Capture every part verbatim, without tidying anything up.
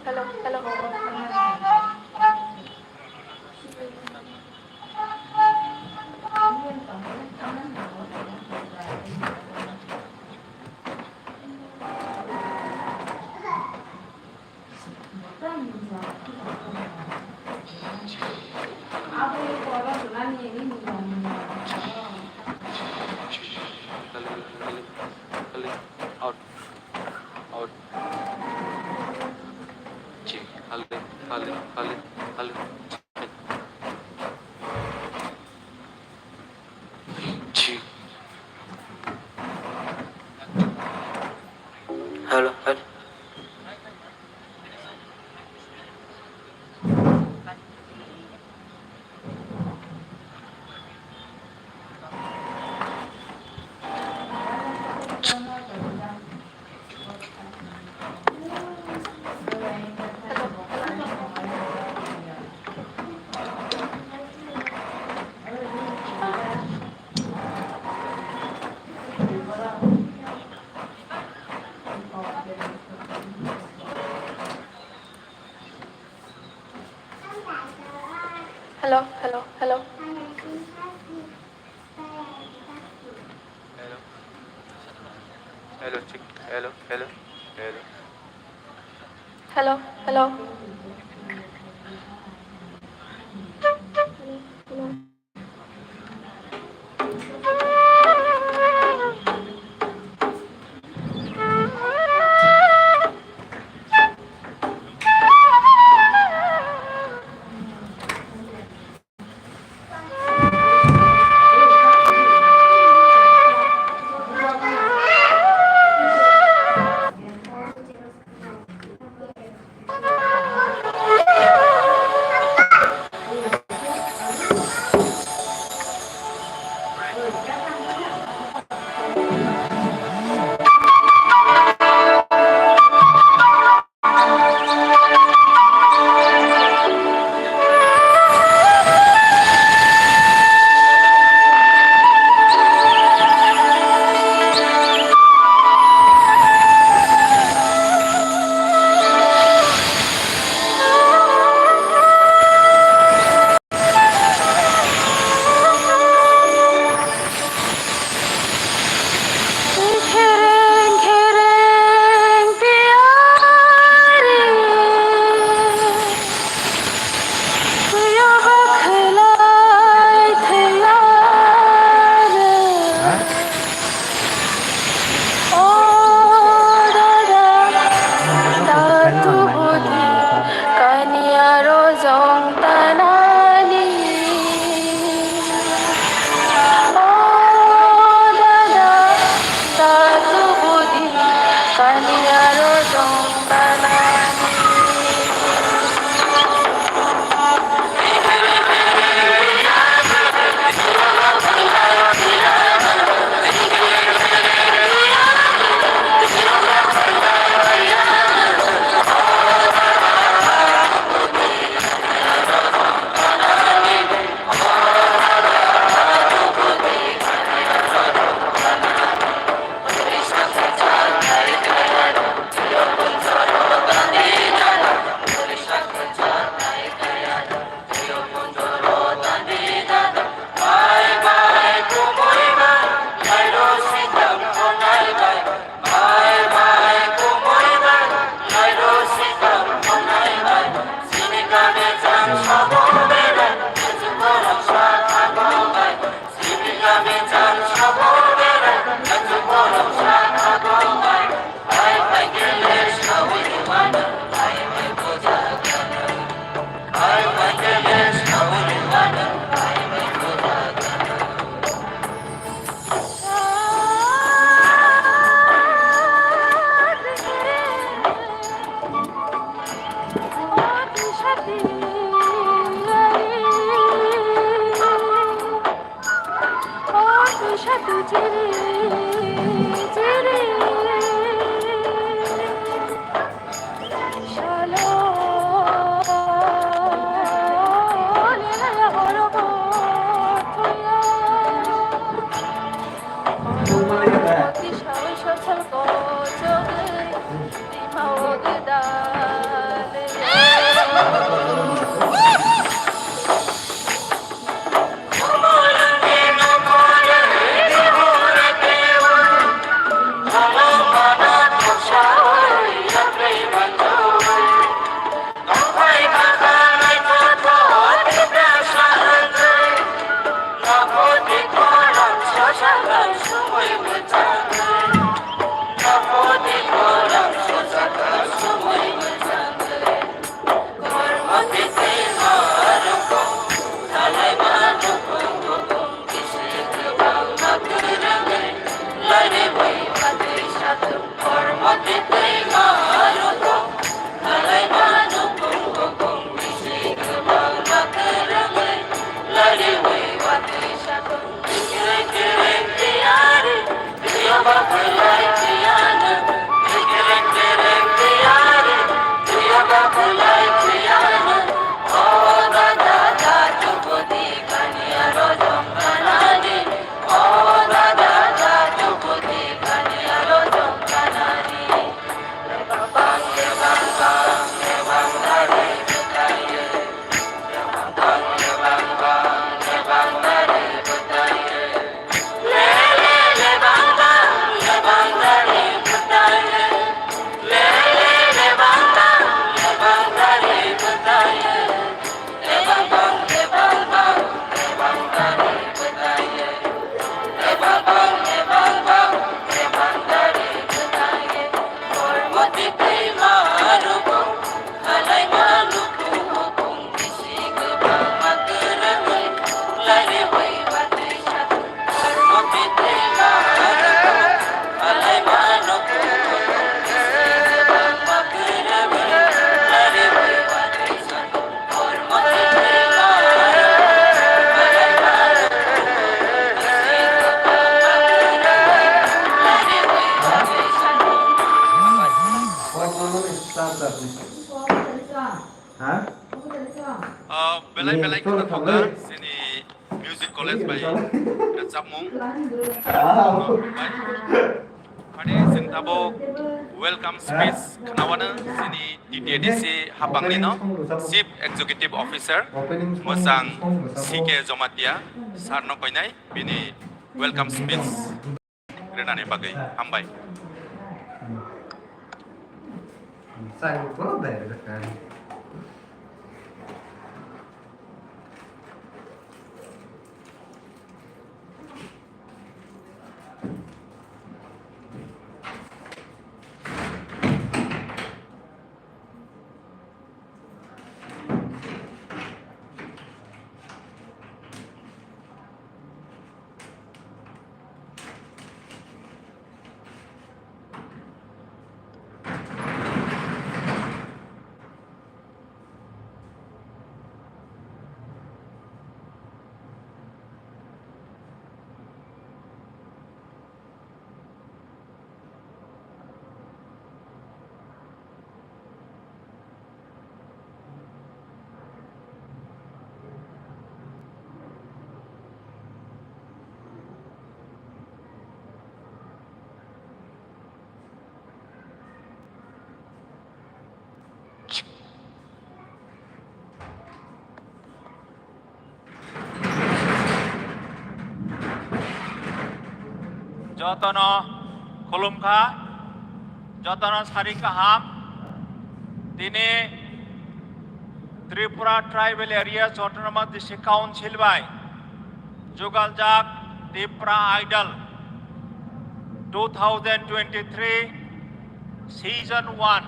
Hello, hello. Out. Out. Chi. Hale, hale, hale, hale. Chi. Halo, halo. Hello, hello, hello. Hello. Hello, check. Hello, hello, hello. Hello, hello. Ha? Ah, belai belai kheno thangkha chini music college bai rwchapmung. Phani chwng tabuk welcome speech khwnawano chini T T A D C hapangni no Chief Executive Officer mwchang C K Jamatia sir no koinai bini welcome speech rwnani bagwi hambai. Jotono khulumkha, jotono sari kaham. Tini Tripura Tribal Areas Autonomous District Council bai jugaljak Tipra Idol two thousand twenty-three Season one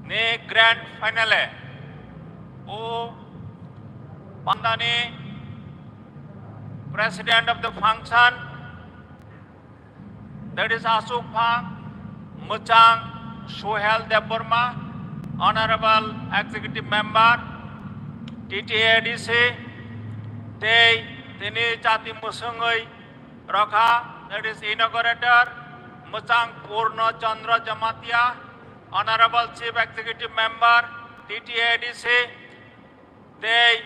ni grand finale o pandani President of the function, that is Asuk Phang, Mwchang Suhel Debbarma, Honorable Executive Member, T T A D C, tei tini chati mwswngwi rokha, that is inaugurator, Mwchang Purno Chandra Jamatia, Honorable Chief Executive Member, T T A D C, tei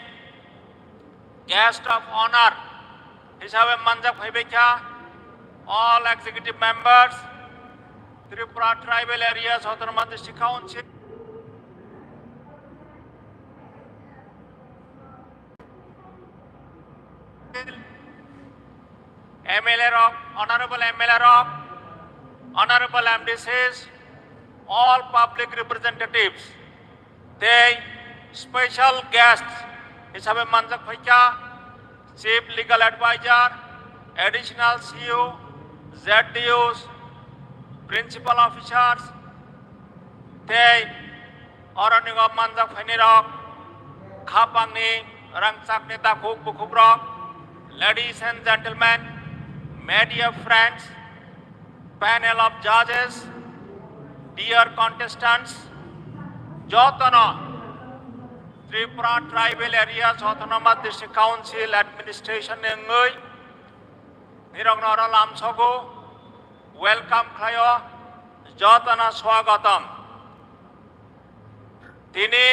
Guest of Honor hisabe manjak phaibaikha all executive members, Tripura Tribal Areas Autonomous District Council, M L A rok, Honorable M L A rok, Honorable M D Cs, all public representatives, tei special guest hisabe manjak phaikha Chief Legal Advisor, Additional C E O, Z D Os, Principal Officers, tei oroni o manjak phainai rok, khapangni rangchakni takhuk bukhuk rok, ladies and gentlemen, media friends, panel of judges, dear contestants, jotono Tripura Tribal Areas Autonomous District Council Administration ni wngwi nirokno oro lamsogo. welcome khlaio, jotono swagatam. Tini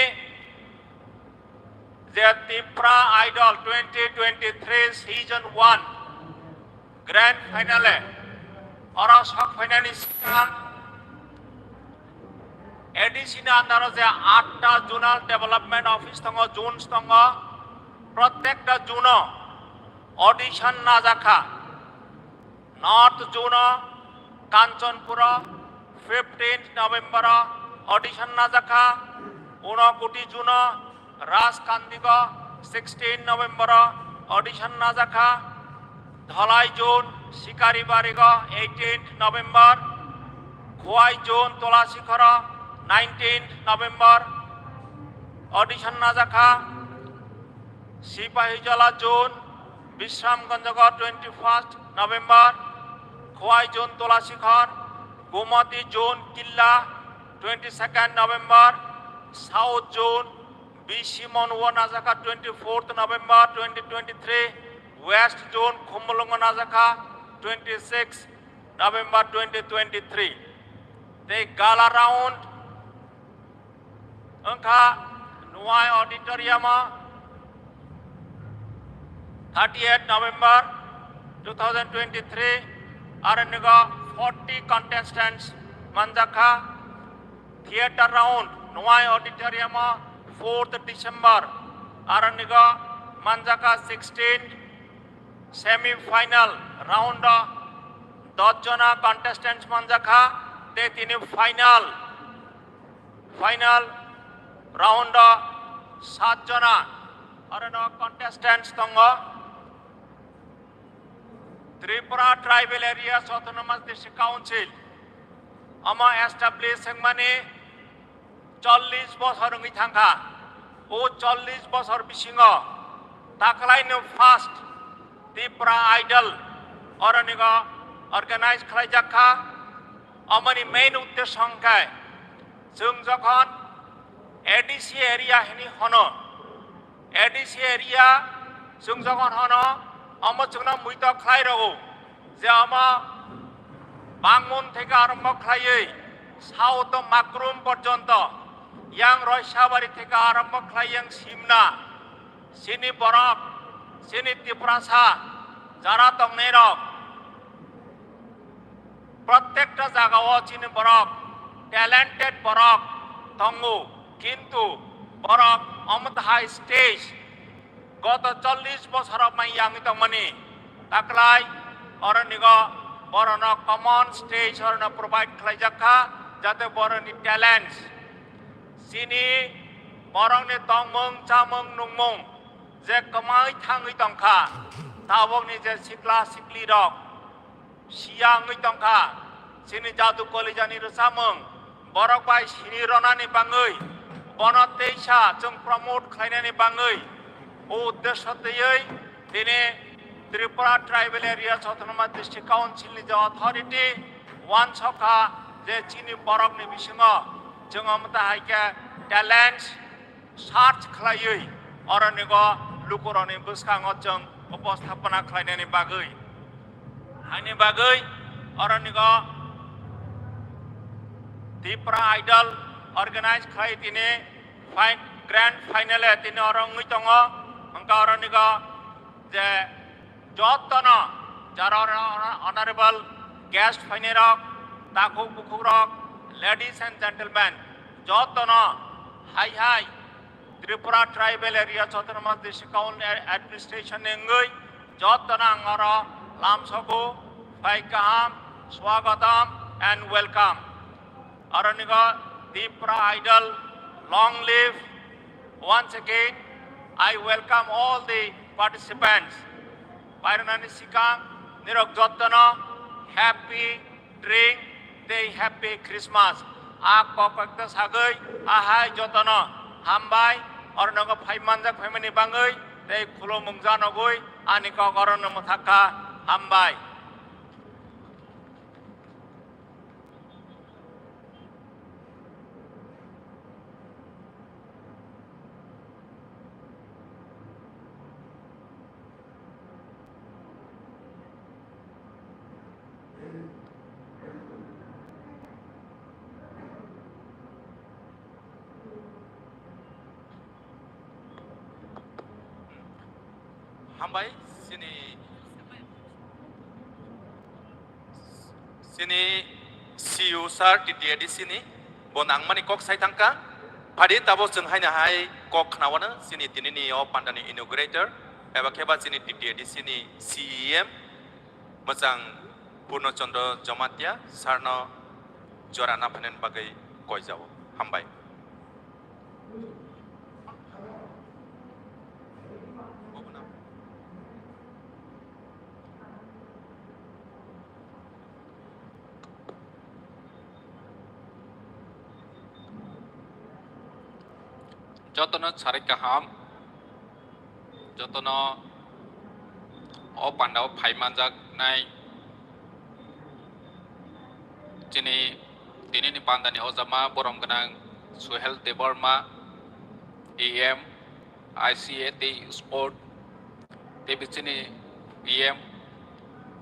je Tipra Idol twenty twenty-three season one grand finale oro sok phainani swkang A D C ni under o je atta zonal development office tongo, zones tongo, protekta zone o audition najakha. North zone o Kanchanpur o fifteenth November o audition najakha. Unakoti zone o Rajkandiko sixteen November o audition najakha. Dhalai zone Sikaribarigo eighteenth November. Khowai zone Tulasikhoro nineteenth November audition najakha. Sipahijala zone Bishramganjago twenty-first November. Khowai zone Tulasikhor. Gomati zone Killa twenty-second November. South zone B C Monwo najakha twenty-fourth November twenty twenty-three. West zone Khumulwngo najakha twenty-sixth November twenty twenty-three. Tei gala round wngkha Nuai Auditorium o thirty-eighth November two thousand twenty-three, aro nigo forty contestants manjakha. Theatre round Nuai Auditorium o fourth December, aro nigo manjakha sixteen. Semi final round o dos jona contestants manjakha, tei tini final final round o sat jona orono contestants tongo. Tripura Tribal Areas Autonomous District Council omo establish wngmani chollish bosor wngwi thangkha. O chollish bosor bisingo taklaino first Tipra Idol oronigo organize khlaijakha. Omoni main uddesho hwnkhe chwng jokhon A D C area hwnwi hono, A D C area chwng jokhon hono, omo chwngno muito khlai rwo je omo Bangmun theke arombo khlaiwi South Makrum porjonto, yang Roisabari theke arombo khlai yang Simna, chini borok, chini Tiprasa jara tongnairok, protekta jagao chini borok, talented borok tongo, kintu borok omo hai stage goto chollish bosor mai yangwi tongmani taklai oronigo borokno common stage orokno provide khlaijakha, jate borokni talents, chini borokni tongmung chamung nungmung je kwmai thangwi tongkha, tabokni je sikla siklirok siya wngwi tongkha, chini jadu kolijani rwchapmung borok bai sini ronani bangwi, bono teisa chwng promote khlainani bangwi, o uddesho twiwi tini Tripura Tribal Areas Autonomous District Council ni je authority wansokha je chini borokni bisingo chwng omo ta hai khe talents search khlaiwi oronigo lukurokni bwskango chwng uposthapona khlainani bagwi. Haini bagwi oronigo Tipra Idol organize khlai tini fi-, grand finale tini oro wngwi tongo. Hwnkha oronigo je jotono jara honorable guest phainairok, takhuk bukhukrok, ladies and gentlemen, jotono hai hai Tripura Tribal Areas Autonomous District Council Administration ni wngwi jotono ang oro lamsogo, phai kaham, swagatam and welcome. Oronigo Tipra Idol, long live. Once again, I welcome all the participants. Pairwnani sikang nirok jottono happy drink tei happy Christmas. A kok kok ta sagwi ahai jotono hambai, ornogo phai manjak phaimani bangwi tei khulumung janogwi ani kok orono mwthakha, hambai. Hambai, chini, chini C E O sir, T T A D C ni, bo nangmani kok sai thangkha. Phadi tabo chwng haino hai kok khnaono, chini tinini o pandani inaugurator, eba kheba chini T T A D C ni C E M, mwchang Purno Chandra Jamatia, sir no jora naphainani bagwi koijao. Hambai. Jotono sarik kaham, jotono o pandao phai manjaknai chini tinini pandani ojama borom gwnang Suhel Debbarma, E M, I C A tei Sport, tei bichini E M,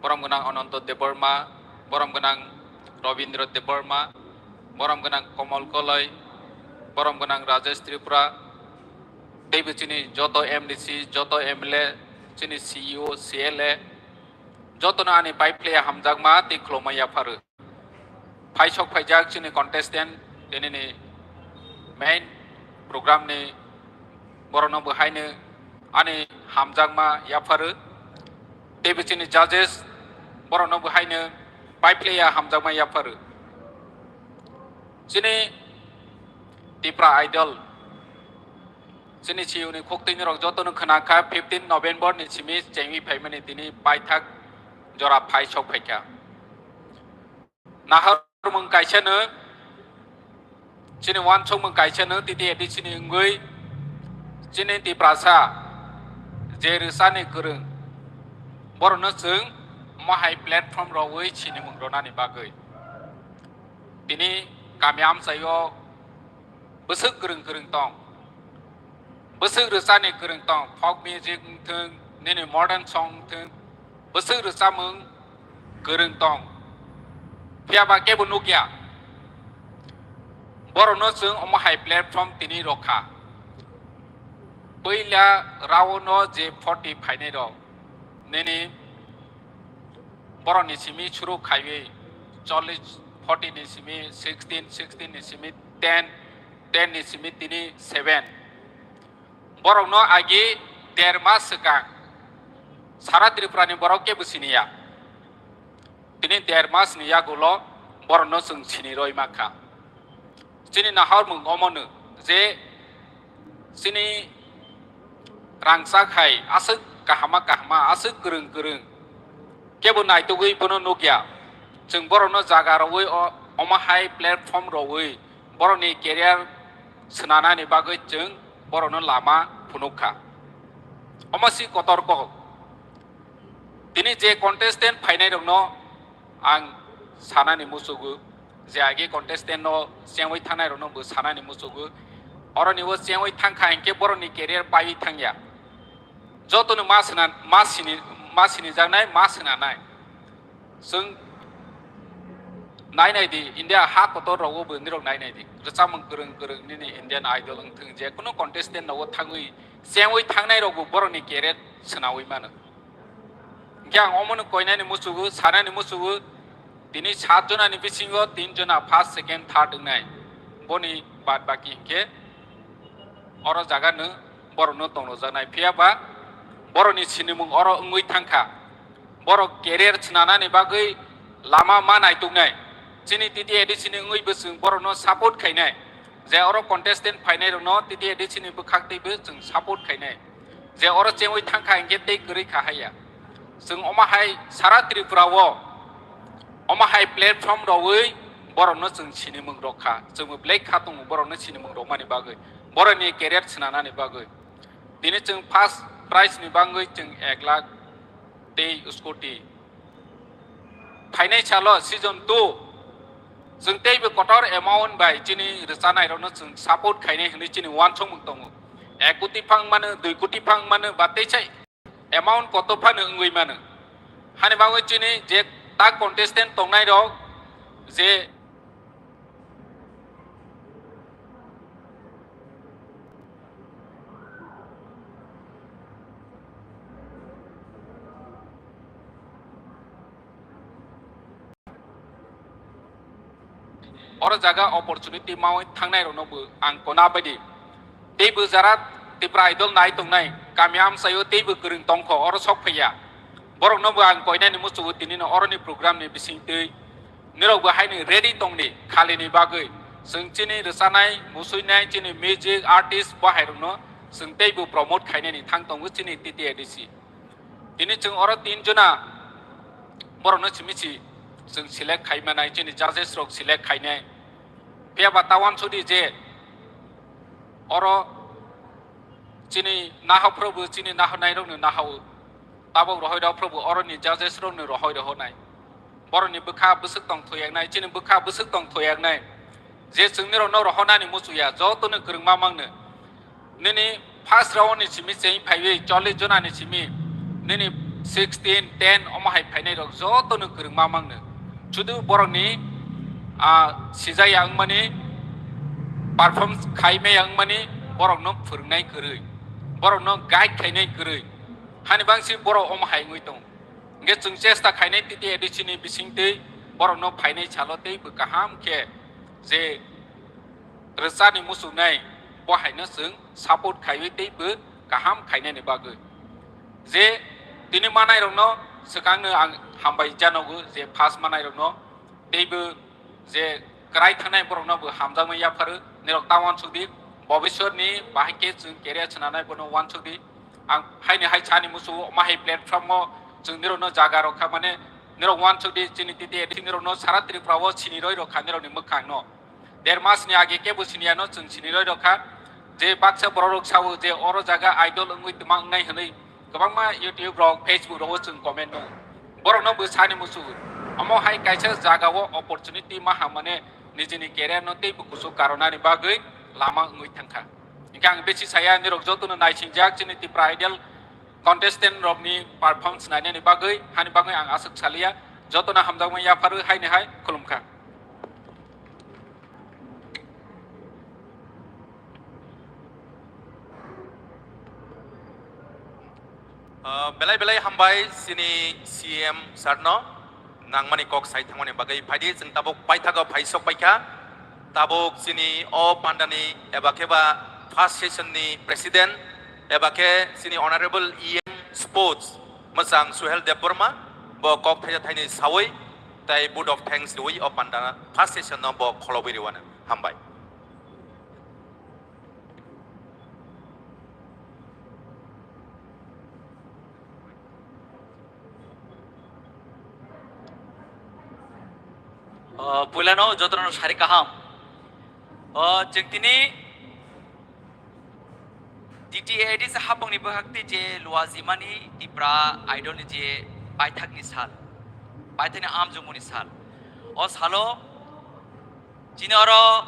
borom gwnang Ananto Debbarma, borom gwnang Robindra Debbarma, borom gwnang Komol Koloi, borom gwnang Rajesh Tripura, tei bichini joto M D C, joto M L A, chini C E O, C L A, jotono ani pai phlaiya hamjakma tei khulumma yapharwi. Phaisok phaijak chini contestant, tinini main program ni borokno bo haino ani hamjakma yapharwi. Tei bo chini judges borokno bo haino pai phlaiya hamjakma yapharwi. Chini Tipra Idol, chini C E O ni khuk twi norok jotono khwna kha, fifteen November ni simi chengwi phaimani tini paithak jora phaisok phaikha. Nahar mung kaisa no, chini wansuk mung kaisa no, T T A D C ni wngwi, chini Tiprasa je rwchani kwrwng, borokno chwng mohai platform rogwi sinimung rwnani bagwi. Tini kami amchaio bwswk kwrwng kwrwng tong. Bwswk rwchani kwrwng tong, folk music wngthwng, nini modern song wngthwng, bwswk rwchamung kwrwng tong. Phiya ba kebo nukya. Borokno chwng omo hai platform tini rokha. Puila round o je forty phainai rok, nini borokni simi suru khaiwi chollish, forty ni simi sixteen, sixteen ni simi ten, ten ni simi tini seven. Borokno agi der mas swkang sara Tripura ni borok kebo siniya. Tini der mas ni yagulo borokno chwng sini roi mankha. Chini nahormung omono je chini rangchak hai aswk kahama kahama, aswk kwrwng kwrwng, kebo naitugwi bono nukya. Chwng borokno jaga rogwi o-, omo hai platform rogwi borokni career swnanani bagwi chwng borokno lama phunukha. Omo si kotor kok. Tini je contestant phainairokno ang sanani muchugo, je age contestant no chengwi thangnairokno bo sanani muchugo. Oroni o chengwi thangkha hinkhe borokni career paiwi thangya. Jotono ma sina, ma sini, ma sinijaknai, ma sinanai. Chwng nai nai di, India ha kotor rogo bo nirok nai nai di. Rwchapmung kwrwng kwrwng nini Indian Idol wngthwng, je kunu contestant nogo thangwi, chengwi thangnai rokbo borokni career swnawi mano. Hinkhe ang omono koinani muchugo, sanani muchugo, tini sat jonani bisingo tin jona first, second, third wngnai. Boni bad baki hinkhe oro jaga no borokno tongnojaknai. Phiya ba borokni sinimung oro wngwi thangkha. Borok career swnanani bagwi lama ma naituknai. Chini T T A D C ni wngwi bo chwng borokno support khainai. Je oro contestant phainairokno T T A D C ni bwkhak twibo chwng support khainai. Je oro chengwi thangkha hinkhe tei kwrwi kha haiya. Chwng omo hai sara Tripura o omo hai platform rogwi borokno chwng sinimung rok kha. Chwngbo belai kha tongo borokno sinimung rokmani bagwi, borokni career swnanani bagwi. Tini chwng first prize ni bagwi chwng ek lakh tei scooty. Phainai salo season two chwng teibo kotor amount bai chini rwchanairokno chwng support khainai hwnwi chini uansukmung tongo. Ek koti phang mano, dui koti phang mano, ba teisa amount koto phano wngwi mano. Hani bagwi chini je ta contestant tongnairok je Oro jaga opportunity mawi thangnai rokno bo ang kona baidi. Teibo jara Tipra Idol nai tongnai, kami amchaio teibo kwrwng tongkho, oro sok phaiya. Borokno bo ang koinani muchungo tinino oroni program ni bisingtwi. Nirok bo haino ready tongdi khalini bagwi. Chwng chini rwchanai, musuinai, chini music artist bo hairokno chwng teibo promote khainani thang tongo chini T T A D C. Tini chwng oro tin jona borokno simi si chwng select khai manai, chini judges rok select khainai. Phiya ba ta uansukdi je oro chini nahok phuru bo chini nahornai rokno nahao. Tabok rohoi rok phuru bo oroni judges rokno rohoi rohonai. Borokni bwkha bwswk tong thoyaknai, chini bwkha bwswk tong thoyaknai. Je chwng nirokno rohonani muchungya, jotono kwrwngma mangno. Nini first round ni simi cheng phaiwi chollish jona ni simi nini sixteen, ten omo hai phainai rok jotono kwrwngma mangno. Sudu borokni, ah, sijaya wngmani, perform khaimaya wngmani, borokno phwrwngnai kwrwi, borokno guide khainai kwrwi. Hani bangsi borok omo hai wngwi tongo. Hingke chwng chesta khainai T T A D C ni bisingtwi borokno phainai salo teibo kaham khe je rwchani muchungnai bo haino chwng support khaiwi teibo kaham khainani bagwi. Je tini manairokno swkangno ang hambai janogo je first manairokno teibo je kwrai thangnai borokno bo hamjakmani yapharu, nirok ta uansukdi, bobiswrni bahai khe chwng career swnamnai bono uansukdi. Ang haini hai sani muchungo, omo hai platform o chwng nirokno jaga rok kha, mane nirok uansukdi, chini T T A D C nirokno sara Tripura o sini roi rok kha nirokni mwkhang no. Der mas ni age kebo sini ano chwng sini roi rok kha. Je baksa borok rok sao je oro jaga idol wngwi twma wngnai hwnwi kwbangma YouTube rok, Facebook rogo chwng comment no. Borokno bo sani muchungo. Omo hai kaisa jaga o opportunity ma ham mane nijini career no teibo kuchuk karonani bagwi lama wngwi thangkha. Hingke ang besi saya nirok jotono naisingjak chini Tipra Idol contestant rokni performance nainani bagwi, hani bagwi ang aswk saliya, jotono hamjakmani yapharu haini hai khulumkha. Ah, belai belai hambai chini C M sir no nangmani kok sai thangmani bagwi. Phaidi chwng tabuk paithago phai sok paikha. Tabuk chini o pandani eba khe ba first session ni president eba khe chini honorable E M sports mwchang Suhel Debbarma bo kok thaisa thaini sawi tai vote of thanks riwi o panda first session no bo kholobwi riwano. Hambai. Ah, puilano jotono sari kaham. Ah, chwng tini T T A D C hapangni bwkhak tei je luajimani Tipra Idol ni je paithakni sal, paithakni amjokmani sal. O salo chini oro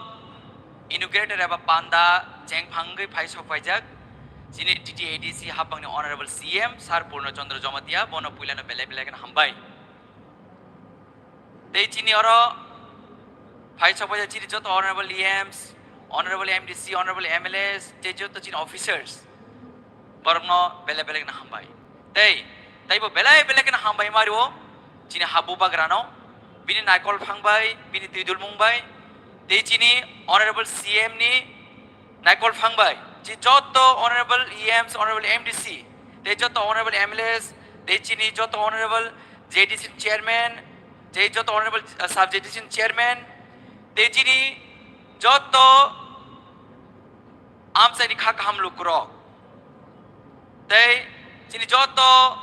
inaugurator eba panda chengphangwi phai sok paijak chini T T A D C hapangni Honorable C M Sir Purno Chandra Jamatia, bono puilano belai belai kheno hambai. Tei chini oro phai sok paijak chini joto Honorable E Ms, Honorable M D C, Honorable M L As, tei joto chini officers. Borokno belai belai kheno hambai. Tei, teibo belai belai kheno hambai ma rio, chini habu bagrano, bini naikol phang bai, bini twi dulmung bai, tei chini Honorable C M ni naikol phang bai, chini joto Honorable E Ms, Honorable M D C, tei joto Honorable M L As, tei chini joto Honorable J D C chairman, tei joto Honorable, uh, Sub J D C chairman, tei chini joto amchaini kha kaham lukurok. Tei chini joto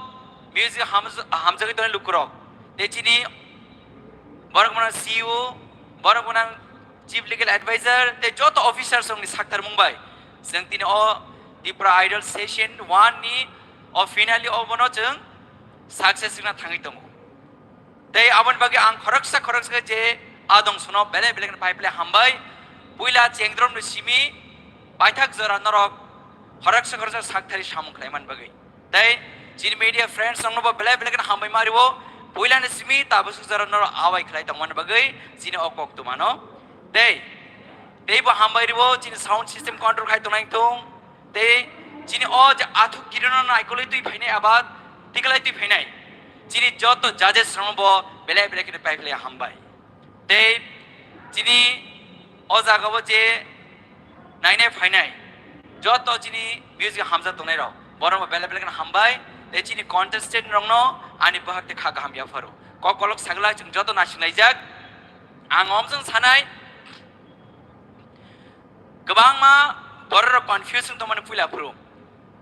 music hamj-, hamjagwi tongnai lukurok. Tei chini borok gwnang C E O, borok gwnang Chief Legal Advisor, tei joto officers rokni sakthar mung bai. Chwng tini o Tipra Idol Session one ni o finale o bono chwng success wngna thangwi tongo. Tei aboni bagwi ang khoroksa khoroksa khe je adong sono belai belai kheno pai phle hambai. Puila chengdromni simi paithak jora norok khoroksa khoroksa sakthari samung khlaiman bagwi. Tei chini media friends rokno bo belai belai kheno hambai ma rio. Puilani simi tabuk jora norok awai khlai tongmani bagwi chini o kok tumano. Tei, tei bo hambai rio chini sound system control khai tongnai thung. Tei chini o je athuk kirino naikolwi twi phainai aba tiklai twi phainai. Chini joto judges rokno bo belai belai kheno pai phle hambai. Tei Chini o jaga o je nainai phainai joto chini music hamjak tongnai rok, borok bo belai belai kheno hambai. Tei chini contestant rok no ani bohak tei kha kaham yapharo. Kok kolok sagla chwng joto naising laijak. Ang omjwng sanai, kwbangma borok rok confuse wng tongmani puila phuru.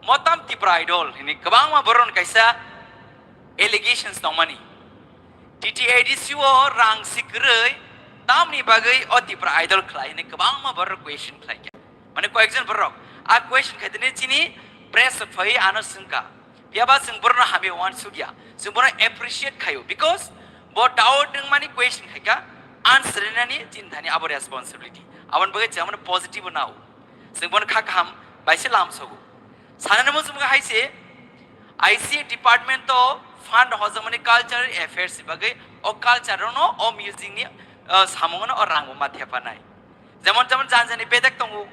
Motam Tipra Idol hini kwbangma borok ni kaisa allegations tongmani. T T A D C o rang si kwrwi tamni bagwi o Tipra Idol khlai hini kwbangma borok question khlai kha. Mane koyekjon borok a question khai tini chini press phai ano swngkha. Phiya ba chwng borokno hamya uansukya, chwng bono appreciate khaio, because bo doubt wngmani question khaikha, answer rinani chini thani abo responsibility. Aboni bagwi chwng bono positive nao, chwng bono kha kaham bai se lam sogo. Sanani muchung hai se I C A department o fund hojakmani cultural affairs ni bagwi o culture no, o music ni, uh, samung no o rang bo ma thepanai. Jemon jemon jan jani bedek tongo,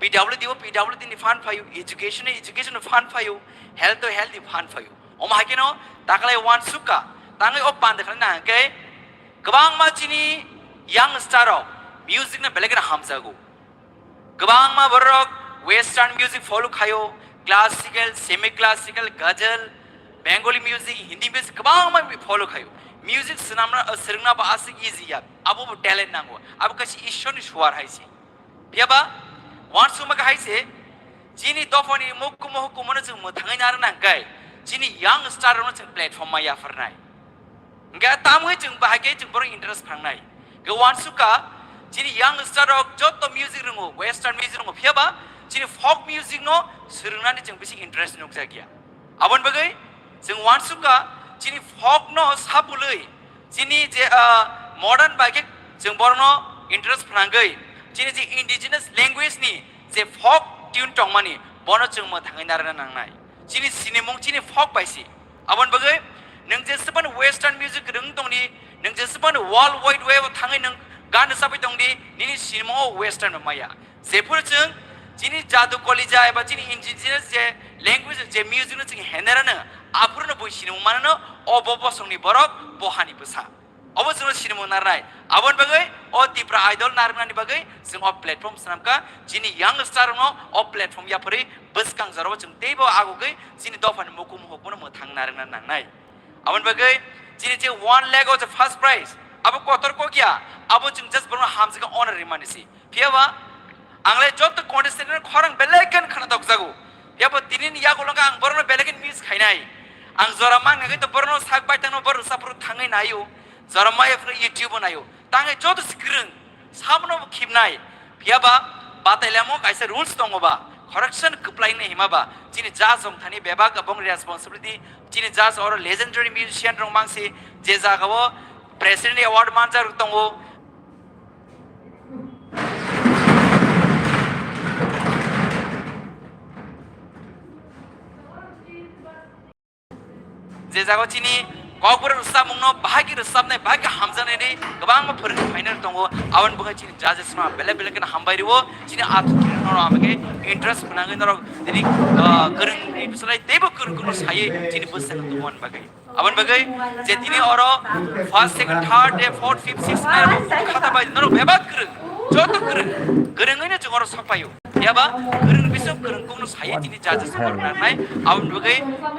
P W D o P W D ni fund phaio, education o education ni fund phaio, health o health ni fund phaio. Omo hai kheno taklai uansukha, tangwi o pande khlai na hwnkhe kwbangma chini young star rok music no belai kheno hamjago. Kwbangma borok western music follow khaio, classical, semi classical, ghazal, Bengali music, Hindi music kwbangma follow khaio. Music swnamna, swrwngna bo aswk easy ya, abo bo talent nango, abo kaisa Ishwar ni suar hai se. Phiya ba uansukma khe hai se, chini dophani mukhumu hukumu no chwng mwthangwi narwkna hwnkhe chini young star rok no chwng platform ma yapharnai. Hwnkhe tamwi chwng bahai khe chwng borok interest phangnai. Hwnkhe uansukha chini young star rok joto music rwngo, western music rwngo, phiya ba chini folk music no swrwngnani chwng bisi interest nukjakya. Aboni bagwi chwng uansukha chini folk no sapulwi chini je, ah, modern bai khe chwng borokno interest phnangwi chini je indigenous language ni je folk tune tongmani bono chwng mwthangwi narwkna nangnai. Chini sinimung chini folk bai se. Aboni bagwi nwng jesebani western music rwng tongdi, nwng jesebani world wide web o thangwi nwng gan rwchapwi tongdi, nini sinimungo western maya. Jephuru chwng chini jadu kolija eba chini indigenous je language je music no chwng henerano, aphuru no bui sinimung manano, obo bosongni borok, bo hani bwsa. Obo chwngno sinimung narnai. Aboni bagwi o Tipra Idol narwknani bagwi chwng o platform swnamkha. Chini young star rokno o platform yapharwi bwskang jorao chwng teibo agugwi chini dophani mukumu hukmano mwthang narwkna nangnai. Aboni bagwi chini je one lakh o je first prize, abo kotor kok ya, abo chwng just borokno hamjakhe honor rimani si. Phiya ba, ang le joto contestant no khorang belai khe khna tokjago. Phiya ba tini ni yagulo ang borokno belai khe miss khainai. Ang jora mang nagwi to borokno sak bai tangno borok saphuru thangwi naio. Jora maya phuru YouTube o naio. Tangwi joto se kwrwng, sabono bo khibnai. Phiya ba, batailamo kaisa rules tongo ba. Correction kwplai nai hima ba. Chini judge wng thani bebak abong responsibility. Chini judge oro legendary musician rok mangsi je jaga o president award manjak rok tongo. Je jaga chini kokborok rwchapmungno bahai khe rwchapnai, bahai khe hamjaknaini kwbangma phwrwngwi phainai tongo. Aboni bagwi chini judges no belai belai kheno hambai rwo. Chini athuki norok amage interest phnangwi norok tini, ah, kwrwngni bwswlai teibo kwrwng kwrwng saywi chini bwswk tongmani bagwi. Aboni bagwi je tini oro first, second, third, eh, fourth, fifth, sixth nai rok khata bai norok bebak kwrwng, joto kwrwng, kwrwngwino chwng oro sok paio. Yaba kwrwng bising kwrwng kokno saye tini judges borok nangnai. Aboni bagwi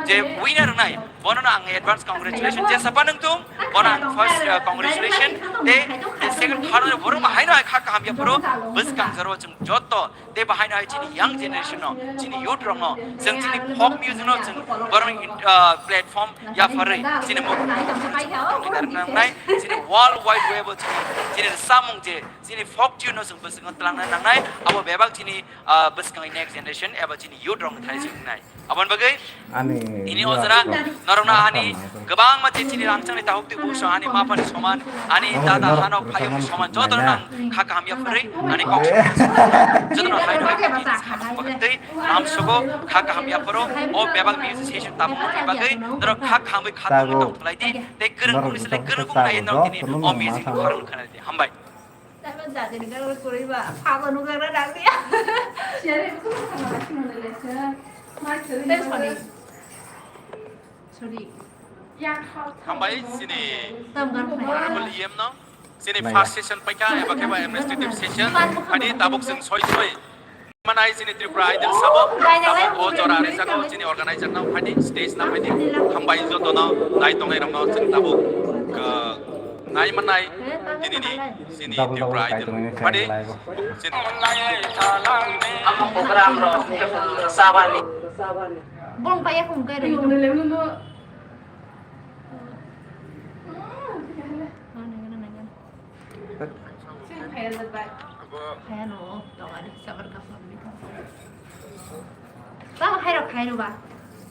je winner wngnai, bono no ang advance congratulation je sapa nung tung, bono ang first, uh, congratulation, te, te second, third no borok ma haino hai kha kaham yaphuru bwskang jaro chwng joto. Tei bahaino hai chini young generation no, chini youth rok no, chwng chini folk music no chwng borok ni, ah, platform yapharwi chini mung nai, chini world wide web o chini, chini samung je, chini folk tune no chwng bwskango twlangna nangnai, abo bebak chini, ah, bwskango next generation eba chini youth rok no thani chwng nai. Aboni bagwi ani ini ojra norokno ani kwbangma je chini rangchakni tahuk twi buso ani mapani soman, ani dada hanok phayokni soman, jotono nang kha kaham yaphurwi ani kok jotono hai rok twi lamsogo kha kaham yaphuro o bebak musician tabukni bagwi norok kha kahamwi kha tongwi tong thwlai di tei kwrwng kukni slai kwrwng kuk nai norok tini o music khorang khna di. Hambai. Tamo jajani gana kwrwi ba, phago nukjakna nang liya. Tei sorry. Sorry. Hambai chini Tam gan phai. Honorable E M no. Chini first session paikha, eba khe ba administrative session. Ani tabuk chwng soi soi manai chini Tripura Idol sabo, tabuk o jora rejago chini organizer no phaidi, stage no phaidi. Hambai joto no nai tongnai rok no chwng tabuk, uh, nai manai chini ni, chini Tripura Idol phaidi. Chini program rok sabani. Bong paya khum kai ro.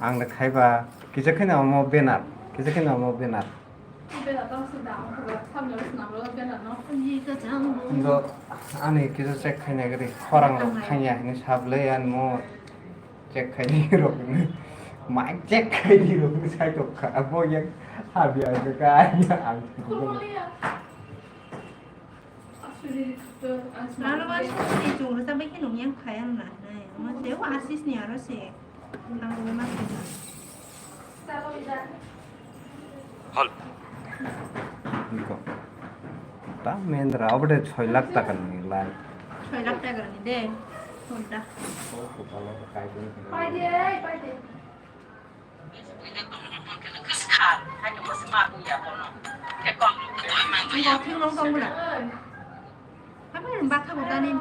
Ang le khaiba, kisa kheno omo banner, kisa kheno omo banner. Ando ani kisa check khaina gari khorang rok khanya hini sablai anmo. Check khaidi rok ni. Mic check khaidi rok ni sai tok kha. Abo yang habia ke ka ya ang. Lalu ba sini chung rasa bai khe nung yang khaya na. Mo te wa asis ni aro se. Ang ma. Hal. Niko. Ta Mahindra, obo de soi lakh taka ni lai. Soi lakh taka ni de. Honda. Oh, kupalo kai dun. Pai de, pai de. Abo ni bakha bo dani.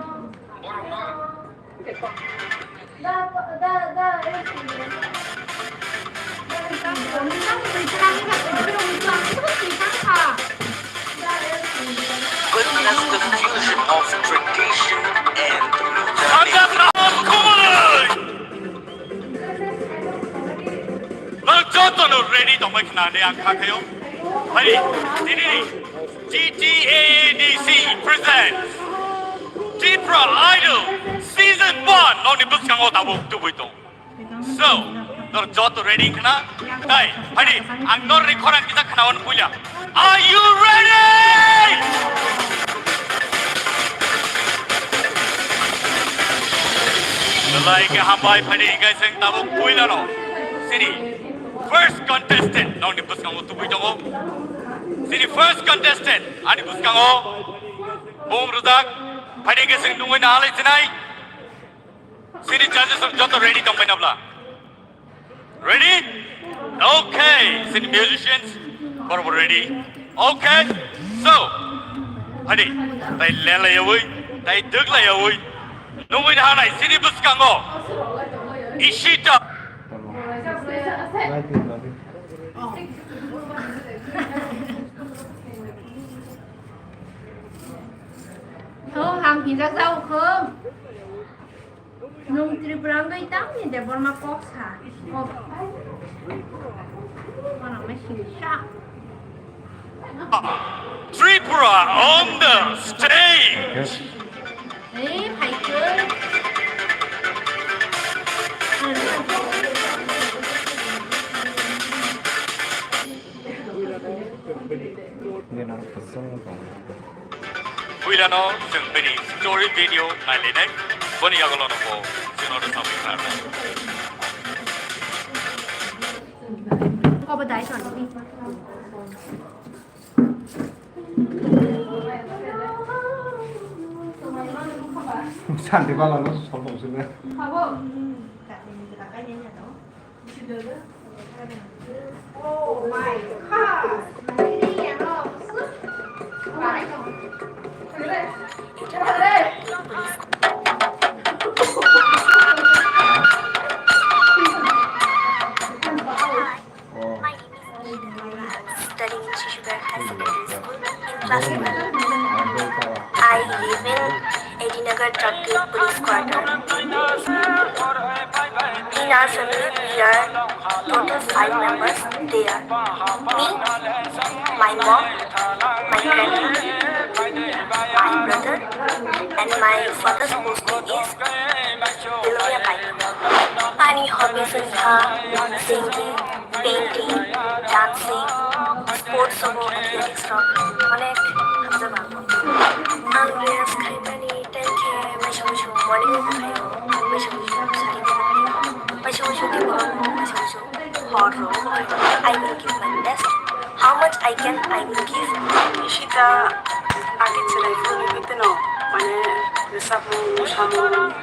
Witness the fusion of tradition and music. Nang joto no ready tongbai khna de ang kha khayo. Hari, dini ni G T A A D C presents Tipra Idol Season one. Nokni bwskango tabuk tubui tong. So, nor joto ready khna? Dai, hari, ang nor ni khorang kita khna on puila. Are you ready? Belai ke hambai phani hingkai seng tabuk puila no. Sini first contestant nokni bwskango tubui tongo. Sini first contestant ani bwskango bung rwjak phani ke seng nungui na halai sinai. Sini judges rok joto ready tongbai nabla. Ready? Okay, sini musicians, borok ready. Okay, so, hadi, tai lelayawi, tai dwglayawi, nungwi hanai sini bwskango, Ishita. Oh, hang hijak jao kho. Nwng Tripura wngwi tamni Debbarma kok sa? Kok. Bono mechine sa. Tripura on the stage. Ei, phaikhe. Bini ang kwchwng tongo. Puilano chwng bini story video nailainai, boni yagulono bo chwngno rwchapwi khnarnai. Santi balano sol tong sini. Studying in Shishughat High Secondary School in class eleven. I live in Edinagar Traffic Police Quarter. In our family, we are total five members. They are me, my mom, my grandma, my brother, and my father's posting is Bilomia Pai. Ani hobbies are singing, painting, dancing, sports rok, athletics rok, onek hamjakgo. Ang riyaz khaimani time khe maisa musu morning o khaio, maisa musu sari o khaio, maisa musu tei borok maisa musu hor rok o khaio. I will give my best. How much I can, I will give. Ishita, Tei phone ni bwtwino, mane, rwchapmung, mwsamung,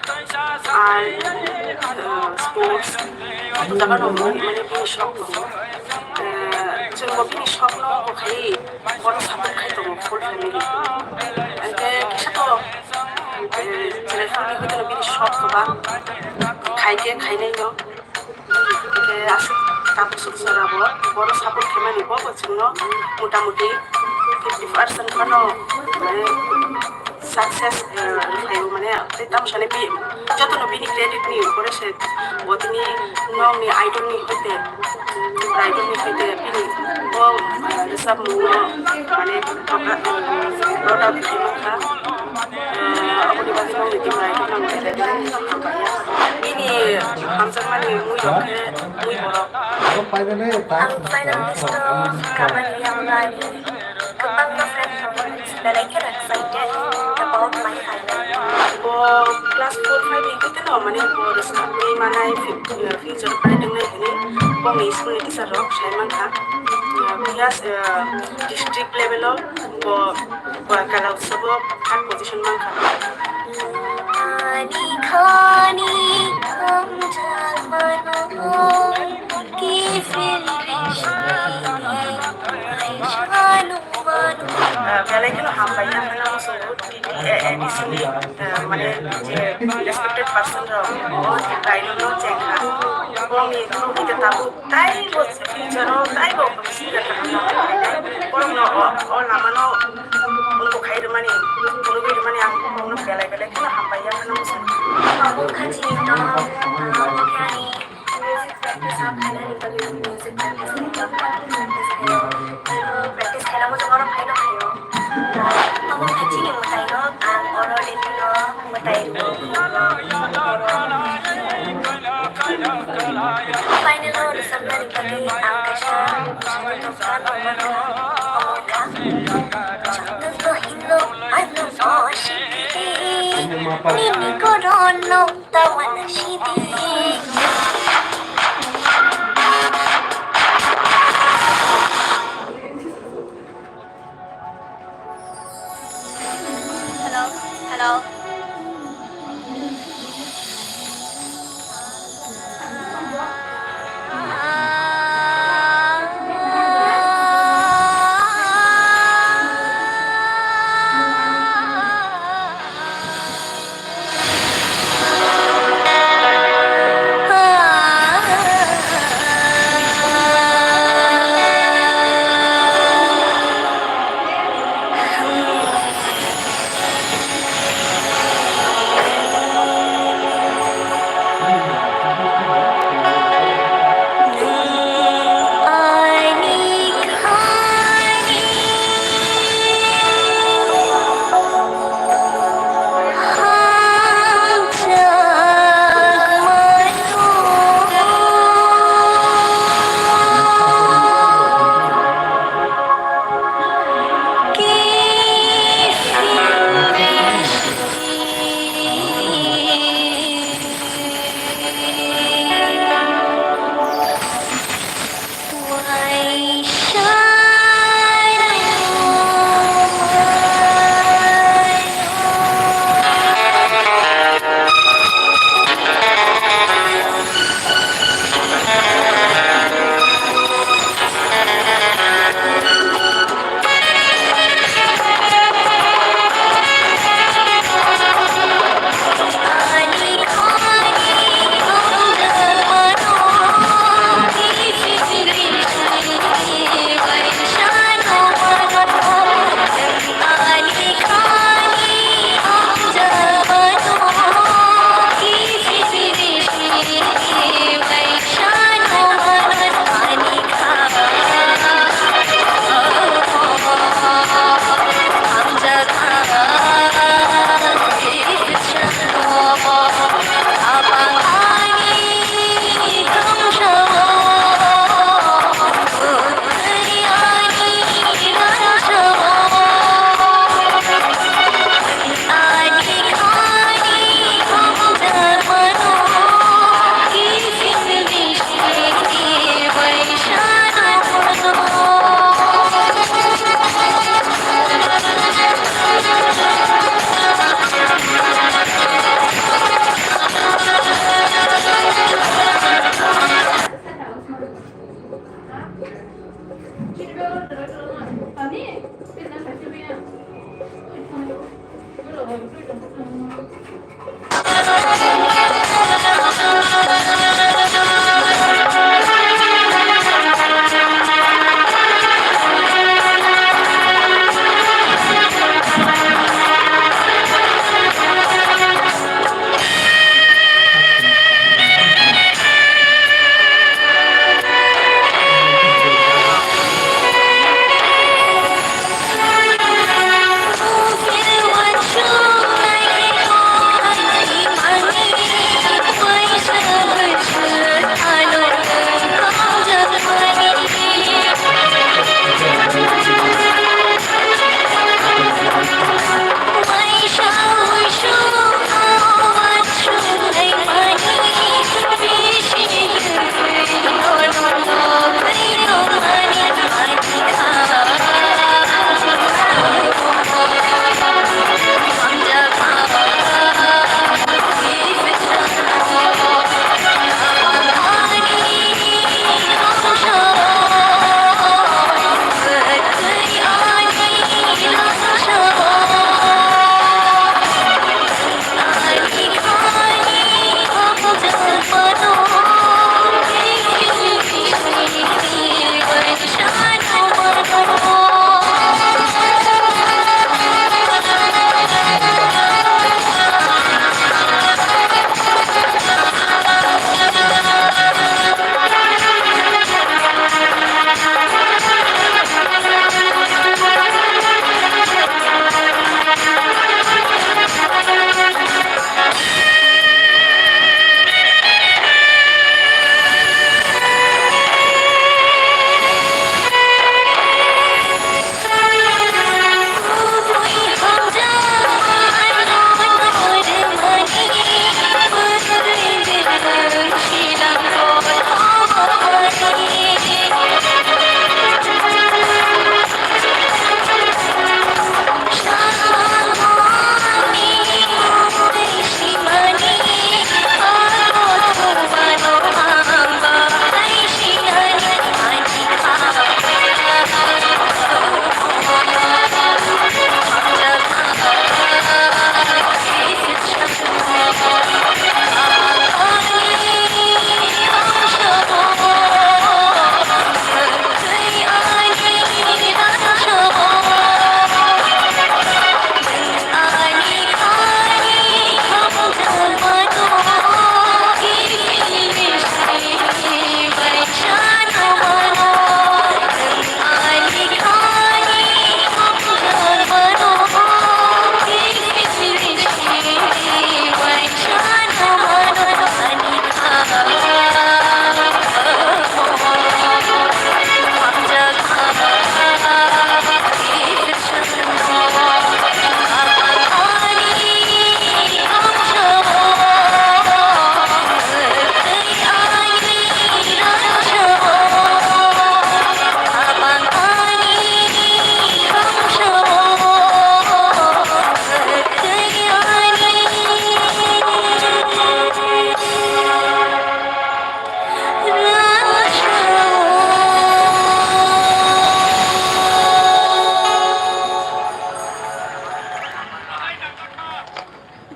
art, eh, sports, joto jagano mane bini shok tongo. Eh, chwngbo bini shokno bo khai, bono support khai tongo full family. Hwnkhe kisa to, eh, chwrai phone ni bwtwino bini shok kwbang, khai khe khainaino. Hwnkhe aswk tabuk swk jora bo, bono support khaimani bo, bo chwngno mota moti fifty percent phano, mane, success, eh, rwkhaio, mane, tei tamo sani bi-, jotono bini credit ni upore se bo tini nokni idol ni hoite, idol ni hoite bini bo, eh, rwchapmungno, mane, progra-, eh, product khe mankha. Eh, aboni bagwi nokni tei idol no ang belai belai khe hambai ya. Bini hamjakmani mui rok khe mui borok. Ang final list o khamani yang bai kwbangma friend rok belai kheno excited about my final. Bo class four five ni bwtwino mane bo rwchapwi manai, future planning nai hwnwi bongni school ni teacher rok sai mankha. Phiya, eh, district level o bo Kala Utsav o third position mankha. Ani khani khamjak mano, ki feel rishani, aishanu mano. Ah, belai kheno hambai ya, mane, muchungo T T A A D C ni, ah, mane, je respected person rok, o, kaino no chengkha. Bongni, bongni tabuk. Taibo future-o taibo singer kaham borokno o, o lamano wngkuk khai rwmani, phunugwi rwmani ang borokno belai belai kheno hambai ya phano muchungo. Obo kha chini tongmung, obo khe ani music practice rok khainani bagwi music practice khaio, practice khaio, practice khaina muchungo oro phaino phaio. Obo kha chini mwtairok, ang oro Delhi-o mwtai rwui tongo. Final o rwchapnani bagwi ang kaisa bwsani dophano mankha, omo wngkha, "Joto hinlo ano oshikri, nini gorono tawana shidi." Hello, hello.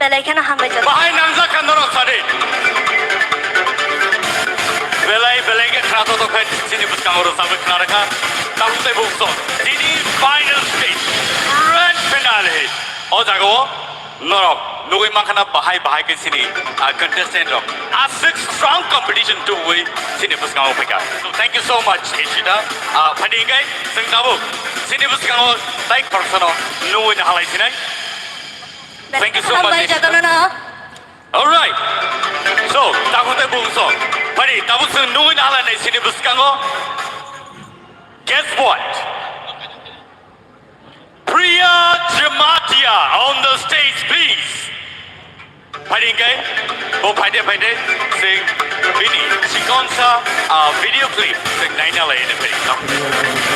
Belai kheno hambai jak. Bahai nangjak kha norok sadi. Belai belai khe khna tongthok khe chini bwskango rwchapwi khna rwkha. Tabuk tei bukso. Chini final stage. Grand finale. O jagao norok nugwi mankha na bahai bahai khe chini, ah, contestant rok. Aswk strong competition tubui chini bwskango phaikha. So thank you so much, Ishita. Ah, phadi hingkhe chwng tabuk chini bwskango tai khoroksa no nugwi na halai sinai. Thank you so much, Ishita. All right. So, tabuk tei bukso. Phadi, tabuk chwng nugwi na halai nai chini bwskango. Guess what? Priya Jamatia on the stage, please. Phadi hingkhe, bo phaide phaide, chwng bini chikonsa, ah, video clip chwng naina lai phadi.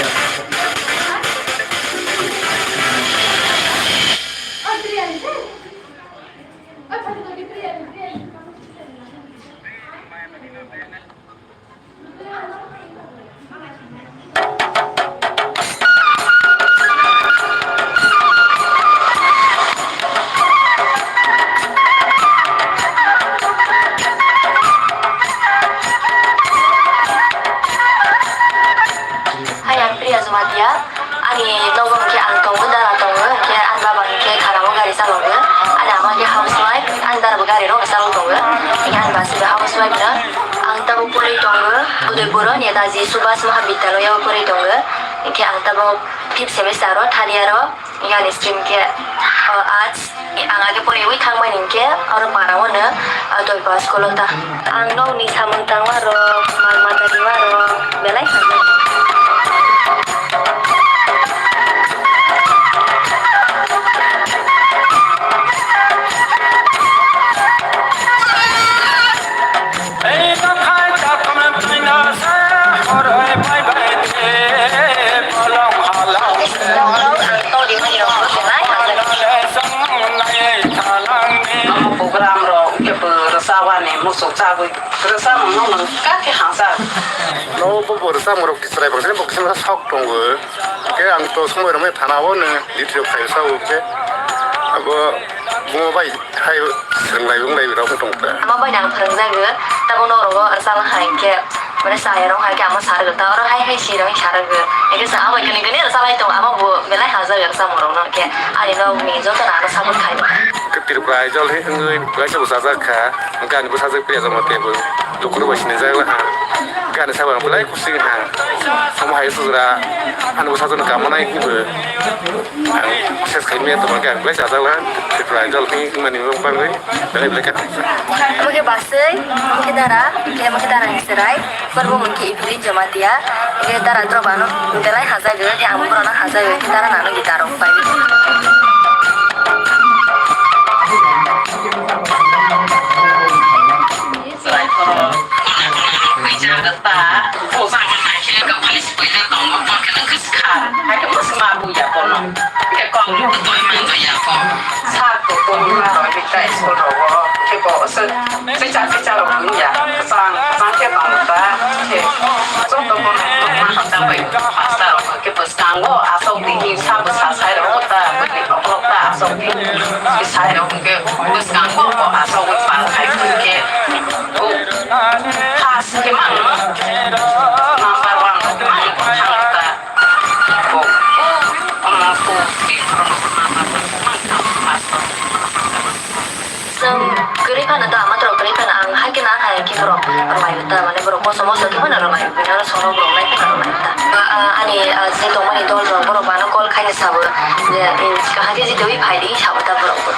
Gari rok chalo tongo. Hingke ang bus bai housewife no. Ang tabuk poroi tongo. Udaipur o Netaji Subhas Mahabidyalaya o poroi tongo. Hingke ang tabuk fifth semester o third year o. Hingke ani stream khe, o, arts. Ang age poroi wi thangmani hingke oro para o no, o, Doipa school o ta. Ang nokni samung tangma rok, mal mata rima rok belai hamya. Program rok khe bo rwchapani muchung chagwi rwchapmung no nang kha khe hamjak. No bo bo rwchapmung rok chwrai bangsa ni bo kisa sok tongo. Khe ang to somoi rwmai thana o nw duty rok khai sao khe abo bumo bai hai swrwnglai wnglai rok wng tong kha. Ama bai nang phwrwngjago, tabo norok o rwchapna hai khe, mane chaya rok hai khe ama sarwgo ta oro hai hai si rok sarwgo. Hingke sa abo kene kene rwchaplai tongo, ama bo belai hamjak rwchapmung rok no khe ani nok ni joto no ano support khai. Khe Tripura Idol hai wngwi kaisa bo chajak kha, hingke ani bwsajwk Priya Jamatia bo. Lukurok bai sinijak laha. Gana sabo ang belai kusi ha. Omo hai sujra. Ano bwsajwk no kamanai hinwi. Ang ses khai maya tongma khe ang belai chajak laha. Tripura Idol ni mani mung bangwi. Belai belai kha. Omo khe baswi, omo khe dara, khe omo khe dara ni chwrai. Borok bo mung khe Evelyn Jamatia. Khe dara drop ano belai hajago, khe ang borok no hajago, khe dara nano guitar rok pai. Chwrai khoro. Kisa ta. Bo sama nai khe ka police puila tongo, bo khe nang khe skha. Hai khe bo sma bu ya bono. Khe kok ni doi man doi ya ko. Sa ko ko ni ma roi ni ta school ro wo. Khe bo se se cha se cha ro bu ya. Sang sang khe tong ta. Khe so to ko ma ha ta bai. Sa ro khe bo skango asok di hi sa bo sa sai ro ta. Bo ni oklok ta asok di. Sai ro khe bo skango ko asok wi pal khai khe. Bo. Khas khe mang number one khe mang thang ta. Bo, omo khe number one khe mang thang ta. Chwng kwrwi phano ta, ama toro kwrwi phano ang hai khe na hai khe borok rwlai ta, mane borok moso moso khe phano rwlai, bini oro sono borok nai phano rwlai ta. Ani je tongmani dol rok borok bano call khaina sabo je kaham khe jitwi phai di sabo ta borok bo.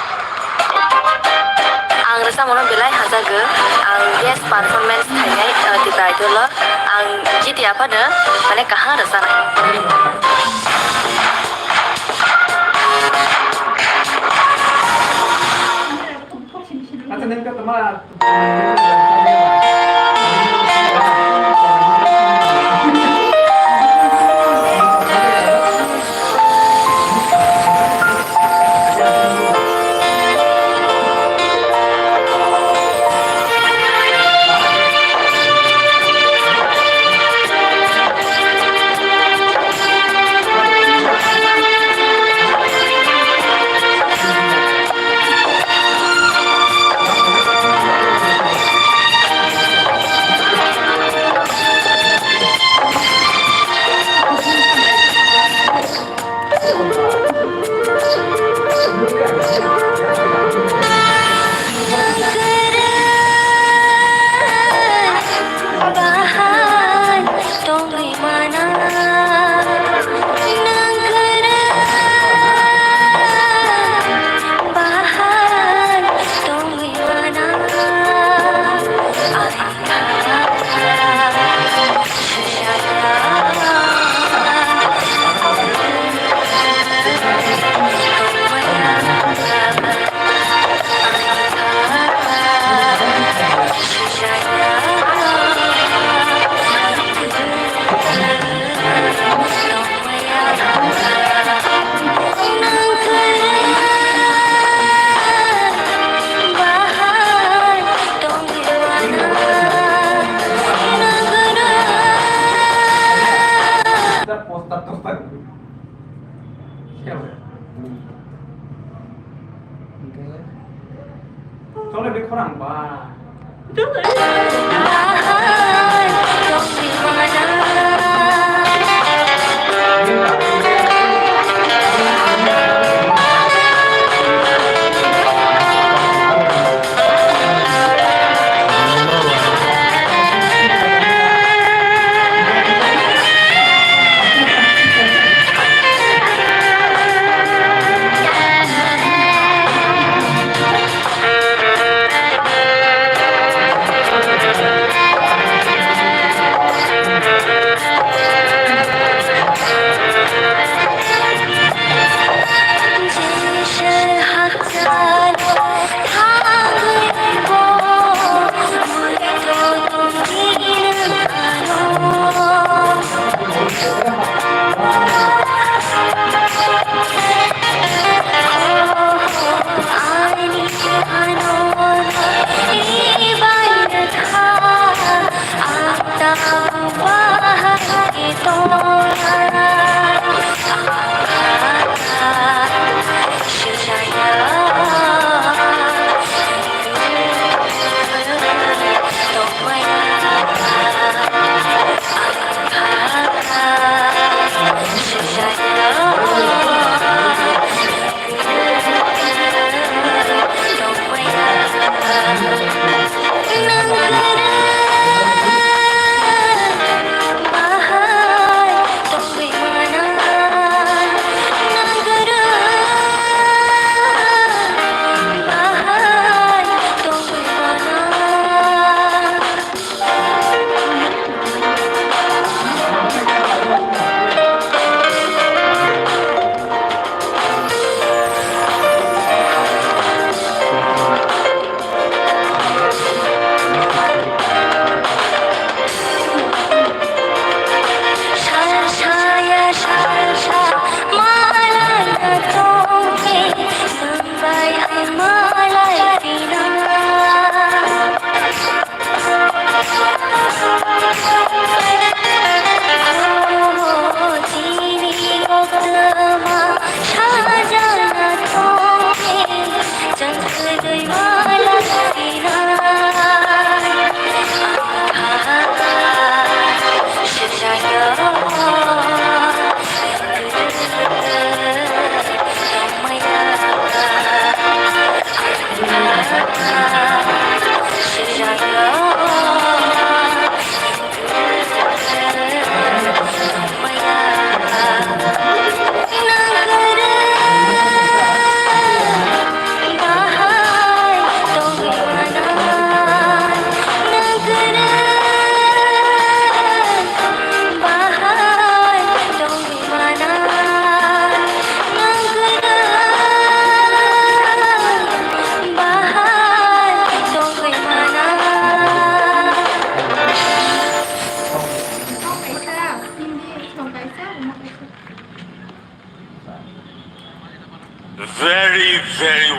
Ang rwchapmano belai hajago. Ang best performance khainai, uh, Tipra Idol o. Ang jiti aphano mane kaham rwchanai. Chole bini khorang ba.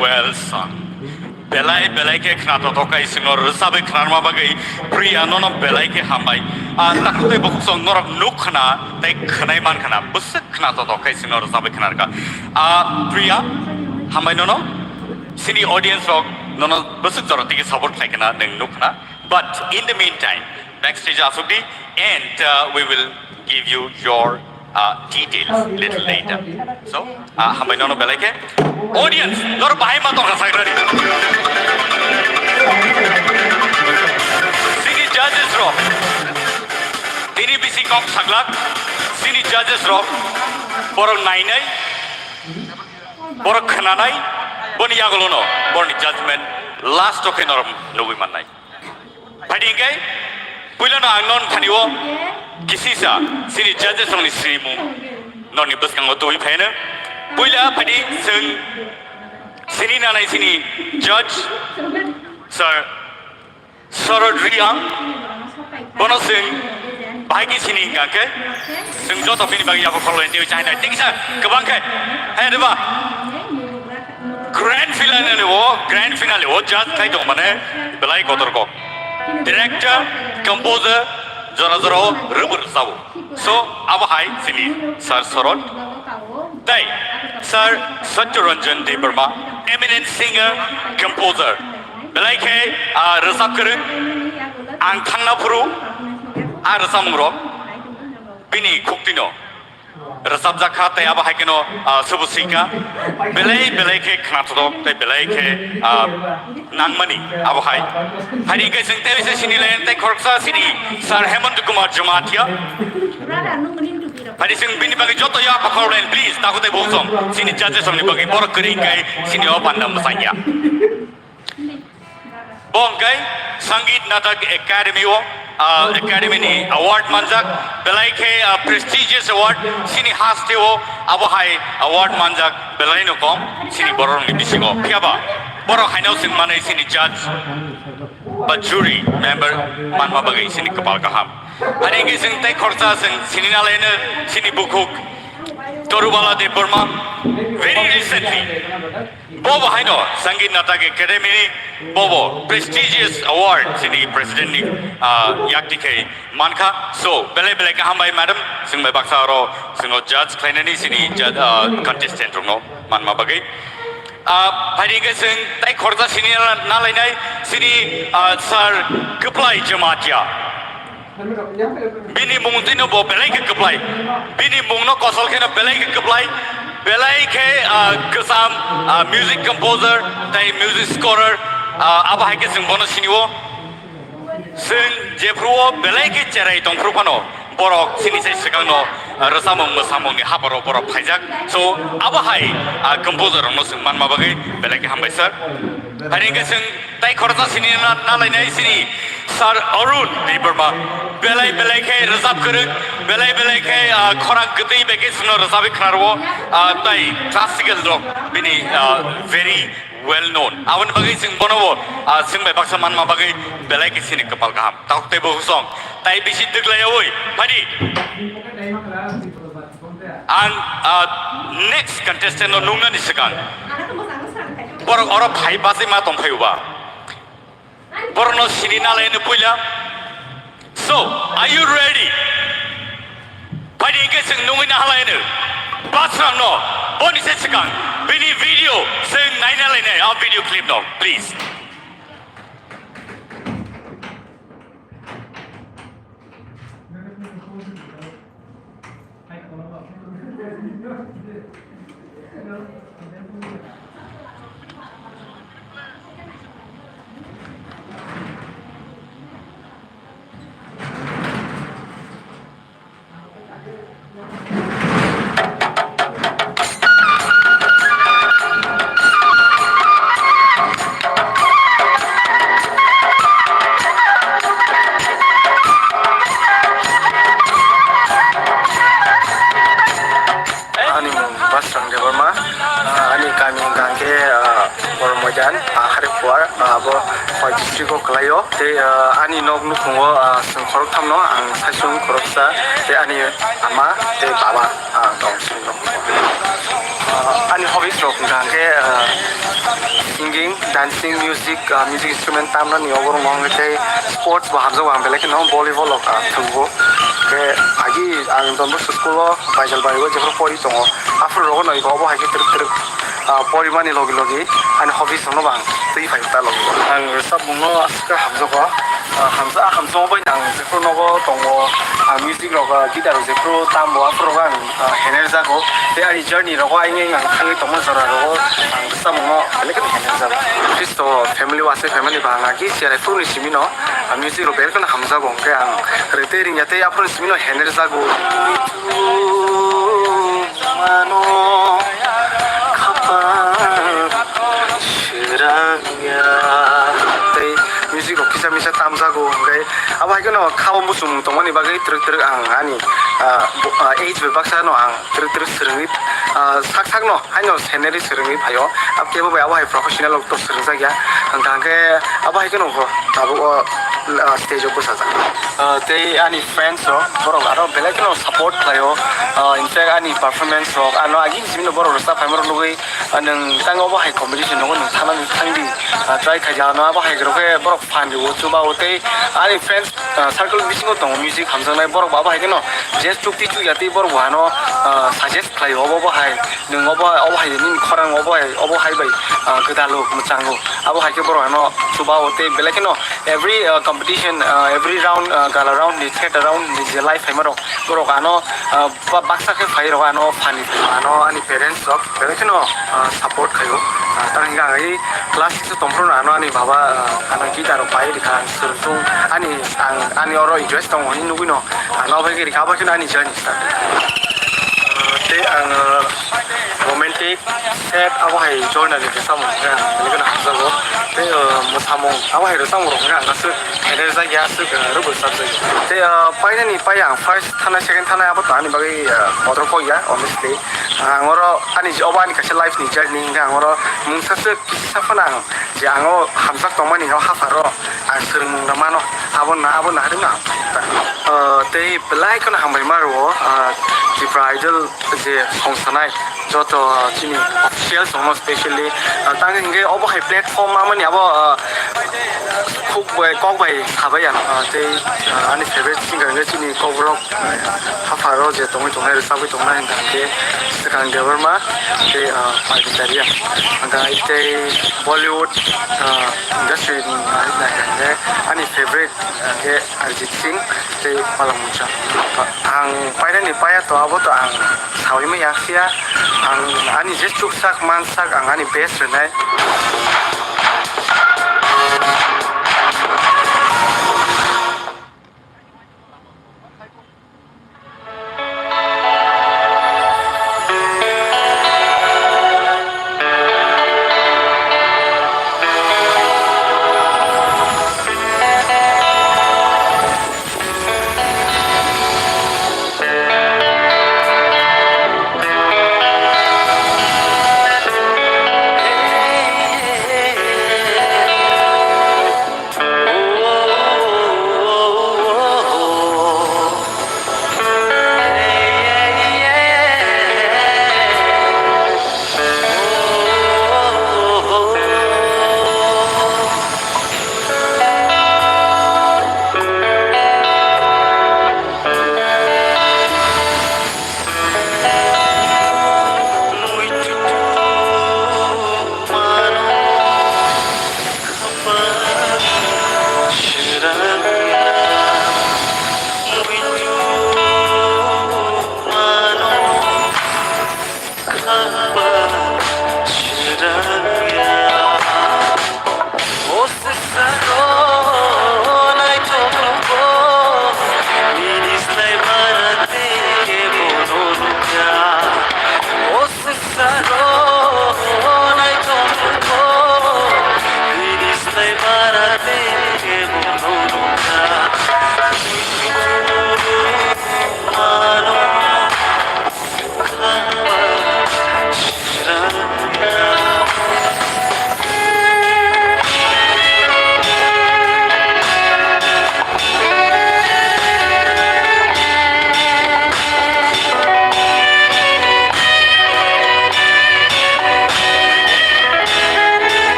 Well sung. Belai belai khe khna totok kai swngo rwchabwi khnarma bagwi Priya nono belai khe hambai. Ah, takhuk tei bukhuk song norok nuk khna tei khwnai man khna bwswk khna totok kai swngo rwchabwi khnarkha. Ah, Priya, hambai nono. Sini audience rok nono bwswk jora tigi support khlai khna nwng nuk khna. But in the meantime, backstage asuk di, and, uh, we will give you your, uh, details little later. So, uh, hambai nono belai khe. Audience, nor bahai ma tongkha sagrari. Sini judges rok. Tini bisi kok saglak. Sini judges rok. Borok nainai. Borok khnanai. Boni yagulono. Borni judgment. Last o khe norok nugui mannai. Phaidi hingke, puilano ang non thani o kisisa sini judges rokni srimung noni bwskango tubui phaino. Puila phaidi chwng sini nanai sini judge, Sir Sorod Riang, bono chwng bahai khe sini hingka khe, chwng joto bini bagwi yapha khorlai tei chainai. Tei kisa kwbang khe, hai rwba. Grand finale o, grand finale o judge khai tong mane belai kotor kok. Director, composer, jora jora o rwbwrwk sabo. So, abo hai sini Sir Sorot. Tei Sir Satyaranjan Debbarma, eminent singer, composer. Belai khe, ah, rwchap kwrwng. Ang thangna phuru, ah, rwchapmung rok. Bini khuktino. Rwchapjak kha tei abo hai kheno, ah, subu singkha. Belai belai khe khnathok tei belai khe, ah, nangmani abo hai. Hari hingke chwng tei se sini line tei khoroksa sini Sir Hemant Kumar Jamatia. Hari chwng bini bagwi joto ya pakhor line please takhuk tei bosong. Sini judges rokni bagwi borok kwrwi hingkai sini o panda mwsangya. Bo hwnkhe Sangeet Natak Academy o, ah, Academy ni award manjak, belai khe, ah, prestigious award, sini haste o abo hai award manjak belai no kom, sini borok ni bisingo. Phiya ba, borok haino chwng manwi sini judge ba jury member manma bagwi sini kwpal kaham. Ani hwnkhe chwng tei khoroksa chwng sini nalaino sini bukhuk Torubala Debbarma, very recently. Bobo haino Sangeet Natak Academy ni bobo prestigious award sini president ni, ah, yakti khe mankha. So, belai belai khe hambai madam, chwng bai baksa oro chwng o judge khlainani sini judge, ah, contestant rokno manma bagwi. Ah, phaidi hwnkhe chwng tai khoroksa sini na-, nalainai sini, ah, Sir Kwplai Jamatia. Bini mung tino bo belai khe kwplai. Bini mung no kosol kheno belai khe kwplai. Belai khe, ah, kwcham, ah, music composer tei music scorer, ah, abo hai khe chwng bono sini o. Chwng jephru o belai khe cherai tong phru phano borok sini sai swkang no, ah, rwchapmung mwsamung ni haparo borok phaijak. So abo hai, ah, composer rok no chwng manma bagwi belai khe hambai sir. Hari hwnkhe chwng Tai khoroksa sini na, nalainai sini Sir Arun Debbarma. Belai belai khe rwchap kwrwng, belai belai khe, ah, khorang kwtwi bai khe chwngno rwchapwi khnarwo, ah, tai classical rok bini, ah, very well known. Aboni bagwi chwng bono bo, ah, chwng bai baksa manma bagwi belai khe sini kwpal kaham. Tok tei bo husong. Tai bisi twklaiyawi, phaidi. Ang, ah, next contestant no nungnani swkang. Borok oro phai bachwi ma tongphai uba. Borokno sini nalaino puila. So, are you ready? Phaidi hwnkhe chwng nungwi nahalaino. Basrangno boni se swkang bini video chwng naina lainai, a video clip no, please. Ani mung Basrang Debbarma, ah, ani kami hwnkha khe, ah, Bormoidan, ah, Harikuar, ah, abo Khowai district o kwlaio. Tei, ah, ani nok nukhungo, ah, chwng khoroktham no, ang saichung khoroksa, tei ani ama tei baba, ah, tong chwng nukhungo. Ah, Ani hobbies rok hwnkha hwnkhe, ah, singing, dancing, music, ah, music instrument tamnani oborok no hwnkhe tei sports bo hamjago ang belai kheno volleyball rok, ah, thwngbo. Khe agi ang Don Bosco school o Baidal bai o jephru pori tongo, aphuru rogo no ego obo hai khe twrwk twrwk, ah, porimani logi logi ani hobbies rok no bo ang twi phai ta logi. Ang rwchapmung no aswk khe hamjago, ah, hamja hamjagwi ang jephru nogo tongo, ah, music rok, ah, guitar rok jephru tambo aphuru rogo ang ah, hener jago. Tei ani journey rogo aini ang thangwi tongma jora rogo ang bwsamo belai kheno hener jago. Kristo family o asai family ba ang agi cherai phuru ni simi no, ah, music rok belai kheno hamjago hwnkhe ang rwtwi ringya tei aphuru ni simi no hener jago. Mano khapang srangya. Tei music rok kisa misa tamjago hwnkhe abo hai kheno khao muchung tongmani bagwi twrwk twrwk ang ani, ah, bo-, ah, age bai baksa no ang twrwk twrwk swrwngwi, ah, sak sak no haino scenery swrwngwi phaio. Abo kebo bai abo hai professional rok to swrwngjak ya. Hwnkha hwnkhe abo hai kheno kho tabuk o, ah, stage o bwsajak. Ah, tei ani fans rok borok aro belai kheno support khlaio. Ah, in fact ani performance rok ano agini simi no borok rwchap phaima rok nugwi, ah, nwng tang obo hai competition nogo nwng thanani thangdi, ah, try khaidi ano abo hai rok khe borok phan rwo chuba o tei ani fans, ah, circle bisingo tongo music hamjaknai borok bo abo hai kheno je chukti chukya tei borok bo ano, ah, suggest khlaio obo bo hai nwng obo obo hai nini khorang obo hai obo hai bai, ah, gwdalo mwchango abo hai khe borok ano chuba o tei belai kheno every, ah, competition, ah, every round, ah, gala round ni third round ni je live phaima rok borok ano, ah, ba-, baksa khe phai rok ano phani phai ano ani parents rok belai kheno, ah, support khaio. Ah, tamni hwnkhe ang ai class six o tongphuru ano ani baba, ah, ano guitar rok pai rikha, swrwngthung ani ang ani oro interest tongo hinwi nugwi no ano bai khe rikha abo kheno ani journey start. Ah, tei ang, ah, romantic, sad abo hai journey ni bwsamo hwnkhe ang belai kheno hamjago. Tei, ah, mwsamung abo hai rwchapmung rok hwnkhe ang aswk hener jak ya aswk, ah, rwbwsajak ya. Tei, ah, painani pai ang first thanai second thanai abo to ani bagwi, ah, kotor kok ya, honestly. Ang oro ani je-, obo ani kaisa life ni journey hwnkhe ang oro mungsa swk kisa phano ang je ang o hamjak tongmani o hapharo ang swrwngmung rw mano, abo na, abo naharwi no ang, ah, tei belai kheno hambai ma rwo, ah, Tipra Idol je song sanai joto chini official songno specially, ah, tang hwnkhe obo hai platform amani abo, ah, khuk bai kok bai sabai ang, ah, tei, ah, ani favorite singer hwnkhe chini Kokborok, ah, hapharo je tongwi tongnai rwchapwi tongnai hwnkha hwnkhe Swkang Debbarma tei, ah, Parvita Reang. Hwnkha tei Bollywood, ah, industry ni nai hwnkhe ani favorite hwnkhe Arijit Singh tei Palamuncha. Ang painani paya to abo to ang sawi maya phiya ang ani je chuksak mansak ang ani best rwnai.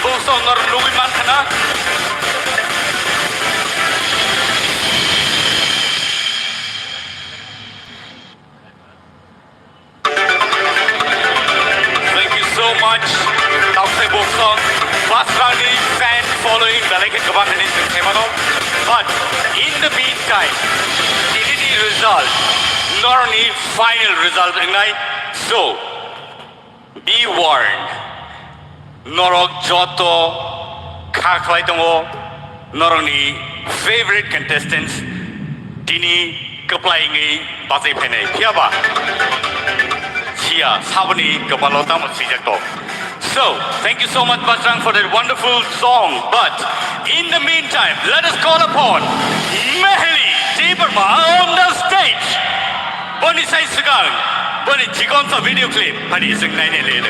Bosong norok nugwi mankha na. Thank you so much. Tausai Bosong, Basrangni fan following belai khe kwbang hinwi chwng khaimano. But in the meantime, tinini result, norokni final result wngnai. So, be warned. Norok joto kha khlai tongo, norokni favorite contestants tini kwplai wngwi bachai phainai. Phiyaba siya saboni kwpalo tamo swijak tok. So, thank you so much, Basrang, for that wonderful song. But in the meantime, let us call upon Meheli Debbarma on the stage. Boni sai swkang, boni chikon sa video clip, hani ising nai nai le.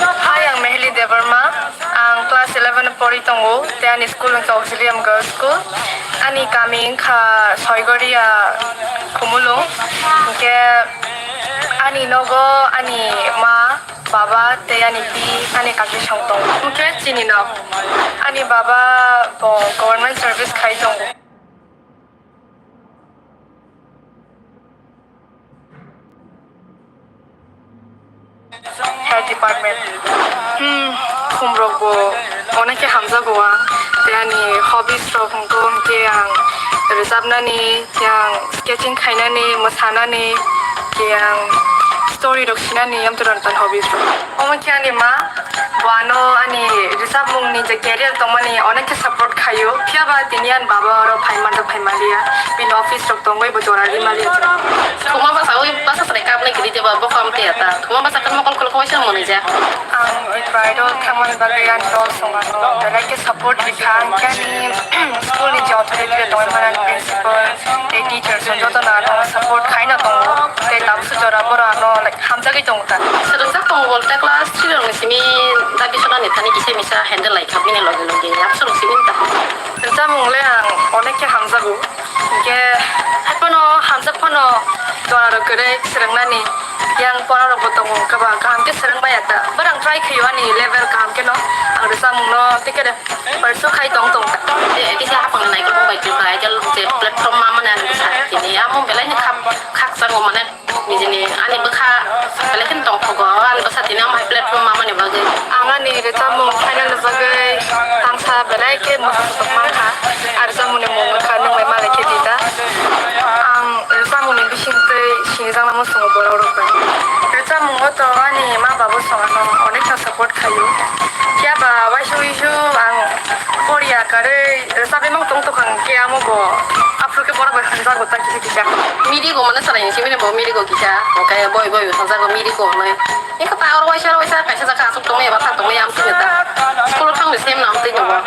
Hi, ang Meheli Debbarma. Ang class eleven pori tongo, tei ani school wngkha Auxilium Girls School. Ani kami wngkha Soigoria Khumulwng. Hinkhe ani nogo ani ma, baba tei ani bi, ani kaki song tongo. Hinkhe chini nok, ani baba bo government service khai tongo. Health department. Hmm, khumrok bo onek khe hamjago ang. Tei ani hobbies rok hwnkhe, hwnkhe ang rwchapnani, khe ang sketching khainani, mwsanani, khe ang story rok sinani, amtwrwng tan hobbies rok. Omo khe ani ma, bo ano ani rwchapmungni je career tongmani onek khe support khaio. Phiyaba tini ani baba oro phai manjak phai manliya. Bini office rok tongwi bo jora ri manliya. Thuma bwsa wi bwsa chwrai kapnai kwrwi tei bo bokam tei ta. Thuma bwsa kan mokol khuluk waisa mwnwi jak. Ang Tipra Idol thangmani bagwi ani dol song ano belai khe support rikha. Ang khe ani school ni je authority rok tongwi mani principal tei teachers rok jotono ano support khaina tongo. Tei tabukhe jora borok ano, like, hamjagwi tongo ta. Swrwngjak tongo bo ta class three rokni simi dabi swnani thani kisa misa handle lai kha bini loge loge absoro simi ta. Rwchapmung le ang onek khe hamjago. Hinkhe hai phano hamjak phano jora rok kwrwi swrwngnani yang pora rok bo tongo, kaba kaham khe swrwng maya ta. Borok try khaio ani level kaham khe no, ang rwchapmung no tei khe pursue khai tong tong ta. Tei kisa hapang nai khe mobile twi bai khe je platform ma mani ang bwsa tini amo belai ni khak khakchang mane. Nijini ani bwkha belai kheno tongthogo, ani bwsa tini omo hai platform mamani bagwi. Ang ani rwchapmung phainani bagwi tangsa belai khe mwthangtok mankha. Ang rwchapmungni mung wngkha Nwng Bai Malai Khe Di Da. Ang rwchapmungni bisingtwi sinijakna muchungo borok rok bai. Rwchapmungo to ani ma babu song ano onek no support khaio. Phiya ba waisa waisa ang poriya karwi rwchapwi mang tong tokha, hwnkhe amo bo aphuru khe borok bai hamjago ta kisa kisa. Mirigo mane chwrai ni simi bo mirigo kisa, hwnkhe boi boi hamjago mirigo hwnwi. Eko ta oro waisa waisa kaisa jaga aswk tongmani eba thang tongmani amtwi ta. School o thangwi sem no amtwi tongo.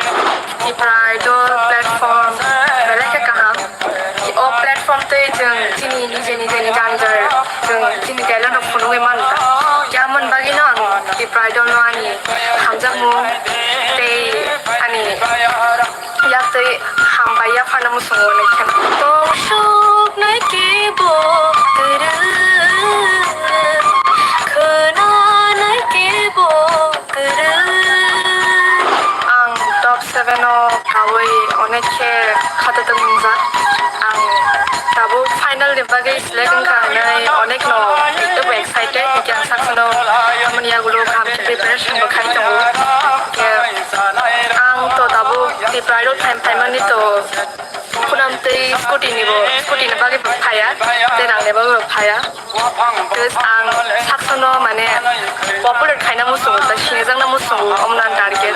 Tipra Idol platform belai khe kaham. O platform tei chwng chini nijeni nijeni janjar, chwng chini talent rok phunugwi mano. Khe amoni bagwino ang Tipra Idol no ani hamjakmung tei ani yaktwi hambai yapharna muchungo hwnwi kheno. Tong suknai kebo kwrwi, khwnanai kebo kwrwi. Ang top seven o khaui onek khe khatotwk wngjak. Ang tabuk final ni bagwi select wngkha hwnwi onek no ekdom excited, hwnkhe ang sakno aboni yagulo kaham khe preparation bo khai tongo. Hwnkhe ang to tabuk Tipra Idol phaimani to khunam tei scooty ni bo, scooty ni bagwi bo phaiya, tei rang ni bagwi bo phaiya. Just ang sakno mane popular khaina muchungo, ta sinijakna muchungo, omo no ang target.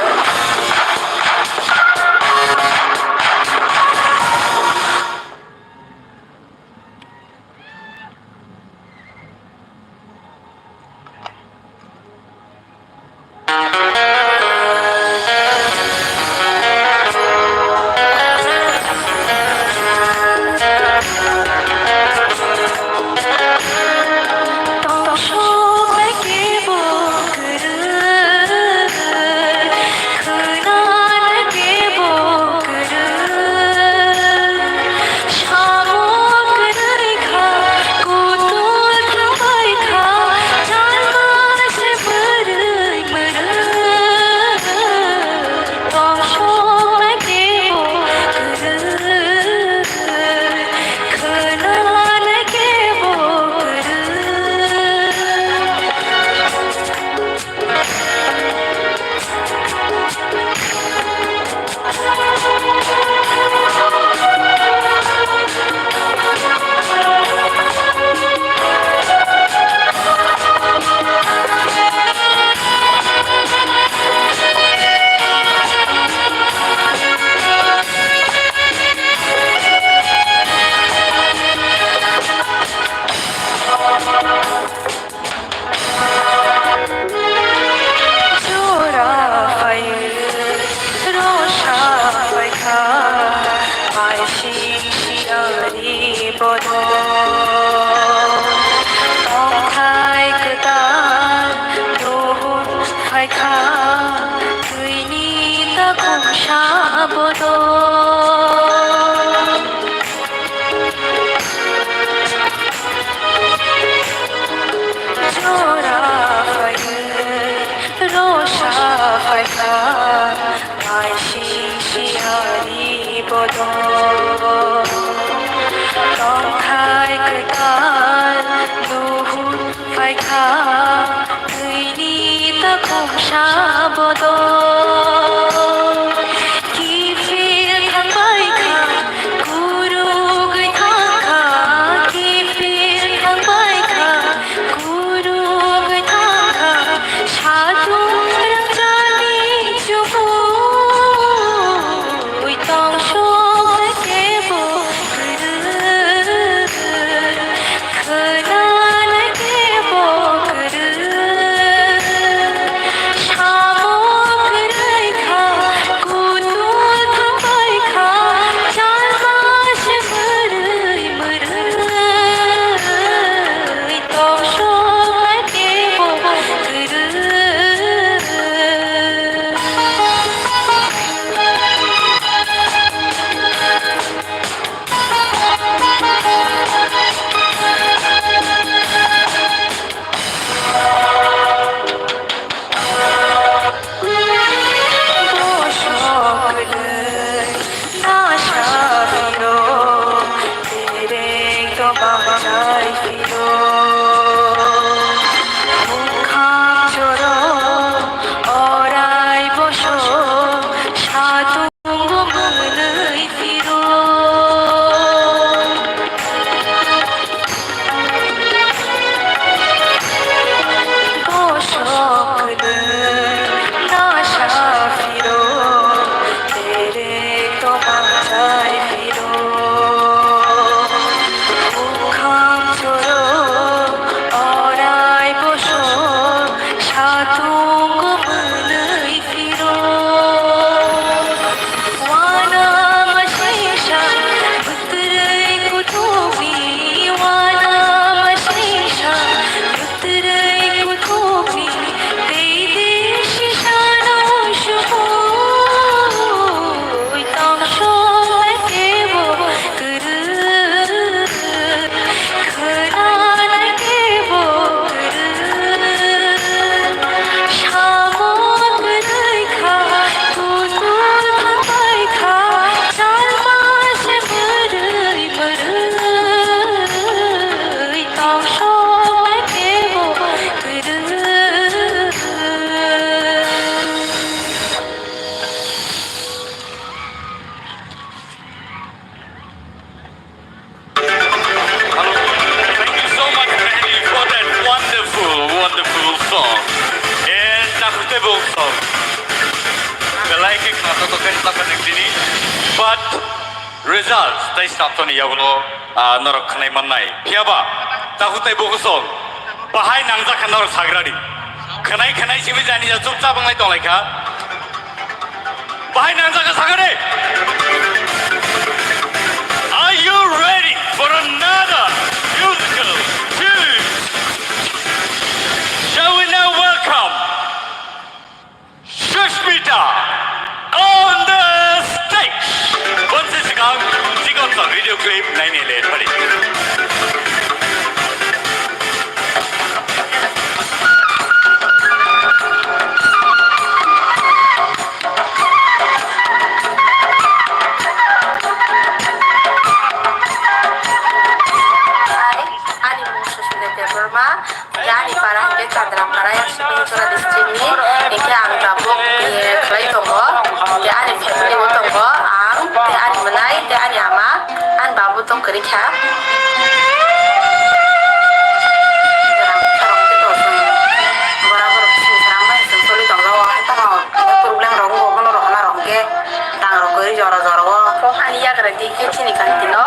Siyari bodo tongthai kwtal duhur phaikha twini takhumsa bodo. Jora phaiwi rosa phaikha. Aising siyari bodo tongthai kwtal duhur phaikha twini takhumsa bodo. Kiphil thangbaikha, kurugwi thangkha, kiphil thangbaikha, kurugwi thangkha, satung rangchakni chumui tongsok kebo kwrwi, khwnanai kebo kwrwi. Samo kwrwi kha, kutul thangbai kha, chalma se mwrwi mwrwi, tongsok nai kebo kwrwi. Orai boso satung mwnwi phiro. Bosok kwrwi nasa phiro, terek toma chai phiro. Bukhang choro orai bosok satung mwnwi phiro. Wana masingsa bwtwrwi kuthukni, wana masingsa bwtwrwi kuthukni, tei tei sisano sumui tongso kebo kwrwi. Khwnanai kebo kwrwi, samo kwrwi kha, kutul thangbai kha, chalma se mwrwi mwrwi, tongsoknai kebo kwrwi. Hello. Thank you so much, Mehdi, for that wonderful, wonderful song. And Takhuk Tebuk song. Belai khe khnathok khe tini. But results tei snapsoni yagulo, ah, norok khwnai mannai. Phiyaba Takhuk Tebuk song bahai nangjak kha norok sagrani. Khwnai khwnai simi jani ya chupchap wnglai tonglaikha. Bahai nangjak kha sakani. Are you ready for another musical tune? Shall we now welcome Sushmita on the stage? Bonsi swkang chikon sa video clip naini le thari. Ani mung Susmita Debbarma, tei ani para hwnkhe Chandra para, Yaksibini Chora district ni, hwnkhe ang tabuk B A khlai tongo, tei ani family bo tongo, ang tei ani mwnai tei ani ama. Ani babu tong kwrwi kha. Borok khe to chwng bora borok chwng srang bai chwng choli tong jago. Haikhe tamo problem rok wngo, bono rok hwnna rok hwnkhe dang rok kwrwi jora jora o. Ani yagra di khe chini kanti no.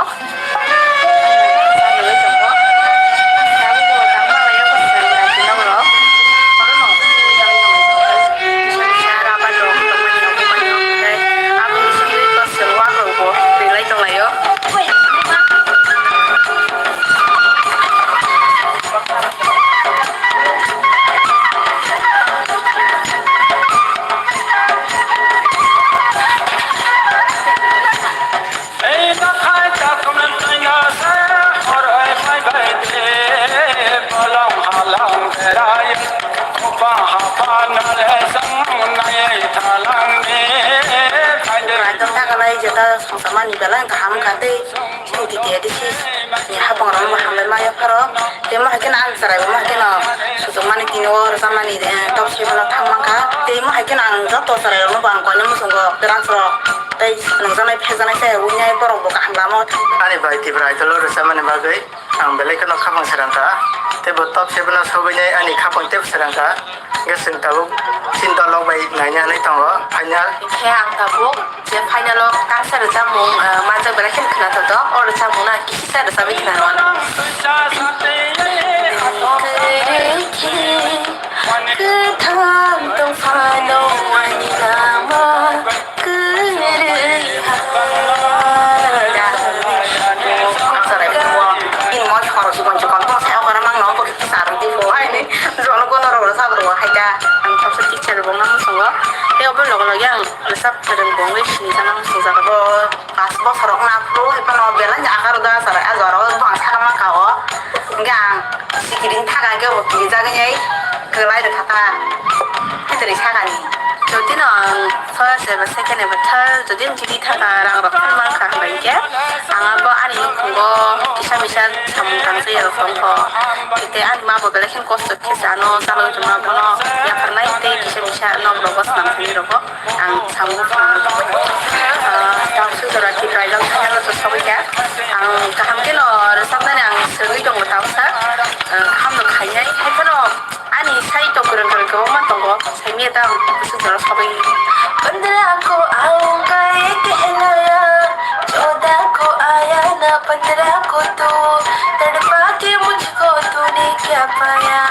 Abo ni simi to chwng wak rok bo rilai tong lai o. Ta songsamani belai kaham wngkha tei chini D T A D C ni haphangrokno bo hambai ma yapharo. Tei mohai kheno ang chwrairokno mohai kheno suchukmani tini o rwchapmani, eh, top seven o thang mankha. Tei mohai kheno ang joto chwrairokno bo ang koinwi muchungo drugs rok tei nungjaknai phekjaknai se wngnai borok bo kaham lama o thang. Ani bai Tipra Idol o rwchapmani bagwi ang belai kheno khapang srang kha. Tei bo top seven o sogwinai ani khapang teibo srang kha. Hwnkhe chwng tabuk chini dol rok bai naina hinwi tongo final. Hwnkhe ang tabuk je final o kangsa rwchapmung, ah, manjak belai kheno khwnathok tongo. O rwchapmung no ang kisa rwchapwi khwnarwano. Kwthang tong phano ani lama. Kwrwi ha. Bini moi khorok chikon chikon tong sayo, kora mangno bo kisa rw di bo hai ni. Jono gono rok rw sab rw hai da. Ang tabsa teacher bo nang songo. Tei obo logo logi ang rwchap kwrwng bo wngwi sini sanang sujak. Bo pas bosorok na phuru hai phano belai ni akar da sara a jora o bang saka mangka o. Hingke ang sikiring thaga hingke bo kirijagwi kwlai rwkha ta. Haitoroi sakani. Jodi no ang first eba second eba third jodi ang jidi thaga rang rok phano mankha hwnba hingke ang abo ani nukhungo kisa misa samung tangsa ya rok tongkho. Hingke ani ma bo belai kheno kosto khe chano chalogwi tongma bono yapharnai tei kisa misa nok rogo swnam thani rogo. Ang samung phano, ah, tabuk sujora Tipra Idol final o to sogwi kha. Ang kaham kheno rwchapnani ang swrwngwi tongo tabuksa. Ah, kaham no khainai. Hai phano ani sai to kwrwng kwrwng kwbangma tongo. Saimanya ta ang sujora sogwi. Pandra ko aaunga ye keh laya, chauda ko aaya na pandra ko tu, tadpa ke mujhko tune kya paya.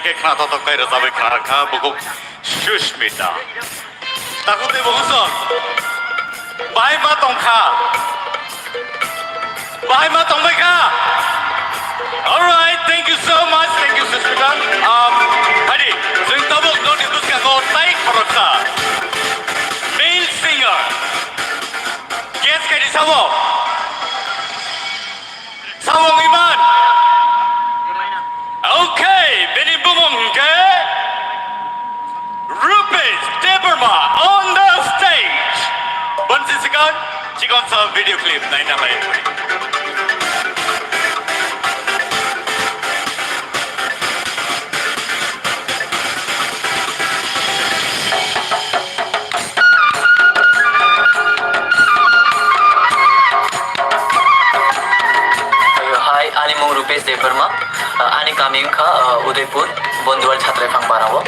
Khe khna totok tei rwchabwi khna kha bukhuk Sushmita. Takhuk tei bukhuk song. Bahai ma tong kha. Bahai ma tong bai kha. Alright, thank you so much, thank you Sushmita. Um, hadi, chwng tabuk nokni bwskango tai khoroksa male singer. Guess khaidi sabo. Sabo wngwi man. Okay, bini bumung hwnkhe Rupesh Debbarma on the stage. Bonsi sikon, chikon sa video clip naina lai. Hai, ani mung Rupesh Debbarma. Ah, ani kami wngkha, ah, Udaipur, Bonduwal Chhatraifang Para o.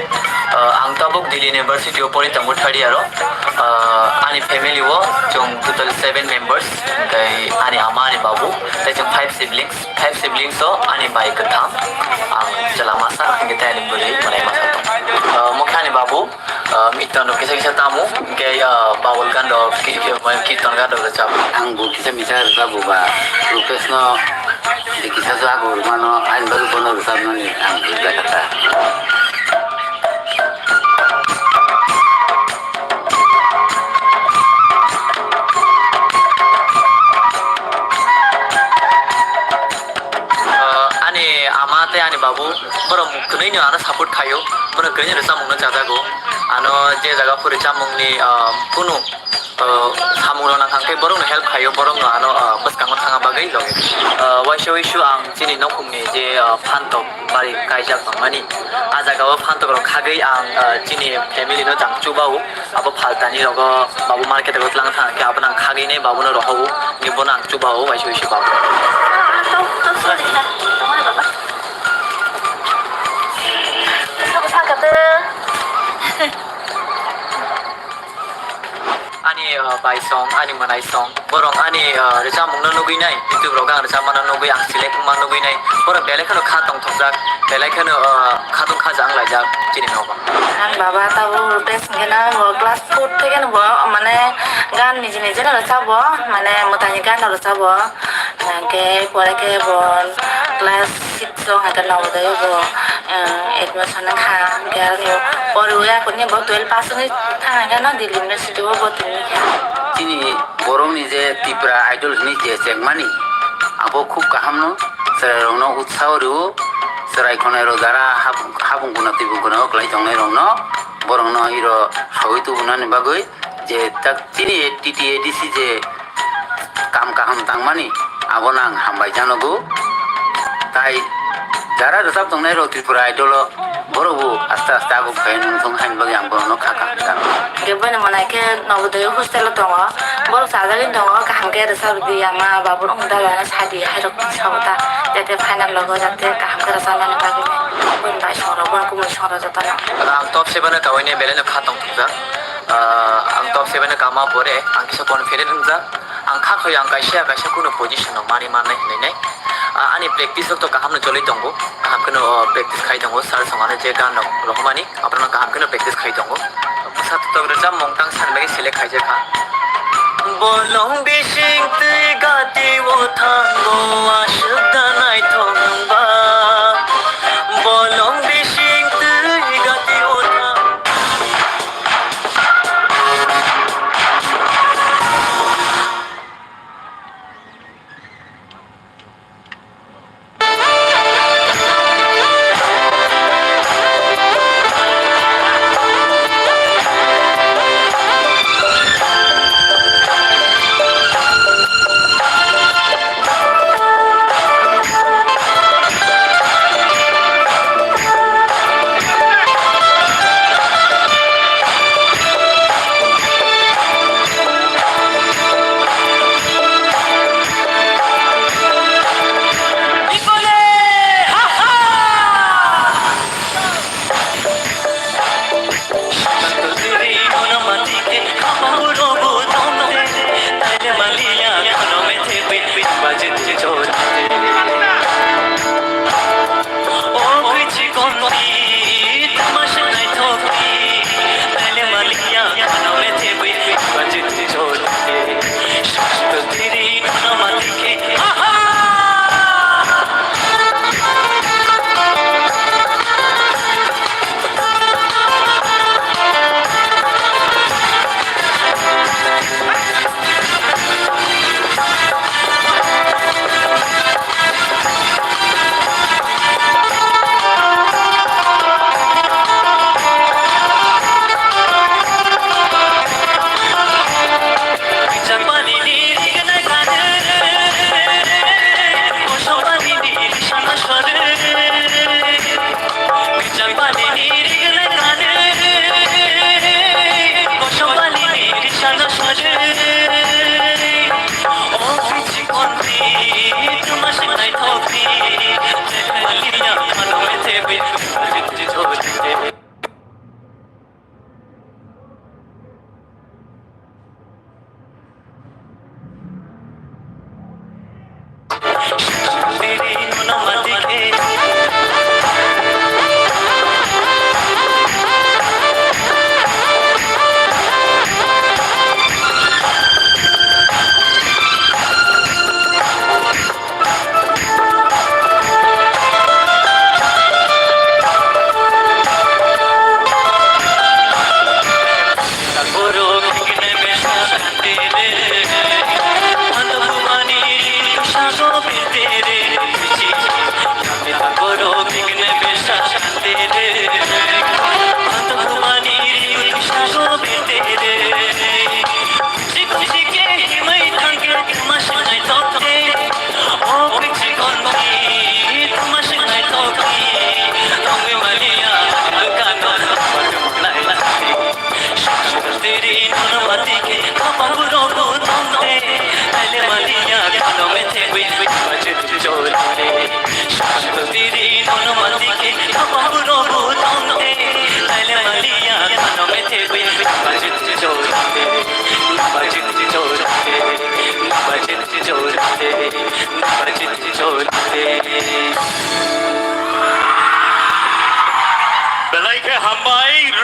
Ah, ang tabuk Delhi University o pori tongo third year o. Ah, ani family o chwng total seven members, tei ani ama, ani babu, tei chwng five siblings. Five siblings o ani bai kwtham, ang chwla masa, hwnkhe tei ani bwrwi mwnai masa tong. Ah, mokhe ani babu, ah, kirtan rok kisa kisa tamo, hwnkhe, ah, Babul gan rok, ki-, ki-, kirtan gan rok rwchap. Ang bo kisa misa rwchap bo ba, Rupesh no je kisa jago rwmano, ani bagwi bono rwchapnani ang rwjakha ta. Ah, ani ama tei ani babu borok kwnwi no ano support khaio, borok kwnwi no rwchapmung no chajago, ano je jaga phuri chamung ni, ah, kunu, ah, samung rok nang kha khe borok no help khaio, borok no ano, ah, bwskango thangna bagwi logi. Ah, waisa wisu ang chini nokhung ni je, ah, phantok bari kaijak tongmani, ah jaga o phantok rok khagwi ang, ah, chini family no jang chubao. Abo phaltani rogo babu market rogo tlang thang khe abono ang khagwi nai babuno rohogo, hwnkhe bono ang chubao waisa waisa babu. Ani, ah, bai song, ani mwnai song. Borok ani, ah, rwchapmungno nugwi nai, YouTube rogo ang rwchapmano nugwi, ang select wngma nugwi nai. Borok belai kheno kha tongthokjak, belai kheno, ah, khatung khaja wnglaijak chini nogo. Ang baba tabuk Rupesh hwnkhe no bo class four theke no bo mane gan niji niji no rwchabo, mane mwtaini gan no rwchabo. Hwnkhe pore khe bo class six o hwnkhe Navodaya o bo, ah, admission wngkha. Hwnkhe aro poriwi aphuru bo twelve pass wngwi thang hwnkhe no Delhi University o bo tongwi kha. Chini borokni je Tripura Idol hinwi je chengmani, abo khub kaham no, chwrairokno utsaho rwo, chwrai khwnairok jara hap-, hapung guna tibung guna o kwlai tongnairokno, borokno iro sawi tubunani bagwi je tak chini T T A D C je kam kaham tangmani, abono ang hambai janogo. Tai jara rwchap tongnairok Tripura Idol o, borok bo aste aste aguk phai nung thung haini bagwi ang borokno kha kaham jano. Hwnkhe boino mwnai khe Navodaya hostel o tongo, borok chajagwi tongo, kaham khe rwchap rwdi ama babu rok dalai sadi hairok sabo ta, jate final logo jate kaham khe rwchapnani bagwi boini bai songrok bono kumui songrok jotono. Ang top seven o kaui nai belai no kha tongthokjak. Ah, ang top seven o kama pore ang kisa confident wngjak. Ang kha khoi ang kaisa kaisa kuno position rok mani mannai hinwi nai. Ah, ani practice rok to kaham no choli tongo. Kaham kheno, oh, practice khai tongo. Sir song ano je gan rok rohormani, aphuru no kaham kheno practice khai tongo. Bwsa totok rwchapmung tang sani bagwi select khaijak kha. Bolong bising twi gati o thango aswk da naithok wngba. Bolong bising twi gati o thango.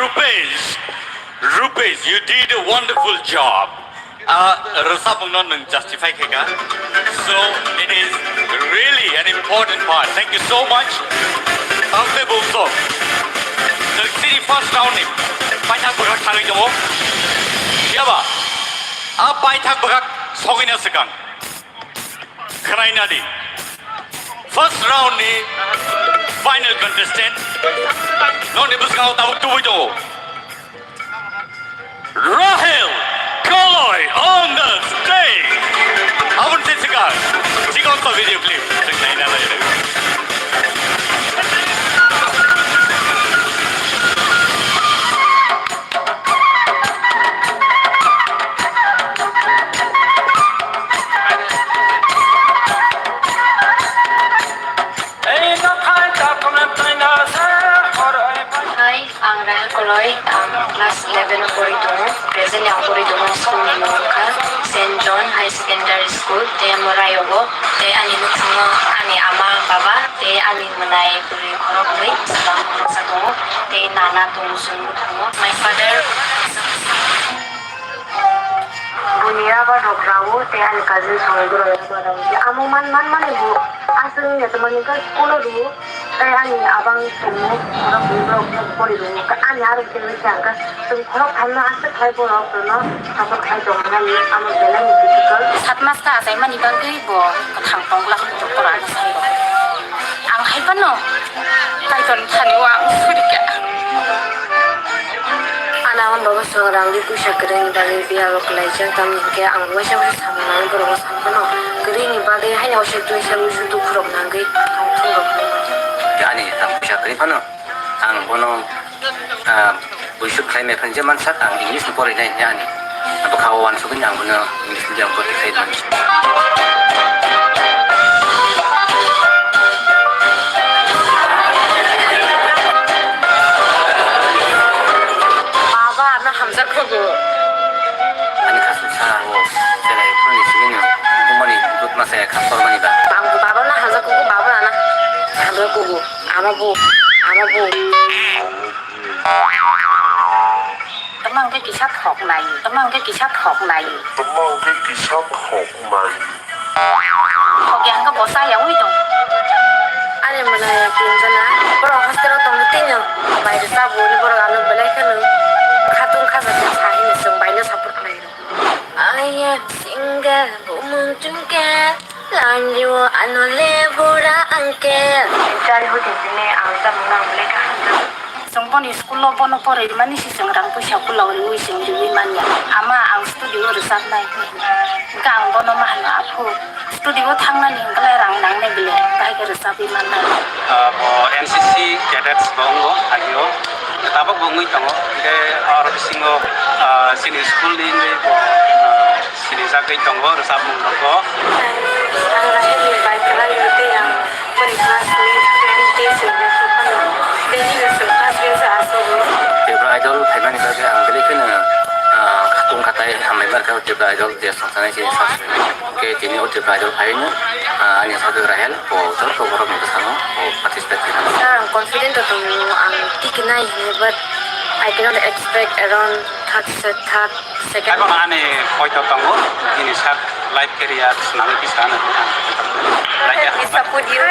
Rupesh, Rupesh, you did a wonderful job. Ah, rwchapmungno nwng justify khaikha. So, it is really an important part. Thank you so much. Ang tei bumsok. Nwng chini first round ni paithak bwkhak thangwi tongo. Phiya ba, a paithak bwkhak sogwina swkang. Khwnaina di. First round ni final contestant. Nokni bwskango tabuk tubui tongo. Rahel Koloi on the stage. Aboni se sikar. Chikon sa video clip. Chwng naina lai. Hai, ang Rahel Koloi, ang class eleven o pori tongo. Presently ang pori tongo school ni mung wngkha Saint John High Secondary School, tei amo Rayogo, tei ani nukhungo ani ama, baba, tei ani mwnai bwrwi khoroknwi, chwla khoroksa tongo, tei nana tongo chwng nukhungo. My father. Buni rubber rok rawo tei ani cousin songwi borok rubber rawo. Amo man man mani bo aswk wngya tongmani khe school o rwo tei ani abang tongo borok bini borok pori rwo ani aro khe wngkha hwnkhe chwng khorok thamno aswk khai borok rwno support khai tongmani amo belai ni difficult. Sat mas khe achaimani bagwi bo kwthang tongla hwnwi borok ano sai rw. Ang hai phano Kaitor thani o ang surikha. Ana ang baba song rang di puisa kwrwini bagwi biya o kwlaijak, tamni hwnkhe ang waisa waisa samung nangwi borok o san phano kwrwini bagwi haino waisa twi sa waisa dukhu rok nangwi tong thung rok phano. Ani rang puisa kwrwi phano ang bono, ah, buisuk khlai maya phano je mansak ang English ni porinai hwnwi ani bwkha o uansugwi ang bono English medium o bwrwi khlai mano. Baba, ano hamjak khugo. Ani khasuk sa o chwrai phone ni simi no bumani dut masa ya khas tormani ba. Ang baba no hamjak khugo, baba ano hamjak khugo. Ama bu, ama bu. Tama hwnkhe kisa thok nai, tama hwnkhe kisa thok nai. Tama hwnkhe kisa thok nai. Thok ya hwnkhe bo cha ya wi tong. Ani mwnai tinjana, borok hostel o tongwi tini baire cha bo hwnwi borok ano belai kheno khatung khaja khe sa hino chwng baino support khlai rw. Ayya single bumung chungke lanjio ano le bura angke. Chari hote sini ang chamung nang belai kaham. Chwng boni school o bono porwi mani si chwng rang puisa kula uri ui chwng riui manya. Ama ang studio o rwchapnai hwnka ang bono ma hano aphu. Studio o thangnani hwnkalai rang nangnai bile, bahai khe rwchapwi mannai. Ah, bo N C C cadets bo wngo, agio. Tabok bo wngwi tongo. Hwnkhe aro bisingo, ah, chini school ni wngwi bo, ah, sinijagwi tongo, rwchapmung rokbo. Ang Rahel ni bai kwlai o tei ang boni class ni friend tei chwng rwkha phano. Tei nini chwng first bench o asogo. Tripura Idol phaimani bagwi ang belai kheno, ah, khatung khatai hambai barkha Tripura Idol je songsanai chini first. Hwnkhe tini o Tripura Idol phaino, ah, ani sajwk Rahel bo joto borokni bwskango bo participate khainai. Sir, ang confident o tongo, ang tikinai hinwi, but I cannot expect around third set, third, second. Abo ani poito tongo, nini sak life career swnamwi tisa hwnwi ang. Like, we support you.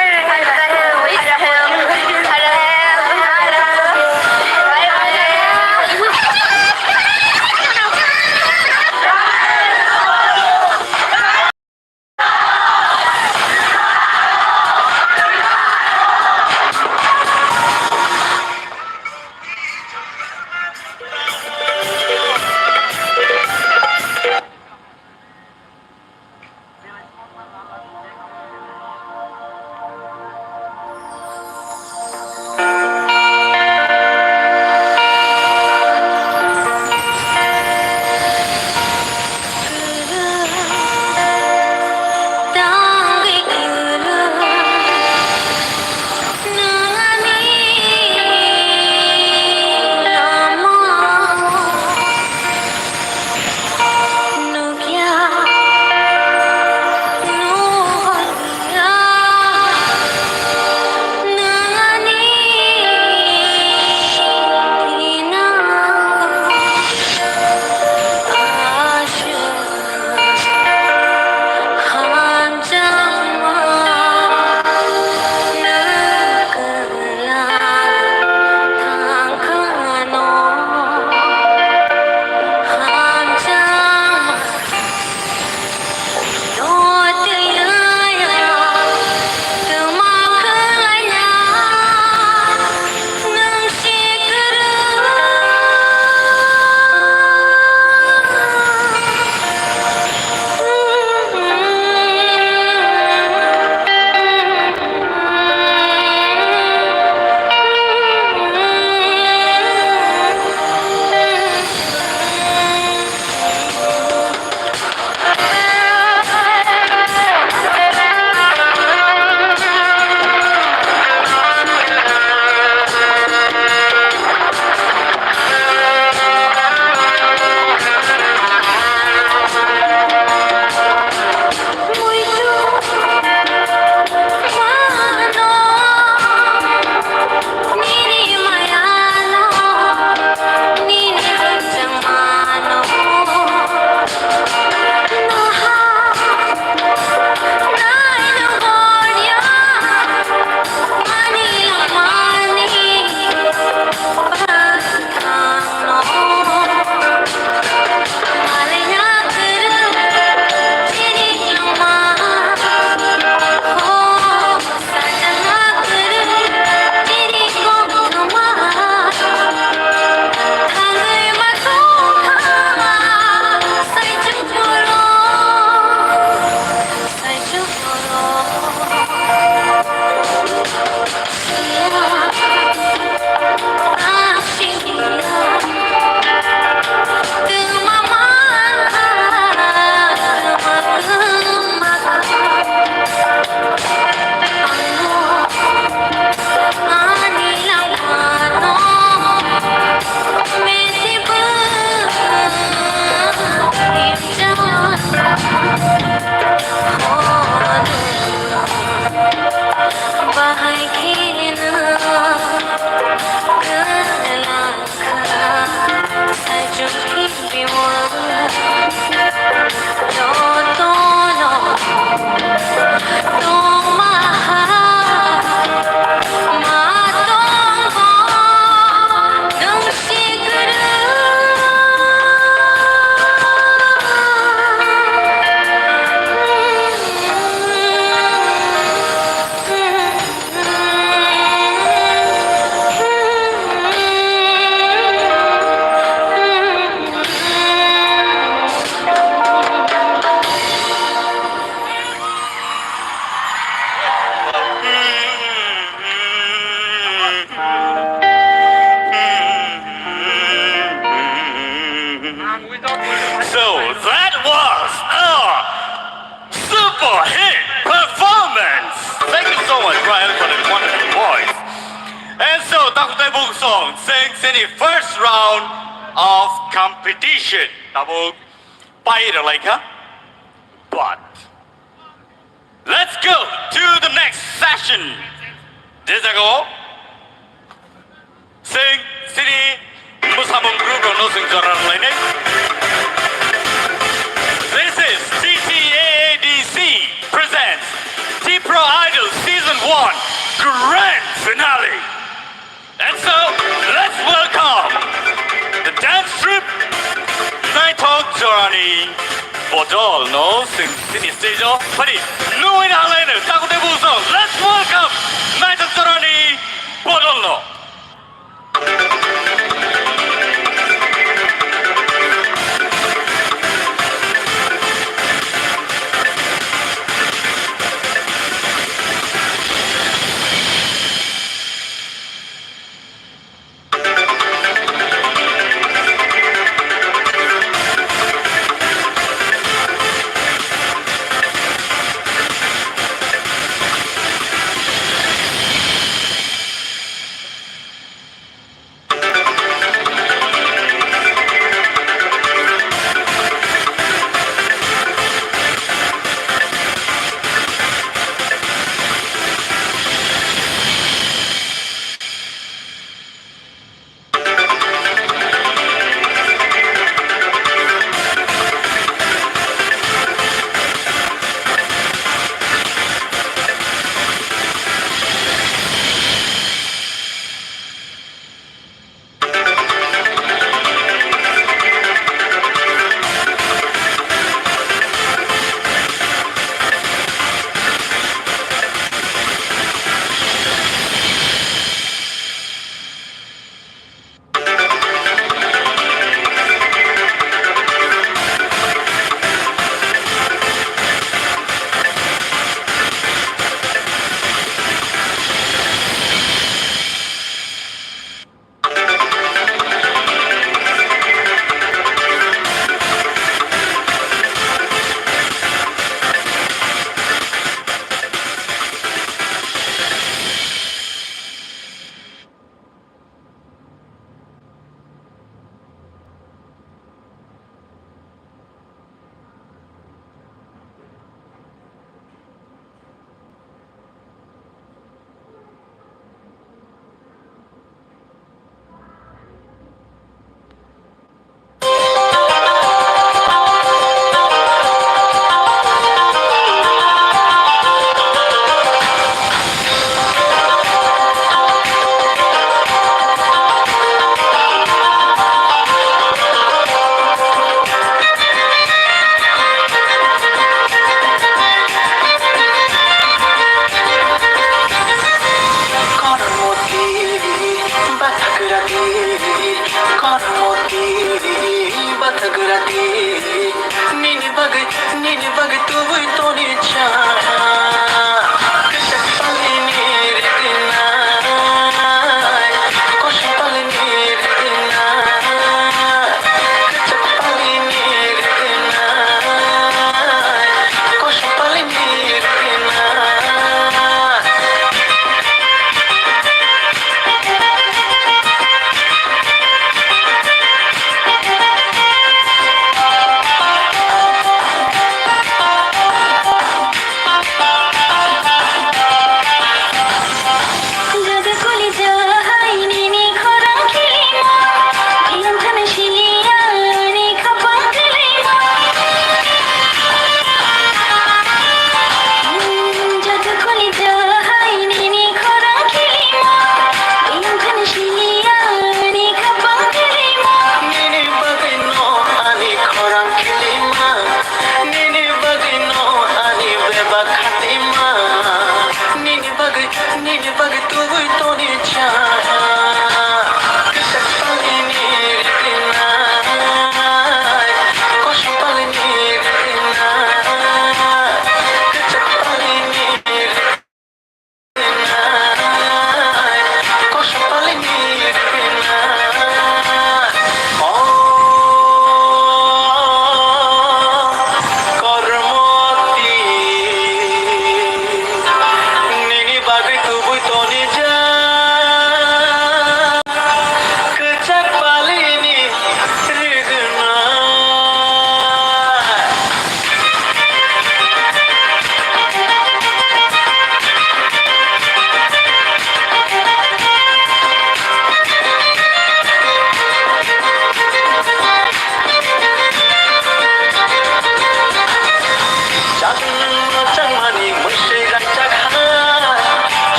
Sing sini first round of competition. Tabuk pai rwlaikha. But let's go to the next session. Je jagao sing sini musamung group rokno sing jora rwlainai. This is T T A A D C presents T Pro Idol Season one Grand Finale. And so, let's welcome the dance troupe Naithok Jorani Bodol no sing sini stage o phani nungwi na halai no takutai buso. Let's welcome Naithok Jorani Bodol no.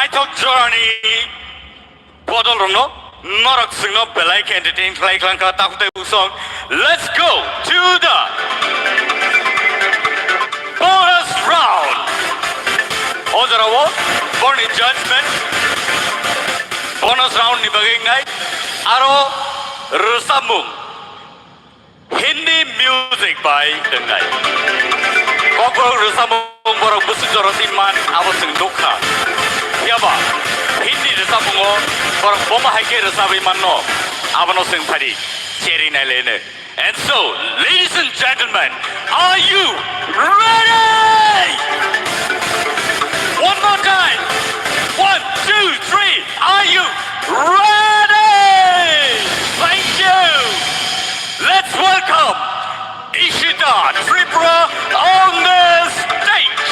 naithok jorani bodol rokno norok chwngno belai khe entertain khlai khlang kha takhuk tei usong. Let's go to the bonus round. O jorao borni judgment bonus round ni bagwi wngnai aro rwchapmung. Hindi music bai wngnai. Kokborok rwchapmung borok bwswk jorasi man abo chwng nukha. Phiyaba Hindi rwchapmungo borok bomo hai khe rwchabwi manno abono chwng phadi cherinai leno. And so, ladies and gentlemen, are you ready? One more time. One, two, three. Are you ready? Thank you. Let's welcome Ishita Tripura on the stage.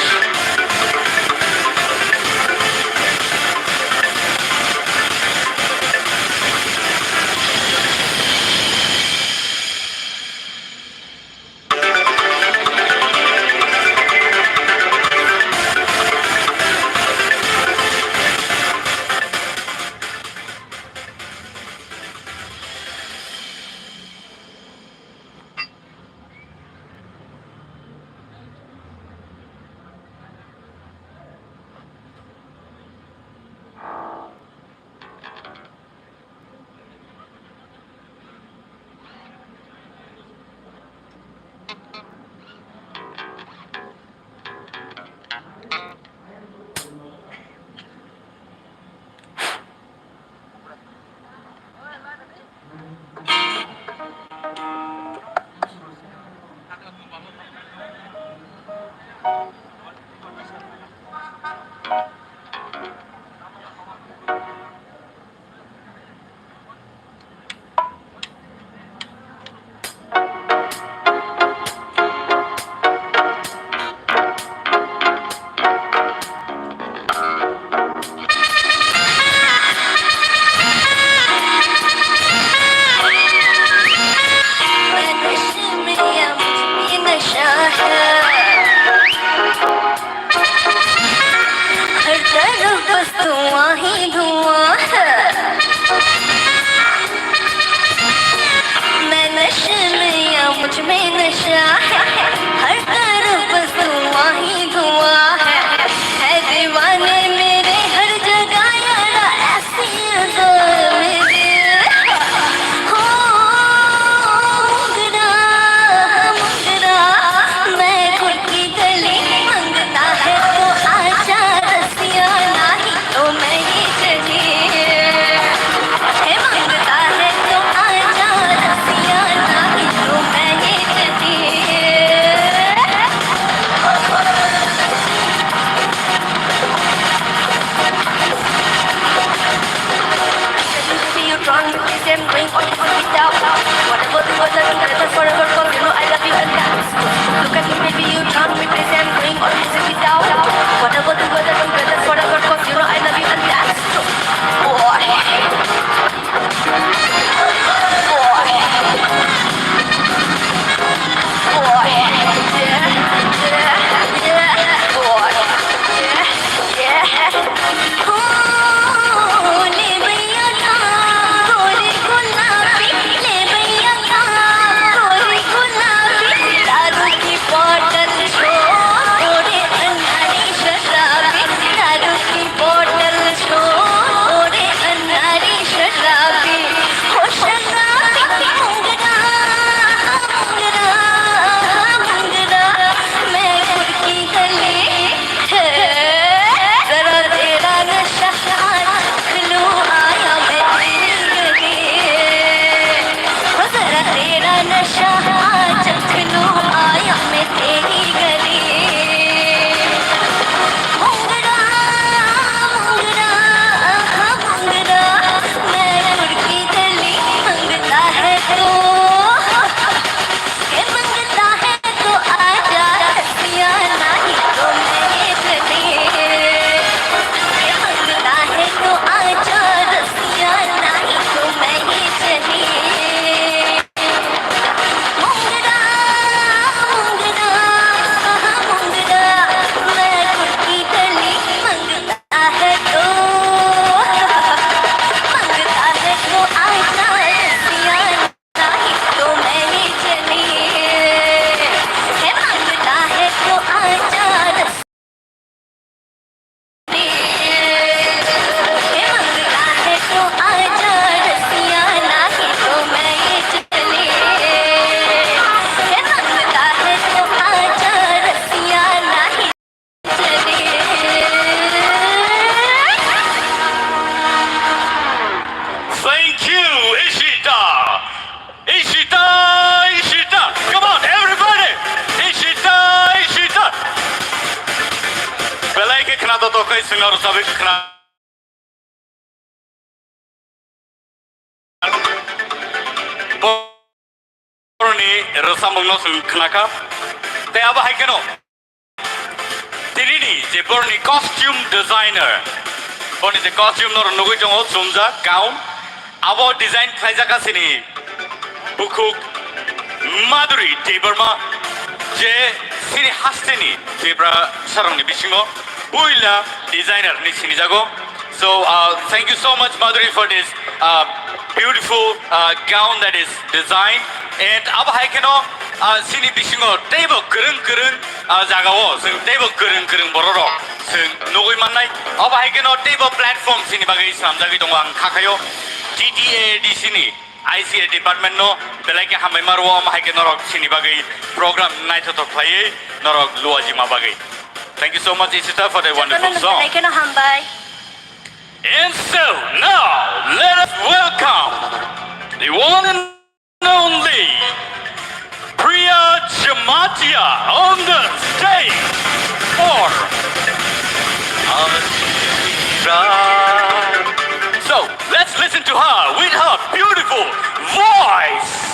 हर तरफ बस धुआं ही धुआं है। मैं नशे में या मुझ में नशा है, हर तरफ बस धुआं ही धुआं है। है दीवाने मेरे हर जगह यारा, ऐसी अदा मेरे। हो मुंगरा, मुंगरा, मैं खुद की गली मंगता है तो आजा रसिया, नहीं तो मैं ये चली। हे मंगता है तो आजा रसिया, नहीं तो मैं ये चली। Baby, you drown me, please, I'm going all this without. Whatever the weather, together forever, 'cause you know I love you and that's true. Look at me, baby, you drown me, please, I'm going all this without. Whatever the weather, together forever, 'cause you know I love you and that's true. Boy. Boy. Boy. Yeah, yeah, yeah, boy. Yeah. जरा तेरा नशा आज चख लूं, आया मैं तेरी गली। ओ जरा तेरा नशा आज चख लूं, आया मैं तेरी गली। मुंगरा, मुंगरा, मुंगरा, मैं गुड़ की गली मंगता है तू। ए मंगता है तो आजा रसिया, नहीं तो मैं ये चली। ए मंगता है तो आजा रसिया, नहीं तो मैं ये चली। Chwngno rwchapwi khna. Boroni rwchapmungno chwng khnakha. Tei abo hai kheno tinini je boroni costume designer, boroni je costume norok nugwi tongo, chumjak gown, abo design khlaijak chini bukhuk Madhuri Debbarma, je chini hasteni Tiprasarokni bisingo puila designer hinwi sinijago. So, uh, thank you so much, Madhuri, for this, uh, beautiful, uh, gown that is designed. And abo hai kheno, uh, chini bisingo teibo kwrwng kwrwng, uh, jagao chwng teibo kwrwng kwrwng bororok chwng nugwi mannai. Abo hai kheno teibo platform chini bagwi swnamjagwi tongo, ang kha khaio T T A D C ni I C A department no belai khe hambai ma rwo, omo hai khe norok chini bagwi program naithothok khlaiwi norok luajima bagwi. Thank you so much, Ishita, for the wonderful song. Belai kheno hambai. And so now let us welcome the one and only Priya Jamatia on the stage for Ashira. So, let's listen to her with her beautiful voice.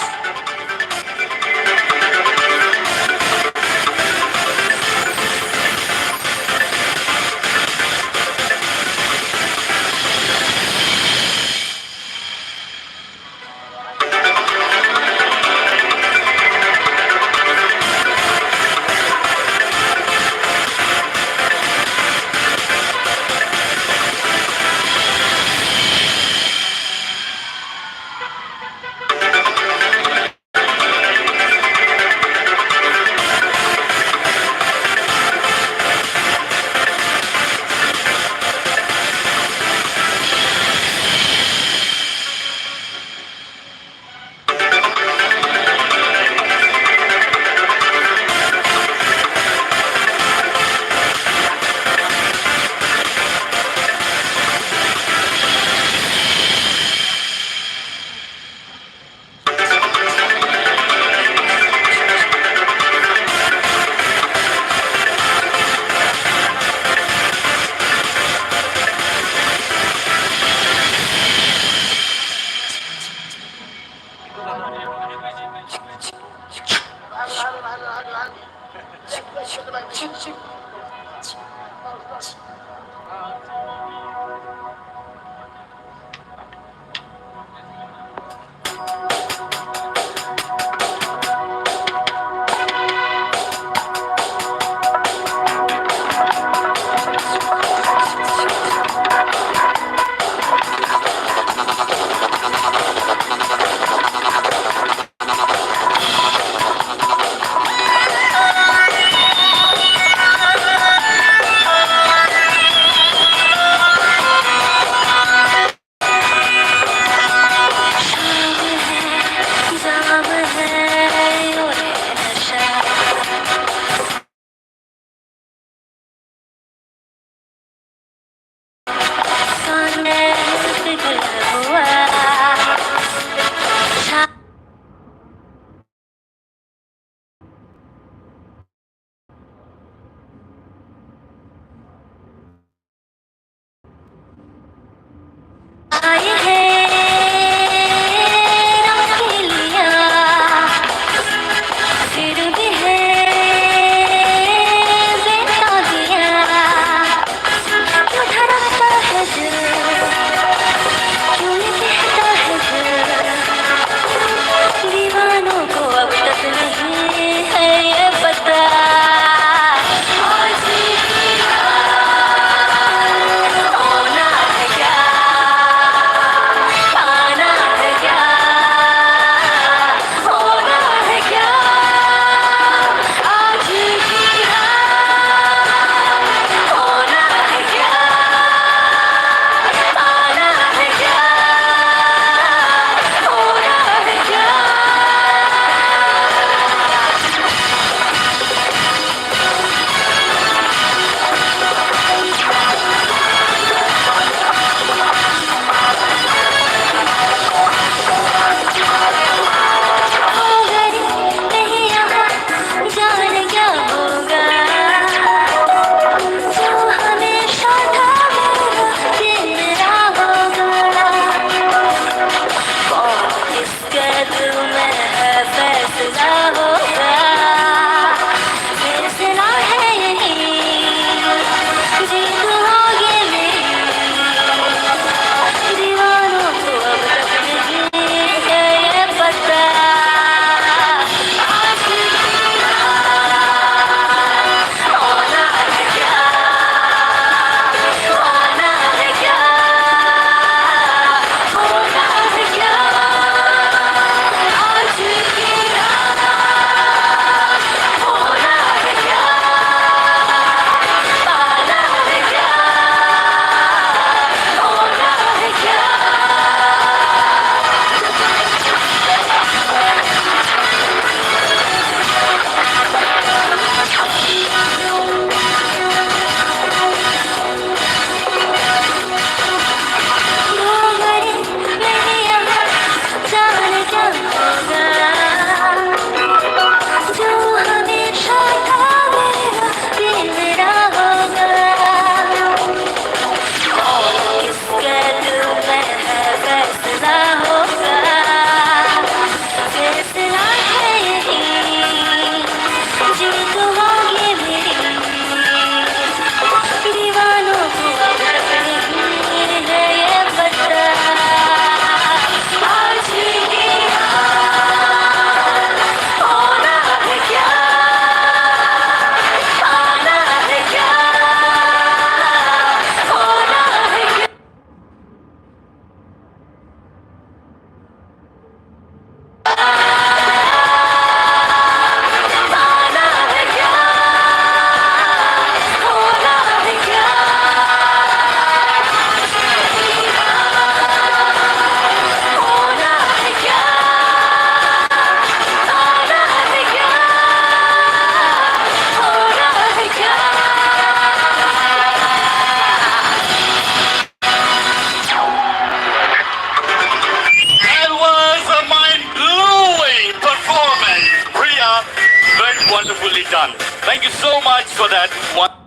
Wonderfully done. Thank you so much for that. Won-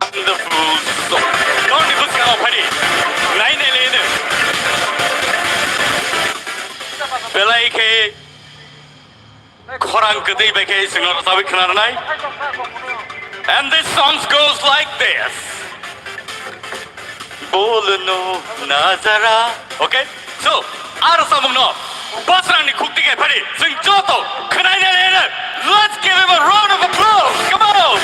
Wonderful song. Norni bwskango phani. Nainai leno. Belai khe khorang kwtwi bai khe chwngno rwchabwi khwnarwnai. And this song goes like this. Bolo no nazara. Okay? So, a rwchapmungno Basrangni khukti khe phani chwng joto khwnaina leno. Let's give him a round of applause. Come on.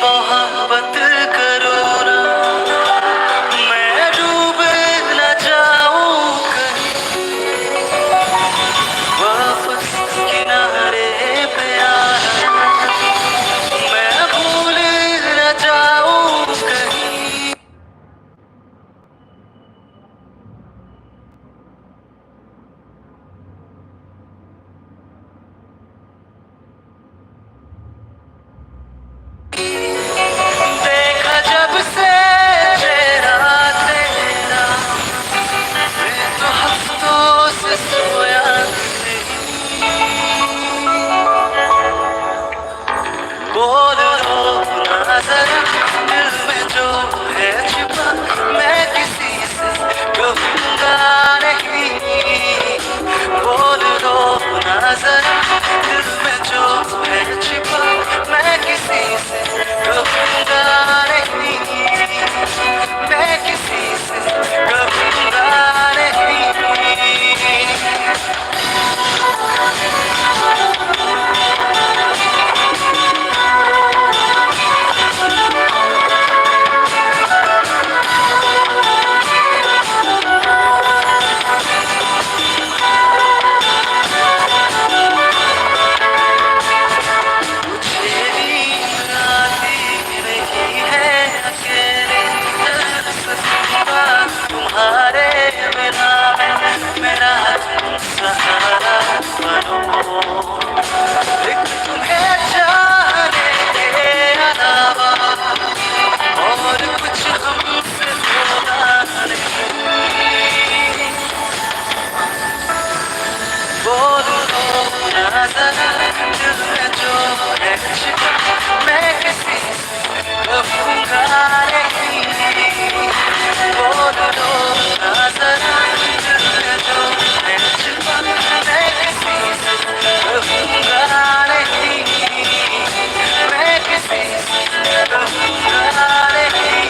मोहब्बत करो ना, मैं डूब न जाऊं कहीं। वापस किनारे पे आना, मैं भूल न जाऊं कहीं। देखा जब से चेहरा तेरा, मैं तो हफ्तों से सोया नहीं। बोल दो ना जरा, दिल में जो है छिपा, मैं किसी से कहूँगा नहीं। बोल दो ना जरा, दिल में जो है छिपा, मैं किसी से कहूँगा नहीं। मैं किसी से कहूँगा नहीं। तुम्हारे बिना मेरा सहारा बनो। एक तुम्हें जाने के अलावा और कुछ हमसे होना नहीं। बोलो ना जरा, दिल में जो है छिपा, मैं किसी से कहूँगा नहीं। बोलो ना जरा, दिल में जो है छिपा, मैं किसी से कहूँगा नहीं। मैं किसी से कहूँगा नहीं।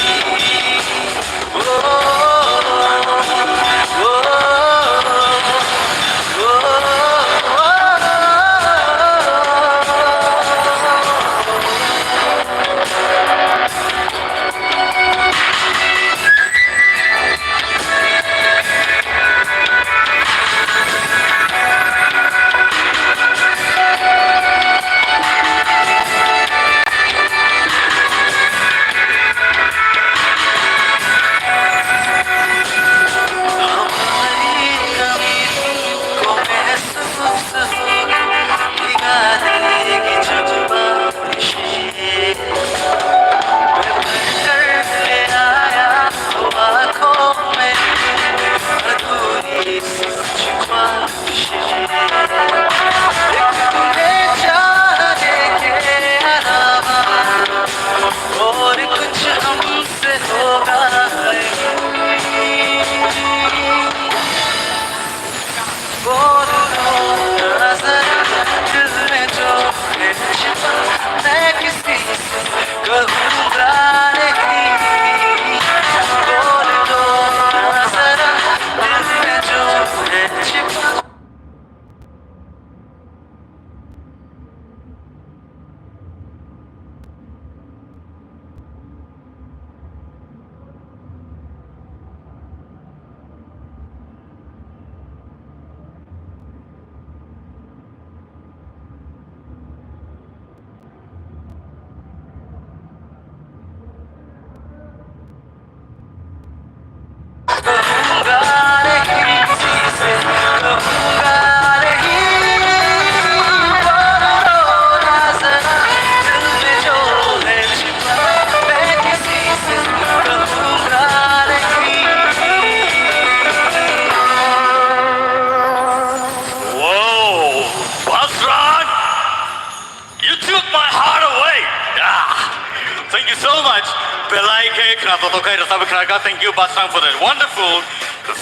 Naithotok khe rwchapwi khna kha. Thank you, Basrang, for that wonderful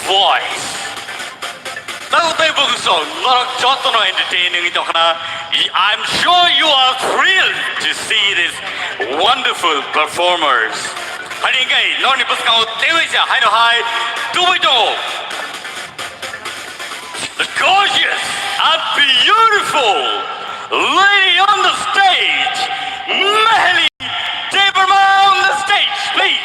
voice. Tabuk tei bwswk norok jotono entertain wngwi tongkha na. I'm sure you are thrilled to see these wonderful performers. Haini hwnkhe norokni bwskango teiwi se haino hai tubui tongo. The gorgeous and beautiful lady on the stage, Meheli Debbarma on the stage, please.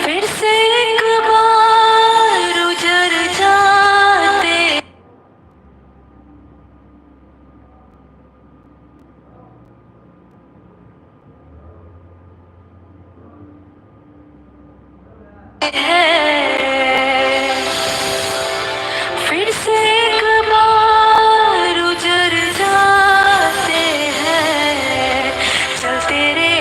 फिर से एक बार उजर जाते हैं, फिर से एक बार उजर जाते हैं, चल तेरे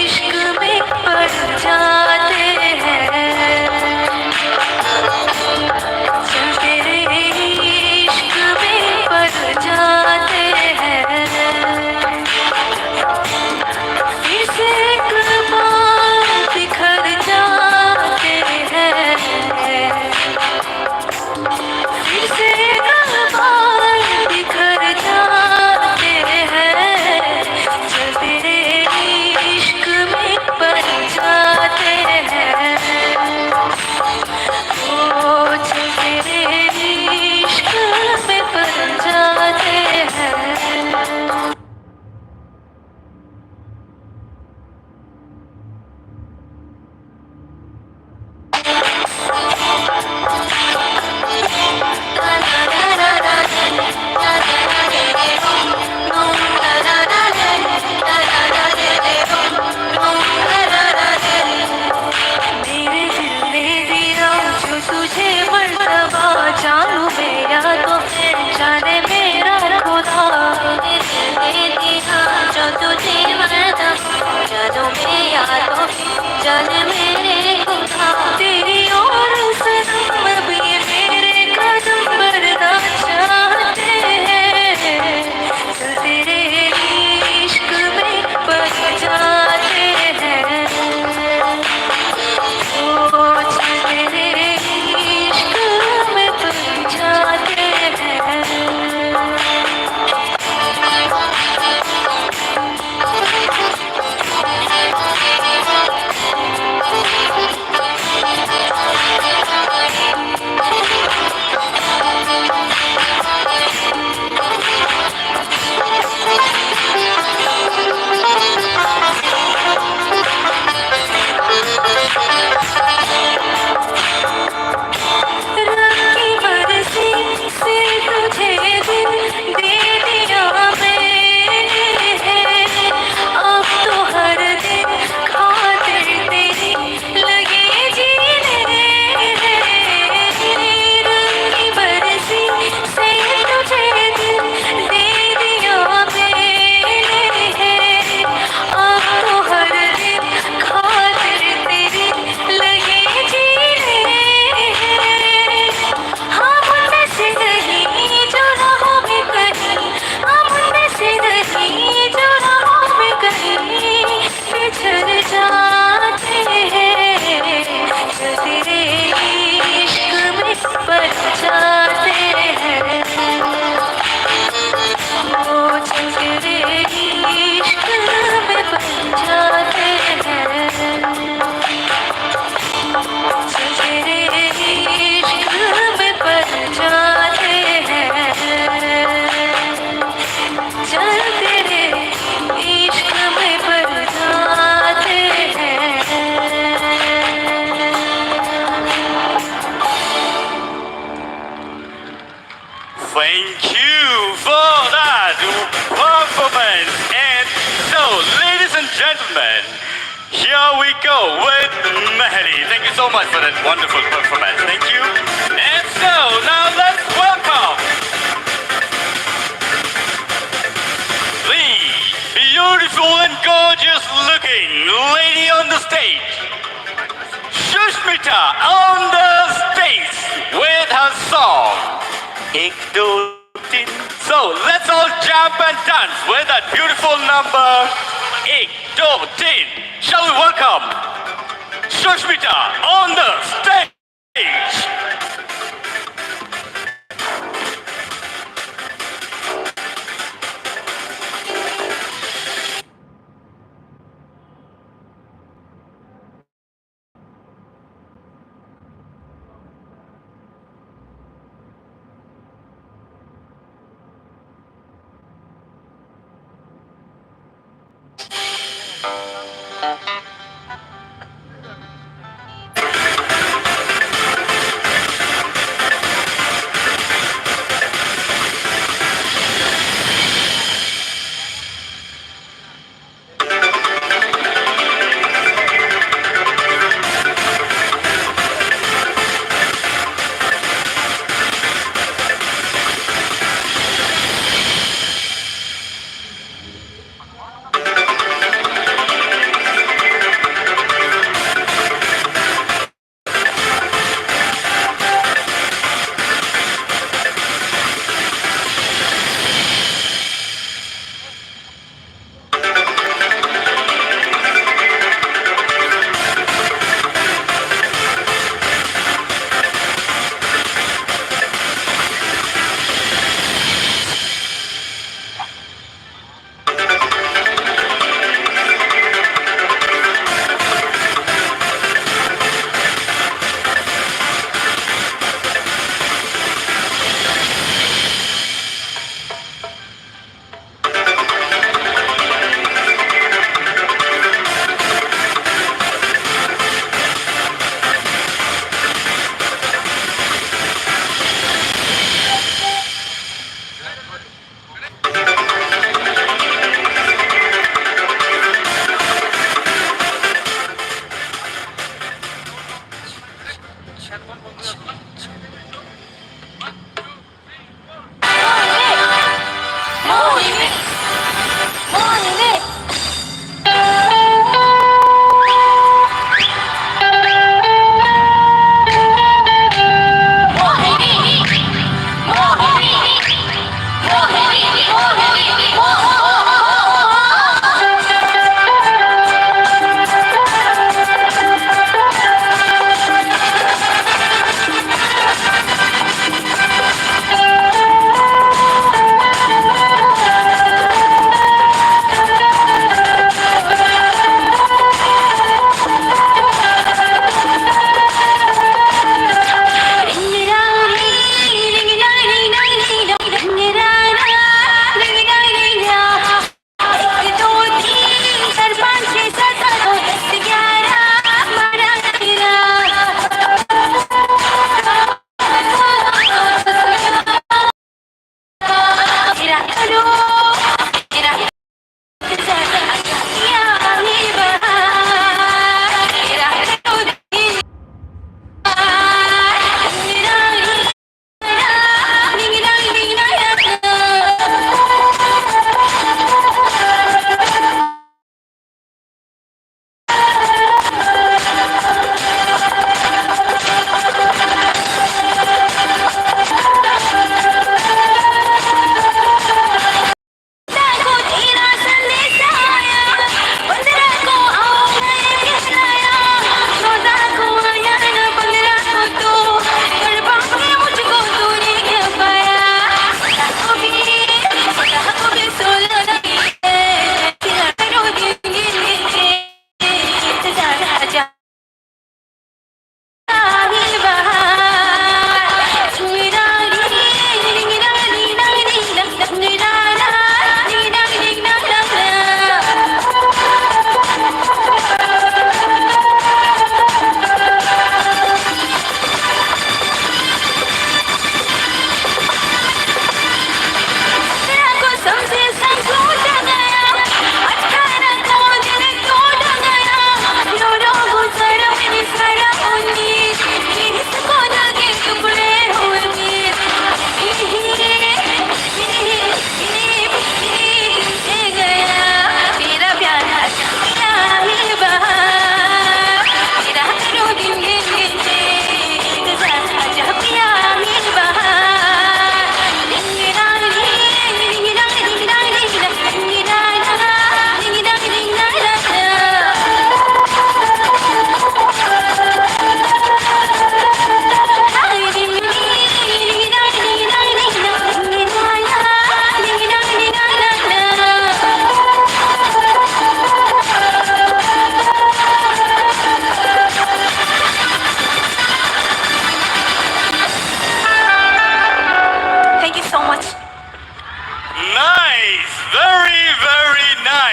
इश्क में पड़ जाते हैं। चल तेरे इश्क में पड़ जाते हैं, फिर से एक बार बिखर जाते हैं, फिर से एक बार बिखर जाते हैं, चल तेरे इश्क में पड़ जाते हैं। ओ चेहरे इश्क में बन जाते हैं। मेरे दिल ने दिया जो तुझे मर्तबा, जानू मैं या तो मैं, जाने मेरा खुदा। मेरे दिल ने दिया जो तुझे मर्तबा, जानू मैं या तो मैं, जाने मेरे खुदा। तेरी और सनम अब ये मेरे कदम बढ़ना चाहते हैं। तेरे इश्क में पड़ जाते हैं, सोच तेरे इश्क में पड़ जाते हैं। Thank you for that performance. And so, ladies and gentlemen, here we go with Mahali. Thank you so much for that wonderful performance. Thank you. And so, now let's welcome the beautiful and gorgeous looking lady on the stage, Sushmita on the stage with her song, Ek Do Teen. So let's all jump and dance with that beautiful number, Ek Do Teen. Shall we welcome Sushmita on the stage?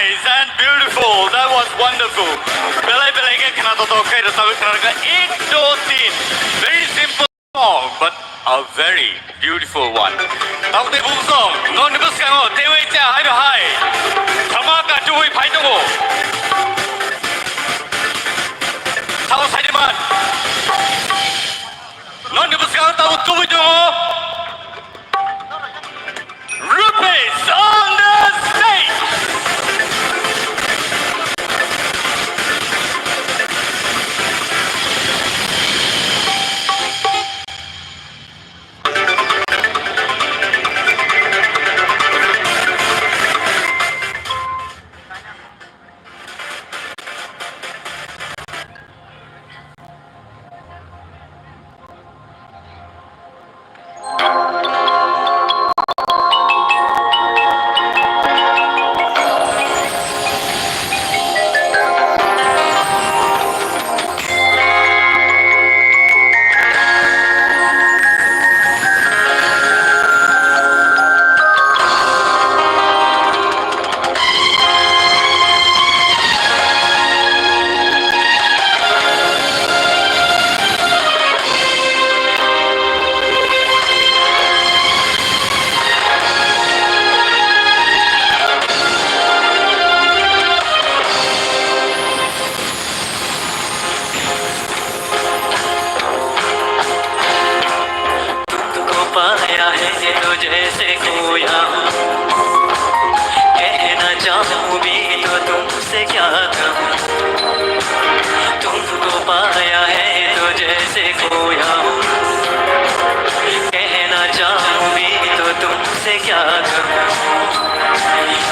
And beautiful. That was wonderful. Belai belai khe khna totok khe rwchapwi khna rwkha ek do tin. Very simple song, but a very beautiful one. Tabuk tei bung song, nokni bwskango teiwi cha hai no hai. Dhamaka tubui phai tongo. Thao saiman. Nokni bwskango tabuk tubui tongo. Rupesh on the stage. तुमको पाया है तो जैसे खोया हूँ, कहना चाहूँ भी तो तुमसे क्या कहूँ। तुमको पाया है तो जैसे खोया हूँ, कहना चाहूँ भी तो तुमसे क्या कहूँ।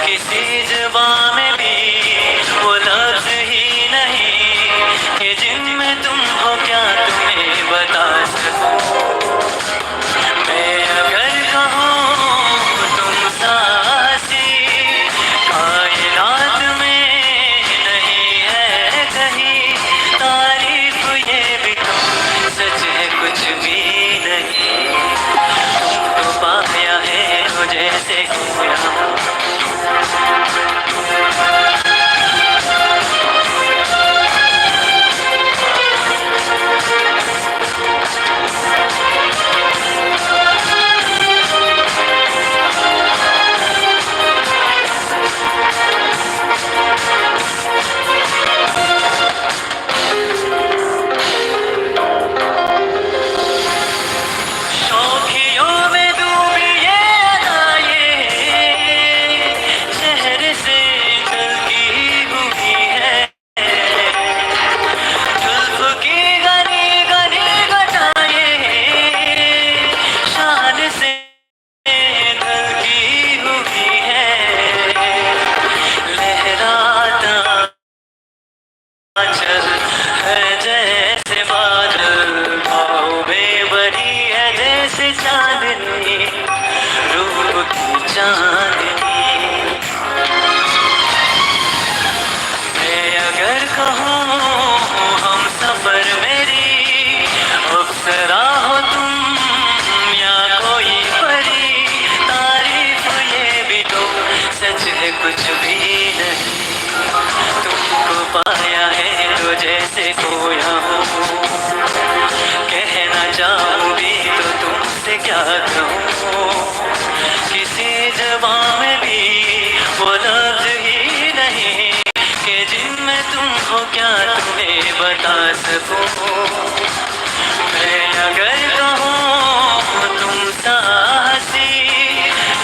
किसी जुबान में भी वो लफ्ज ही नहीं कि जिनमें तुम हो क्या तुम्हें बता सकूं। मैं अगर कहूँ तुम सा हंसी कायनात में नहीं है कहीं, तारीफ ये भी तो सच है कुछ भी नहीं। तुमको पाया है तो जैसे खोया। शौखियों में डूबी ये अदाएं चेहरे से ढलती हुई है। जुल्फ की घनी घनी घटाएं शान से ढलती हुई है। लहराता आंचल है जैसे बादल, बाहों में भरी है जैसे चांदनी, रूप की चांदनी। मैं अगर कहूँ हम सफर मेरी, अप्सरा हो तुम या कोई परी, तारीफ ये भी तो सच है कुछ भी नहीं। तुमको पाया है तो जैसे खोया हूँ, कहना चाहूँ भी तो तुमसे क्या कहूँ। किसी जबां में भी वो लफ्ज ही नहीं कि जिनमें तुम हो क्या तुम्हें बता सकूं। मैं अगर कहूँ तुम सा हंसी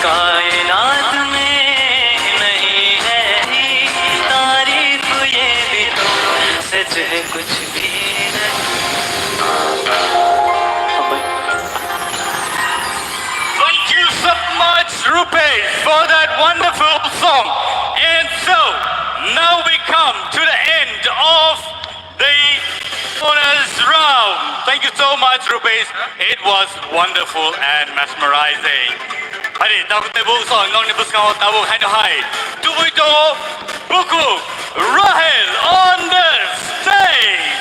कायनात में नहीं है ही, तारीफ ये भी तो सच है कुछ भी नहीं। Thank you so much, Rupesh, for that wonderful song. And so, now we come to the end of the bonus round. Thank you so much, Rupesh. It was wonderful and mesmerizing. Hari, tabuk tei buk song nokni bwskango tabuk haino hai. Tubui tongo bukhuk Rahel on the stage.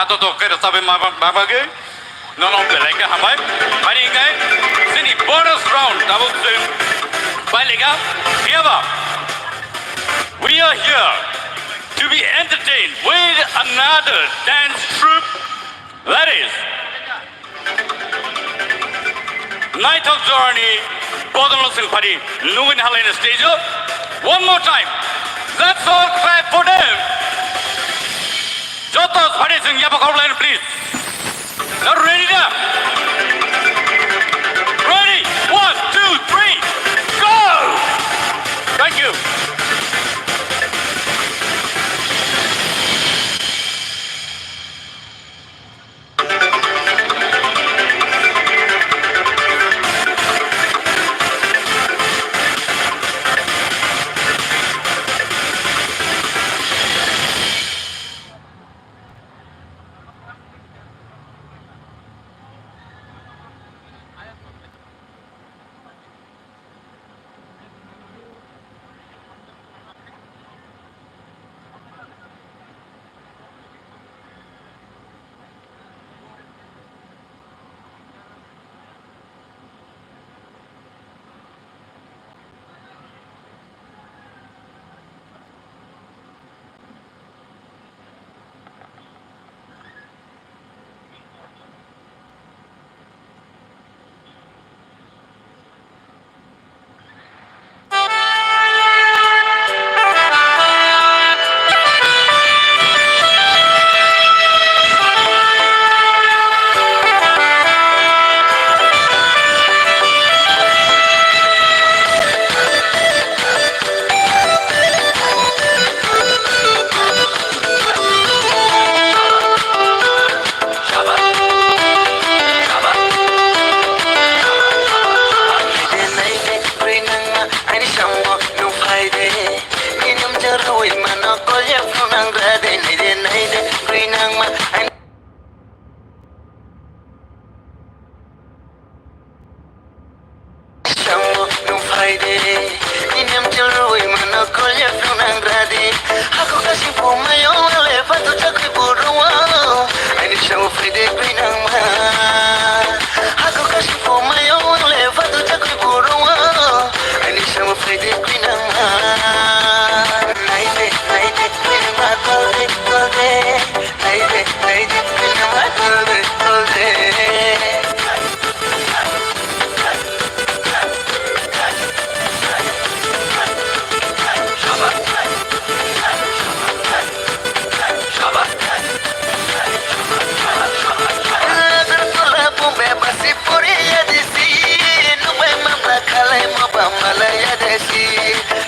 Toto khe rwchabwi ma, ma, ma bagwi nono belai khe hambai. Bari hwnkhe chini bonus round tabuk chwng pailika. Phiyaba, we are here to be entertained with another dance troupe. That is Naithok jorani bodolno chwng phari nugwi nahalaina stage-o. One more time, let's all clap for them. Joto phari chwng yapha khorlaina, please. Are you ready da? Ready? One, two, three, go! Thank you. Samo nung phai de, nini mchil rwi mano kolya phunang radi. Hako kasi pumai ong le patu chakwi buru wano. Ani samo phai de kwi nang ma. Hako kasi pumai ong le patu chakwi buru wano. Ani samo phai de kwi nang ma. Nai de, nai de, kwi nang ma kol de, kol de. Nai de, nai de, kwi nang ma kol de, kol de.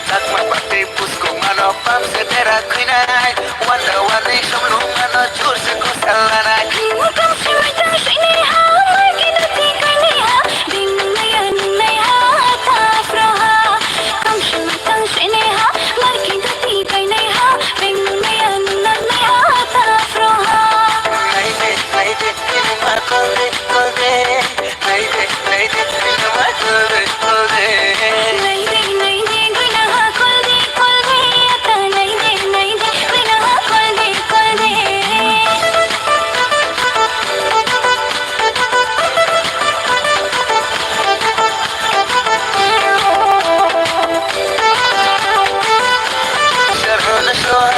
Chakma party pusko mano pam se tera khuinai. Wanda wani somlung mano chur se kosal lanai. Bini kam simi tang sini ha, marki dati kaini ha. Bing nungnai ya nungnai ha, ta fro ha. Kam simi tang sini ha, marki dati kaini ha. Bing nungnai ya nungnai ha, ta fro ha. Nai de, nai de, nai de, ma kol de, kol de. Nai de, nai de, nai de, ma kol de, kol de. Nai de, nai de, nai de, ma kol de, kol de. Ata nai de, nai de, nai de, ma kol de, kol de. Sharhana shoa.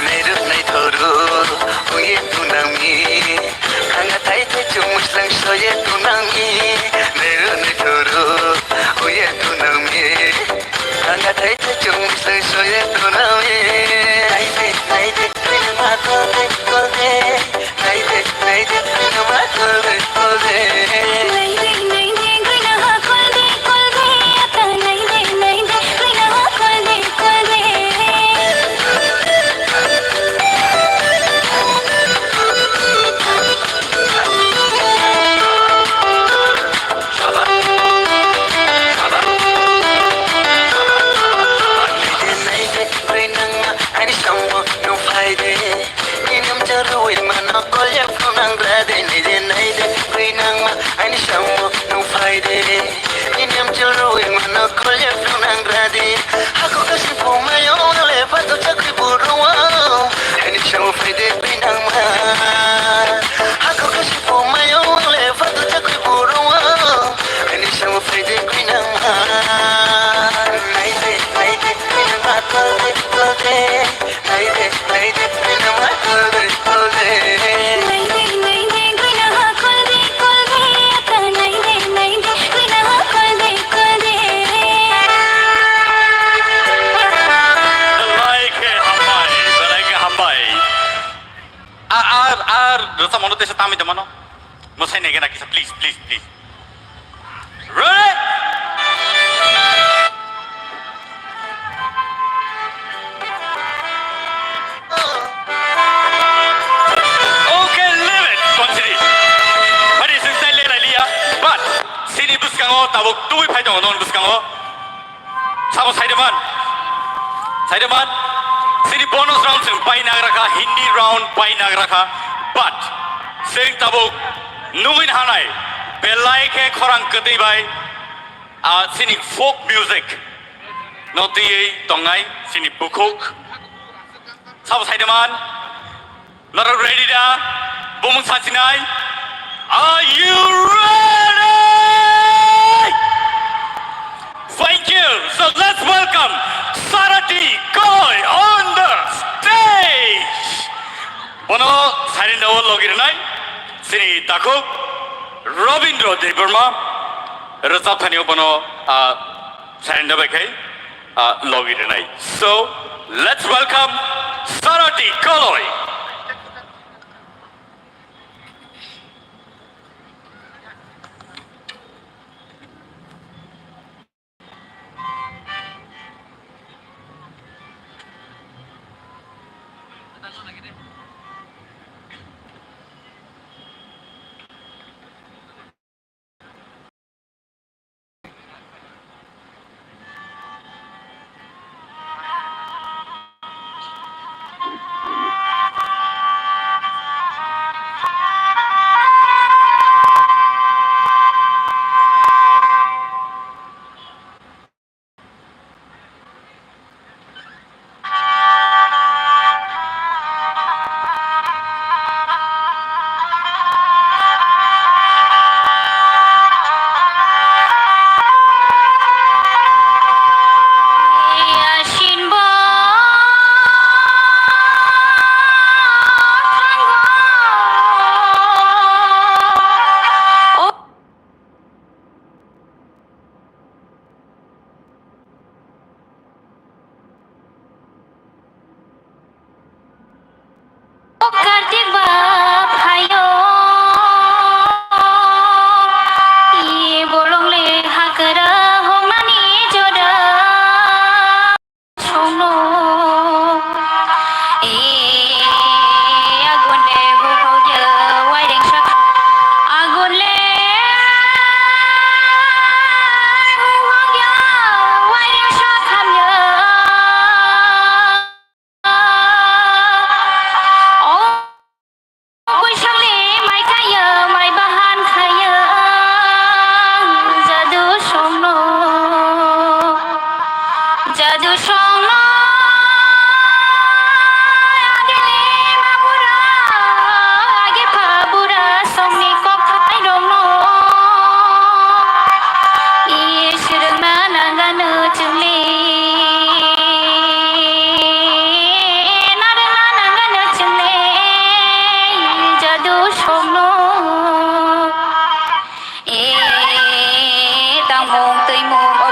Nairok naithoro ongye tunangmi. Hanga thai thai chumui slang soye tunangmi. Nairok naithoro ongye tunangmi. Hanga thai thai chumui slang soye tunangmi. Nai de, nai de, nai de, ma kol de, kol de. Nai de, nai de, nai de, ma kol de, kol de. Nai de, nai de, nai de, ma kol de, kol de. Ata nai de, nai de, nai de, ma kol de, kol de. Kolya phunang radi, hako kasi pumai ong le pato chakri buru. Ani chau fai de pinang ma. Hako kasi pumai ong le pato chakri buru. Ani chau fai de pinang ma. Nai de, nai de, pinang ma, kol de, kol de. Naide, naide, naina ma kolbe, kolbe. Naide, naide, naina ma kolbe, kolbe. Ata naide, naide, naina ma kolbe, kolbe. Belai khe hambai, belai khe hambai. Ar, ar, ar, rwchapmano teisa tamwi tongmano. Mwsai naigena kisa, please, please, please. Ready? Okay, leave it, Pansiri. Hari sing tai le lai liya, but sini bwskango tabuk tubui phai tongo non bwskango. Sabo saideman. Saideman. Sini bonus round sing pai nagra kha, Hindi round pai nagra kha, but sing tabuk nugui hanai belai khe khorang kwtwi bai. Ah, sini folk music no twiwi tongnai sini bukhuk. Sabo saideman, norok ready da? Bumung sachinai. Are you ready? Thank you. So let's welcome Sarati Koi on the stage. Bono sairen da o logi rwnai sini takhuk Robindra Debbarma rwchapthani o bono, ah, sairen da bai khai, ah, logi rwnai. So let's welcome Sarati Koloi. O Kartik ba phaio, i bolong le hakra hongmani joda. Songno, e, agun le huphauya waireng sak, agun le huphauya waireng sak hamya. O Buisongni mai kaiyo, mai bahan kaiyo, jadu songno, jadu songno, agini ma bura, agi pa bura songni kok thai rongno, i sirwngna nangano chwngli. Narwkna nangano chwngni jadu songno. E, tangmung twimung o.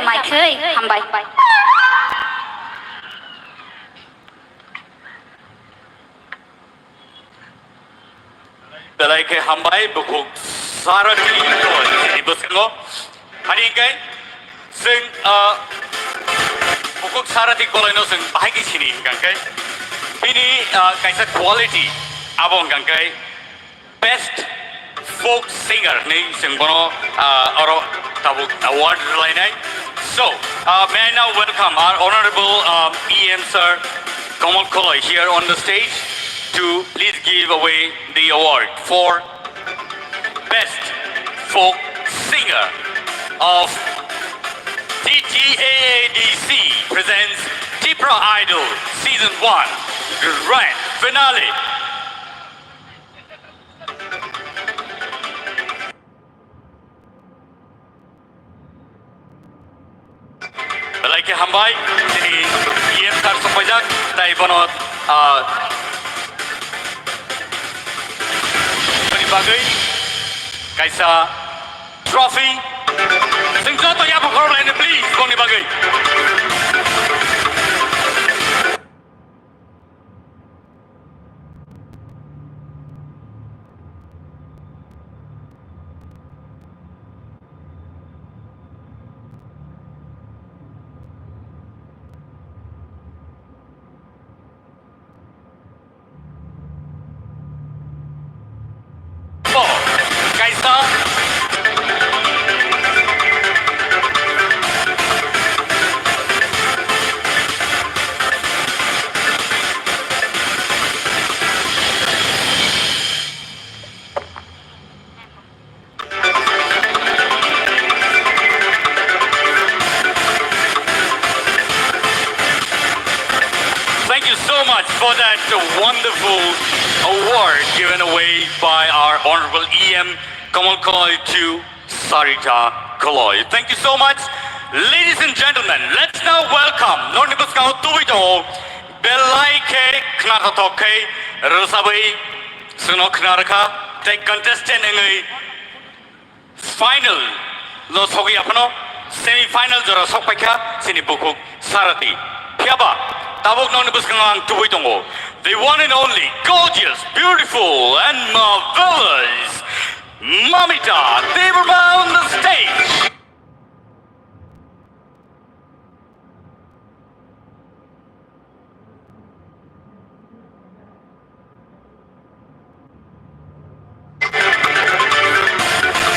Mai khei, hambai. Belai khe hambai, bukhuk Sarati Koloi ni bwskango. Hani hwnkhe chwng, ah, bukhuk Sarati Koloi no chwng bahai khe sini hwnkha khe bini, ah, kaisa quality abo hwnkha khe best folk singer hinwi chwng bono, ah, oro tabuk award rwlainai. So, uh, may I now welcome our honorable, um, E M sir Kamal Koloi here on the stage to please give away the award for Best Folk Singer of T T A A D C presents Tipra Idol Season one Grand Finale. Belai khe hambai, chini E M sir sokpaijak, tai bono, ah, boni bagwi kaisa trophy. Chwng joto yapha khorok laino, please, boni bagwi. Kaisa. Thank you so much for that wonderful award given away by our Honorable E M Kamal Koloi to Sarita Koloi. Thank you so much. Ladies and gentlemen, let's now welcome, norni bwskango tubui tongo, belai khe khnathok khe rwchabwi chwngno khna rwkha, tei contestant wngwi final lo sogwi aphano semi final jora sokpaikha chini bukhuk Sarati. Phiyaba tabuk nokni bwskango ang tubui tongo, the one and only gorgeous, beautiful and marvelous Mamita Debbarma on the stage.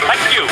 Thank you.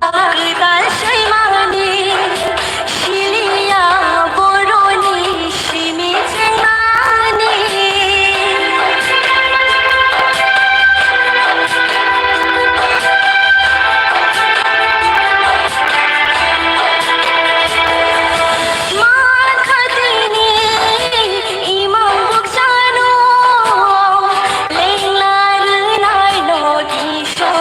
Kwtal swimani siliya boroni simi chengmani. Mankhatini imang buksano lengla rwnai no kisa.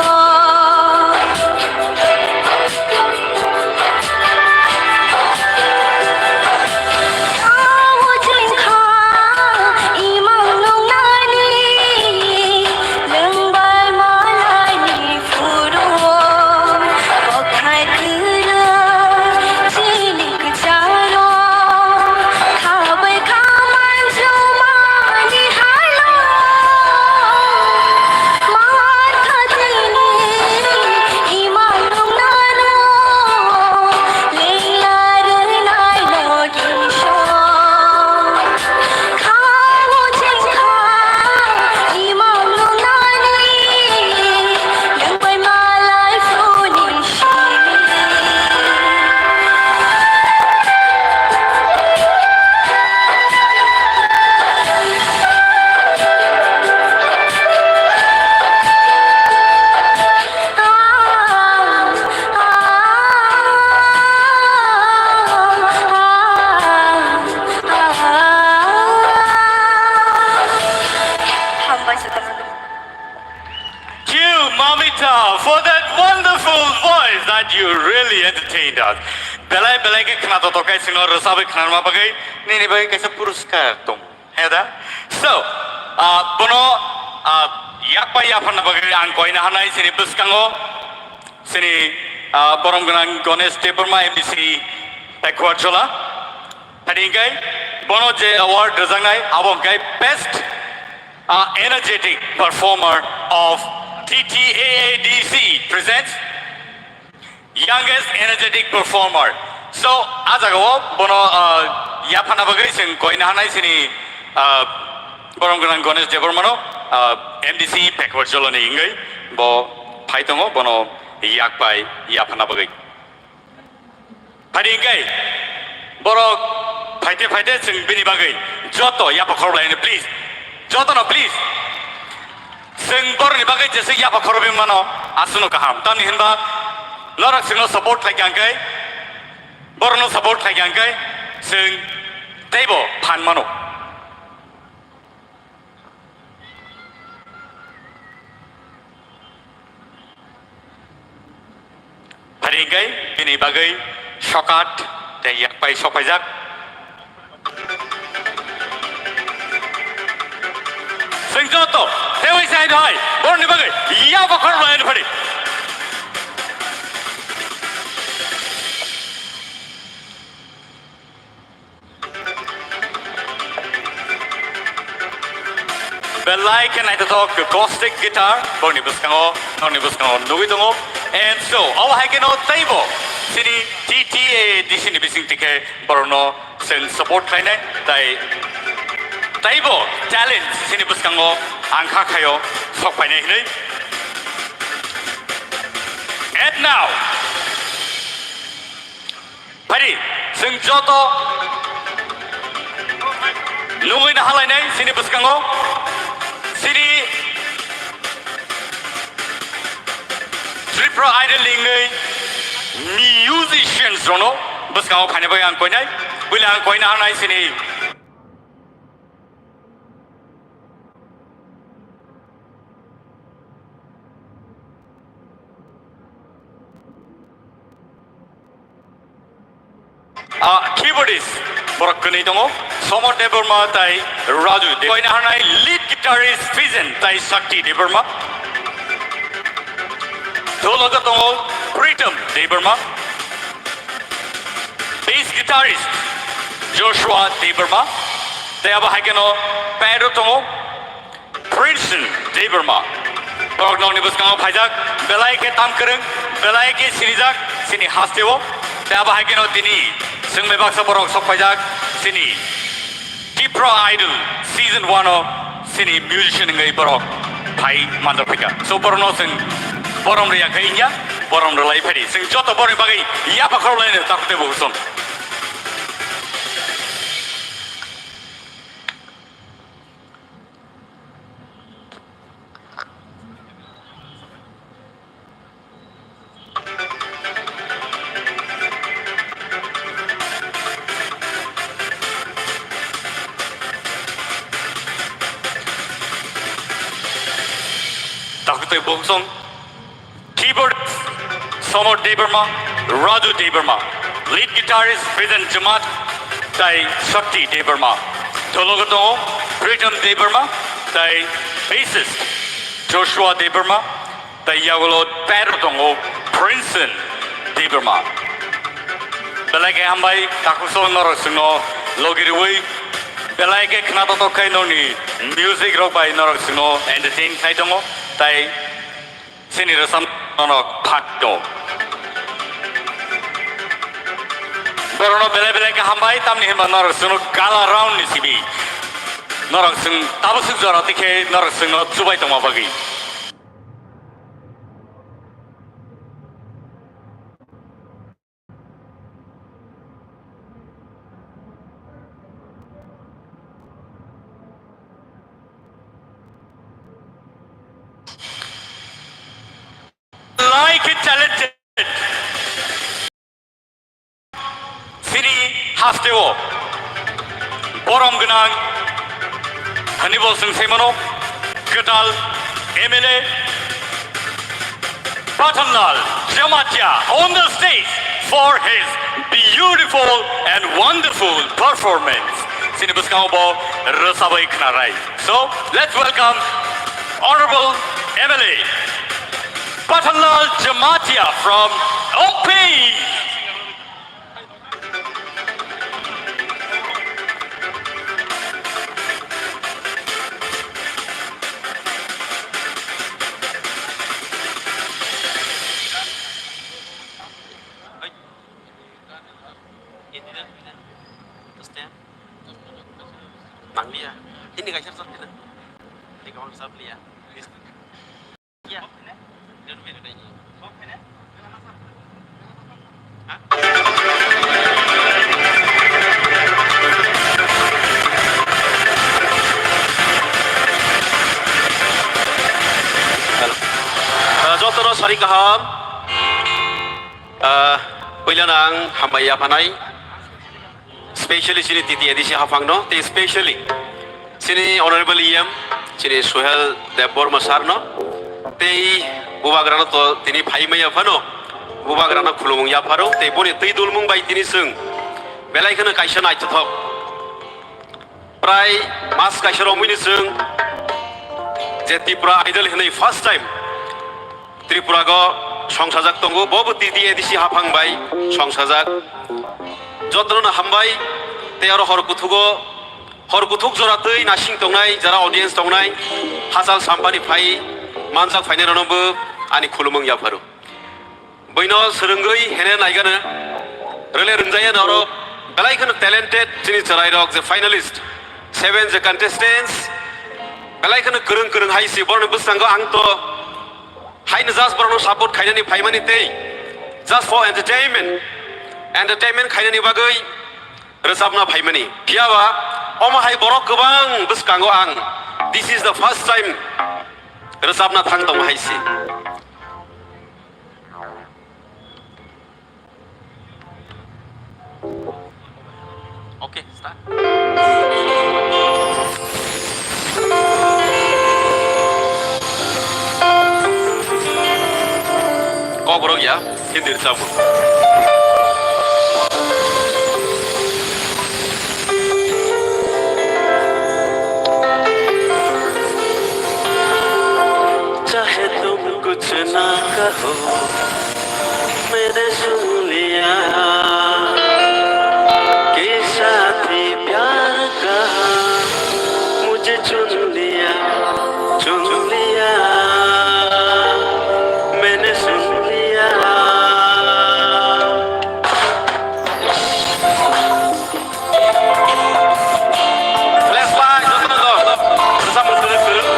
Hambai se tongmani. Thank you, Mamita, for that wonderful voice that you really entertained us. Belai belai khe khna totok kai sino rwchabwi khnarma bagwi nini bagwi kaisa puruskar tong. He da? So, ah, bono, ah, yakpai yapharna bagwi ang koina hanai sini bwskango sini, ah, borom gwnang Ganesh Debbarma M D C Pekhuarjala. Thani hingkai bono je award rwjaknai abo hingkai best, ah, energetic performer of T T A A D C presents Youngest Energetic Performer. So, a jagao bono, ah, yaphana bagwi chwng koina hanai sini, ah, borom gwnang Ganesh Debbarmano, ah, M D C Pekhuarjalani hingwi bo phai tongo, bono yakpai yaphana bagwi. Phadi hingkai borok phaite phaite chwng bini bagwi joto yapha khorok laino, please. Jotono, please. Chwng borokni bagwi jeswk yapha khorokwi mano, aswkno kaham. Tamni hinba norok chwngno support khlai kha hwnkhe, borokno support khlai kha hwnkhe, chwng teibo phan mano. Phari hingkai bini bagwi sokat tei yakpai sokpaijak. Chwng joto teiwi sai hai borokni bagwi yapha khorok laino phari. Belai khe naithothok acoustic guitar, borokni bwskango, norokni bwskango nugwi tongo. And so, abo hai kheno teibo chini T T A A D C ni bising tikhe borokno chwng support khlainai, tai teibo talent chini bwskango ang kha khaio sok phainai hinwi. And now, Phari, chwng joto nugwi nahalainai chini bwskango, chini Tripura Idol ni wngwi musicians rokno bwskango phaina bagwi ang koinai, buila ang koina hanai chini. Ah, keyboardist borok kwnwi tongo, Somar Debbarma tai Raju Deb-, koina hanai lead guitarist Fijen tai Shakti Debbarma. Dholoka tongo Pritam Debbarma. Bass guitarist Joshua Debbarma. Tei abo hai kheno pad o tongo Princeton Debbarma. Borok nokni bwskango phaijak, belai khe tam kwrwng, belai khe sinijak chini hasteo. Tei abo hai kheno tini chwng bai baksa borok sok phaijak chini Tipra Idol season one o chini musician wngwi borok phai manjak phaikha. So borokno chwng borom rwya khe wngya. Borom rwlai phadi. Chwng joto boroni bagwi yapha khorokhlaino takhuk tei bukhuk song. Takhuk tei bukhuk song. Keyboard, Somod Debbarma, Raju Debbarma. Lead guitarist, Bijan Jamatia, tai Shakti Debbarma. Dhologo tongo, Pritam Debbarma, tai bassist, Joshua Debbarma, tai yagulo pad tongo, Princeton Debbarma. Belai khe hambai, takhuk song norok chwngno logi rwui, belai khe khna totok khai nokni music rok bai norok chwngno entertain khai tongo, tai Chini rwchapmung no phat no. Borokno belai belai khe hambai, tamni hinba norok chwngno gala round ni simi. Norok chwng tabuk swk jora tikhe norok chwngno chubai tongma bagwi. Like it talented. Chini hasteo borom gwnang hwnwi bo chwng sai mano, kwtal M L A Pathanlal Jamatia on the stage for his beautiful and wonderful performance. Chini bwskango bo rwchabwi khnarai. So, let's welcome Honorable M L A Pathanlal Jamatia from Ompi. Mangliya. Ini kaisa chap kena. Ini kawan chap liya. Jotono sari kaham. Ah, puilano ang hambai yaphanai. Specially chini T T A D C haphangno, tei specially chini Honorable E M, chini Suhel Debbarma sir no, tei bubagrano to tini phaimaya phano bubagrano khulumung yapharo, tei boni twi dulmung bai tini chwng belai kheno kaisa naithothok. Prai mas kaisa romwini chwng je Tripura Idol hinwi first time Tripura go songsajak tongo, bo bo T T A D C haphang bai songsajak. Jotono no hambai, tei aro hor kuthugo, hor kuthuk jora twi nasing tongnai, jara audience tongnai, hachal sampani phai manjak phainai rokno bo ani khulumung yapharo. Boino swrwngwi hene naigano, rwle rwngjaya norok, belai kheno talented chini chwrairok je finalist, seven je contestants, belai kheno kwrwng kwrwng hai si borokni bwskango ang to Haino just borokno support khainani phaimani tei just for entertainment, entertainment khainani bagwi rwchapna phaimani. Phiyaba omo hai borok kwbang bwskango ang, this is the first time rwchapna thang tongma hai se. Okay, start. Kokborok ya, Hindi rwchapmung. चाहे तुम कुछ ना कहो, मैंने सुन लिया कि साथी प्यार का मुझे चुन लिया, चुन लिया, मैंने सुन लिया। Bless by Jotondor. Rwchapmung kwrwng kwrwng.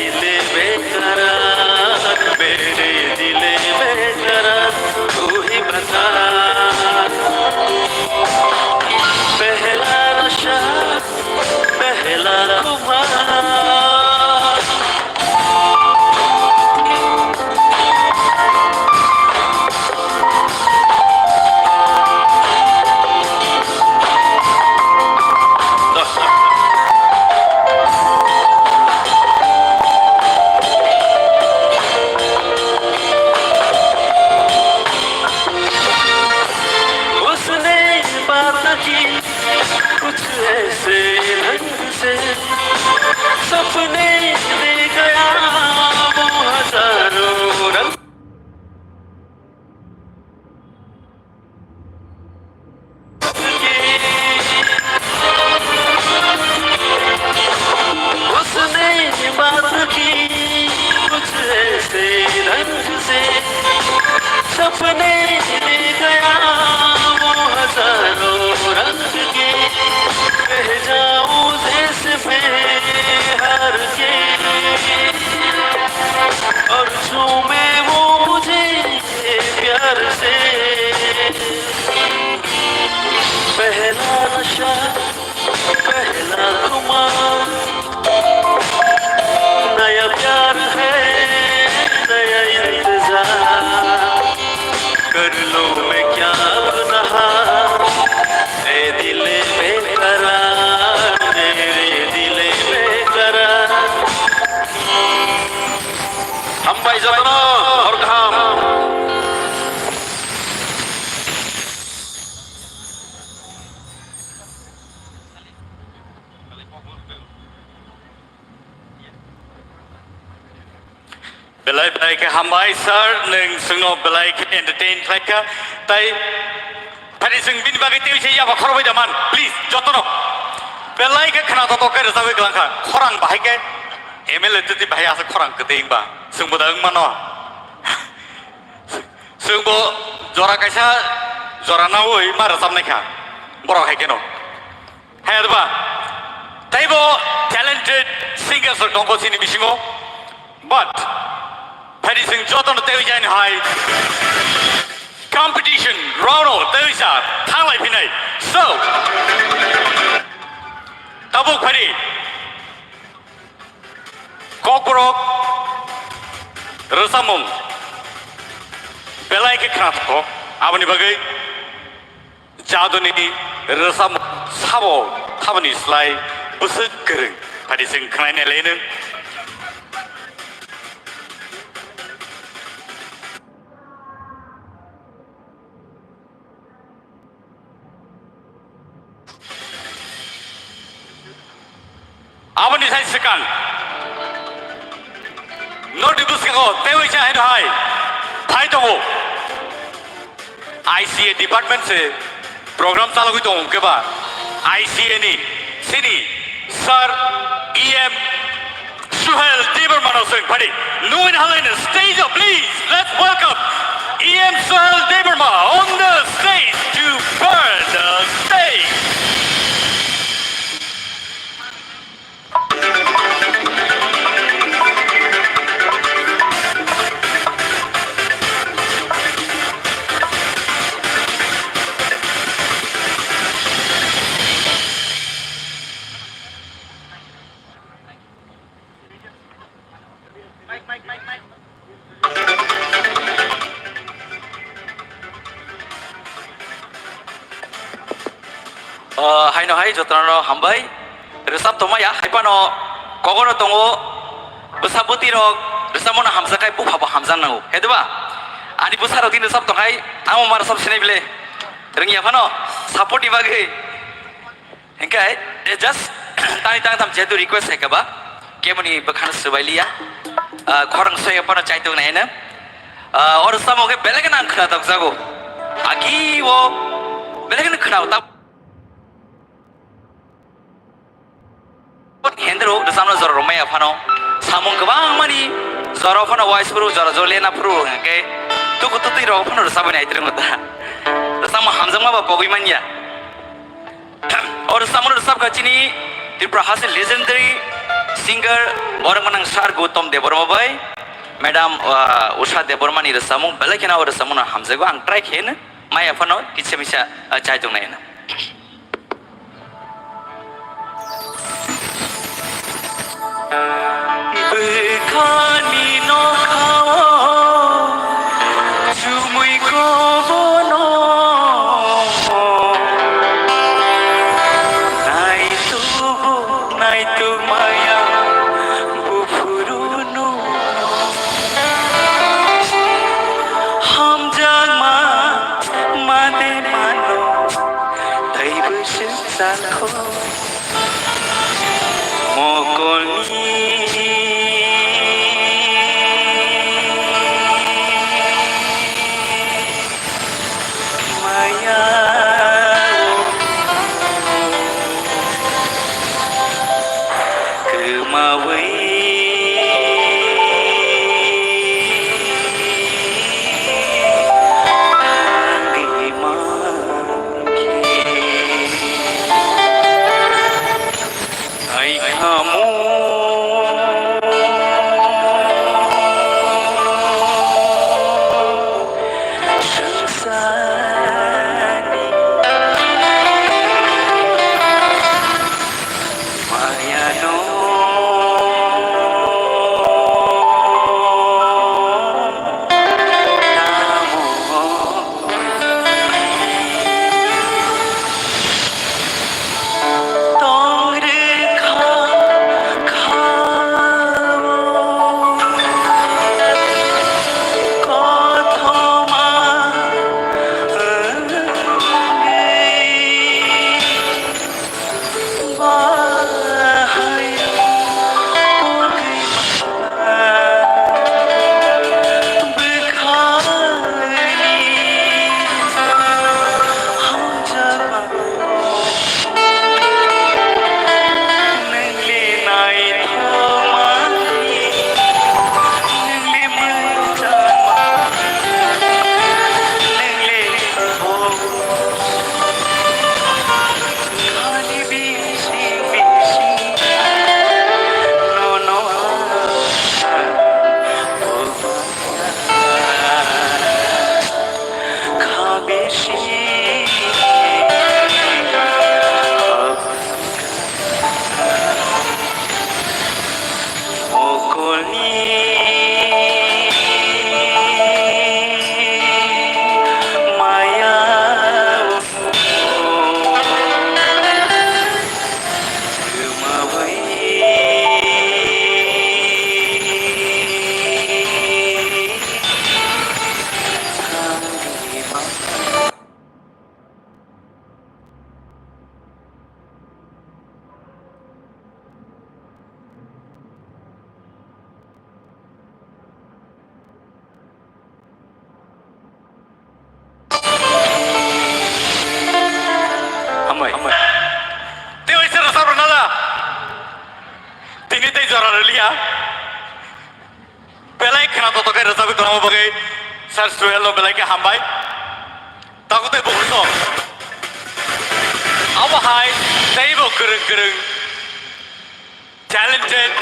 दिल बेकरार, मेरे दिल बेकरार, तू ही बता, पहला नशा, पहला खुमार। उसने बात की कुछ ऐसे ढंग से, सपने दे गया वो हजारों रंग। उसने बात की कुछ ऐसे ढंग से, सपने ले गया वो हजारों रंग के। बह जाऊं जैसे मैं हार के, और चूमे वो मुझे प्यार से। पहला नशा, पहला खुमार, नया प्यार है, नया इंतजार। कर लूं मैं क्या गुनाह, ए दिल बेकरार, मेरे दिल बेकरार। Hambai jotono, hor kaham. Belai belai khe hambai sir, nwng chwngno belai khe entertain khlai kha. Tai phari chwng bini bagwi tei se yaba khorbai da man, please, jotono. Belai khe khna totok khe rwchapwi kwlang kha. Khorang bahai khe M L A twi bahai aswk khorang kwtwi wngba. Chwngbo da wng mano. Chwngbo jora kaisa jora naui ma rwchapnai kha. Borok hai kheno. Hai adba, taibo talented singers rok tongkho chini bisingo, but phaidi chwng jotono tei jani hai competition round o tei sa thanglai phinai. So, tabuk phaidi Kokborok rwchapmung belai khe khna thango, aboni bagwi Jadoni rwchapmung sabo thaboni slai bwswk kwrwng, phaidi chwng khwnai nailai nwng. Aboni sai swkang nodi bwskango tei waisa haino hai phai tongo. I C A department se program chalogwi tongo hwnkhe ba I C A ni chini sir E M Suhel Debbarma no swng phadi. Nungni halai no stage o, please, let's welcome E M Suhel Debbarma on the stage to burn the stage. O, haino hai jotono hambai. Rwchap tongma ya, hai phano kogono tongo. Bwsa bwtwi rok rwchapmano hamjakkhai bupha bo hamjak nango. He diba? Ani bwsa rok tini rwchap tongkhai, tamo ma rwchap sinai bile. Rwngya phano, support ni bagwi. Hinkhe, eh, just tani tang tham jehetu request hai kaba, keboni bwkhano swbai liya. Ah, khorang soya phano chaitok nai hino. Ah, oro samo khe belai kheno ang khna tokjago. Agi o belai kheno khna ta. Hendro rwchapna jora rwmaya phano samung kwbang mani jora phano wais phuru jora jora lena phuru hwnkhe tuku tutui rok phano rwchapwi nai twrwngno ta. Rwchapma hamjakma ba pogwi manya. O rwchapmano rwchapkha chini Tripura hasteni legendary Singer borok manang Sir Gautam Debbarma bai Madam, ah, Usha Debbarma ni rwchapmung belai kheno o rwchapmung no hamjago, ang try khe hino maya phano kisa misa, ah, chai tongnai hino. Bwkhani nokhao chumui kobono naitubu naitu maya buphuru. Hamjakma made mano taibo swngcharkho mokolni maya. Kwmawi tangwi mankhe. Ai khamu swngcharni mayano tamo. Tong rwkha kha kothoma wngwi. Bahai tongwi ma bwkhani hamjakma. Nungli naithokmani, nungli mwchangma, nungli bo. Ani bising bising nono kha bising. Mokolni maya. Hambai. Tei waisa rwchap rwna da. Tini tei jora rwliya. Belai khwna totok khe rwchapwi tongma bagwi Sir Suhel no belai khe hambai. Takhuk tei bukhuk song. Abo hai teibo kwrwng kwrwng. Talented,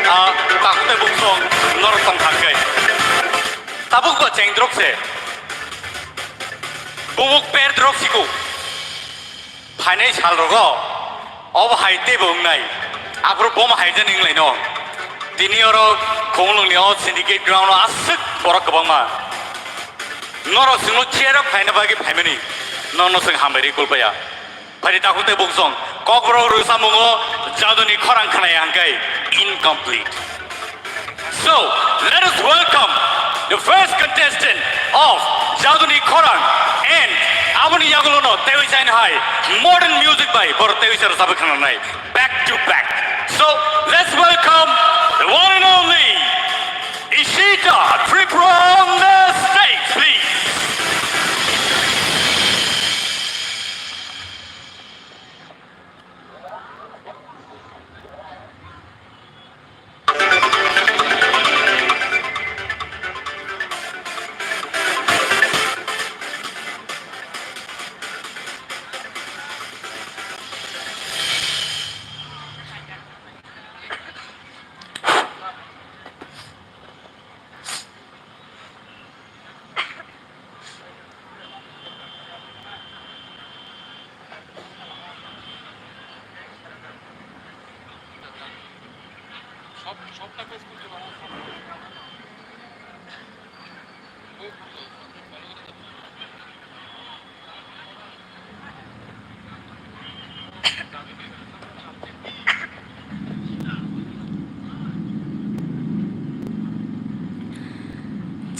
ah, takhuk tei bukhuk song norok tong kha khe. Tabuk bo chengdrok se. Bumuk perdrok siko. Phainai sal rogo. Obo hai teibo wngnai. Aphuru bom hai jani wnglaino. Tini oro Khumulwngni o syndicate ground o aswk borok kwbangma. Norok chwngno chair o phaina bagwi phaimani. Nono chwng hambai rwi kulpaya. Phaidi takhuk tei bukhuk song, kokborok rwchapmungo jaduni khorang khwnaya hwnkhe incomplete. So, let us welcome the first contestant of Jaduni Khorang, and aboni yagulono teiwi jaini hai modern music bai borok teiwi se rwchapwi khwnanai back to back. So, let's welcome the one and only Ishita Tripura on the stage, please.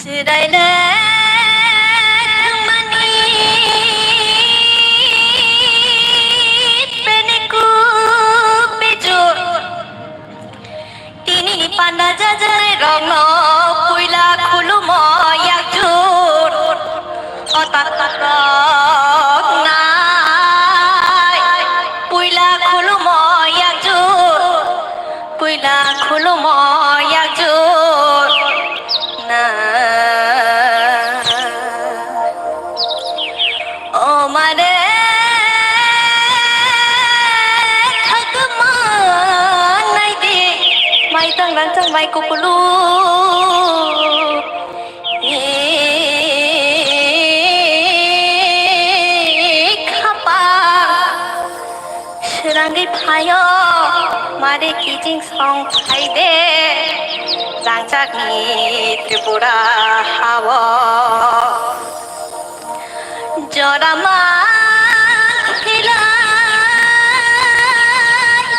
Chwraino thangmani bini kuk bijor. Tinini panda jajairokno puila khulumo yakjur. O takhuk rok nai, puila khulumo yakjur, puila khulumo yakjur na. O mare, khakma naidi, mai tang rang tang mai kupulu. Khapa srangwi phaio, mare kijing song phaide, rangchakni Tripura hao. Jorama khilai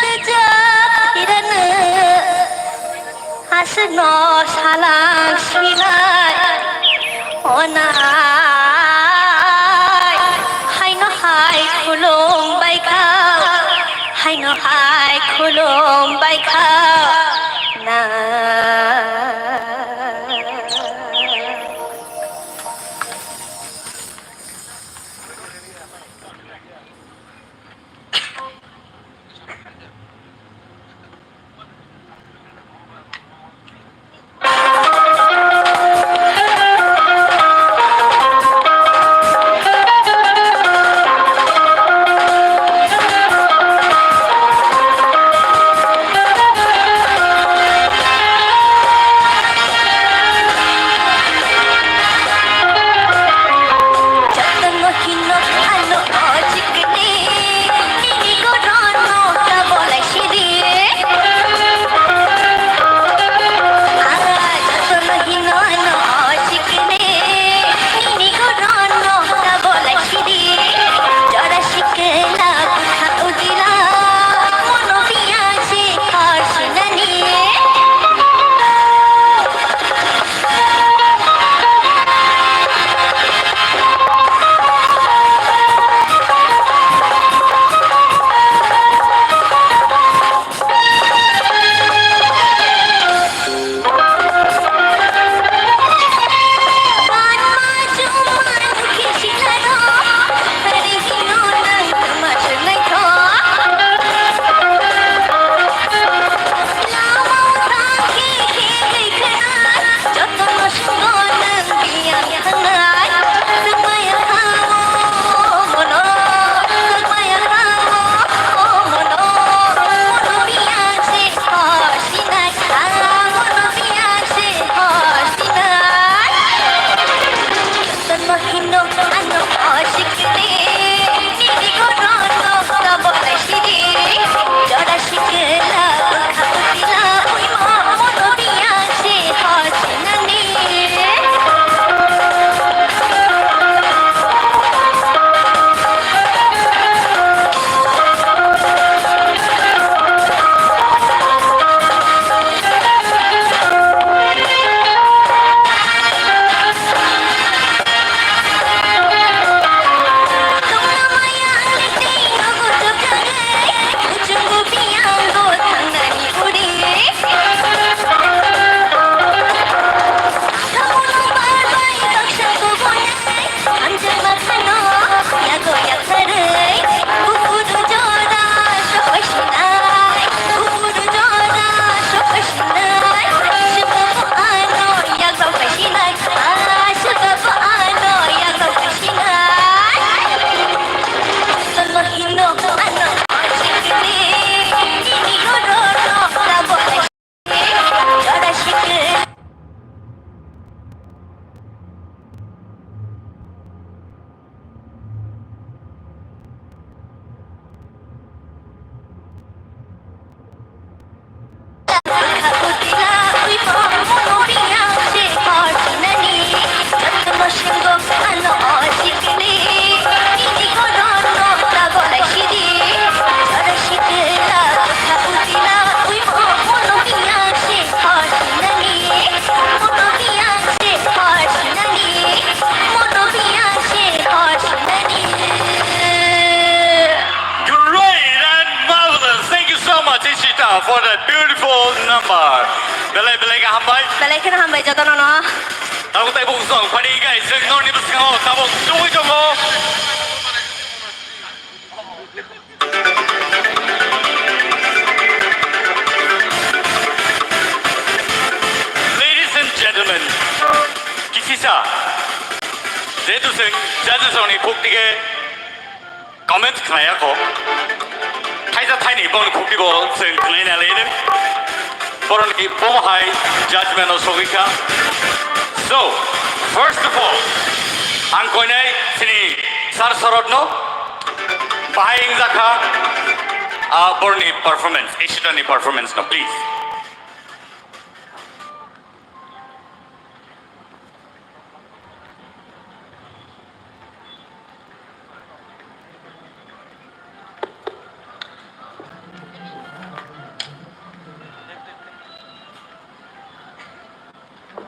rwjak hirano. Aswkno salang swinai onai, haino hai khulum baikha, haino hai khulum baikha na. Belai belai khe hambai. Belai kheno hambai jotono no. Tabuk tei bung song phani kai chwng norni bwskango tabuk tubui tongo. Ladies and gentlemen, kisisa, jehetu chwng judges rokni khuk dige comments khnaya kho. Thaisa thaini boni khukti bo chwng khnai na lene. Boroni bomo hai judgment o sogwi kha. So, first of all, ang koinai chini sir sorot no bahai wngjakha, ah, boroni performance, Ishita ni performance no, please.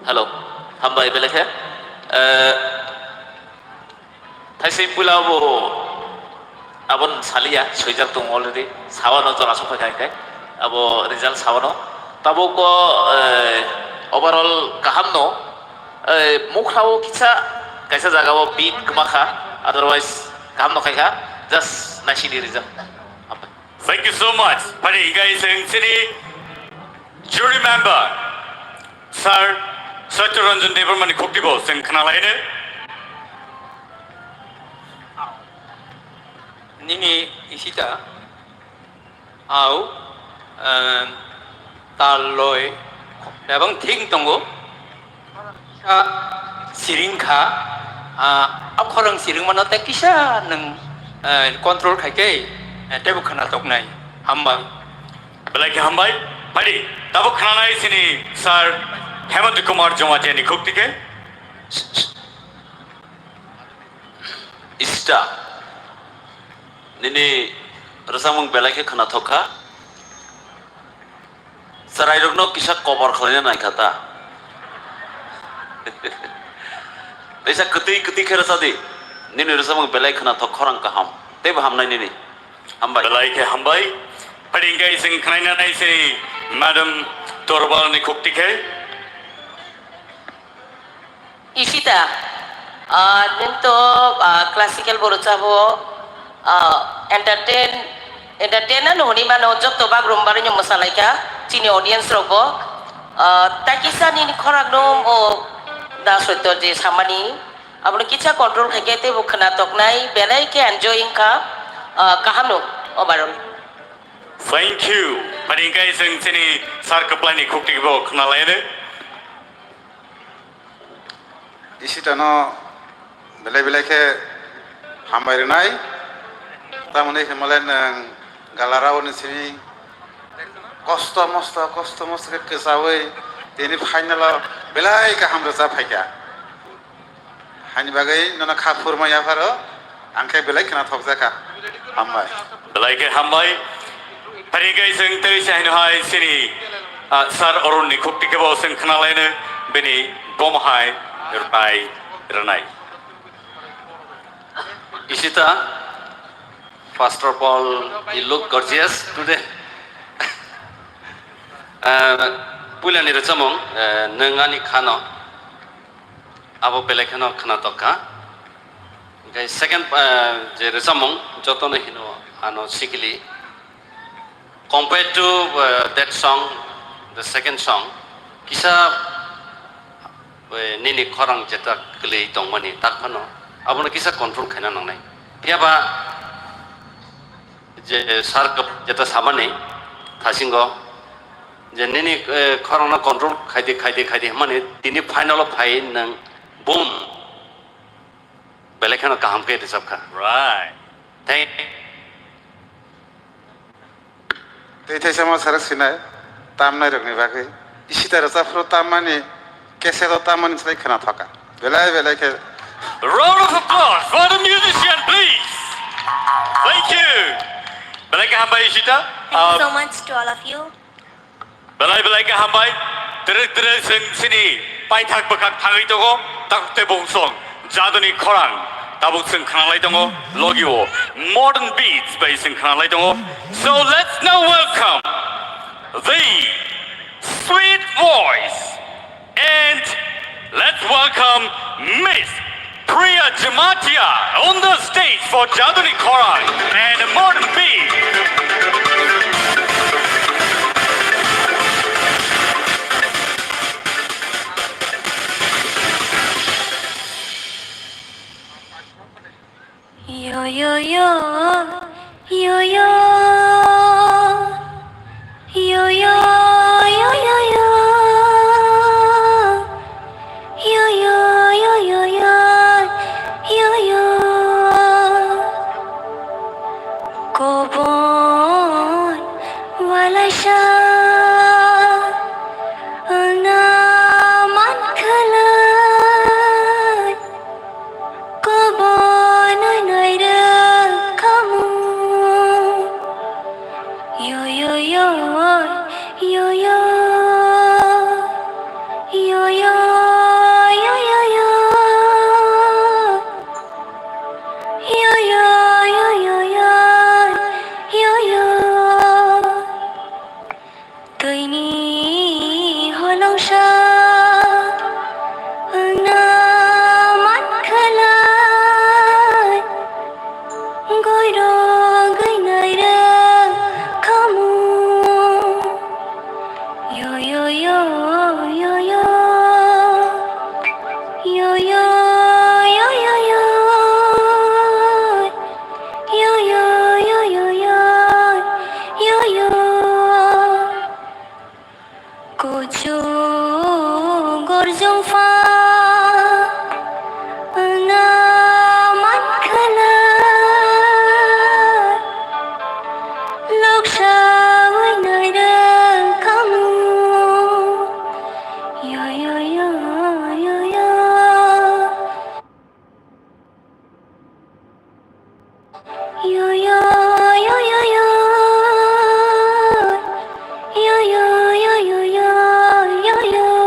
Hello, hambai belai khe. Eh, thaising puila bo abon saliya, swijak tong already. Sawano jora sokha khai khai. Abo result sawano. Tabuk bo, eh, overall kaham no. Eh, mukha o kisa kaisa jaga o beat kwma kha. Otherwise, kaham no khai kha. Just naisini result. Hambai. Thank you so much. Phani hinkhe chwng chini jury member, Sir Satya Ranjan Debbarma ni khukti bo chwng khna laino. Nini Ishita, au, em, tal loi, ebong thik tongo. Kisa siring kha, ah, a khorang siring mano tei kisa nwng, eh, control khai khe, eh, teibo khna toknai. Hambai. Belai khe hambai. Phadi, tabuk khnanai chini Sir Hemant Kumar Jamatia ni khukti khe. Ishita, nini rwchapmung belai khe khna thok kha. Chwrairokno kisa kobor khlaina nai kha ta. Teisa kwtwi kwtwi khe rwcha di. Nini rwchapmung belai khwnathok, khorang kaham. Teibo hamnai nini. Hambai. Belai khe hambai. Phadi hinkhe chwng khnaina nai se Madam Torbal ni khukti khe. Ishita, ah, nwng to, ah, classical bo rwchabo, ah, entertain, entertain ano hwnwi mano, joto bagrumba rwino mwsalaikha chini audience rokbo. Ah, takisa nini khorang no o da soito je samani, abono kisa control khaikhe teibo khwna toknai, belai khe enjoy wngkha, ah, kaham no overall. Thank you. Phadi hinkhe chwng chini sir kwplai ni khukti bo khna laino. Ishitano belai belai khe hambai rwnai. Tamoni hwnmale nwng galarao ni simi kosto mosto, kosto mosto khe kwchaui tini final o belai kaham rwchap phaikha. Haini bagwi nono kha phurma yapharo, ang khe belai khwnathok jakha. Hambai. Belai khe hambai. Phari khe chwng tei se haino hai chini, ah, Sir Arun ni khukti khe bo chwng khna laino bini bomo hai rwnai, rwnai. Ishita, first of all, you look gorgeous today. Ah, puila ni rwchapmung, eh, nwng ani khano. Abo belai kheno khwnatok kha. Hingke second, eh, je rwchapmung jotono hino ano sikili. Compared to, eh, that song, the second song, kisa, eh, nini khorang jeta kwlwi tongmani tak phano abono kisa control khaina nangnai. Phiyaba je sir kok jeta samani thasingo je nini, eh, khorangno control khaidi, khaidi, khaidi hwnmani tini final o phai nwng boom belai kheno kaham khe rwchapkha. Right. Thank. Tei thaisa ma sarak sinai tamnai rokni bagwi. Ishita rwchapphru tammani, cassette o tammani slai khwnathok kha. Belai belai khe. Round of applause for the musician, please. Thank you. Belai khe hambai Ishita. Thank you so much to all of you. Belai belai khe hambai. Twrwk twrwk chwng chini paithak bwkhak thangwi tongo. Takhuk tei bungsong jaduni khorang tabuk chwng khnalai tongo. Logio modern beats bai chwng khnalai tongo. So let's now welcome the Sweet Voice. And let's welcome Miss Priya Jamatia on the stage for Jaduni Khorang and Modern Beat. Yo, yo, yo, yo, yo. Yo, yo, yo, yo, yo. Yo, yo, yo, yo, yo. Yo, yo. Kobon walaisa wngna mankhalai. Kobo nai nai rwkhamu. Yo, yo, yo, yo, yo. Yo, yo, yo, yo, yo. Yo, yo, yo, yo, yo. Yo, yo. Twini holongsa wngna mankhalai, goiro gwnai rwkhamu. Yo, yo, yo, yo, yo. Yo, yo, yo, yo, yo. Yo, yo, yo, yo, yo. Yo, yo. Kuchuk gorjong pha wngna mankhalai, loksa wngna rwkhamu. Yo, yo, yo, yo, yo. Yo, yo, yo, yo, yo. Yo, yo, yo, yo, yo. Yo, yo.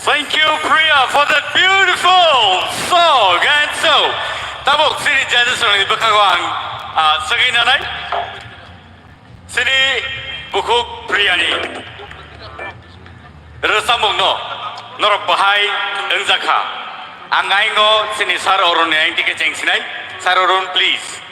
Thank you, Priya, for that beautiful song. And so, tabuk chini judges rokni bwkhango ang, ah, swngwi nanai. Chini bukhuk Priyani rwchapmungno norok bahai wngjakha. Ang aingo chini sir Arunni aing tike chengsinai. Sir Arun, please.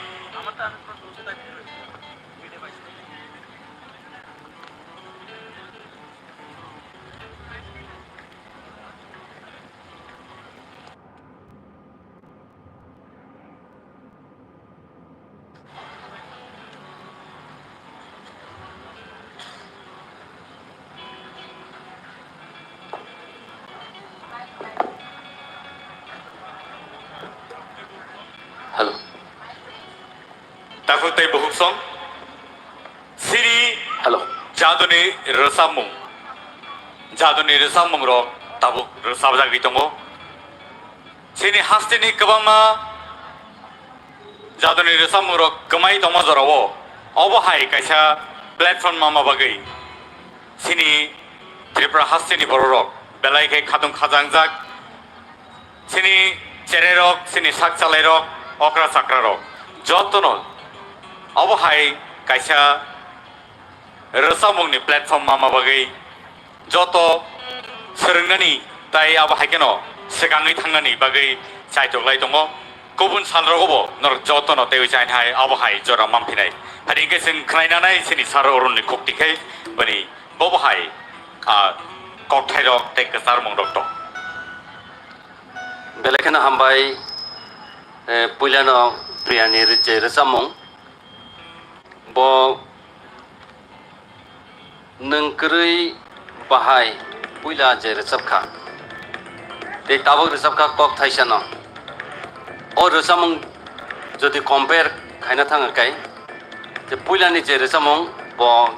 Hello. Takhuk tei bukhuk song. Sini Hello. Jaduni rwchapmung. Jaduni rwchapmung rok tabuk rwchapjagwi tongo. Sini hasteni kwbangma jaduni rwchapmung rok kwmai tongma jorao. Obo hai kaisa platform ma bagwi sini Tripura hasteni bororok belai khe khatung khajangjak. Chini chererok, chini sak chalairok, okra chakrarok, jotono obo hai kaisa rwchapmungni platform ma bagwi joto swrwngnani tai abo hai kheno swkangwi thangnani bagwi chaitok lai tongo. Kubun salrogobo norok jotono teiwi chainai abo hai jora manphinai. Hari hwnkhe chwng khwnainanai chini sir Arunni khukti khe bini bobo hai, ah, kokthairok tei kwcharmungrok tong. Belai kheno hambai, eh, puilano Priyani ri-, je rwchapmung. Bo nwng kwrwi bahai puila je rwchapkha. Tei tabuk rwchapkha kok thaisano. O rwchapmung jodi compare khaina thangkha kai, je puilani je rwchapmung bo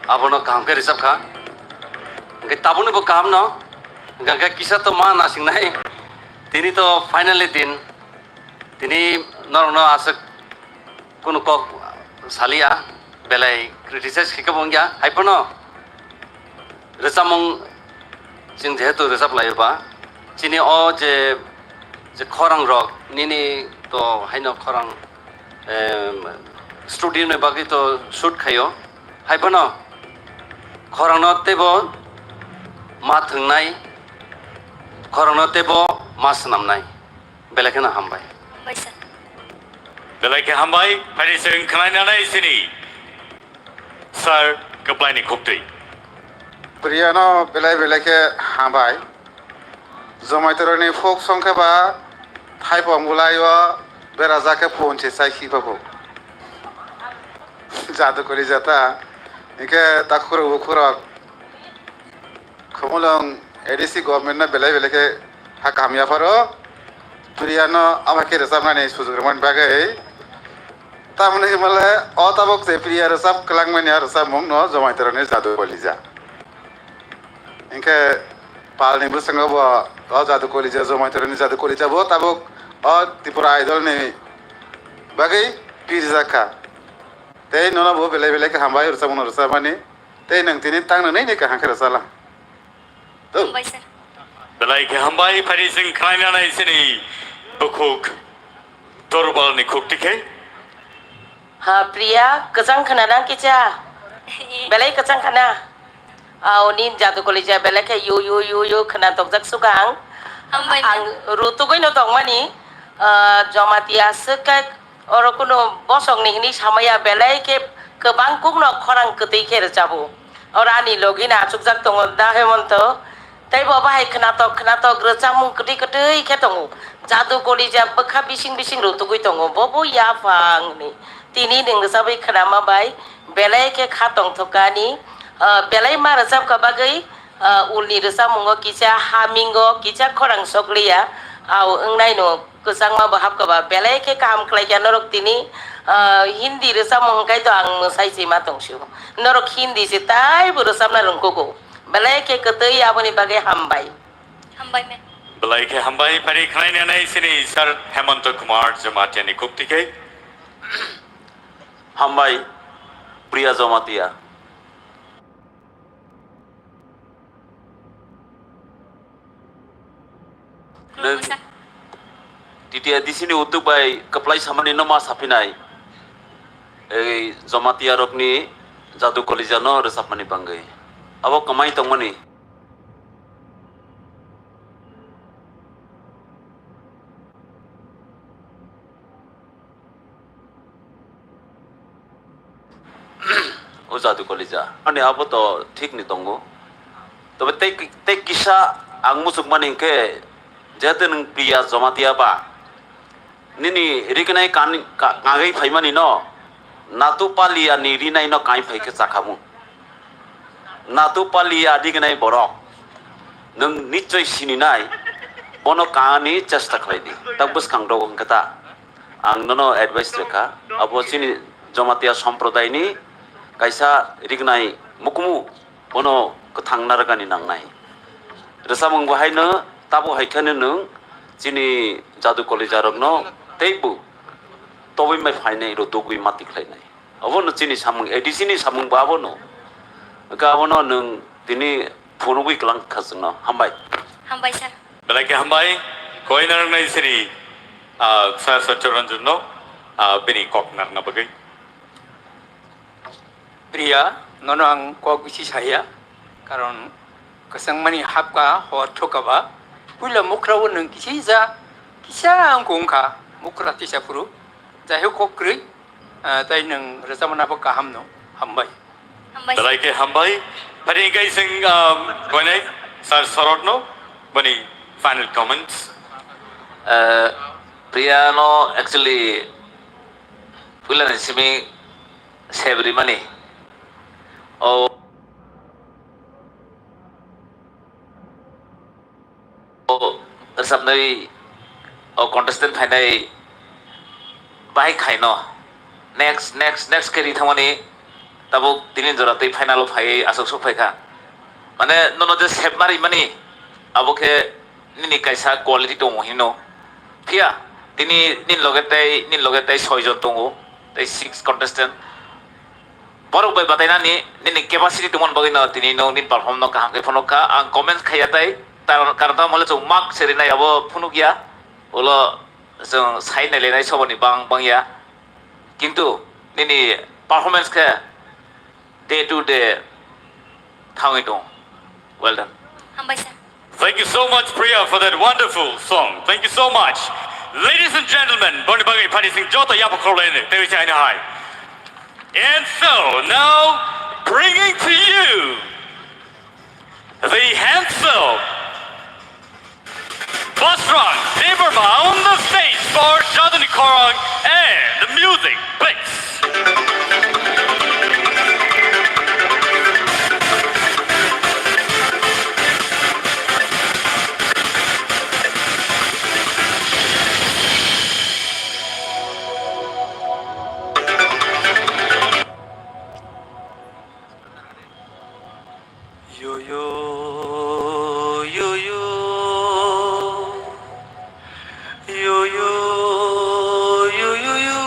abono kaham khe rwchapkha. Hwnkhe tabukni bo kahamno. Hwnkhe kisa to ma nasingnai. Tini to finally din. Tini norokno aswk kunu kok salia, belai criticize khe kebo wngya. Haiphano rwchapmung chwng jehetu rwchap laio ba, chini o je, je khorang rok nini to haino khorang, em, studio ni bagwi to shoot khaio. Haiphano khorangno teibo ma thwngnai, khorangno teibo ma swnamnai. Belai kheno hambai. Hambai, sir. Belai khe hambai, phaidi chwng khwnainanai sini sir kwplaini khuktwi. Priyano belai belai khe hambai. Jomaitorokni folk song khe ba thaipong bwlaio berajak khe phone se chai khipa bo. Jadu kori jata. Hingkhe takhurok bukhurok Khumulwng A D C government no belai belai khe ha kaham yapharo. Priyano abo khe rwchapnani sujug rwmani bagwi. Tamoni hwnmale o tabuk je Priya rwchap kwlangmani a rwchapmung no Jomaitorokni Jadu Kolija. Hinkhe palni bwskango bo o Jadu Kolija, Jomaitorokni Jadu Kolija bo tabuk o Tripura Idol ni bagwi pirjak kha. Tei nono bo belai belai khe hambai rwchapmung no rwchapmani. Tei nwng tini tang nwnwi ni kaham khe rwchala. Hambai sir. Belai khe hambai, phaidi chwng khwnainanai chini bukhuk Dorbalni khukti khe. Ha, Priya, kwchang khna nang kicha? Belai kwchang khna. Ao, nin Jadu Kolija belai khe yu, yu, yu, yu khna tokjak suka ang. Hambai, ma'am. Ang rutugwi no tongmani, ah, Jamatia swk khe oro kuno bosongni hwnwi samaya belai khe Kwbang kukno khorang kwtwi khe rwchabo. Oro ani logi no achukjak tongo da Hemonto. Tei bo bahai khwnatok khwnatok rwchapmung kwtwi kwtwi khe tongo. Jadu Kolija bwkha bising bising rutugwi tongo. Bo bo yaphang hwnwi. Tini nwng rwchabwi khwnama bai belai khe kha tongthokani. Ah, belai ma rwchapkha bagwi, ah, ulni rwchapmungo kisa hamingo kisa khorang sokliya. Au wngnaino. Kwchangma bo hapkha ba, belai khe kaham khlai kha norok tini, ah, Hindi rwchapmung hwnkhe to ang mwsai se ma tong sio. Norok Hindi se taibo rwchapna rwngkugo. Belai khe kwtwi aboni bagwi hambai. Hambai me. Belai khe hambai, phari khwlainani sini Sir Hemanta Kumar Jamatia ni kukti khe. Hambai, Priya Jamatia. Nwng T T A D C ni utuk bai kwplai samani no ma saphinai. Ei Jamatia rokni Jadu Kolija no rwchapmani bangwi. Abo kwmai tongmani. O Jadu Kolija, ani abo to thik ni tongo. Tobe tei, tei kisa ang muchukmani hinkhe, jehetu nwng Priya Jamatia ba, nini rignai kan-, ka-, kangwi phaimani no, Natu Palia ni rinai no kai phai khe chakhamu. Natu Palia rignai borok, nwng nichoi sininai, bono kani chesta khlai di, tak bwskang rok hwnkhe ta. Ang nono advice rwkha, abo chini Jamatia somprodai ni kaisa rignai mukumu, bono kwthang narwkani nangnai. Rwchapmung bo haino tabuk hai kheno nwng chini Jadu Kolija rokno teibo tobwi mai phainai, rw dugwi mati khlainai. Obono chini samung, A D C ni samung bo abono. Hwnkhe abono nwng tini phunugwi kwlang kha chwngno. Hambai. Hambai sir. Belai khe hambai, koi narwknai sini, ah, Sir Satya Ranjan no, ah, bini kok narwkna bagwi. Priya, nono ang kok bisi saya, karon kwchangmani hapka hor thokaba, puila mukrao nwng kisi ja, kisa ang kung kha, mukra tisa phuru, jai ho kok kwrwi, ah, tai nwng rwchapmani bo kaham no, hambai. Hambai. Belai khe hambai. Phari hwnkhe chwng, um, koinai Sir Sorot no boni final comments. Eh, Priya no actually puila ni simi sebri mani. O o rwchapnai, o contestant phainai bahai khaino next, next, next khe ri thangmani tabuk tini jora tei final o phaiwi aswk sok phaikha. Mane nono je sep ma rimani abo khe nini kaisa quality tongo hino. Phiya tini nini loge tei, nini loge tei soi jon tongo, tei six contestant. Borok bai batainani nini capacity tongmani bagwi no tini no nini perform no kaham khe phunuk kha. Ang comment khaiya tai, tar-, karon tamo le chwng mark se rinai abo phunuk ya. Ulo chwng sai nai lenai soboni bang bang ya. Kintu nini performance khe day to day thangwi tong. Well done. Hambai sir. Thank you so much, Priya, for that wonderful song. Thank you so much. Ladies and gentlemen, boni bagwi phani sing joto yapo khorlaini, tewi chaini hai. And so, now, bringing to you the handsome Basrang Debbarma on the stage for Jaduni Khorang and the music, please. Yo, yo, yo, yo. Yo, yo, yo, yo, yo.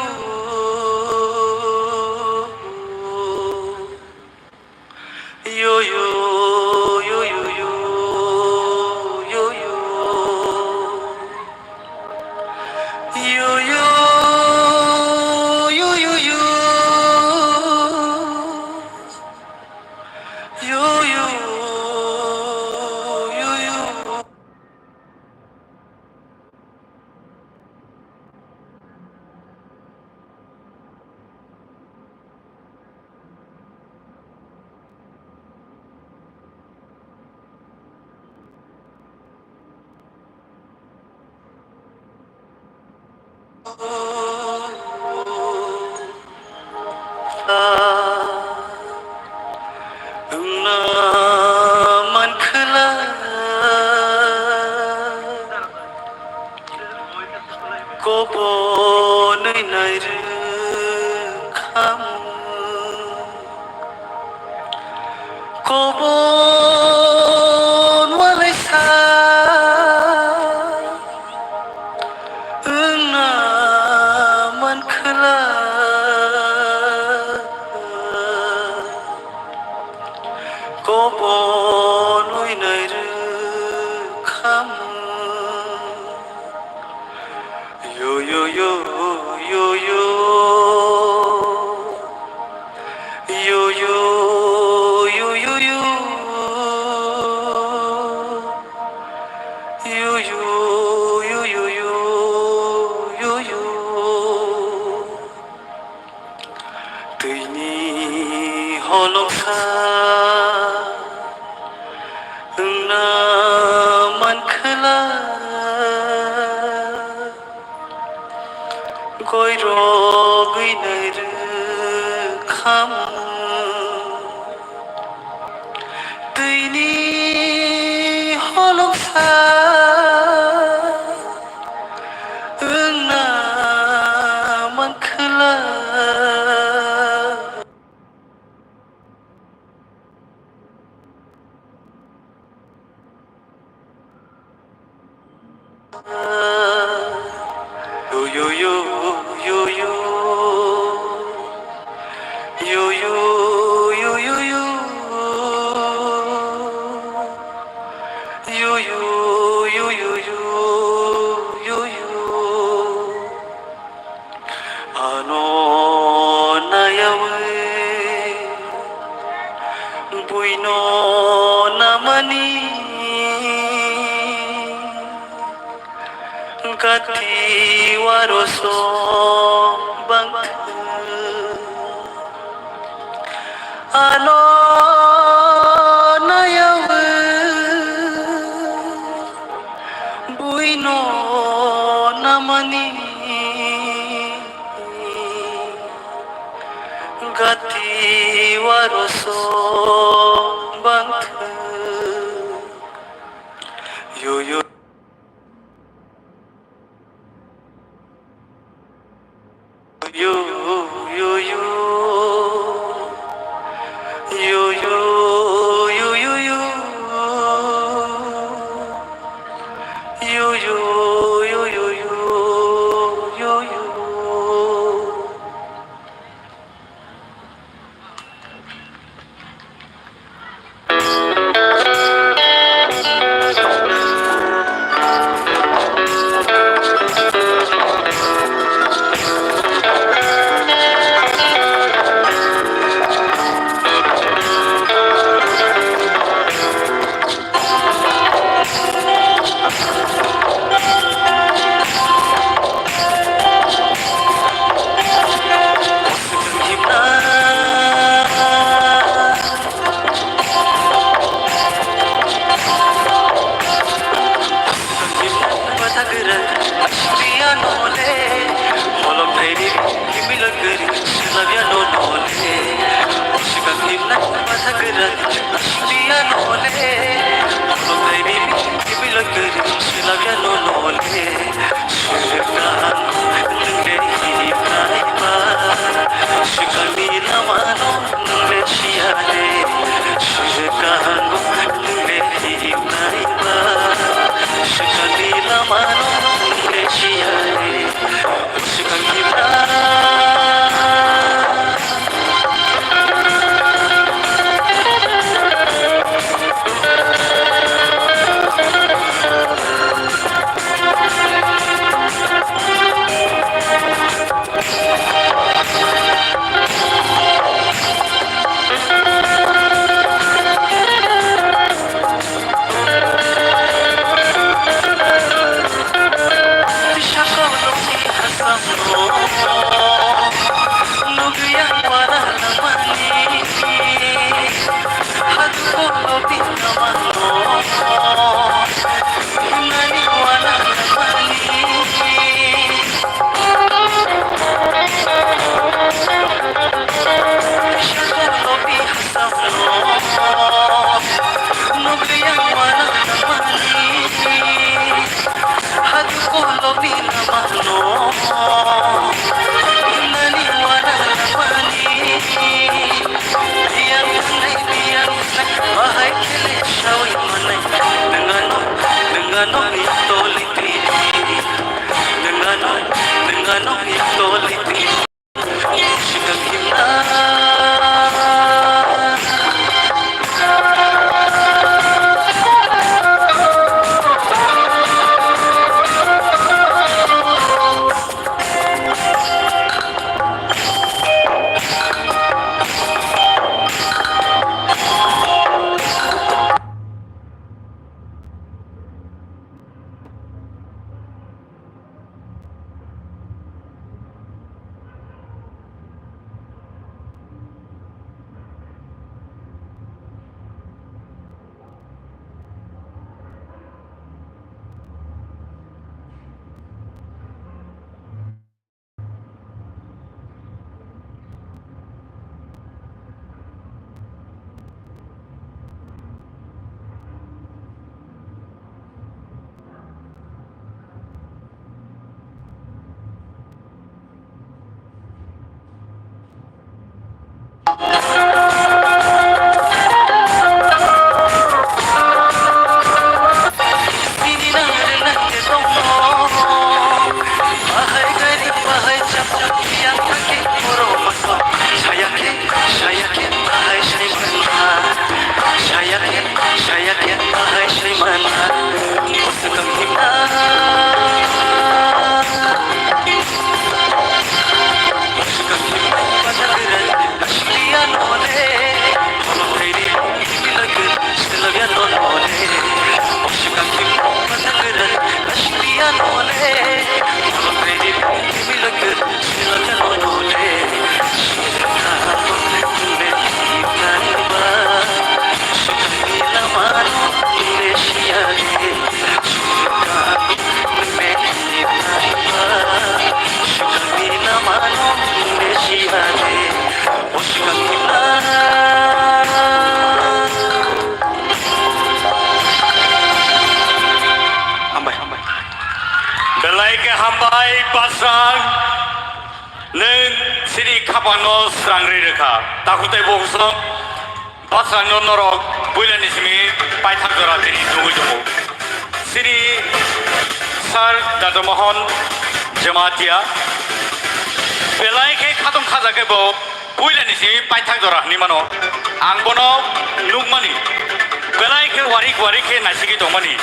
Yo, yo, yo, yo, yo, yo, yo. Yo, yo, yo, yo, yo. Yo, yo, yo, yo. Wngna mankhwla kobonwi nairwkhamu. Kobon malaisa wngna mankhwla, kobonwi nairwkhamu. Yo, yo, yo, yo, yo. Yo, yo, yo, yo, yo. Yo, yo, yo, yo, yo, yo, yo. Twini holoksa wngna mankhwla, goirogwi nairwkhamu. Twini holoksa wngna mankhwla. Yo, yo, yo, yo, yo. Yo, yo, yo, yo, yo. Yo, yo, yo, yo, yo, yo, yo. Ano nayawi buino namani gati waro song bangthwng. Ano nayawi buino namani gati waro song bangthwng. Yo, yo. Yo, yo, yo. Yo, yo, yo, yo, yo. Yo, yo, yo, yo, yo, yo, yo. Hambai, hambai. Belai khe hambai, Basrang. Nwng sini khapangno srangri rwkha. Takhuk tei bukhuk song, Basrangno norok puilani simi paithak jora tini nugwi tongo. Sini Sir Dada Mohan Jamatia belai khe khatong khajakhe bo puilani simi paithak jora hwnwi mano. Ang bono nukmani belai khe warik warik khe naisigwi tongmani.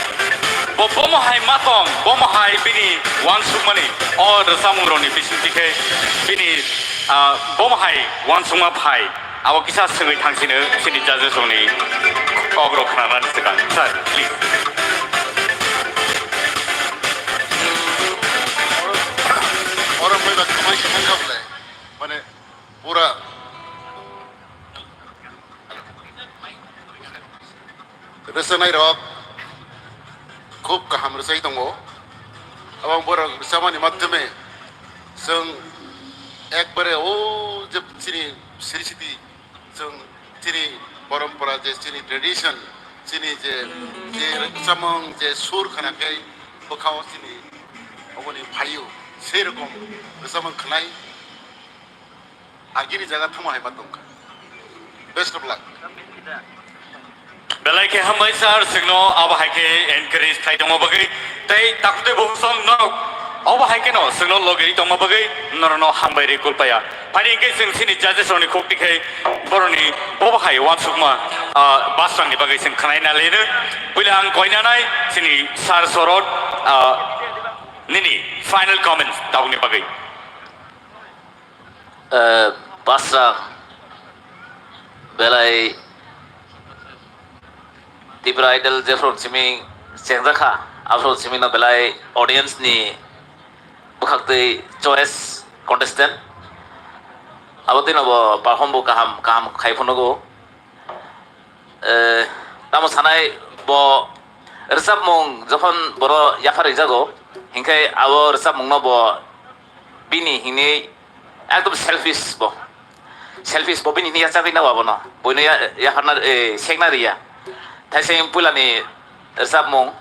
Bo bomo hai ma tong, bomo hai bini uansukmani o rwchapmungrokni bisingtwi khe bini, ah, bomo hai uansukma phai. Abo kisa swngwi thangsino chini judges rokni kok rok khna nani swkang. Sir, please. Oro, oro moi ba kamai se thangkha bole. Mane pura rwchapnai rok khub kaham rwchai tongo. Abo borok rwchapmani madhyome chwng ekbare o je chini siri siti chwng chini porompora je chini tradition chini je, je rwchapmung je sur khna khe bwkhao chini oboni phaio sei rokom rwchapmung khnai. Agini jaga thangma hai ma tongkha. Best of luck. Belai khe hambai sir, chwngno abo hai khe encourage khai tongma bagwi tei takhuk tei bukhuk song norok abo hai kheno chwngno logwi tongma bagwi norokno hambai rwi kulpaya. Phani hwnkhe chwng chini judges rokni khuk tikhe borokni bobo hai uansukma, ah, Basrangni bagwi chwng khnaina leno. Puila ang koinanai chini sir Sorot, ah, nini final comments tabukni bagwi. Eh, Basrang belai Tipra Idol jephru simi chengjakha, aphru simi no belai audience ni bwkhaktwi choice contestant. Abo twi no bo perform bo kaham, kaham khai phunugo. Eh, tamo sanai bo rwchapmung jokhon boro yaphar rijak go, hinkhe abo rwchapmung no bo bini hinwi ekdom selfish bo. Selfish bo bini hinwi yachagwi na abono. Boino ya, yapharna, eh, sekna riya. Thaising puilani rwchapmung,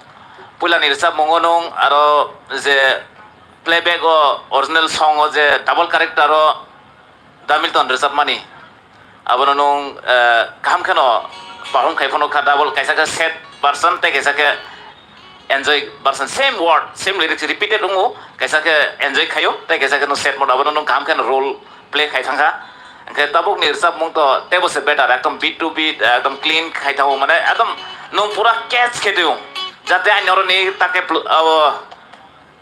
puilani rwchapmungo nwng aro je playback o original song o je double character o Da Milton rwchapmani, abono nwng, eh, kaham kheno perform khai phano kha, double, kaisa khe sad version tei kaisa khe enjoy version, same word, same lyrics repeated wngo, kaisa khe enjoy khaio tei kaisa khe nwng sad mode, abono nwng kaham kheno role play khai thangkha. Hwnkhe tabukni rwchapmung to teibo se better, ekdom beat to beat, ekdom clean khai thango, mane ekdom nwng pura catch khe twi, jate ani oro ni take pl-, abo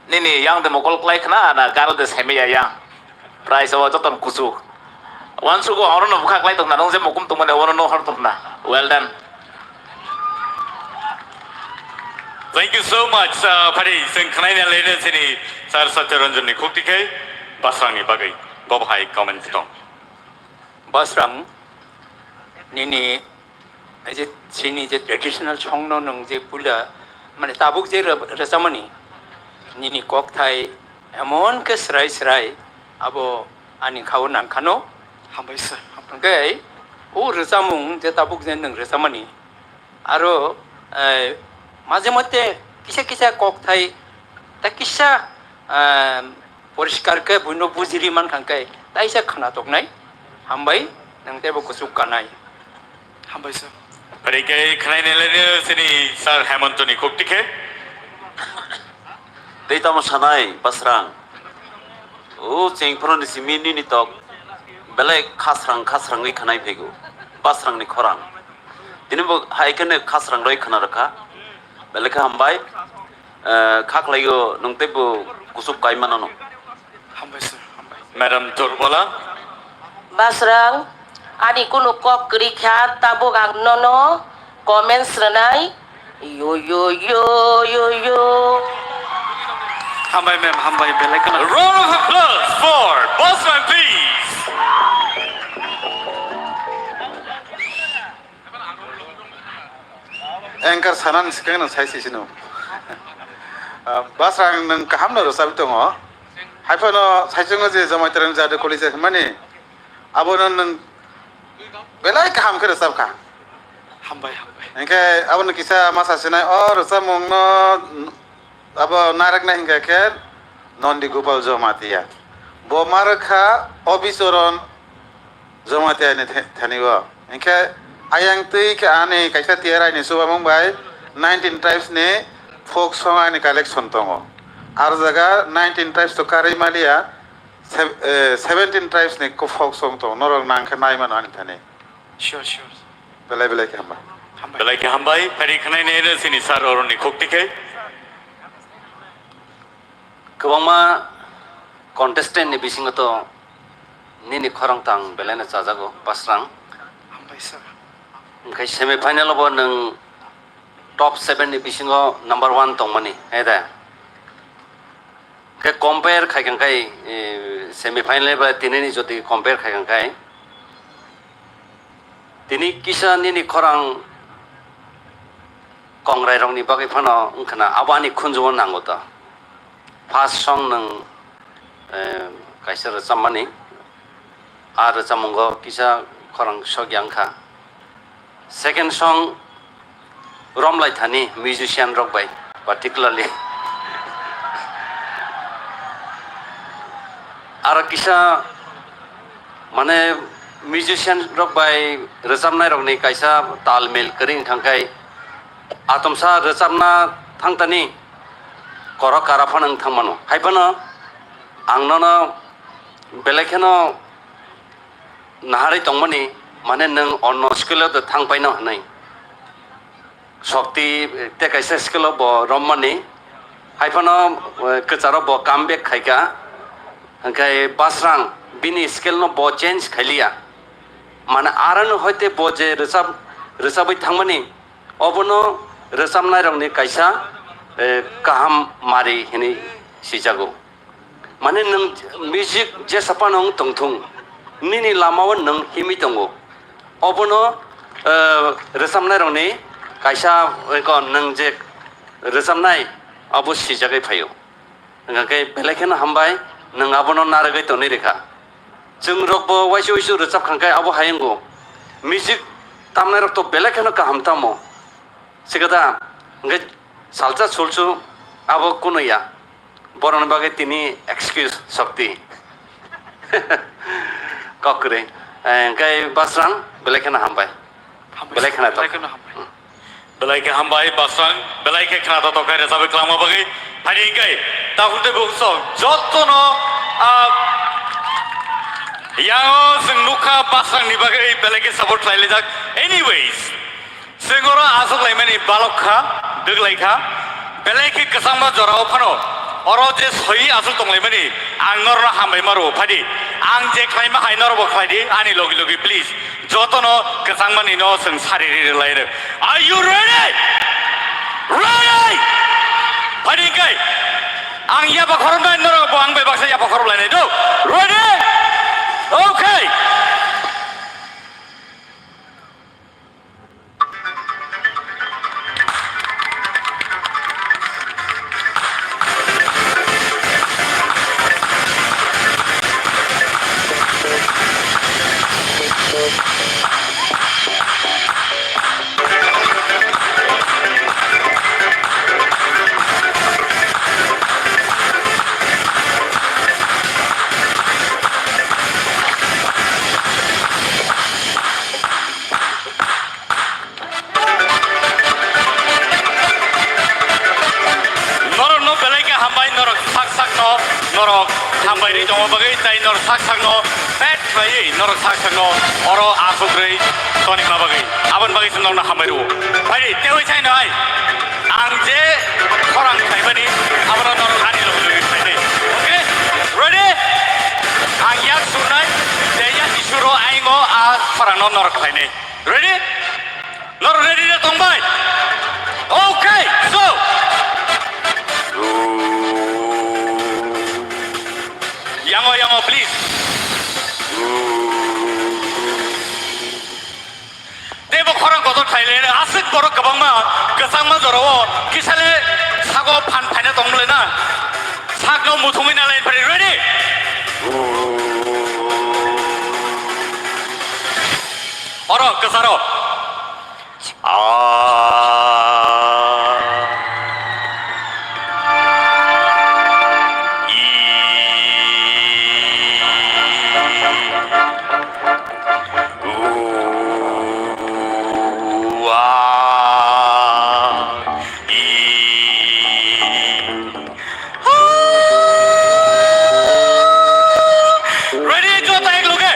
nini yang de mokol klai khna na garo de saimaya yang. Price o joton kuchuk. Wansugo oro no bwkha klai tongna, nung je mukum tongmani oro no hor tongna. Well done. Thank you so much. Uh, phari sing khnaina lene sini Sir Satyaranjan ni khukti khai Basrang ni bagwi. Bobo hai comment tong. Basrang nini Ei je chini je traditional song no nwng je puila, mane tabuk je rw-, rwchapmani, nini kokthai emon khe srai srai abo ani khao nangkhano. Hambai sir, hambai. Hwnkhe o rwchapmung je tabuk je nwng rwchapmani, aro, eh, maje mote kisa kisa kokthai, ta kisa, eh, poriskar khe buino bujiri mankha khe taisa khna toknai. Hambai. Nwng teibo kuchuk kanai. Hambai sir. Phaikhe khwnaina laino chini sir Hemontoni khuk tikhe. Tei tamo sanai Basrang. O chengphuru ni simi nini tok belai khasrang khasrangwi khwnai phaigo. Basrang ni khorang. Tini bo hai kheno khasrang roi khwna rwkha. Belai khe hambai. Eh, kha khlaio nwng teibo kuchuk kai mano no. Hambai sir, hambai. Madam Durbola. Basrang, ani kunu kok kwrwi kha, tabuk ang nono comments rwnai. Yo, yo, yo, yo, yo. Hambai ma'am, hambai, belai kheno. Round of applause for Basrang, please. Anchor sanani swkang nwng sai sisino. Ah, Basrang nwng kaham no rwchapwi tongo. Haiphano saichungo je Jamatia ni Jadu College hwnmani, abono nwng belai kaham khe rwchapkha. Hambai, hambai. Hinkhe abono kisa ma sasinai, o rwchapmungno abo narwknai hinkhe khe Nondi Gopal Jamatia. Bo ma rwkha Obichoron Jamatia ni the-, thani o. Hinkhe ayang twi khe ani kaisa T R I ni chubamung bai nineteen tribes ni folk song ani collection tongo. Aro jaga nineteen tribes to karwi maliya, sev-, eh, seventeen tribes ni ko folk song tongo. Norok nang khe nai mano ani thani. Sure, sure. Belai belai khe hambai. Hambai. Belai khe hambai. Phari khwnai ne chini sir oroni khuk tikhe. Kwbangma contestant ni bisingo to nini khorang tang belai no chajago, Basrang. Hambai sir. Hinkhe semi final o bo nwng top seven ni bisingo number one tongmani, hai da? Khe compare khai kang khai, eh, semi final bai tini ni jodi compare khai kang khai, tini kisa nini khorang kongrai rokni bagwi phano wngkhana abo ani khunjugo nango to. First song nwng, eh, kaisa rwchapmani, a rwchapmungo kisa khorang sokya wngkha. Second song romlai thani musician rok bai particularly. Aro kisa mane musician rok bai rwchapnai rokni kaisa tal mil kwrwi wngkha khe atomsa rwchapna thangtani korok kara phano wng thangmano. Hai phano ang nono belai kheno naharwi tongmani, mane nwng onno skill o de thang paino hwnwi. Shokti tei kaisa skill o bo rommani, hai phano, eh, kwcharo bo come back khaikha, hwnkhe Basrang bini skill no bo change khailiya, mane aroni hoite bo je rwchap, rwchabwi thangmani, obono rwchapnairokni kaisa, eh, kaham mari hinwi sijago. Mane nwng music jesa phano wng tongthung, nini lamao nwng himwi tongo. Obono, eh, rwchapnairokni kaisa, eko nwng je rwchapnai abo sijagwi phaio. Hwnkha khe belai kheno hambai, nwng abono narwgwi tonwi rwkha. Chwng rokbo waisa waisa rwchap kha khe abo hai wngo. Music tamnairok to belai kheno kaham tamo. Sikada, hwnkhe salsa sulsu abo kunuya. Borokni bagwi tini excuse Shokti. Kok kwrwi. Eh, hwnkhe Basrang, belai kheno hambai. Hambai. Belai kheno belai kheno hambai. Hmm. Belai khe hambai Basrang, belai khe khna totok khe rwchapwi kwlangma bagwi. Phaidi hwnkhe takhuk tei bukhuk jotono, ah, yango chwng nukha Basrangni bagwi belai khe support khlailaijak. Anyways, chwng oro achuk laimani balok kha, dwk lai kha, belai khe kwchangma jorao phano oro je soi achuk tonglaimani ang norokno hambai ma rwo. Phaidi, ang je khlaima hai norokbo khlaidi, ani logi logi please. Jotono kwchangmani no chwng sari ri rwlai rw. Are you ready? Ready? Phaidi hwnkhe ang yapa khoroknai, norok bo ang bai baksa yapa khorok lainai do. Ready? Okay. Sak sakno norok hambai rwi tongma bagwi tei norok sak sakno pet khlaiwi norok sak sakno oro aswk rwi tonima bagwi aboni bagwi chwng norokno hambai rwo. Phaidi teiwi saino ai ang je khorang khlaimani abono norok ani logi logi khlainai. Okay? Ready? Ang yak surnai tei yak isuro aingo a khorangno norok khlainai. Ready? Norok ready na tongbai? Okay, so. Yango, yango, please. Teibo khorang kotor khaile, aswk borok kwbangma, kwchangma jorao, kisale sago phan phaina tongmole na. Sakno muthungwi na line phari, ready? Oro, kwcharo. Ah. I. U. Ah. I. Ready, jota ek loge.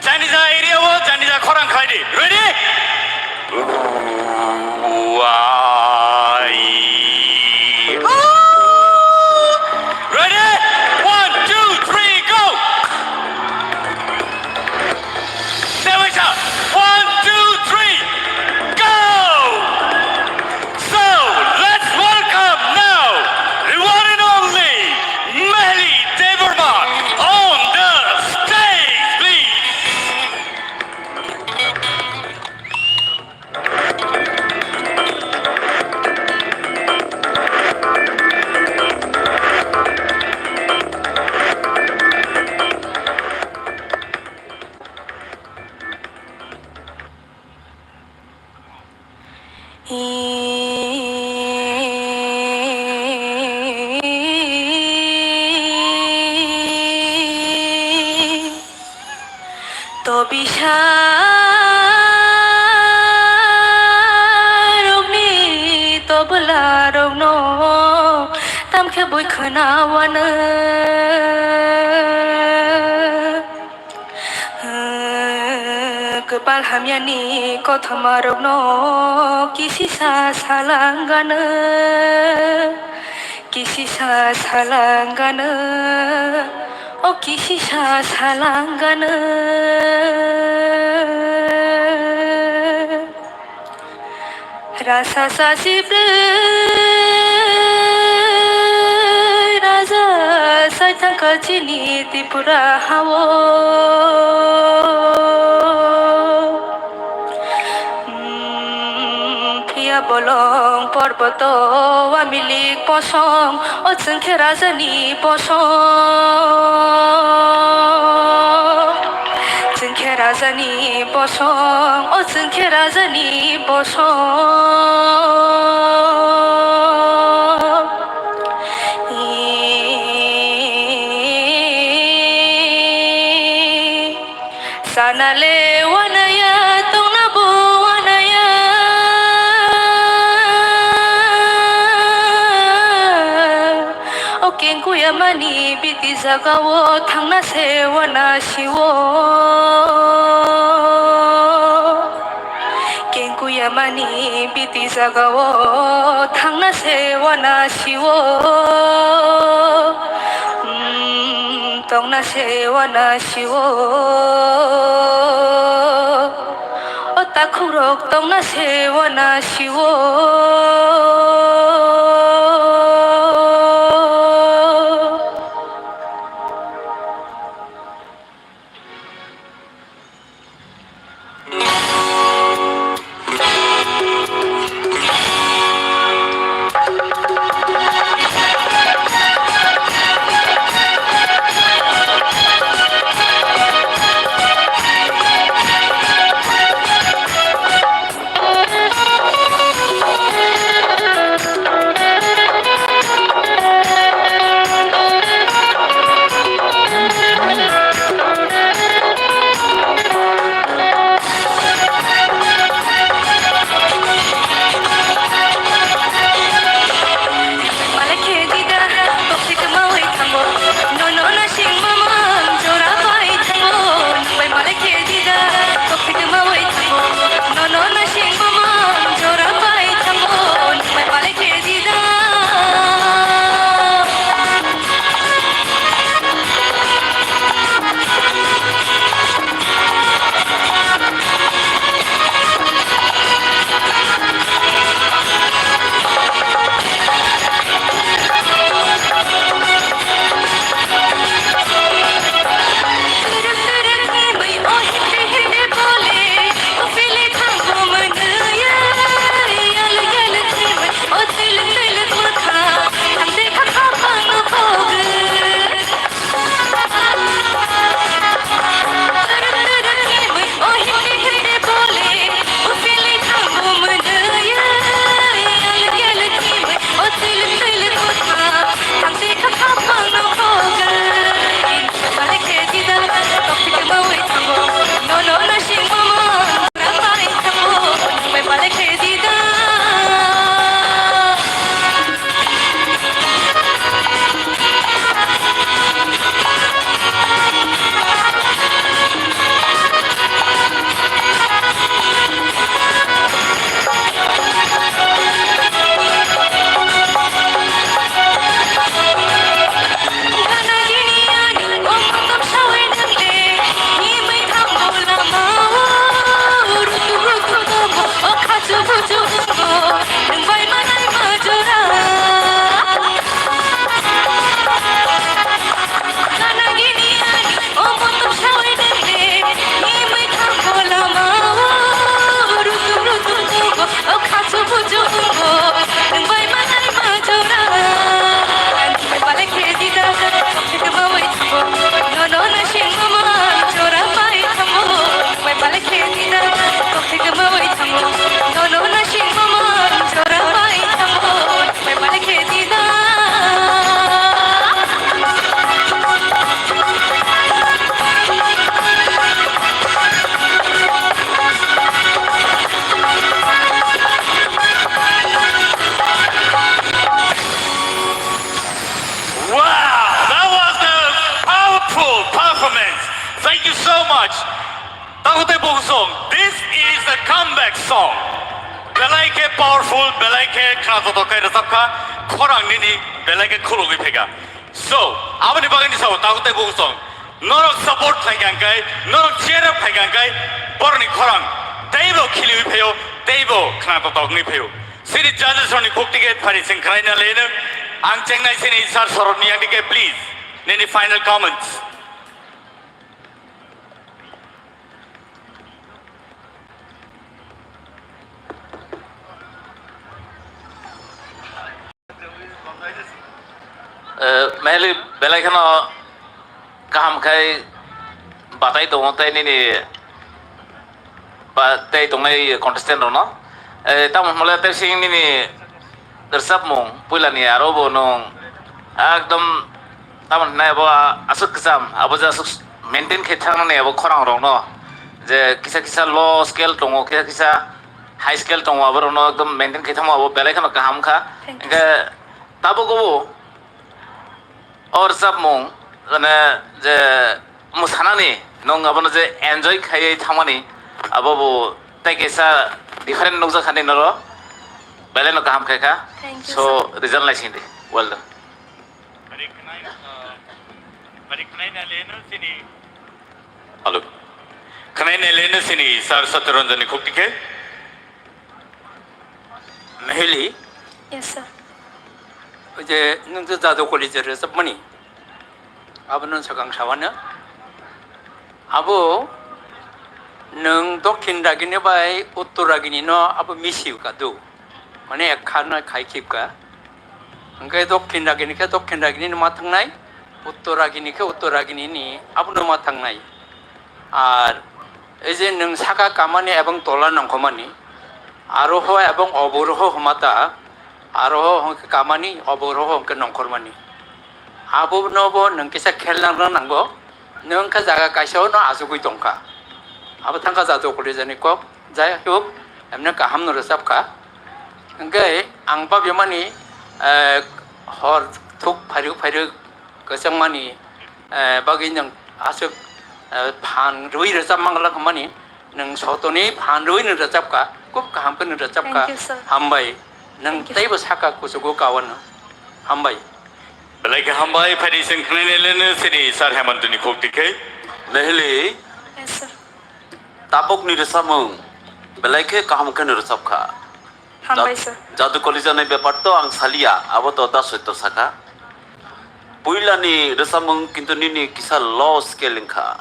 Janija area o, janija khorang khlai di. Ready? Wai. Ready? One, two, three, go! Step by step. One, two, three, go! So, let's welcome now the one and only Mehli Debbarma on the stage, please. To bisarokni toblarokno tamkhe bui khwnawano. Kwpal hamyani kothomarokno kisisa salangano, kisisa salangano, o kisisa salangano. Rasa sasi brwi raja sai thangkha chini Tripura hao. Phiya bolong porboto wamilik posong, o chwngkhe rajani bosong. Chwngkhe rajani bosong, o chwngkhe rajani bosong. Sana le wanaya, tongna bo wanaya. O kengkuyamani biti jagao thangna se wana siwo. Kengkuyamani biti jagao thangna se wana siwo. Mm, tongna se wana siwo. O takhukrok tongna se wana siwo. Belai khe powerful, belai khe khnajoto khe rwchapkha, khorang nini belai khe khulugwi phaikha. So, aboni bagwi ni sao tago tei bukusong. Norok support phaikha hwnkhe, norok cheer up phaikha hwnkhe, borokni khorang teibo khiliwi phaio, teibo khnajoto wngwi phaio. Sini judges rokni khuk ticket phari sing khwlaina leno. Ang chengnai sini sir sorokni yang dike, please. Nini final comments. Eh, Mehli belai kheno kaham khai batai tongo tei nini ba tei tongnai contestant rokno. Eh, tamo hwnle tei sing nini rwchapmung puilani aro bo nwng ekdom tamo hwnai abo aswk kwcham abo je aswk maintain khe thangmani abo khorang rokno je kisa kisa low scale tongo kisa kisa high scale tongo abo rokno ekdom maintain khe thangma abo belai kheno kaham kha. Thank you, hwnkhe sir. Tabuk o O rwchapmung, mane, je mwsanani nwng abono je enjoy khaiwi thangmani, abo bo tei kaisa different nukjakha nini oro, belai no kaham khaikha. Thank you, so, sir. Result naising di. Well done. Hello. Khwnai nai leno sini Sir Satyaranjan ni khuk tikhe. Meheli. Yes, sir. Oje nwng je Jadu College rwchapmani. Abono swkang sawano. Abo nwng Dokhin Ragini bai Uttor Ragini no abo misi kadu. Mane ek kha no khai khibka. Hwnkhe Dokhin Ragini khe Dokhin Ragini no ma thangnai. Uttor Ragini khe Uttor Ragini ni abono ma thangnai. Ar ei je nwng saka kamani ebong tola nongkhormani, aro ho ebong oboro ho hwmata, aro ho hwnkhe kamani, oboro ho hwnkhe nongkhormani. Abono bo nwng kisa khel nang nango, nwng khe jaga kaisa no achugwi tongkha. Abo thangkha Jadu College ni kok, jai hok, emne kaham no rwchapkha. Hwnkhe ang babimani, eh, hor thuk phairwk phairwk kwchangmani, eh, bagwi nwng aswk, eh, phan rwui rwchap mangla hwnmani, nwng sotoni phan rwui nwng rwchapkha, khub kaham khe nwng rwchapkha. Thank you, sir. Hambai. Nwng thank you, sir. Teibo saka kuchugo kawano. Hambai. Belai khe hambai, phaidi chwng khwnai nai leno sini Sir Hemantoni khuk tikhe. Meheli. Yes, sir. Tabukni rwchapmung belai khe kaham khe nwng rwchapkha. Hambai, sir. Jadu College ni bepar to ang saliya, abo to da soito saka. Puilani rwchapmung kintu nini kisa low scale wngkha.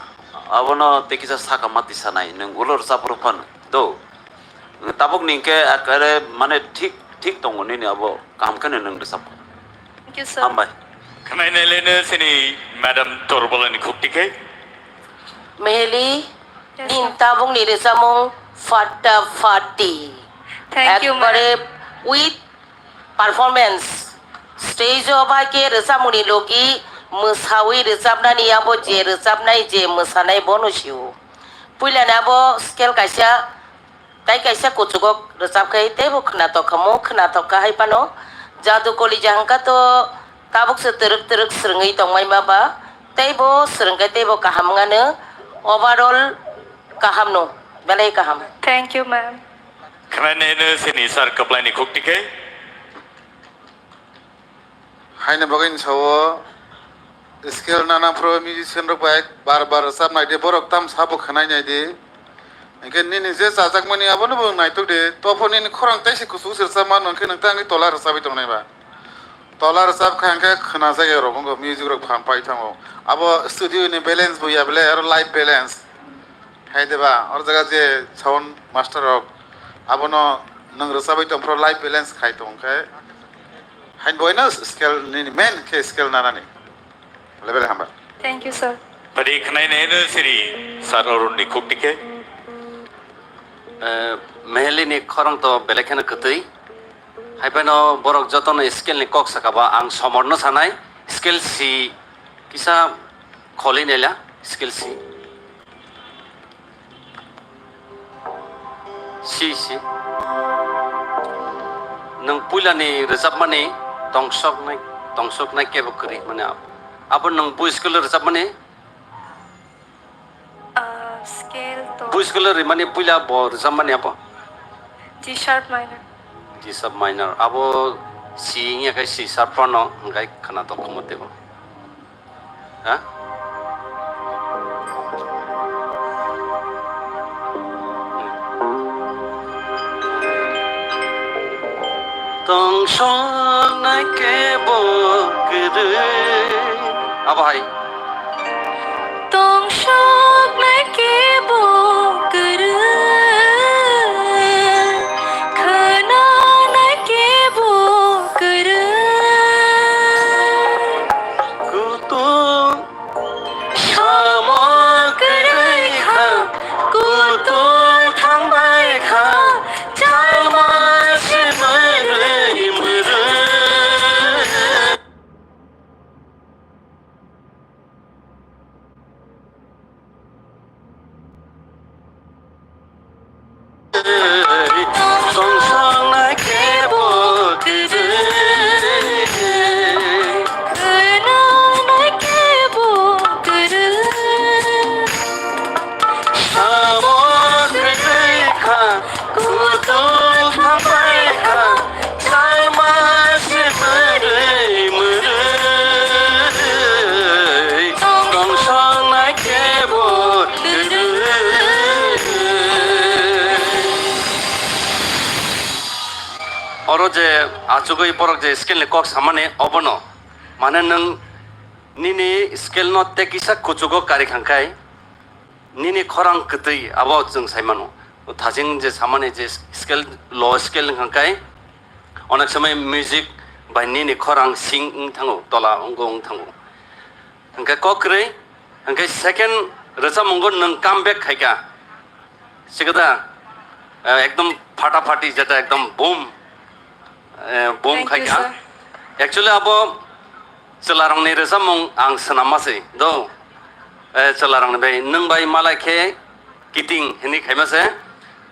Abono tei kisa saka mati sanai, nwng ulo rwchap rw phano do. Tabuk ni hwnkhe ekare mane thik, thik tongo nini abo kaham kheno nwng rwchapkha. Thank you, sir. Hambai. Khwnai nai leno sini Madam Torbolani khuk tikhe. Meheli. Yes, sir. Nin tabukni rwchapmung fatta fatti. Thank you, ma'am. Ekbare with performance. Stage o bai khe rwchapmungni logi mwsawi rwchapnani abo je rwchapnai je mwsanai bono sio. Puilani abo scale kaisa, tai kaisa kuchugo rwchap khai teibo khwnatok khamu, khwnatok kha hai phano Jadu College hwnkha to Tabuk se twrwk twrwk swrwngwi tongmai ma ba, teibo swrwngkhe teibo kaham wngano, overall kaham no, belai kaham. Thank you, ma'am. Khwnai nai no sini sir kwplai ni khuk tikhe. Haino bagwi ni sao skill nana phuru musician rok bai bar bar rwchap nai di, borok tam sabo khwnai nai di. Hwnkhe nini je chajakmani abono bo naitok di, tophor nini khorang teisa kuchuk se rwchap mano, hwnkhe nwng tei angkhe tola rwchapwi tongnai ba? Tola rwchap kha hwnkhe khwna jagwi rok wngkha, music rok phan pai thango. Abo studio ni balance bo ya bele, aro live balance. Hai de ba, oro jaga je sound master rok, abono nwng rwchapwi tong phuru live balance khai tong khe. Hain boino scale nini main khe scale nanani. Level hamba. Thank you, sir. Padi khwnai nai no siri sir Arun ni khuk dikhe. Eh, Meheli ni khorang to belai kheno kwtwi. Hai phano borok jotono skill ni kok saka ba ang somor no sanai. Skill si kisa kholi nela, skill si. Si, si. Nwng puilani rwchapmani tongsoknai, tongsoknai kebo kwrwi mani abo. Abo nwng bui school rwchapmani? Ah, scale to. Bui school rimani puila bo rwchapmani abo. G sharp minor. G sharp minor. Abo C wngya khe C sharp phano hwnkhe khwna tok khumo teibo. Ha? Tongsoknai kebo kwrwi. Abo hai. Tongsoknai kebo kwrwi. Khwnanai kebo kwrwi. Kutung. Samo kwrwi kha, kutung thangbai kha, chama se mwrwi mwrwi. Oro je achugwi borok je scale ni kok samani obono, mane nwng nini scale no tei kisa kuchugo kari khankhai, nini khorang kwtwi abo chwng sai mano. Thajing je samani je scale, low scale wngkha khe onek somoi music bai nini khorang sing wng thango, tola wng wng thango. Hwnkhe kok kwrwi, hwnkhe second rwchapmungo nwng come back khaikha. Sikada, eh, ekdom phata phati jeta ekdom boom, eh, boom Thank you, khaikha. Sir. Actually abo chwlarokni rwchapmung ang swnamma se do. Eh, chwlarokni bai nwng bai malai khe kiting hinwi khaima se.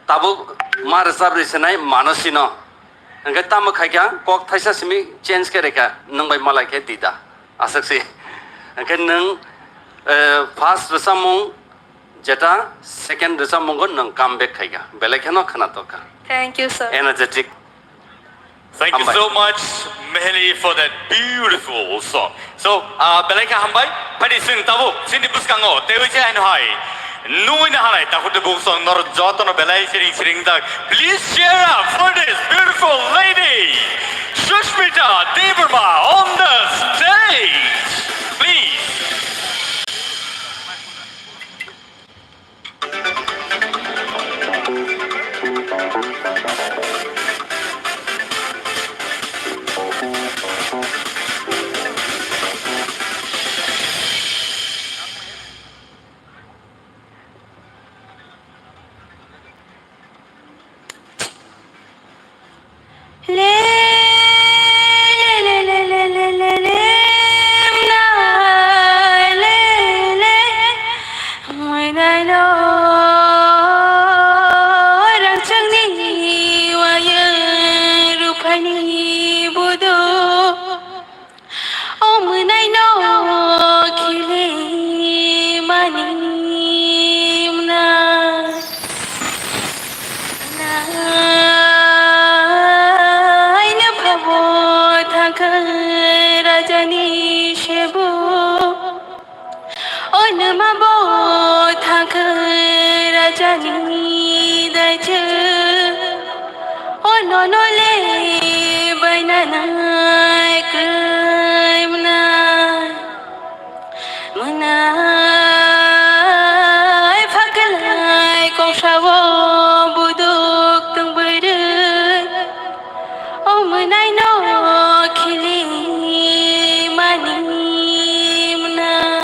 Tabuk ma rwchap rwi swnai mano sino. Hwnkhe tamo khaikha kok thaisa simi change khe rwkha nwng bai malai khe dida. Aswk se. Hwnkhe nwng, eh, first rwchapmung jeta second rwchapmungo nwng come back khaikha, belai kheno khwnatok kha. Thank you, sir. Energetic. Thank you Hambai. So much, Meheli, for that beautiful song. So, uh, belai kha hambai, phadi sing tabuk, sini bwskango, tewi se ano hai. Nui na halai, takhuk de buk song, nor joto no belai siring siring dak. Please cheer up for this beautiful lady, Sushmita Debbarma, on the stage. Please. O mwnai no khili mani mwnai. Nai no phabo thangkha rajani sebo. O nwma bo thangkha rajani daijwk. O nono le bainanai kwrwi mwnai. Mwnai phaklai kongsao buduk tong bwrwi. O mwnai no khili mani mwnai.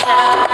Hambai.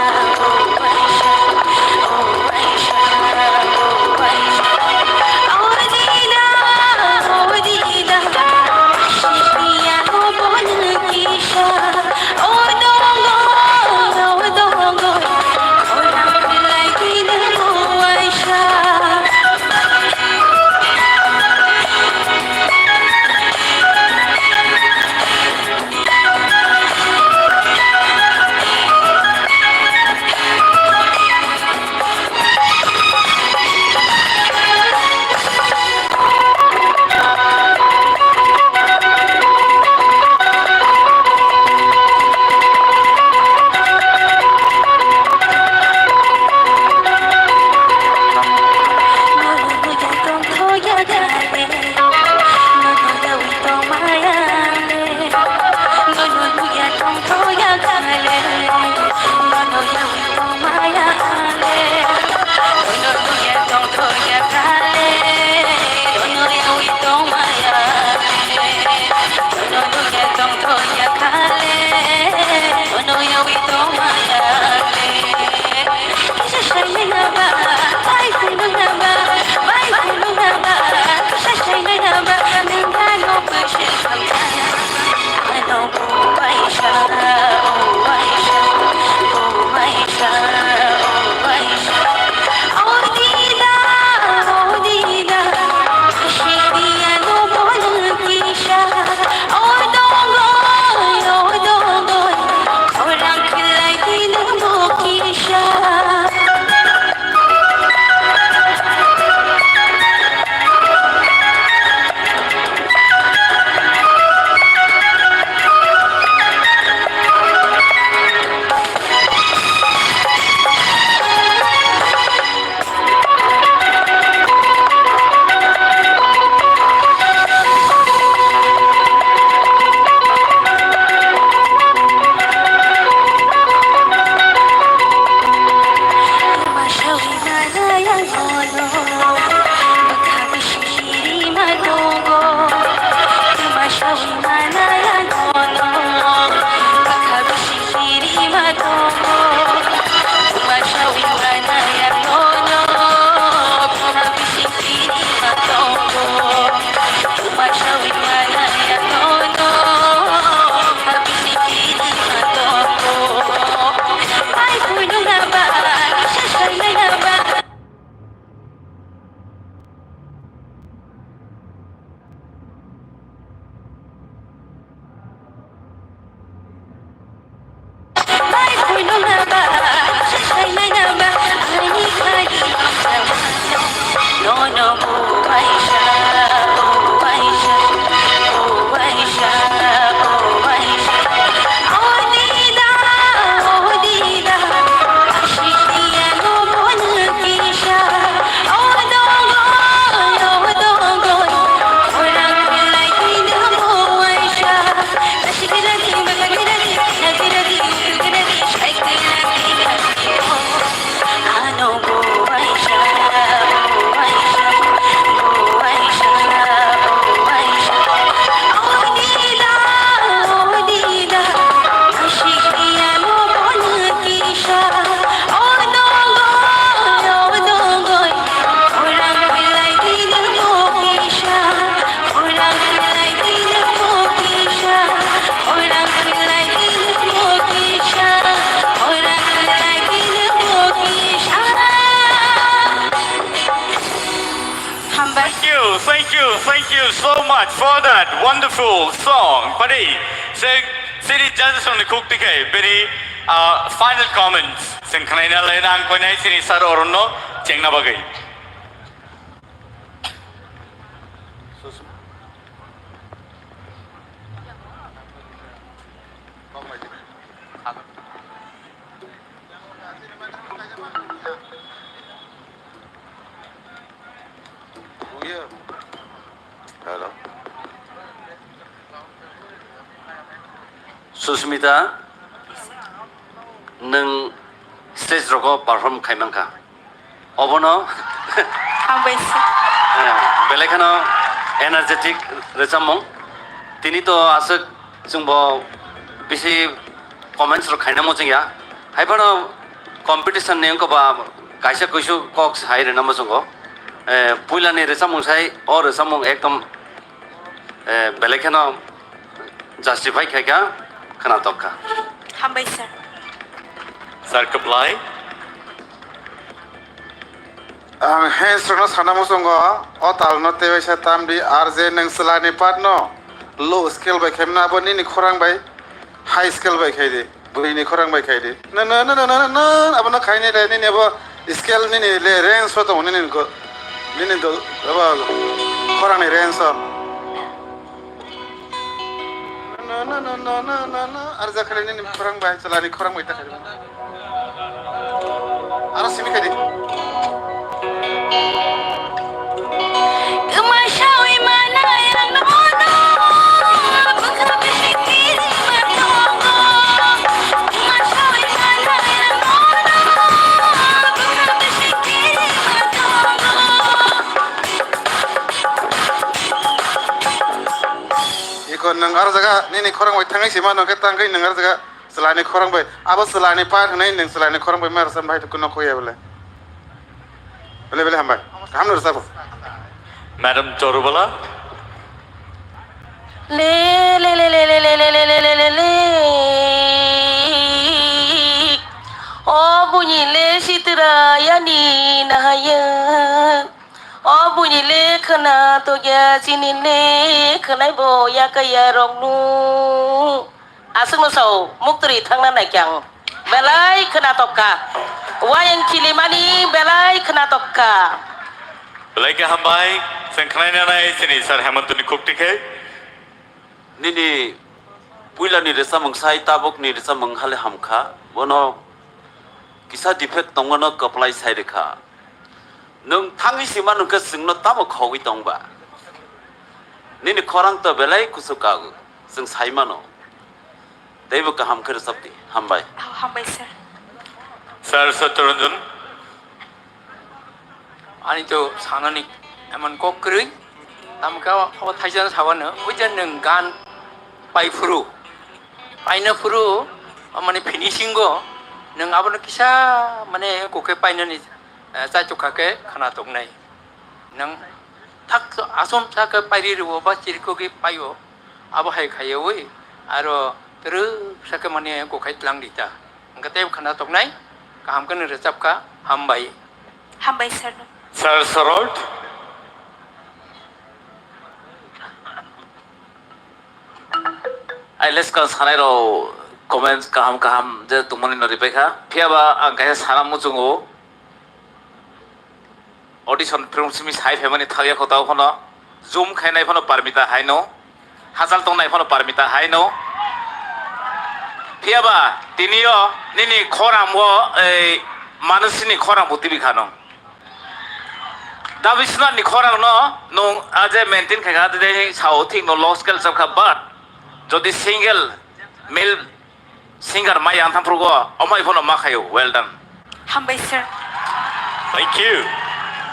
Thank you, thank you, thank you so much for that wonderful song. Pari, se, siri judges rokni kuk tikai, beri, ah, final comments. Seng khnaina lai rang koinai siri sir Arun no chengna bagwi. Hello. Susmita, nwng stage rogo perform khai mankha. Obono Hambai se. Eh, belai kheno energetic rwchapmung. Tini to aswk chwngbo bisi comments rok khaina muchungya. Hai phano competition ni wngkha ba kaisa kuisu kok sai rwna muchungo. Eh, puila ni rwchapmung sai, o rwchapmung ekdom, eh, belai kheno justify khai kha, khwnatok kha. Hambai sir. Sir, kwplai. Ang hands rokno sana muchungo, o talno tei waisa tamdi, R J nwng chwlani part no low scale bai khaimano, abo nini khorang bai high scale bai khai di, bwrwini khorang bai khai di. No, no, no, abono khaini le, nini abo scale nini le range o tongo, nini go, nini do, abo khorangni range o. No, no, no, no, no, no, no. Ar jakhali nini khorang bai, chwlani khorang bai ta khaidi. Aro simi khaidi. Kwma sawi mana yang no no, bwkha bisi kiri ma tongo. Kwma sawi mana yang no no, bwkha bisi kiri ma tongo. Iko nwng aro jaga nini khorang bai thangwi sima nokhe tangwi nwng aro jaga chwlani khorang bai. Abo chwlani part hwnwi nwng chwlani khorang bai ma rwchap bai kuno khoya bole. Bele bele hambai. Kaham no rwchapbo. Madam Chorubala. Le, le, le. O buini le sitra yani nahaya. O buini le khwna tokya chini le khwnai bo yakaya roknu. Aswkno sao muktwrwi thangna naikyang. Belai khwnatok kha. Wayang khilimani belai khwnatok kha. Belai khe hambai, chwng khwnaina nai chini Sir Hemantoni khukti khe. Nini puilani rwchapmung sai tabukni rwchapmung hale hamkha. Bono kisa defect tongmano kwplai sai rwkha. Nwng thangwi sima nwngkhe chwngno tamo khogwi tongba? Nini khorang to belai kuchuk kago, chwng sai mano. Teibo kaham khe rwchapdi. Hambai. Hambai, sir. Sir Satyaranjan. Ani to sanani emon kok kwrwi. Tamkhe abo thaisa sabano, ui je nwng gan pai phuru, paina phuru, mane finishing o nwng abono kisa mane kokhe painani, eh, chaitok kha khe khwnatok nai. Nwng thak asomsa khe pairi rwo ba chirikogwi paio, abo hai khaiwi aro twrwksa khe mane kokhai tlang rita. Hwnkhe tei khwnatok nai, kaham khe nwng rwchap kha, hambai. Hambai sir no. Sir Saroj. Ai leskang sanai rok comments kaham kaham je tongmani no ripai kha. Phiya ba ang kaisa sana muchungo. Audition film simi sai phaimani thakya kho tao phano. Zoom khainai phano Parmita haino. Hachal tongnai phano Parmita haino. Phiya ba tinio nini khorang o, ei, Manusini khorang bo tibi khano. Da Biswanath ni khorang no nung aje maintain khai kha, de sao thik no low scale chap kha, but jodi single male singer mai yang thang phuru go, omai phono ma khayo. Well done. Hambai sir. Thank you.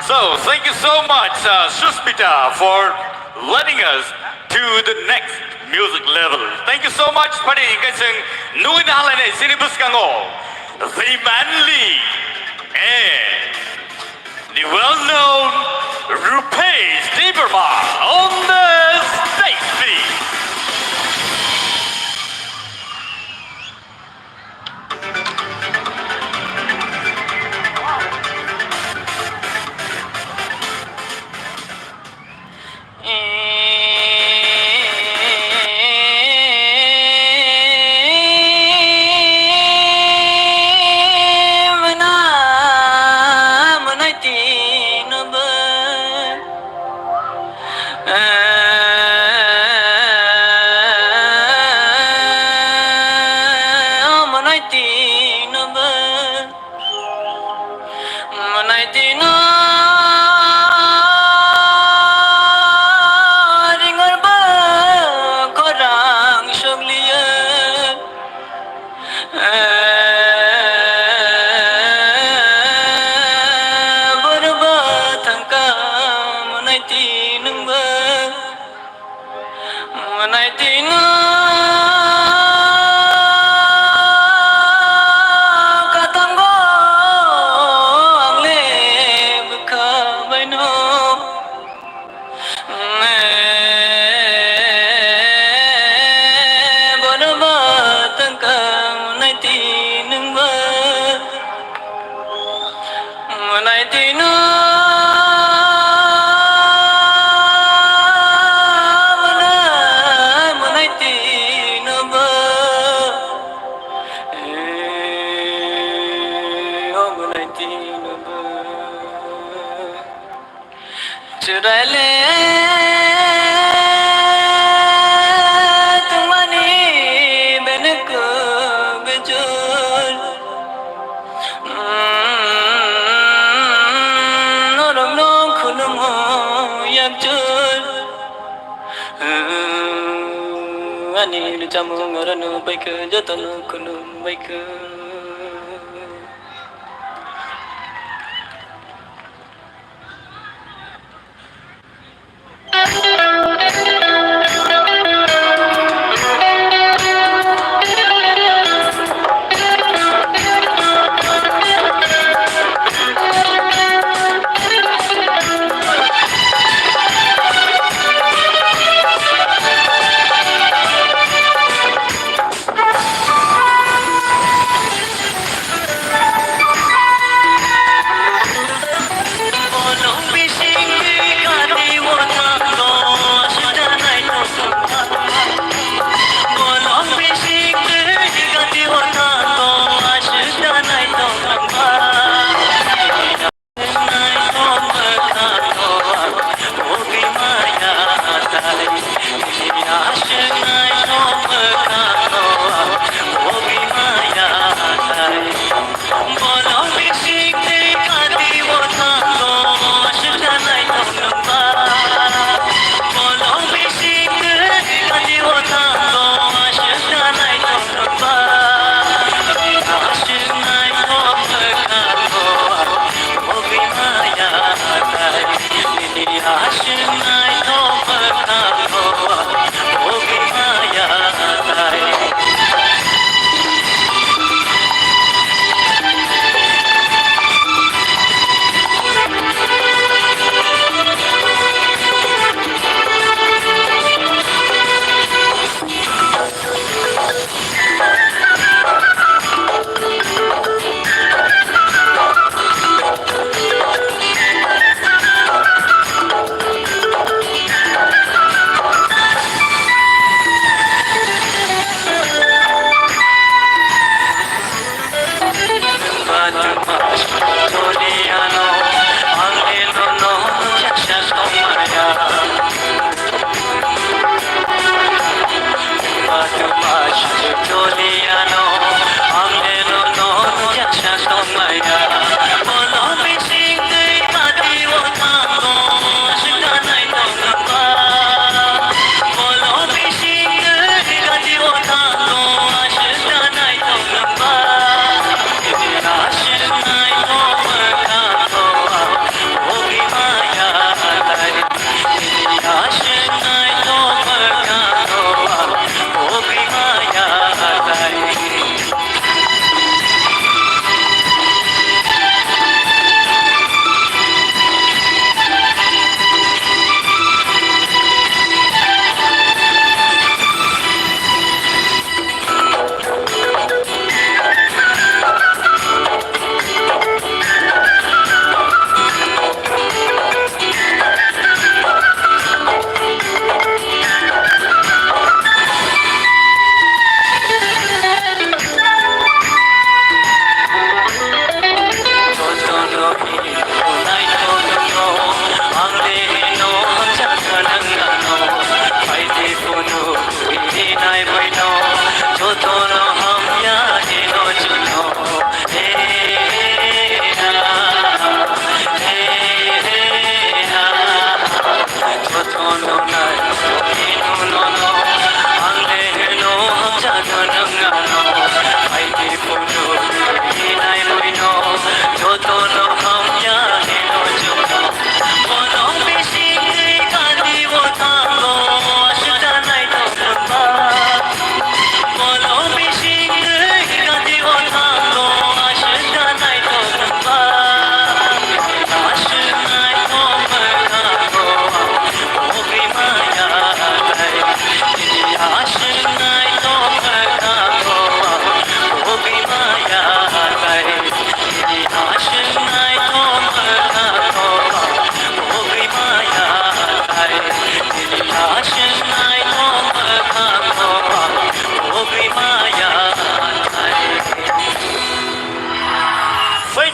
So, thank you so much, uh, Suspita, for leading us to the next music level. Thank you so much, padi kaising nui na halai nei sini bwskango the manly and the well-known Rupesh Debbarma on the stage, please. Mwnai tino ringor ba khorang sokliya. Borba thangka mwnai tinungba. Mwnai tino Tino mwnai, mwnai tino bo. Eh, o mwnai tino bo. Chwraile tongmani bene kok bejor. Norokno khulumo yakjor. Ani rwchapmung orono baikha, jotono khulum baikha.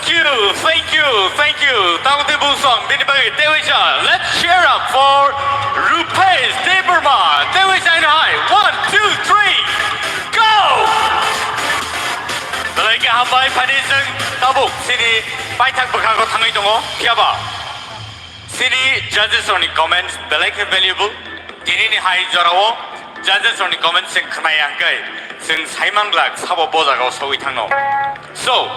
Thank you, thank you, thank you. Tamo tei bung song bini bagwi teiwi cha. Let's cheer up for Rupesh Debbarma. Teiwi cha ino hai. One, two, three, go! Belai khe hambai, phani chwng tabuk chini paithak bwkhago thangwi tongo. Phiyaba chini judges rokni comments belai khe valuable. Tinini hai jorao judges rokni comments chwng khnaya hwnkhe chwng saimang glak sabo bo jagao sogwi thangno. So,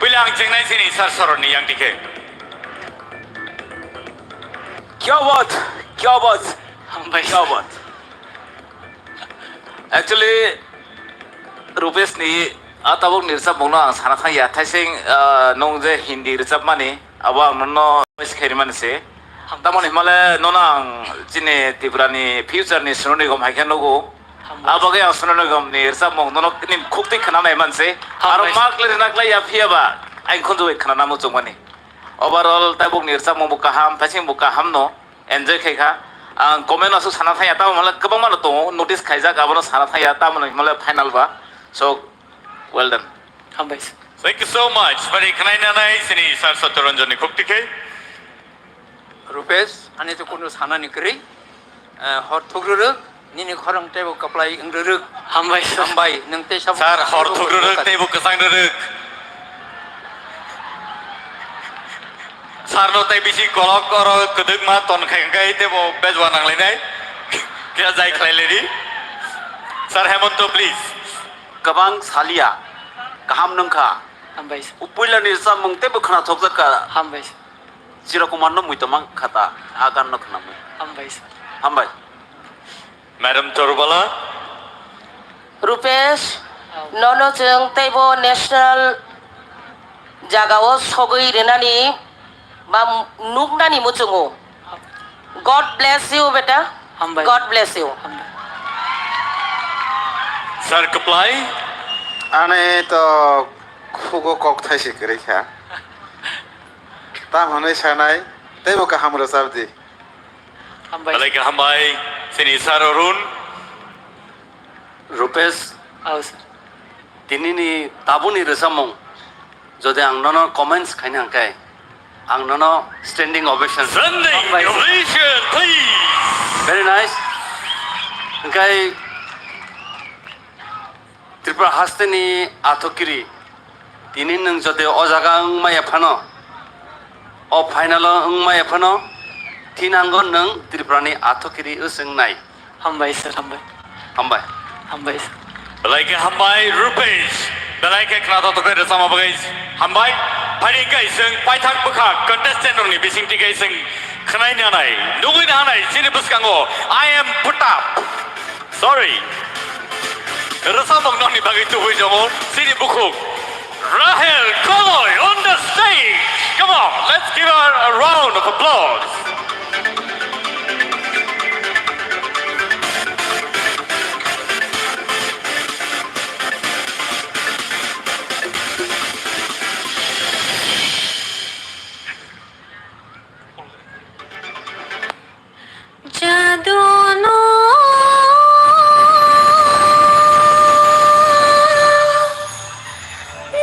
puila ang chengnai chini sir soroni yang dikhe. Kya baat? Kya baat? Hambai. Kya baat? Actually, Rupesh ni a tabuk ni rwchapmung no ang sana thang ya. Thaising, ah, nung je Hindi rwchapmani, abo ang nono wish khairi mani se. Tamoni himale nono ang chini Tripura ni future ni Sonu Nigam hai khe nugo. Hambai. Abo khe ang Sonu Nigam ni rwchapmung nono ni khuk twi khna nai man se. Hambai. Aro mak le rwna klai ya phiya ba ang khunju bai khna na muchung mani. Overall tabuk ni rwchapmung bo kaham, thaising bo kaham no. Enjoy khai kha. Ang comment aswk sana thang ya, tamo hwnle kwbangma no tongo, notice khaijak, abono sana thang ya, tamo hwnle final ba. So, well done. Hambai. Thank you so much. Bari khnai nanai sini Sir Satyaranjan ni khuk tikhe. Rupesh, ani to kunu sana ni kwrwi. Eh, hor thukrwrwk, nini khorang teibo kwplai wngrwrwk. Hambai, sir. Hambai, nwng tei sabo Sir, hor thukrwrwk teibo kwchang rwrwk. Sir no tei bisi kolok oro kwdwkma ton khai khai teibo bejwa nanglainai. Kya jai khlai ledi. Sir Hemonto, please. Kwbang salia, kaham nungkha. Hambai, sir. Puila ni samung teibo khna thokjak ka. Hambai, sir. Chiro Kumar no mui tomang khata, a gan no khna mui. Hambai, sir. Hambai. Madam Torbala. Rupesh, nono chwng teibo national jagao sogwi rwnani ba nuknani muchungo. God bless you, beta. Hambai. God bless you. Hambai. Sir Kaplai. Ani to khugo kok thaisi kwrwi kha. Tam hwnwi sanai, teibo kaham rwchap di. Hambai. Belai khe hambai, chini Sir Arun. Rupesh. Au, sir. Tinini tabukni rwchapmung, jodi ang nono comments khaina hwnkhe, ang nono standing ovation. Standing Hambai. Ovation, please. Very nice. Hwnkhe Tripura hasteni athokiri, tini nwng jodi o jaga wng maya phano, o final o wng maya phano, thinango nwng Tripurani athokiri wswngnai. Hambai, sir, hambai. Hambai. Hambai, sir. Belai khe hambai, Rupesh. Belai khe khna tongthok khe rwchapma bagwi hambai. Phaidi hwnkhe chwng paithak bwkha contestant rokni bisingtwi khe chwng khwnai nanai, nugwi nanai, chini bwskango I am put up. Sorry. Rwchapmung nokni bagwi tubui tongo chini bukhuk Rahel Koloi on the stage. Come on, let's give her a round of applause. Jadu no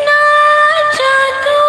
na jadu.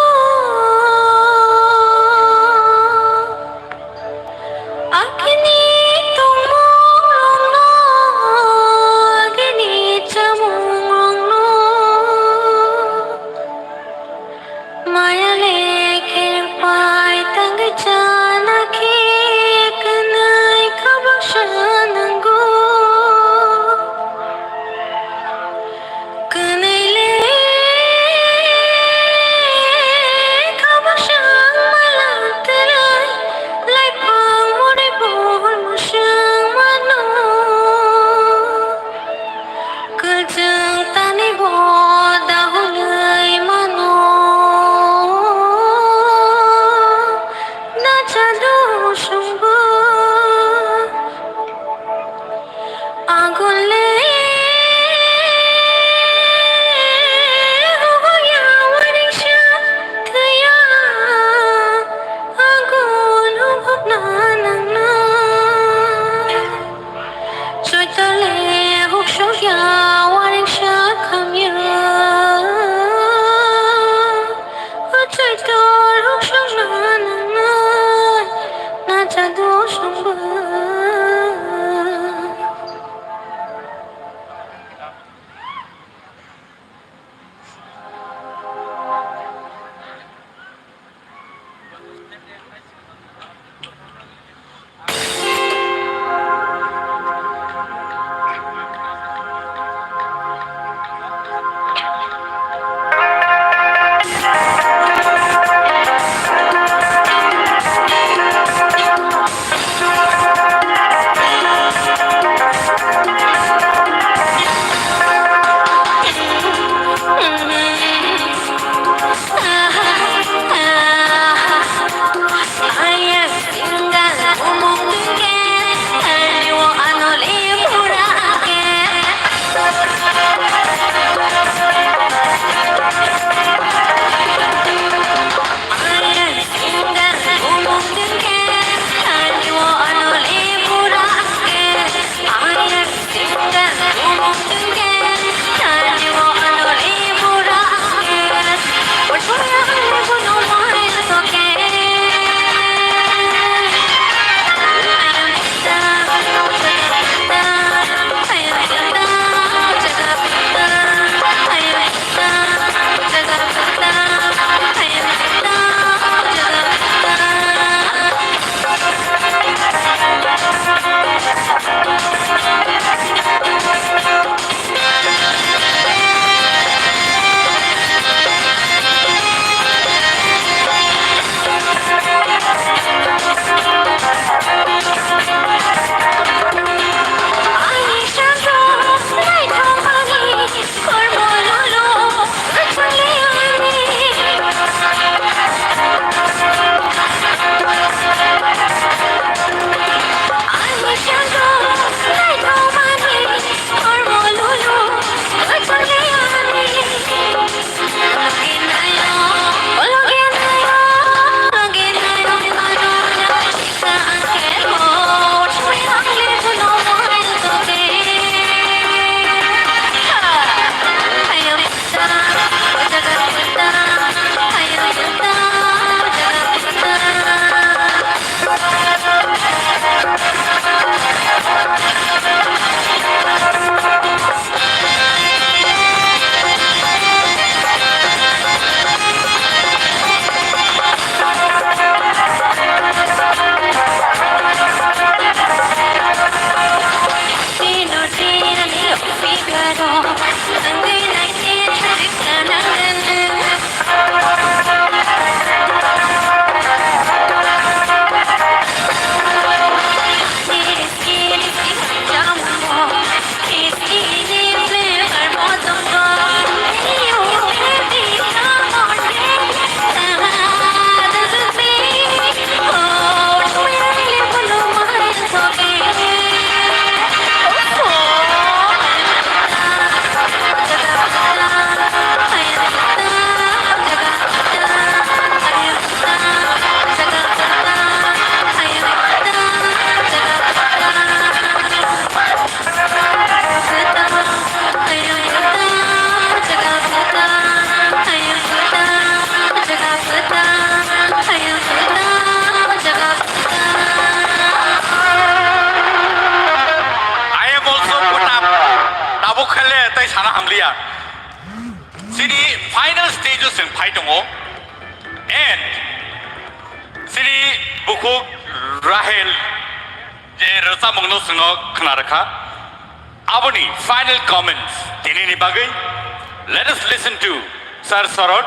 phai tongo. And chini bukhuk Rahel je rwchapmungno chwngno khna rwkha. Aboni final comments tinini bagwi. Let us listen to Sir Sorot.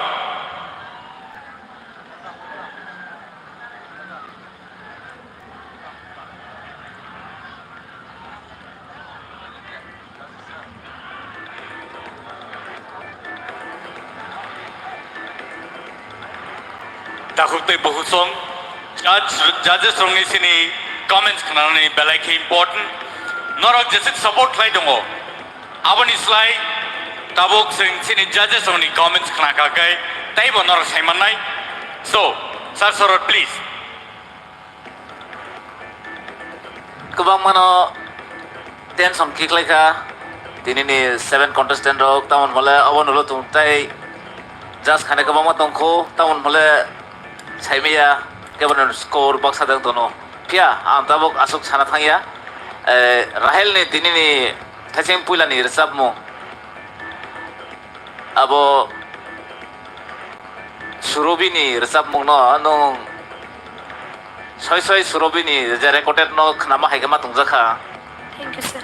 Takhuk tei bukhuk song, judge, judges rokni sini comments khnanani belai khe important. Norok jesuk support khlai tongo, aboni slai tabuk chwng sini judges rokni comments khna kha khe teibo norok sai mannai. So, Sir Sorot, please. Kwbangmano tension kiklai kha tinini seven contestant rok, tamoni hwnle obo nulo tung tei judge khani kwbangma tongkho, tamoni hwnle saimaya kebono score baksa dang tono. Phiya ang tabuk aswk sana thangya, eh, Rahel ni tinini thaiching puilani rwchapmung. Abo Surobini rwchapmungno nwng soi soi Surobini je recorded no khnama hai khe ma tongjakha. Thank you, sir.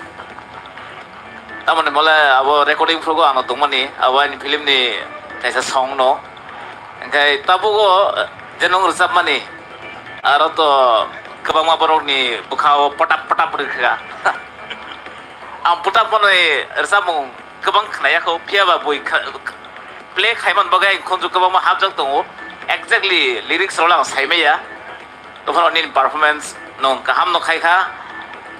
Tamoni mole abo recording phrugo ano tongmani, abo ani film ni kaisa song no. Hingkhai tabugo je nwng rwchapmani, aro to kwbangma borokni bwkhao potap potap rwkha. Ang potap manwi rwchapmung kwbang khnaya kho, phiya ba bui kha-, play khaiman bagwi ang khunju kwbangma hapjak tongo. Exactly lyrics rok ang saimaya. Tophano nini performance no kaham no khai kha.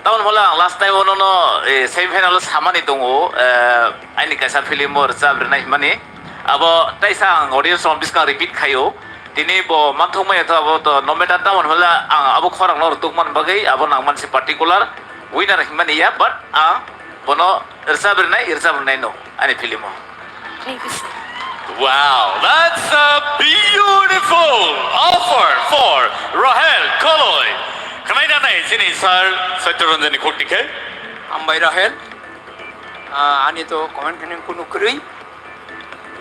Tamoni hwnle ang last time o nono, eh, semi final o samani tongo, eh, aini kaisa film o rwchap rwnai hwnmani. Abo taisa ang audience rok bwskang repeat khaio. Tini bo manthok maya to abo to no matter tamoni hwnle ang abo khorang no rwtuk man bagwi abo nang mansi particular winner hwnmani ya, but ang bono rwchap rwnai, rwchap rwnai no ani film o. Thank you, sir. Wow, that's a beautiful offer for Rahel Koloi. Khwnai nanai chini sir Satya Ranjan ni khukti khe. Hambai Rahel. Ah, ani to comment khainai kunu kwrwi.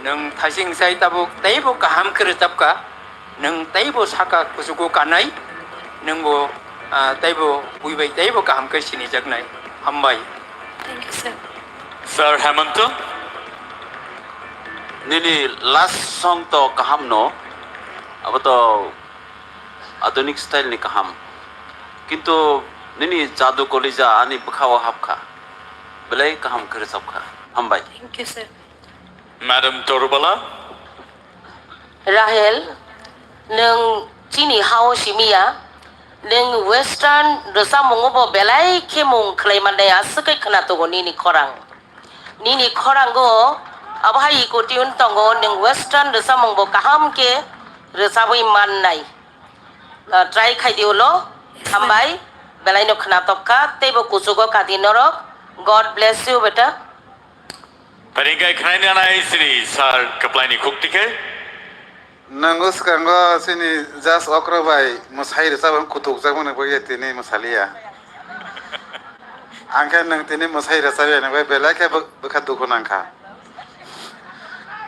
Nwng thaising sai tabuk teibo kaham khe rwchapka. Nwng teibo saka kuchugo kanai, nwngbo, ah, teibo bui bai teibo kaham khe sinijaknai. Hambai. Thank you, sir. Sir Hemanta, nini last song to kaham no, abo to adhunik style ni kaham. Kintu nini jadu kolija ani bwkhao hapkha. Belai kaham khe rwchapkha. Hambai. Thank you, sir. Madam Torubala. Rahel, nwng chini ha-o simi ya, nwng western rwchapmungo bo belai khe mung khlai mannai aswk khe khna tongo nini khorang. Nini khorango abo hai eco tune tongo, nwng western rwchapmung bo kaham khe rwchabwi mannai. Ah, try khai di ulo, hambai, belai no khna tok kha, teibo kuchugo kadi norok. God bless you, beta. Phaini khe khwnai nanai chini sir kwplaini khukti khe. Nwng swkango chini judge okra bai mwsai rwchapmung kutukjakmani bagwi tini mwsaliya. Ang khe nwng tini mwsai rwchapya hinwi belai khe bw-, bwkha dukhu nang kha.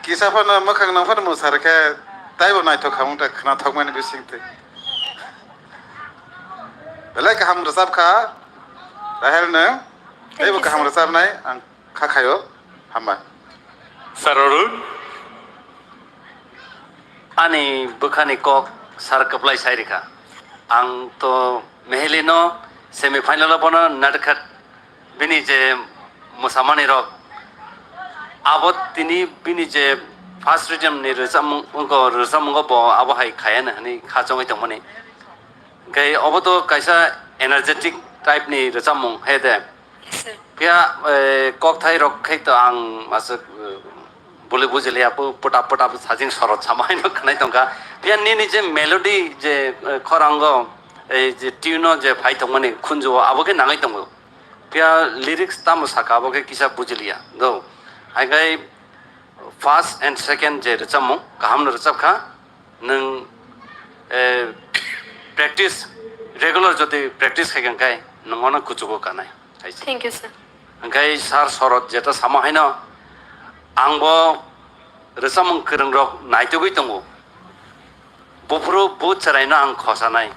Kisa phano mwkhang nang phano mwsa rwkhe taibo naithok kha wng ta khwnathokmani bisingtwi. Belai kaham rwchap kha Rahel nwng. Teibo kaham rwchapnai ang. Kha khaio, hamba. Sir Arun? Ani bwkhani kok sir kwplai sai rikha. Ang to Mehelino semi final o bono narwkha, bini je mwsamani rok, abo tini bini je first rhythm ni rwchapmung, wngkha rwchapmungo bo abo hai khaya hwnwi kha chongwi tongmani. Hwnkhe obo to kaisa energetic type ni rwchapmung he de. Yes, sir. Phiya, eh, kokthai rok khai to ang masuk, eh, buli bujiliya, pu-, puta puta sajing sorot sama haino khnai tongkha. Phiya nini je melody je, eh, khorango, eh, je tune o je phai tongmani khunju o abo khe nangwi tongo. Phiya lyrics tamo saka abo khe kisa bujiliya. Do. Hai khai first and second je rwchapmung kaham no rwchap kha. Nwng, eh, practice, regular jodi practice khai kha, hwnkhe nwng ono kuchugo kanai. Hai se. Thank you, sir. Hwnkhe sir Sorot jeta sama haino, ang bo rwchapmung kwrwngrok naitugwi tongo. Buphuru bu chwraino ang khosanai.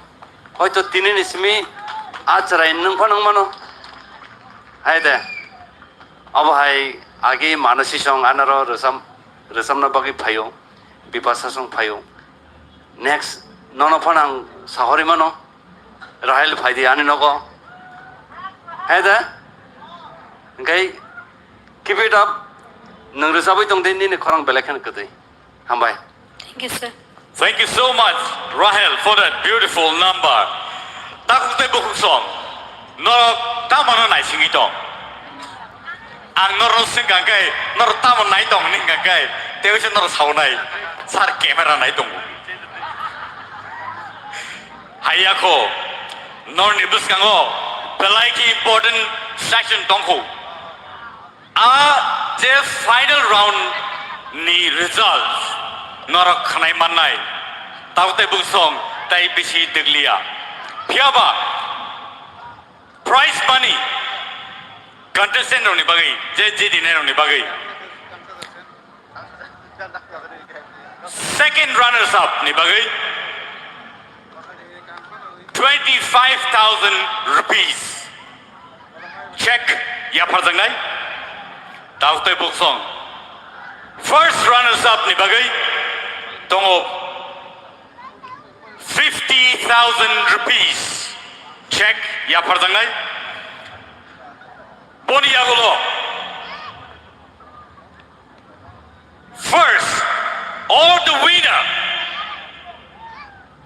Hoito tinini simi a chwrai nwng phano wng mano. Hai de. Obo hai agi Manasi song anaro rwchap-, rwchapna bagwi phaio. Bipasa song phaio. Next nono phano ang sahori mano. Rahel phaidi ani nogo. Hai de. Hingkai keep it up. Nwng rwchabwi tong de nini khorang belai kheno kwtwi. Hambai. Thank you, sir. Thank you so much, Rahel, for that beautiful number. Takhuk tei bukhuk song, norok tamano naisingwi tong? Ang norok swngkha khe, norok tamo nai tong hwnwi hwnkha khe, tei uaisa norok saunai, sir camera nai tongo. Haiya kho, norni bwskango belai khe important session tongkho. A je final round ni result norok khnai mannai, tao tei buksong tei bisi dwgliya. Phiyaba prize money contestant rokni bagwi, je jidinai rokni bagwi, second runners up ni bagwi twenty five thousand rupees check yapharjaknai. Tao tei buksong first runners up ni bagwi tongo fifty thousand rupees check yapharjaknai. Boni yagulo first, all the winner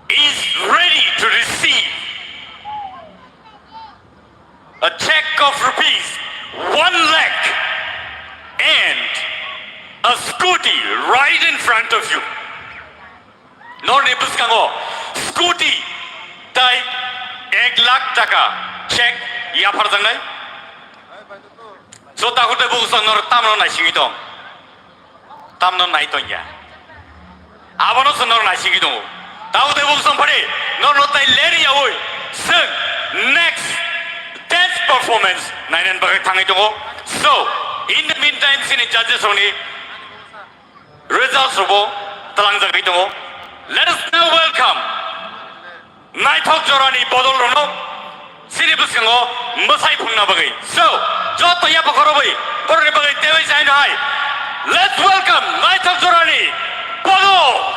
is ready to receive a check of rupees one lakh and a scooty right in front of you. Norni bwskango scooty tai ek lakh taka check yapharjaknai. So, takhuk tei buksong nor tamno naisingwi tong? Tamno nai tongya. Abono se nor naisingwi tongo. Tao tei buksong phari norno tai leri yaui swng next dance performance nainani bagwi thangwi tongo. So, in the meantime, sini judges rokni results rokbo tlangjagwi tongo. Let us now welcome naithok jorani bodol rokno sini bwskango mwsai phungna bagwi. So, joto yapha khorobwi borokni bagwi teiwi saino hai. Let's welcome naithok jorani bodol.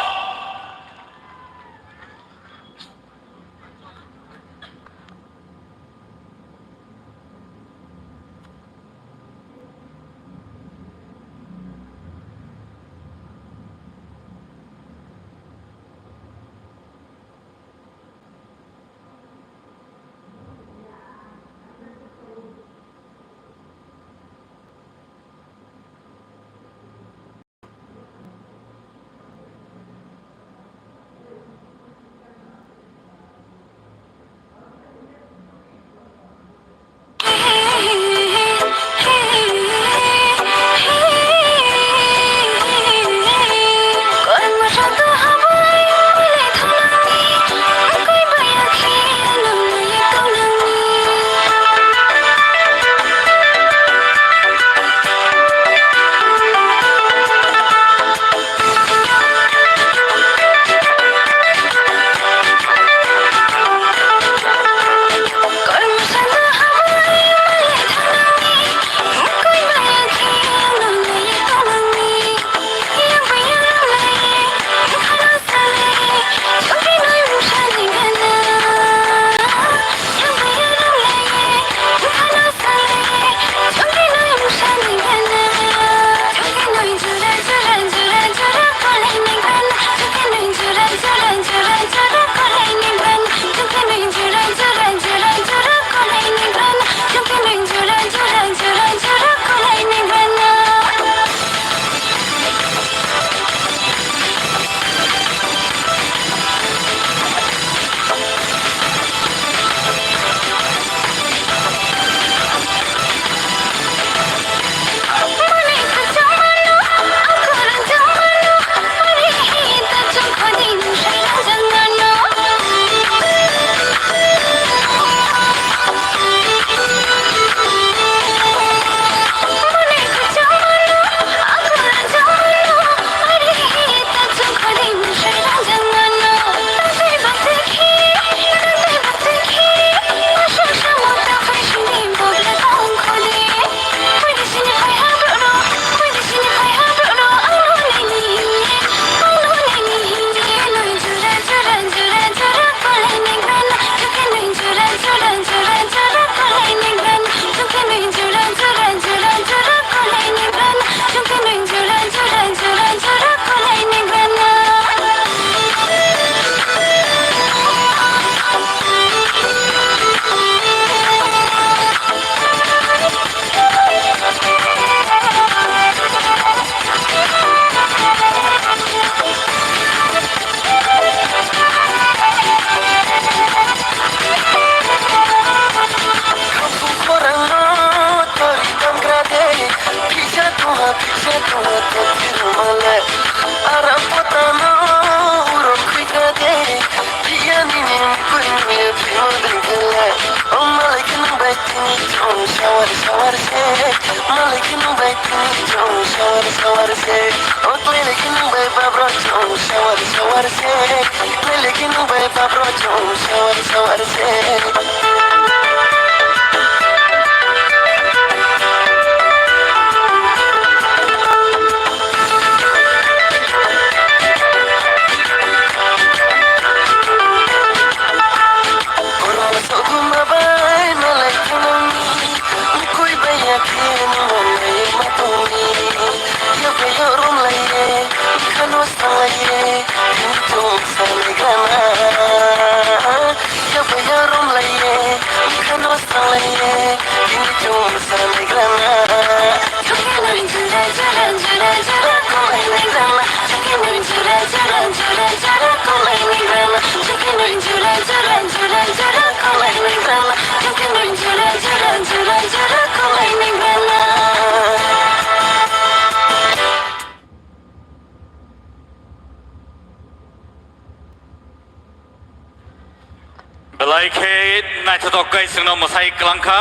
Belai khe naithotok khe chwngno mwsai kwlangkha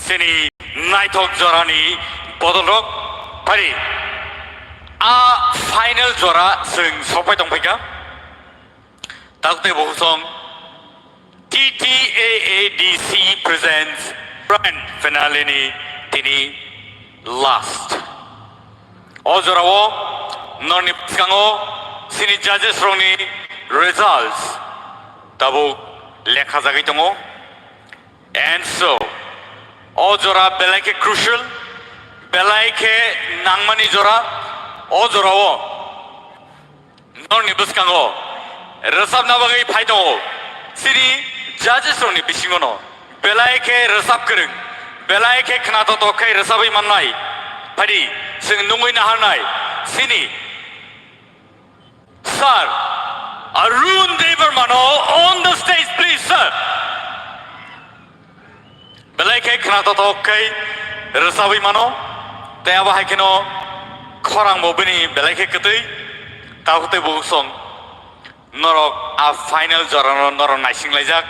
chini naithok jorani bodolrok. Phari a final jora chwng sokphai tongphaikha. Takte bohusong T T A A D C presents grand finale ni tini last. O jorao norni bwskango chini judges rokni results tabuk lekha jagwi tongo. And so, o jora belai khe crucial, belai khe nangmani jora, o jorao norni bwskango rwchapna bagwi phai tongo. Chini judges rokni bisingono belai khe rwchap kwrwng, belai khe khnathok khe rwchapwi mannai. Phadi chwng nungwi naharnai chini Sir Arun Debbarmano on the stage, please, sir. Belai khe khnathok khe rwchapwi mano, tei abo hai kheno khorang bo bini belai khe kwtwi. Tabuk tei bukhuk song norok a final jorano norok naising laijak.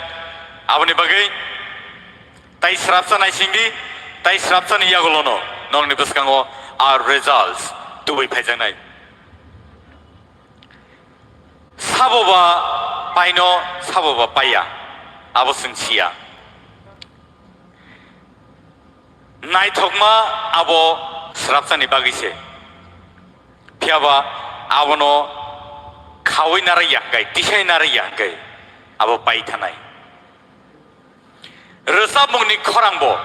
Aboni bagwi tai srapsa naising di, tai srapsani yagulono norokni bwskango a results tubui phaijaknai. Sabo ba paino, sabo ba paiya, abo chwng siya. Naithokma abo srapsani bagwi se. Phiyaba abono khaui narai ya hwnkhe, tisai narai ya hwnkhe abo pai thanai. Rwchapmungni khorangbo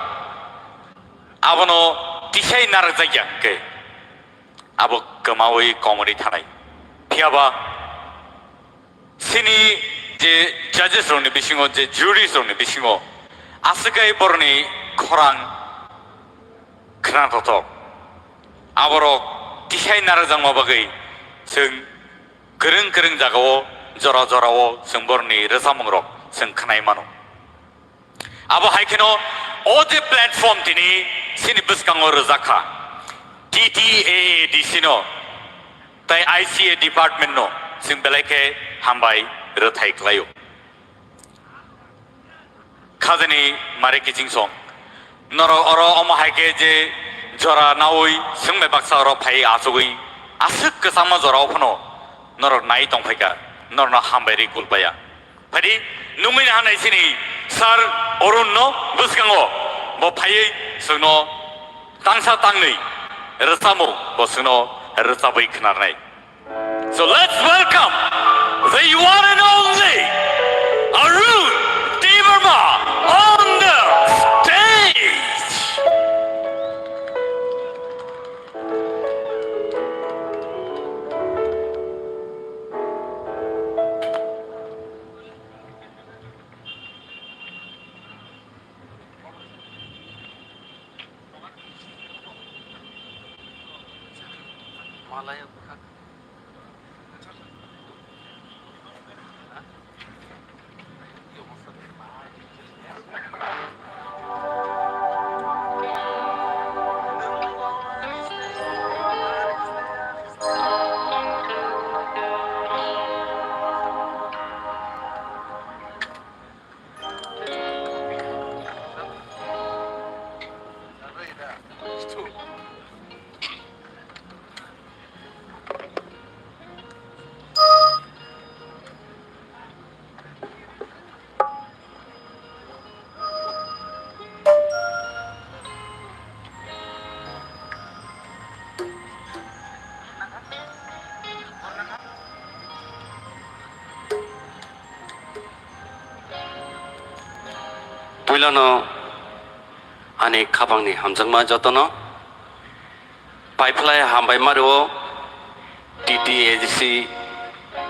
abono tisai narwkjakya hwnkhe abo kwmaui komorwi thanai. Phiyaba chini je judges rokni bisingo, je juries rokni bisingo aswk khe borokni khorang khnathok. Aborok tisai narwkjakma bagwi chwng kwrwng kwrwng jagao, jora jorao chwng borokni rwchapmungrok chwng khnai mano. Abo hai kheno o je platform tini chini bwskango rwjak kha, T T A A D C no tei I C A department no chwng belai khe hambai rwthai khlaio. Khajani mare kiching song. Norok oro omo hai khe je jora naui swngbai baksa oro phai achugwi aswk kwchangma jora o phano norok nai tongphaikha, norokno hambai ri kulpaya. Phaidi nungwi nahanai chini Sir Arun no bwskango bo phaiwi chwngno tangsa tangnwi rwchapmung bo chwngno rwchapwi khnarnai. So let's welcome the one and only Arun Debbarma on the stage. Puilano ani khapangni hamjakma jotono. Paiphlai hambai mario T T A D C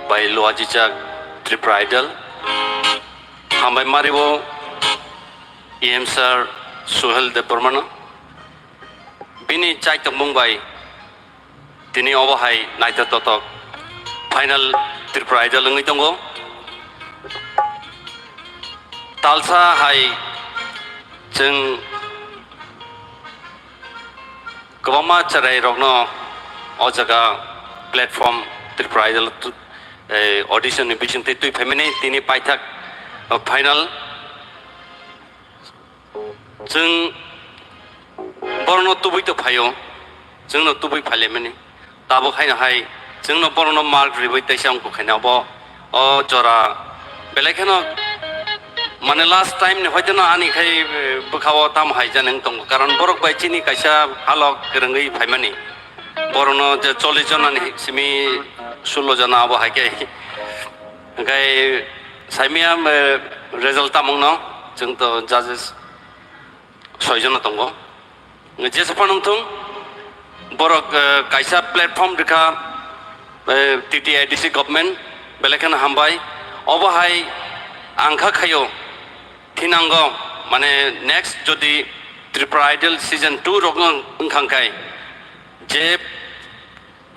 bai luajijak Tripura Idol. Hambai mario E M sir Suhel Debbarmano. Bini chaitokmung bai tini obo hai naithotok final Tripura Idol wngwi tongo. Talsa hai chwng kwbangma chwrairokno o jaga platform Tripura Idol tu-, eh, audition ni bisingtwi twi phaimani tini paithak O final, chwng borokno tubui to phaio, chwngno tubui phailaimani. Tabuk haino hai chwngno borokno mark riwi teisa wngkha khaina abo o jora belai kheno, mane, last time ni hoiteno ani khai, eh, bwkhao tamo hai jani wng tongo, karon borok bai chini kaisa halok kwrwngwi phaimani. Borokno je chollish jona ni simi sullo jona abo hai khe. Hwnkhe saimia, eh, result tamungno, chwng to judges soi jona tongo. Jesa phano wngthung, borok, eh, kaisa platform rikha, eh, T T A D C government, belai kheno hambai. Obo hai ang kha khaio, thinango, mane, next jodi Tripura Idol season two rok wng-, wngkha khai, je,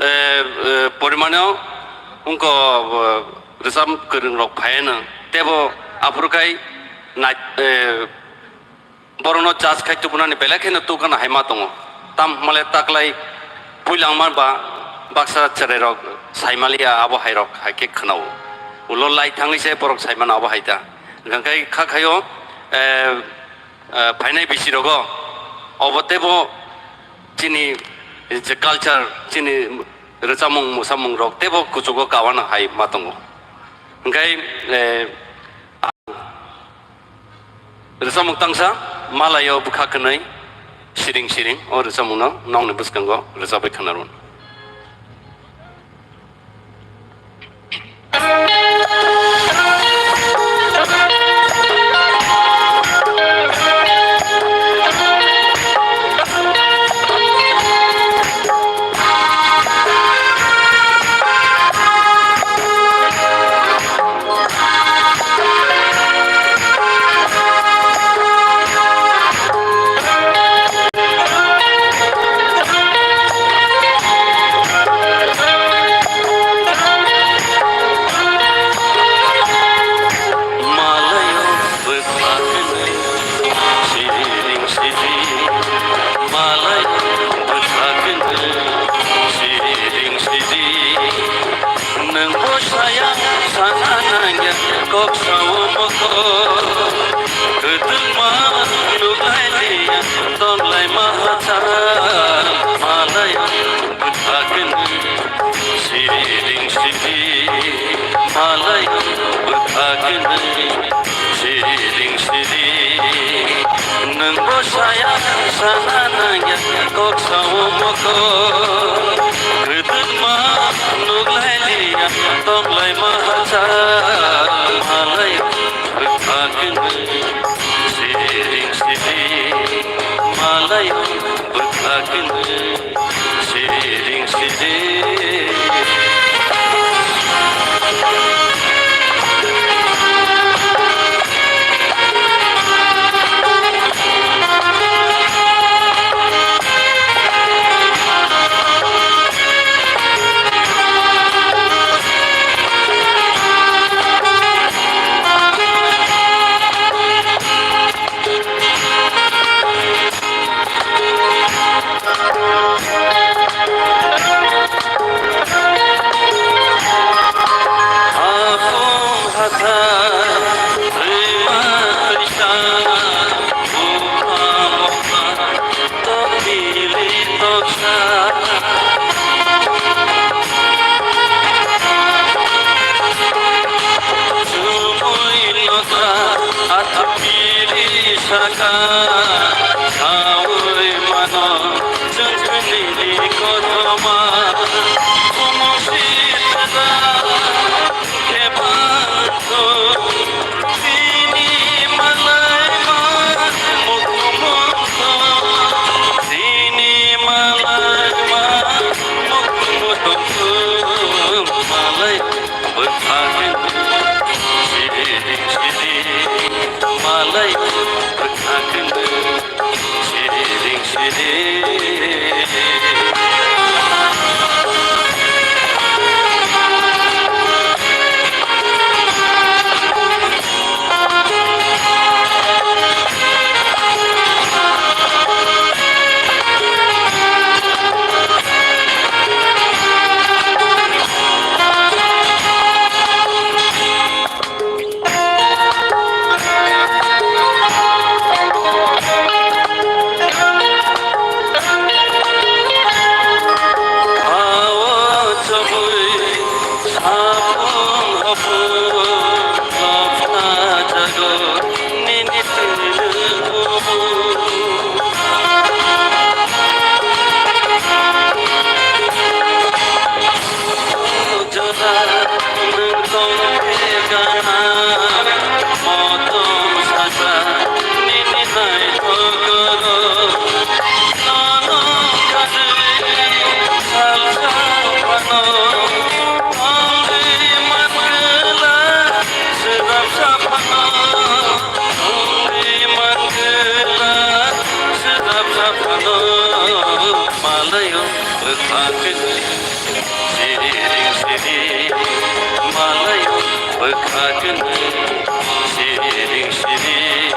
eh, eh, porimano wngko, eh, rwchap kwrwng rok phaiano, tebo aphuru khai nai-, eh, borokno judge khai tubunani belai kheno tukgana hai ma tongo. Tam hwnmale taklai puilangma ba baksa chwrairok saimaliya abo hairok hai khe khwnao. Ulo lai thangwi se borok saimano abo hai ta. Hwnkhe kha khaio, eh, eh, phainai bisirogo obo teibo chini je culture, chini rwchapmung mwsamungrok teibo kuchugo kawana hai ma tongo. Hwnkhe, eh, Rwchapmung tangsa, Malaio bwkha kwnwi, siring siring, o rwchapmungno nokni bwskango rwchapwi khwnarun. Malaio bwkha kwnwi siring siring, malaio bwkha kwnwi siring siring. Nwng bo saya sana nangya kok sao mokol. Kwdwkma nuklai liya tonglaima hacha. Malaio bwkha kwnwi siring siring, malaio bwkha kwnwi siring siring. Nwng bo saya sana nangya kok sao mokol. Kwdwkma nuklai liya tonglaima hacha. Malaio bwkha kwnwi siring siring, malaio bwkha kwnwi siring siring. Apung hathar rima twisa, buma mokha tokili toksa. Chumui nokha athukili saka, khaui mano chwngkhlini kothoma. Chumui sita khe bangthu, chini malaima mukumu. Chini malaima mukumu tongthung, malai bwkha kwnwi siring siring, malai bwkha kwnwi siring siring. Malayo bwkha kwnwi siring siring, malayo bwkha kwnwi siring siring.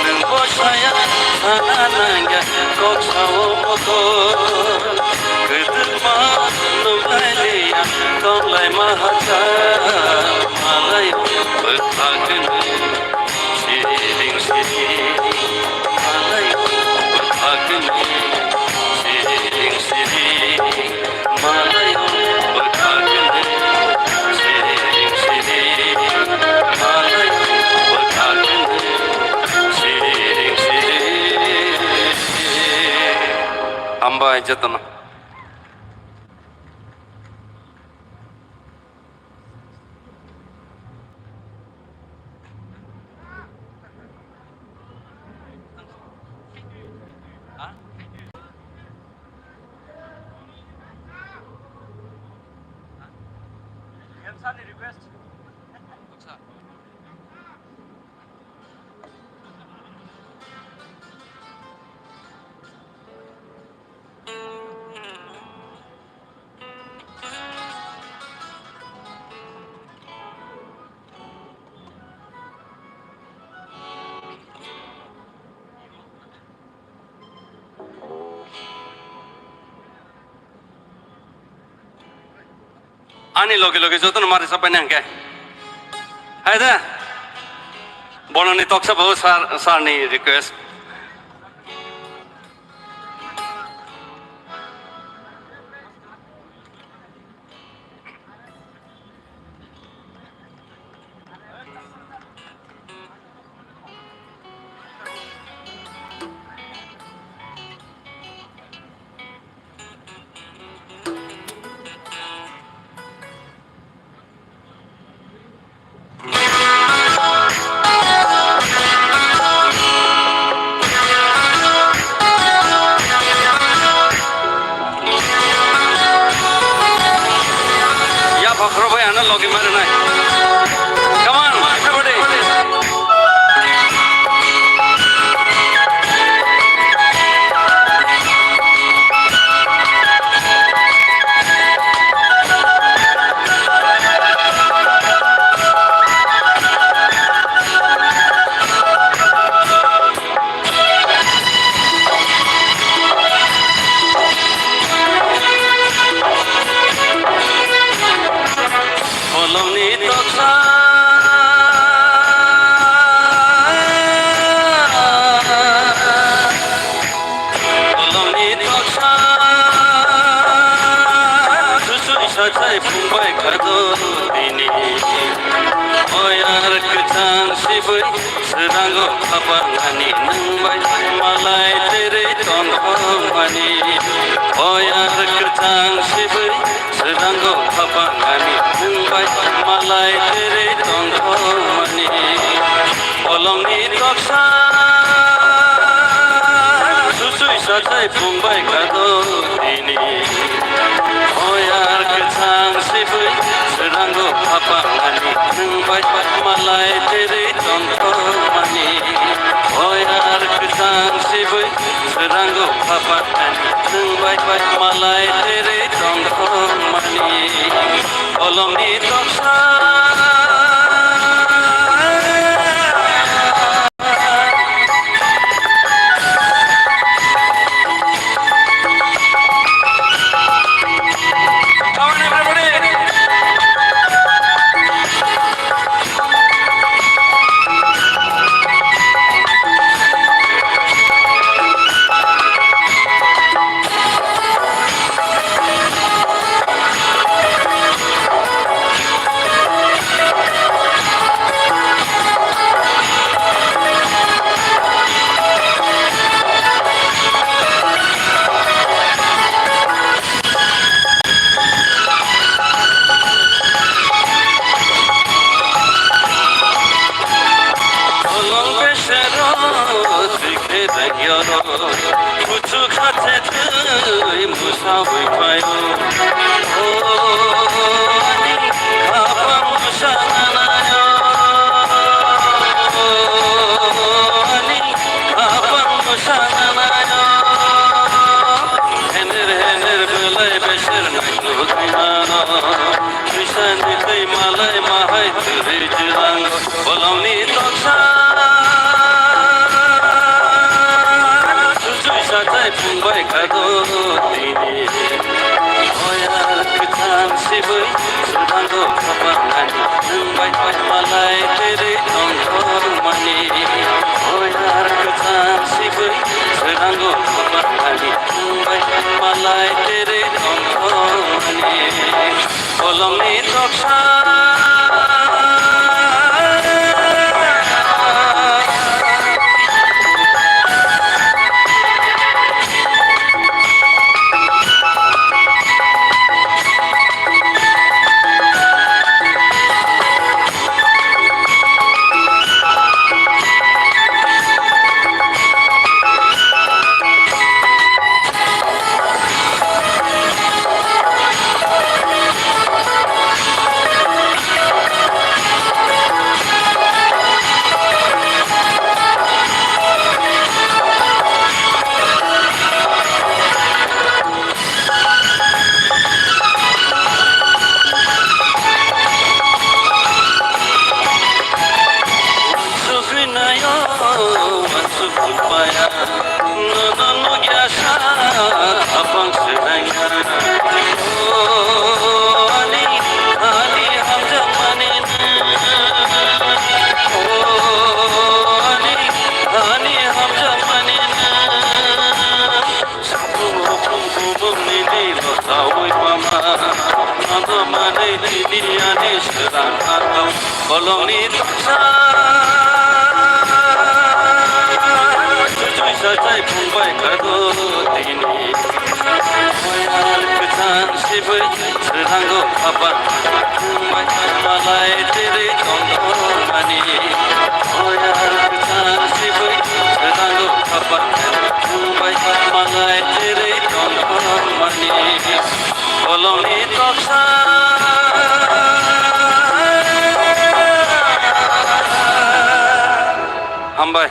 Nwng bo saya sana nangya kok sao motor, kwdwkma nuknai liya tonglaima hakha. Malayo bwkha kwnwi siring siring, malayo bwkha kwnwi siring siring, malayo bwkha kwnwi siring siring, malayo bwkha kwnwi siring siring. Hambai jotono. Ani loge loge jotono mari sapai nang khe. Hai da. Bononi toksa bo sir, sir ni request. Yaphak rwbai ano logi mari nai. Come on, everybody. Kolomni toksa, kolomni toksa, susui sajai phungbai khado dini. Oyar kwchang sibui Srango khapangani nwng bai malai terei tongthokmani. Oyar kwchang sibui srango khapangani nwng bai malai terei tongthokmani. Kolomni toksa susui sajai phungbai khado dini. Oyar kwchang sibui srango khapangani nwng bai malai terei tongthokmani. Oyar kwchang sibui srango khapangani nwng bai malai terei tongthokmani. Kolomni toksa. Kuchuk khache twi musawi phaio. O ani khapang musa nanaio. O ani khapang musa nanaio. Hener hener belai beser nai nugwi mano. Swisani twi malai mahai twi jwlang bolongni toksa. Sujui satai phungbai kha do tini. Oyar kwchang sibui swbango khapang ani. Nwng bai bai malai terei tongthokmani. Oyar kwchang sibui swbango khapang ani. Nwng bai bai malai terei tongthokmani. Bolongni toksa. Suginayo, masuk paya, nono nugya sa, apang senaya. O ani, ani hamjak manina. O ani, ani hamjak manina. Sumung rupung bumung nini lo sawi pama. Mama manai nini ani serang atau bolongni toksa. Sujui sajai phungbai kado tini. Moyal kwchang sibui serango khapang. Malai tiri tongthokmani. Moyal kwchang sibui serango khapang. Malai tiri tongthokmani. Bolongni toksa. Hambai.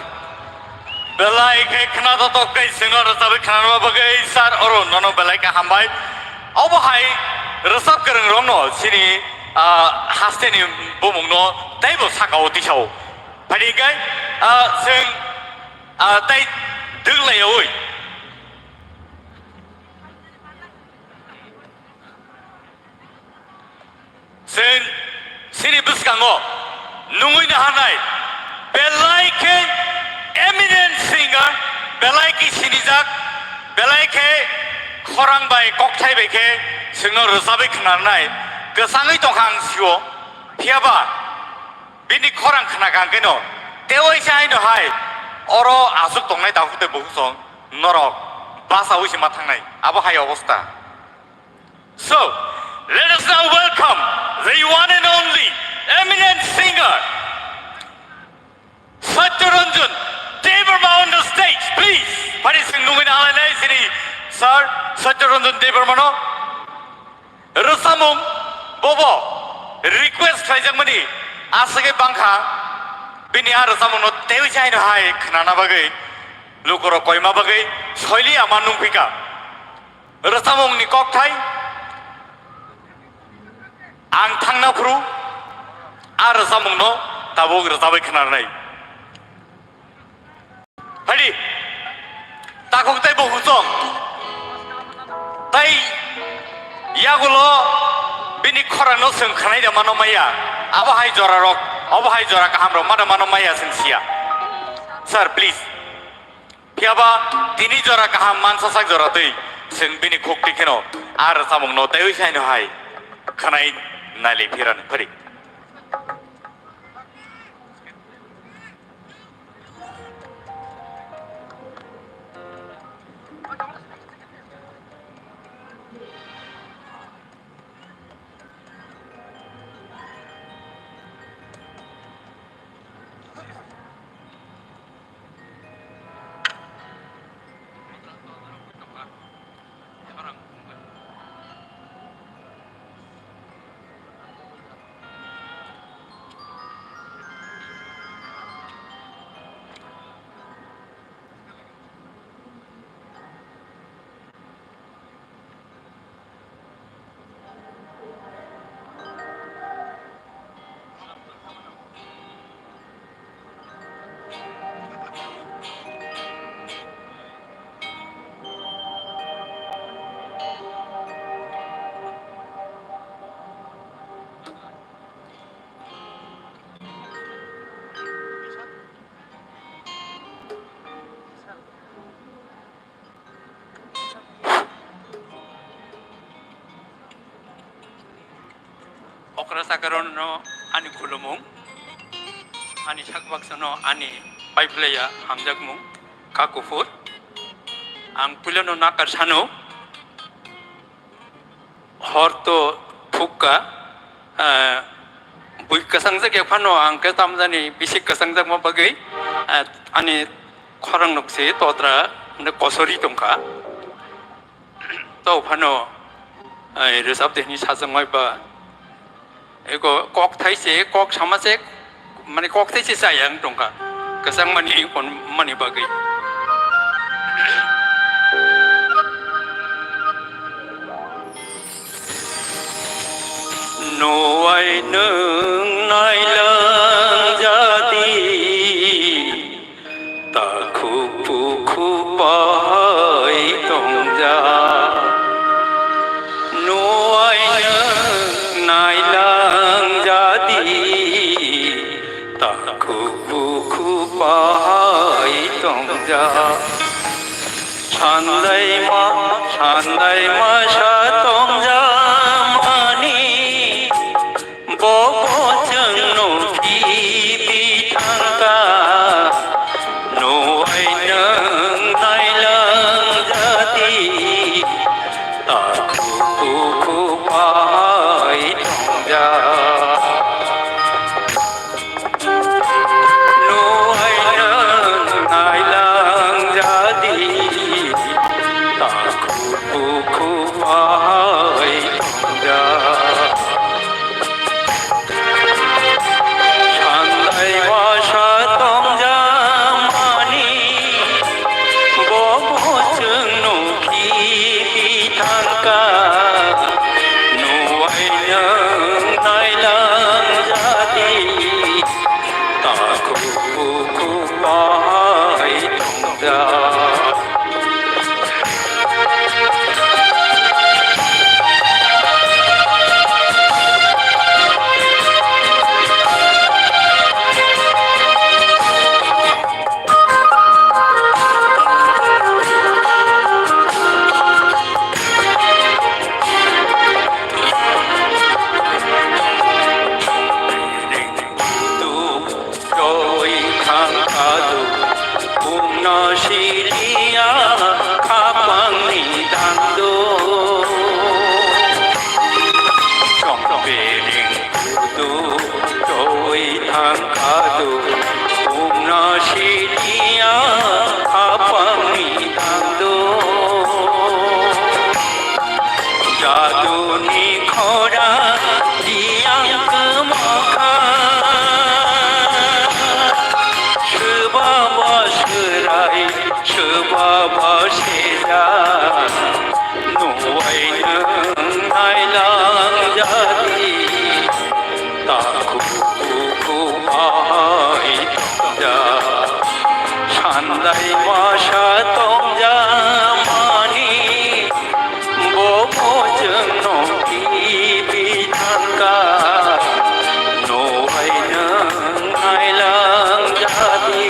Belai khe khna totok tei chwngno rwchabwi khnarma bagwi sir oro nono belai khe hambai. Obo hai rwchap kwrwng rokno chini, ah, hasteni bumungno teibo sakao tisao. Phaidi khe, ah, chwng, ah, tei dwk laiyaui. Chwng chini bwskango nungwi naharnai belai khe eminent singer, belai khe sinijak, belai khe khorang bai kokthai bai khe chwngno rwchabwi khnarnai kwchangwi tongkha ang sio. Phiyaba bini khorang khnakha hwnkhe no tei waisa haino hai oro aswk tongnai takhuk tei bukhuk song norok bachaui se ma thangnai, abo hai obostha. So, let us now welcome the one and only eminent singer, Satyaranjan Debbarma on the stage, please. Phaidi chwng nungwi naharlainai chini sir Satyaranjan Debbarma no. Rwchapmung bobo request khlaijakmani aswk bangkha, bini a rwchapmungno teiwi se haino hai khnana bagwi lukurok koima bagwi soili ama nungphika. Rwchapmungni kokthai ang thangna phuru a rwchapmungno tabuk rwchabwi khnarnai. Phaidi takhuk tei bukhuk song tei yagulo bini khorangno chwng khnai da mano maya, abo hai jora rok, obo hai jora kaham rok ma da mano maya chwng sia. Sir, please. Phiyaba tini jora kaham mansa sak jora twi chwng bini khuk twi kheno a rwchapmungno teiwi se haino hai khwnai nailai phirani phari. Okra sakarno ani khulumung, ani sakbaksano ani paiplaya hamjakmung, kha kuphur. Ang puilano nakar sano, hor to phukka, eh, bui kwchangjak ya phano ang khe tamjani bisi kwchangjakma bagwi, eh, ani khorang nuk se totra, mane kosori tongkha. To phano, eh, rwchap de hwnwi sajakmai ba. Eko kok thai se, kok sama se, mane kok thai se chaya wng tongkha. Kwchang mani kon mani bagwi. Nuwai nwng nailang jadi. Takhuk bukhuk pai tongjak. Nuwai nwng nailang jadi. Takhuk bukhuk pai tongjak. Sandaima, sandaima sa tongjak mani. Bobo chwngno khibi thangkha, nuwai nwng nailang jadi, takhuk bukhuk pai tongjak. Nuwai nwng nailang jadi, takhuk bukhuk pai tongjak. Sandaima sa tongjak mani, bobo chwngno khibi thangkha, nuwai nwng nailang jadi, takhuk bukhuk pai tongjak. Choi thang kadu, bumno siliya, khapangni dando. Chongpering kudu, choi thang kadu, bumno siliya, khapangni dando. Jaduni khorang diyang kwmokha. Swbaba swrai, swbaba sejak, nuwai nwng nailang jadi. Takhuk bukhuk pai tongjak, sandaima sa tongjak mani, bobo chwngno khibi thangkha, nuwai nwng nailang jadi.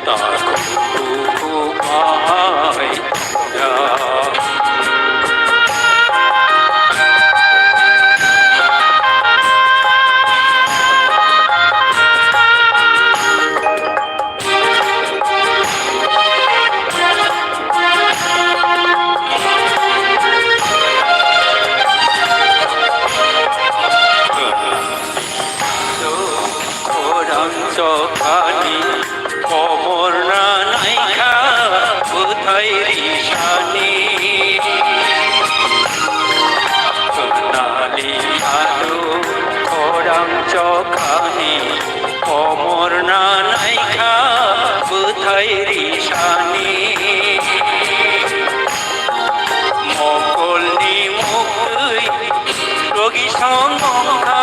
Takhuk bukhuk pai tongjak. Khorang chokhani, komor na naikha, bwthai risani. Khwnani adu, khorang chokhani, komor na naikha, bwthai risani. Mokolni muktwi rogi song wngkha.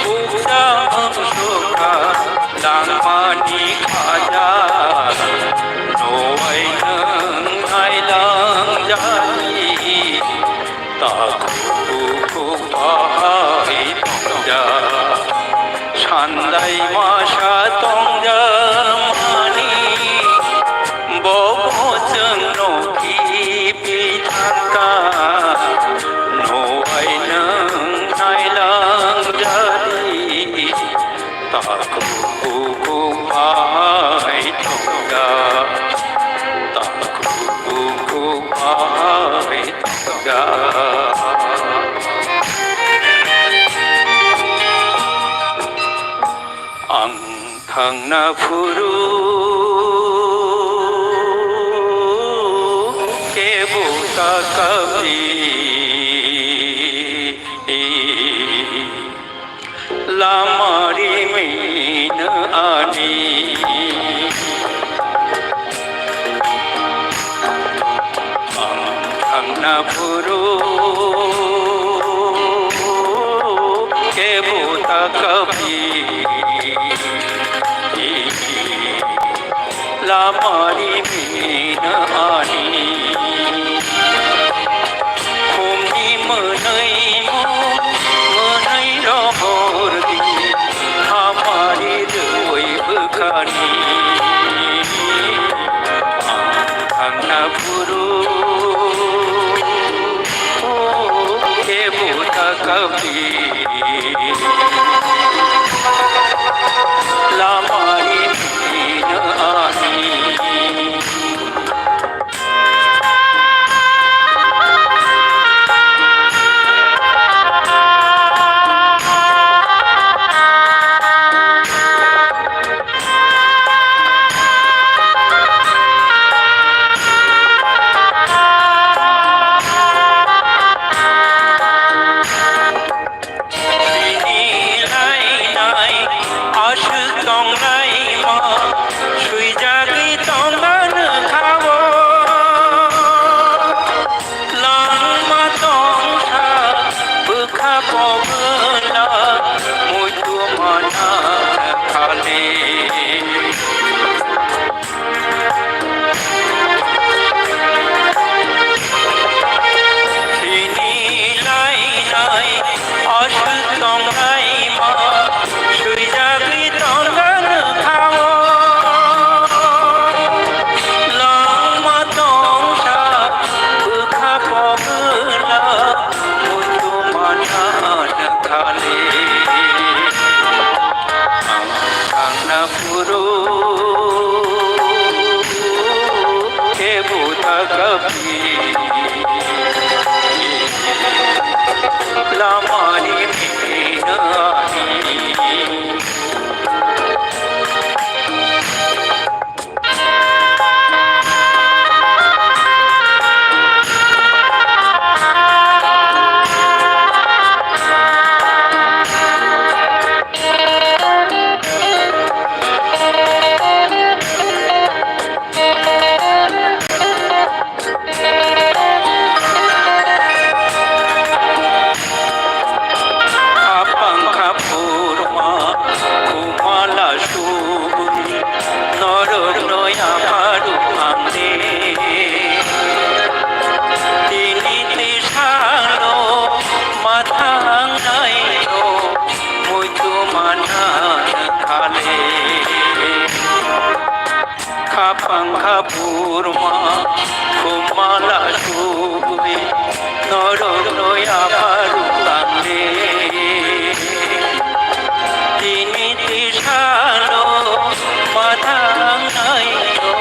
Bukcha wngsukha langmani khaja, nuwai nwng nailang jadi. Takhuk bukhuk pai tongjak, sandaima sa tongjak mani, bobo chwngno khibi Santa, nuwai nwng nailang jadi, takhuk bukhuk bahai thangya, takhuk bukhuk bahai thangya. Ang thangna phuru kebo ta kabi, lama rimino ani. Ang thangna phuru kebo ta kabi, lama rimino ani. Khumni mwnwi mung, mwnwi rohor di, hamari rwi bwkhani. Ang thangna phuru kebo ta kabi, lama rimino ani. Bini lainai aswk tongnaima swijagwi tongna nokha-o. Langma tongsa bwkha pogwna muitu mana khali. Sini lainai aswk tongnaima swijagwi tongna nokha-o. Langma tongsa bwkha pogwna muitu mana khali. Ang thangna phuru kebo ta kabi, lama rimino ani. Khapang khaphurma khumala subui norokno yapharuk ang de. Tini tisalo mathang naino muitu mana khale. Khapang khaphurma khumala subui norokno yapharuk ang de. Tini tisalo mathang naino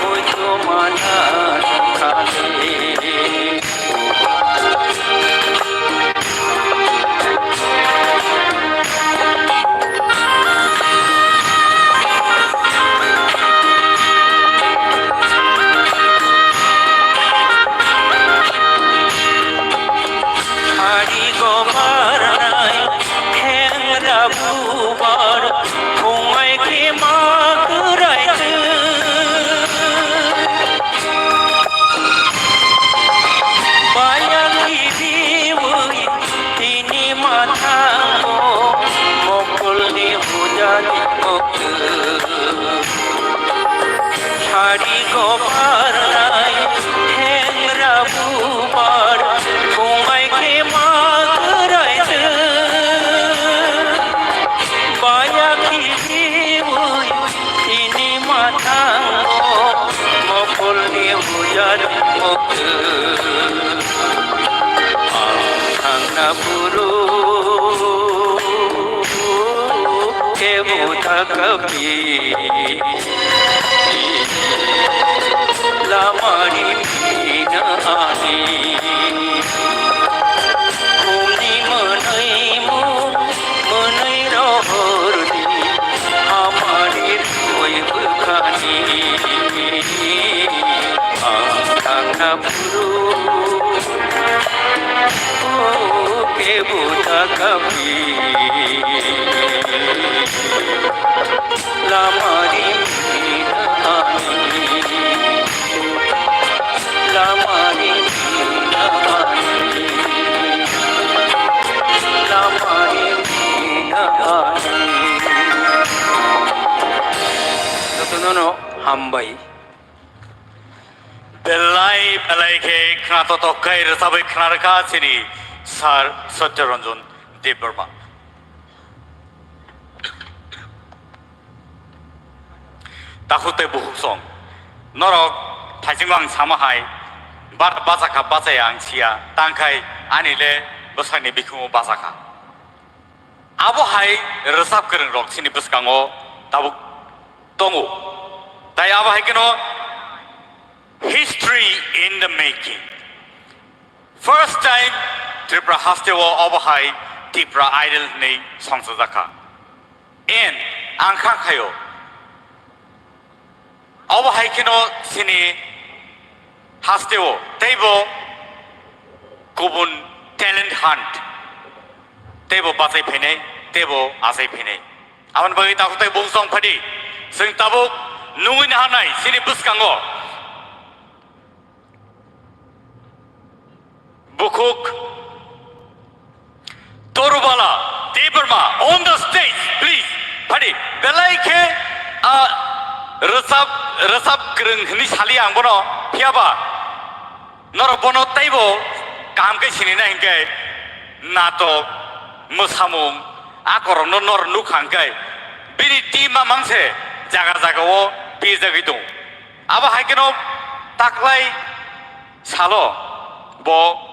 muitu mana khale. Kapi lamari mina ani kumni manai mu manai rohorni hamari roi bukhani ang thangna puru. Ke buta kapi lamari ani lamari ani lamari ani. Jotono no hambai. Belai belai khe khna totok khai rwchabwi khna rwkha chini Sir Satya Ranjan Debbarma. Takhuk tei bukhuk song norok thaisingbo ang sama hai, ba-, bachakha bachaya ang siya, tangkhai ani le bwsakni bikhumo bachakha. Abo hai rwchap kwrwng rok chini bwskango tabuk tongo. Tai abo hai kheno history in the making. First time Tripura haste o abo hai Tripura Idol hwnwi songchajakha. And ang kha khaio. Abo hai kheno chini haste o teibo kubun talent hunt teibo bachai phainai, teibo achai phainai. Aboni bagwi takhuk tei bukhuk song phadi. Chwng tabuk nungwi naharnai chini bwskango. Bukhuk Torubala Debbarma on the stage, please. Phadi, belai khe, ah, rwchap, rwchap kwrwng hwnwi sali ang bono, phiyaba norok bono teibo kaham khe sinina hinkhe natok, mwsamung, a korokno norok nukha hinkhe bini team mamang se jaga jaga o pijagwi tongo. Abo hai kheno taklai salo bo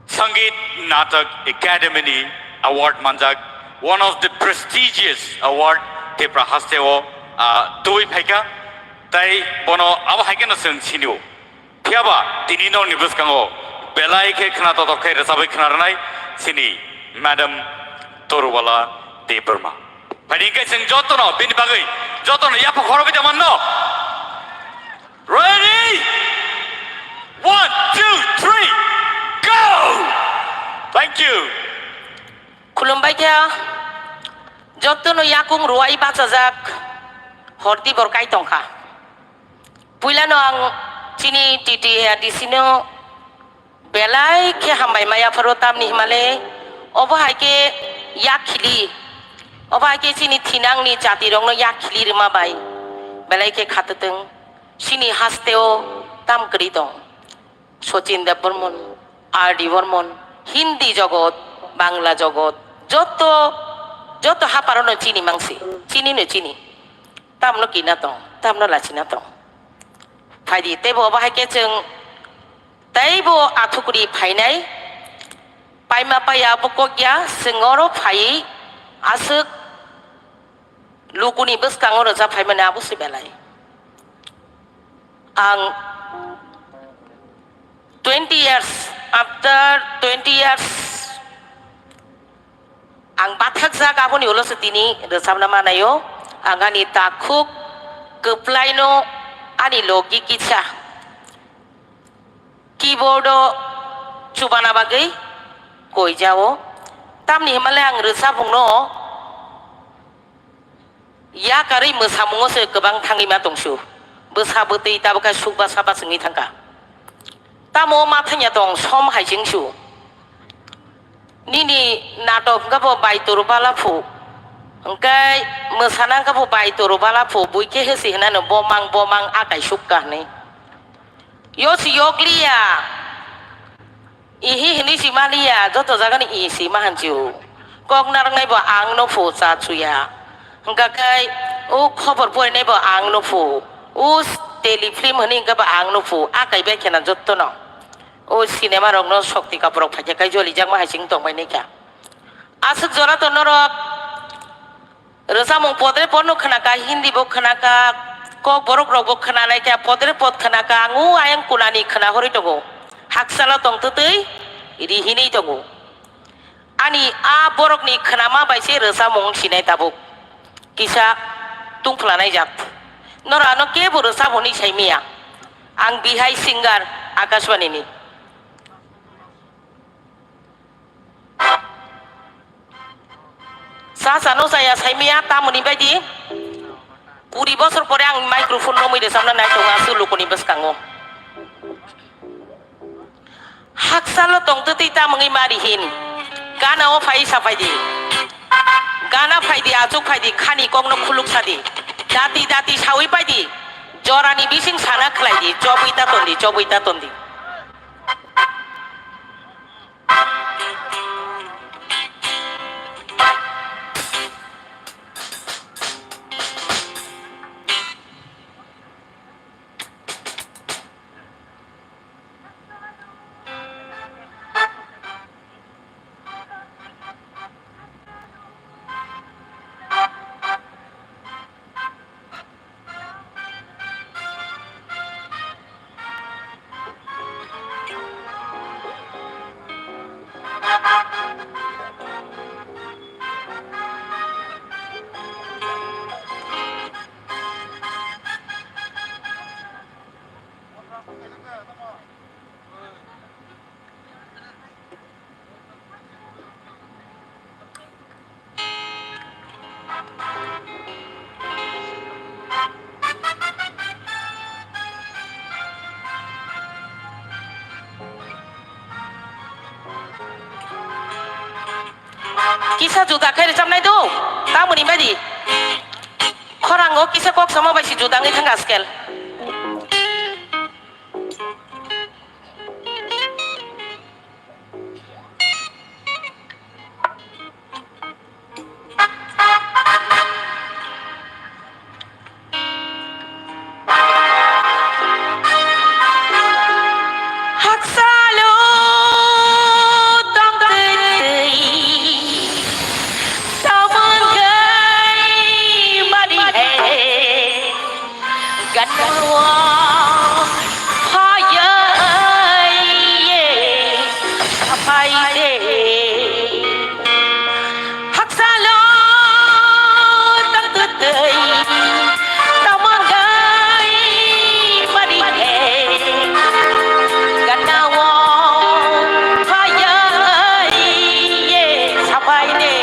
Sangeet Natak Academy ni award manjak, one of the prestigious award Tripura haste o, ah, tubui phaikha, tai bono abo hai kheno chwng sinio. Phiyaba tini nokni bwskango belai khe khna totok khe rwchabwi khna rwnai chini Madam Torubala Debbarma. Phai di hwnkhe chwng jotono bini bagwi jotono yapha khorokwi tongmanno. Ready? One, two, three, go! Thank you. Khulumbai khe jotono yakung ruwai bachajak horti bor kai tongkha. Puilano ang chini T T A D C no belai khe hambai maya pharo tamni himale obo hai khe yak khili, obo hai khe chini thinangni jatirokno yak khili rwma bai belai khe khatotwng. Chini hasteo tam kwrwi tong. Sachin Debbarman, R D Barman, Hindi jogot, Bangla jogot, joto, joto haparano chini mangsi, chini no chini. Tamno kina tong, tamno lachina tong. Phaidi, teibo obo hai khe chwng teibo athukuri phainai, paima paiya abo kokya, chwng oro phaiwi aswk lukuni bwskango rwchap phaimani abo se belai. Ang twenty years, after twenty years, ang bathakjak aboni ulo se tini rwchapna manaio. Ang ani takhuk kwplaino ani logi kisa keyboard o chubana bagwi koijao. Tamni himale ang rwchapungno yakarwi mwsamungo se kwbang thangwi ma tongsu. Bwsa bwtwi tabukha sukba saba chwngwi thangkha. Tamo ma thangya tong som hai chengsu. Nini natok hwnkha bo bai turu bala phu. Hwnkhe mwsana hwnkha bo bai turu bala phu. Bui khe hesi hwnano bo mang bo mang akai sukka hwnwi. Yo si yokliya. Ihi hinui si maliya, joto jagani ihi si mahanchu. Kok narwknai bo ang no phu cha chuya. Hwnkha khe o khobor porinai bo ang no phu. O tele film hwnwi hwnkha bo ang no phu. A kai bai khena joto no. O cinema rok no Shakti Kapoor rok phaikha kai jolijakma hai sing tongbai nai kha. Aswk jora to norok Rwchapmung podre podno khwnakha, Hindi bo khwnakha, kok borok rokbo khwnalaikha, podre pod khwnakha, ang o ayang kunani khwnahorwi tongo. Haksalo tongtwtwi rihinwi tongo. Ani a borokni khwnama bai se rwchapmung sinai tabuk. Kisa tungphwlanaijak. Norok ano kebo rwchap hwnwi saimanya. Ang bihai singer Akashbani ni. Cha chano chaya saimanya tamoni baidi. Kuri bosor pore ang microphone romwi rwchapna nai tongo aswk lukuni bwskango. Haksalo tongtwtwi tamungwi mari hin. Gana o phai saphaidi. Gana phaidi, achuk phaidi, khani kokno khuluk sadi. Dati dati sawi paidi. Jorani bising sana khlaidi. Chobwi ta tondi, chobwi ta tondi. Kisa juda khe rwchapnai do, tamoni baidi. Khorango kisa kok sama bai si juda wngwi thang askel. Haksalo tongtwtwi tamung kai mari he. Ganao phaiye sapai de. Haksalo tongtwtwi tamung kai mari he. Ganao phaiye sapai de.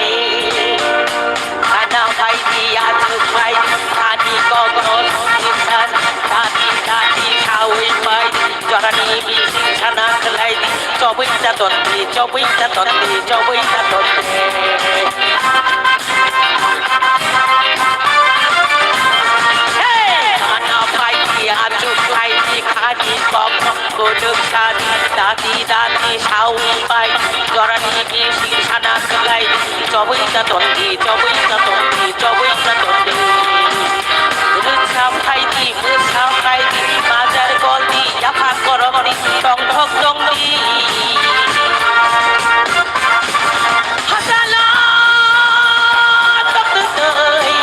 Ana pai di, atu pai di, ani kokno songni san, tati tati sawi pai di, jorani bising sana khlai di, chobwi ta ton di, chobwi ta ton di, chobwi ta ton di. Hey! Ana pai di, atu pai di, ani kokno Kuduk sadi dati dati sawi pai, jorani bising sana khlai, chobwi ta ton di, chobwi ta ton di, chobwi ta ton di. Rwchap phai di, mwsa phai di, bajar gol di, yapha korok di, tongthok tong di. Hasalo tongtwtwi.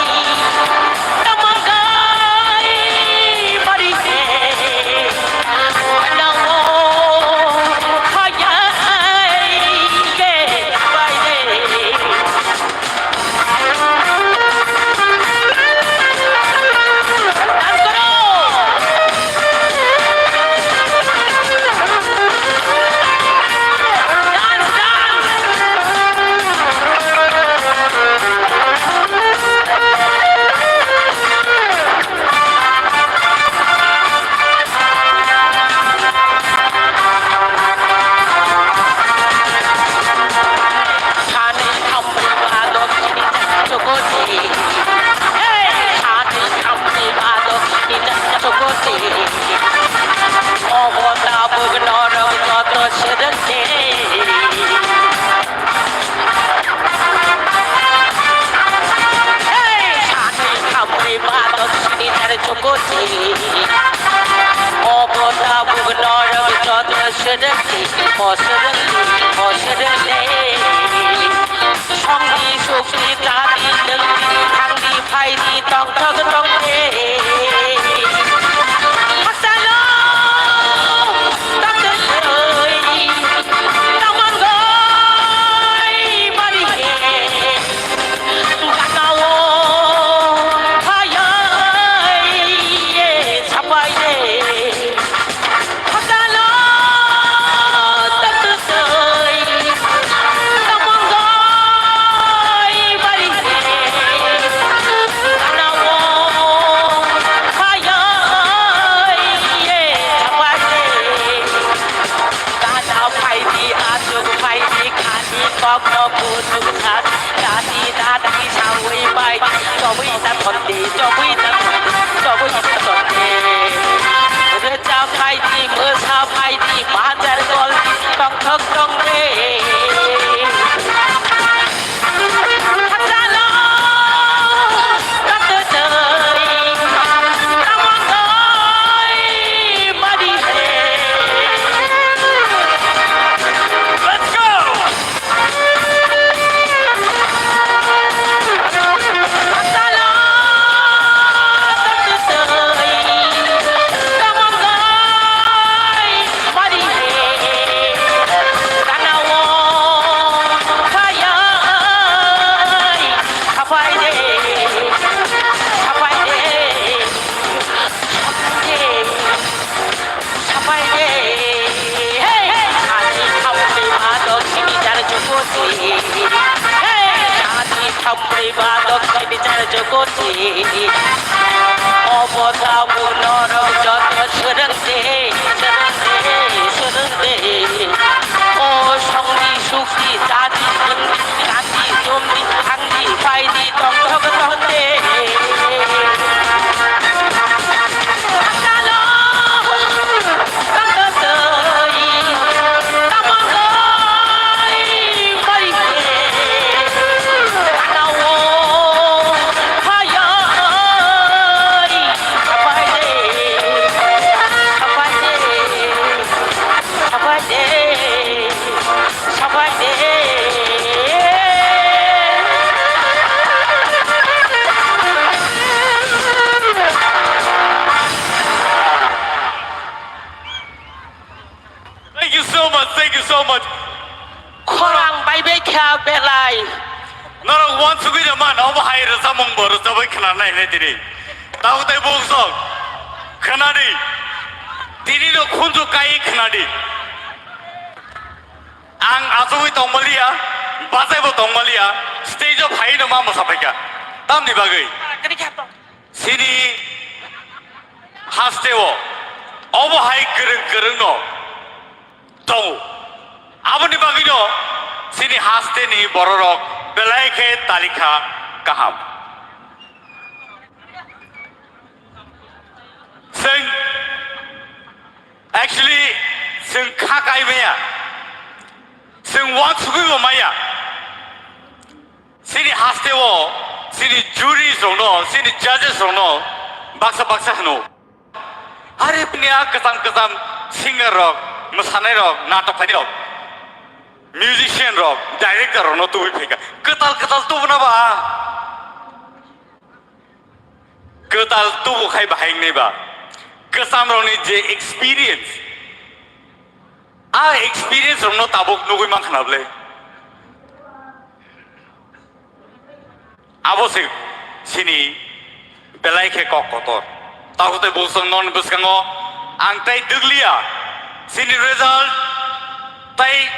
Hey, sani khamri madok sini tar chukoti. Obo tabuk norok jotno srwngni, o srwngni, o srwngni. Songdi sukdi tadi nungdi thangdi phaidi tongthok tongde. Hasalo tongthok tongde. Tamangoi bari he. Ganao phayai sapai de. Hasalo tongthok tongde. Rwchap phaidi, mwsa phaidi, bajar goldi, tongthok tongde. Hasalo tongthok tongde. Tamangoi bari he. Let's go! Sapai de, sapai de, sapai de. Sapai de. Hey, hey. Sadi thaumri ba dok sini jar jokoti. Hey, sadi thaumri ba dok sini jar jokoti. Obo tamo norok joto swrwng de, swrwng de, swrwng de. O songni sukni jadi nungni jadi nungni thangni phaidi tongthok tongde. Hasalo Thank you so much, thank you so much. Khorang bai bai kha belai. Norok uansugwi rwman, obo hai rwchapmung bo rwchapwi khna nai nai tini. Tabuk tei buk sok. Khna di. Tini no khunju kai khna di. Ang achugwi tongmaliya, bachaibo tongmaliya, stage o phaino ma mwsaphaikha. Tamni bagwi? Chini hasteo obo hai kwrwng kwrwngno tongo. Aboni bagwino chini hasteni bororok belai khe talikha kaham. Chwng actually chwng kha kai maya, chwng uansugwi bo maya. Chini hasteo chini jury rokno, chini judges rokno baksa baksa hwno. Are bini a kwcham kwcham singer rok, mwsanai rok, natok khlainai rok, musician rok, director rokno tubui phaikha. Kwtal kwtal tubuna ba. Kwtal tubu khai bahai wngnai ba. Kwcham rokni je experience, a experience rokno tabuk nugui mankha na bwle. Abo se chini belai khe kok kotor. Tabuk tei bwswk non bwskango ang tei dwgliya. Chini result tei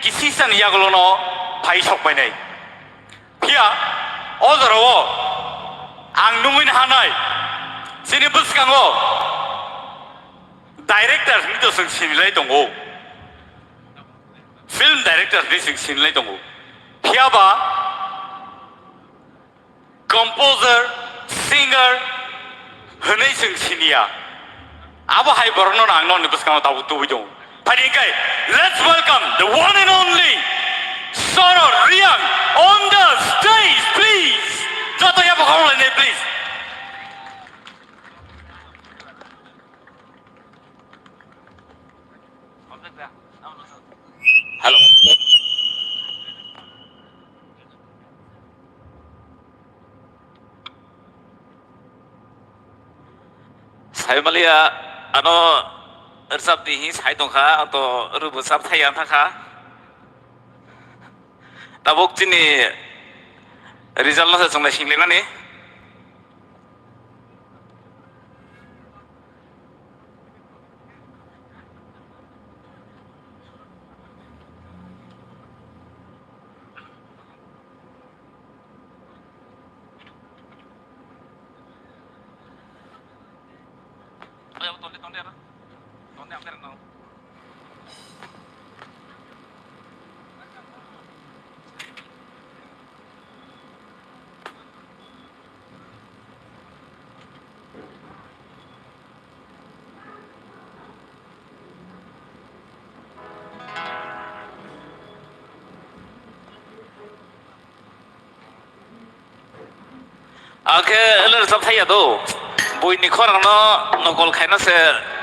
kisisa ni yagulono phai sok painai. Phiya o jorao ang nungwi hanai chini bwskango director hinwi to chwng sinilai tongo, film director hinwi chwng sinilai tongo. Phiya ba composer, singer hinwi chwng siniya. Abo hai borokno ang nokni bwskango tabuk tubui tongo. Phai di khe, let's welcome the one and only Sorot Reang on the stage, please. Joto yabo khorok lainai, please. Hello. Hai maliya, ano rwchap di hi sai tongkha, ang to rwbo chap thai ya thangkha. Tabuk chini result no se chwng nai singlaimani. Akhe le rwchap thai ya do. Buini khorang no nokol khaina se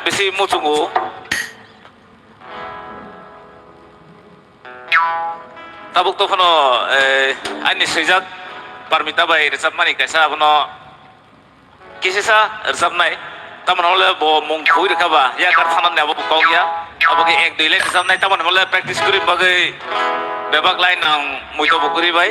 bisi muchungo. Tabuk to phano, eh, ani swijak Parmita bai rwchapmani kaisa abono kisisa rwchapnai. Tamoni hwnle bo mung khugwi rwkha ba, yakar thanani abo bo kok ya. Abo khe ek dui line rwchapnai, tamoni hwnle practice kwrwi bagwi bebak line ang muito bo kwrwi bai.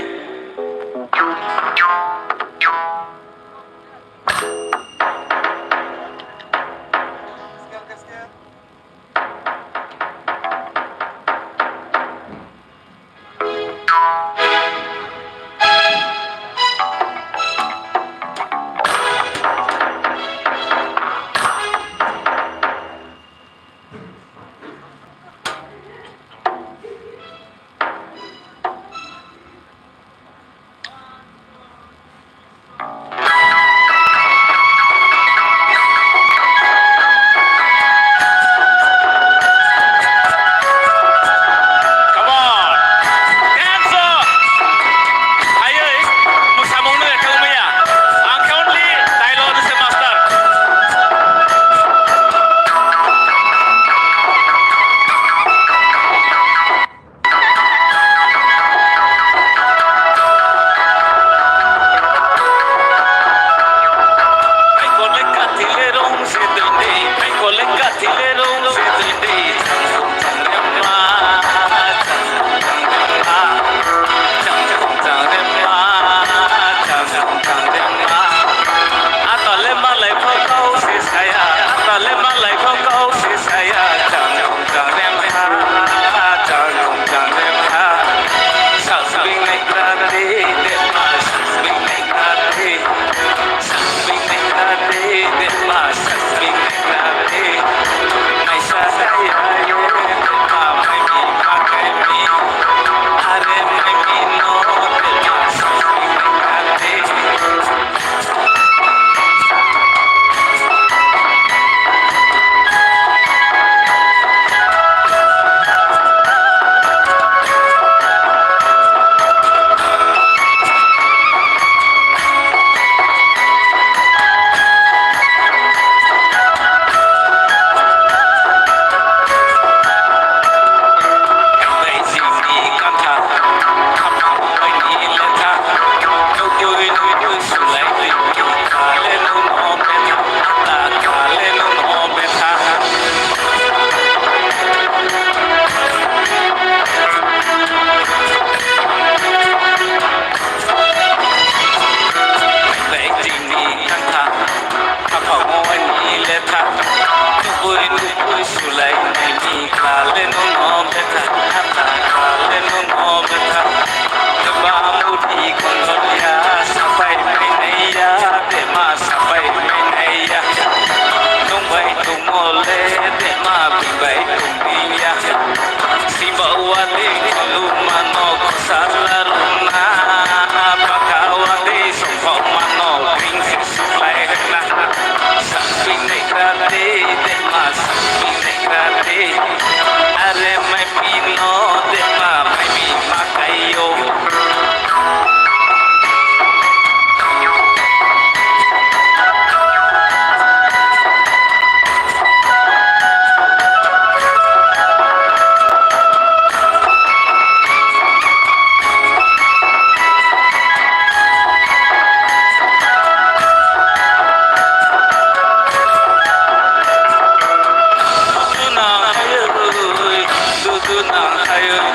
Sudu nang hayoi,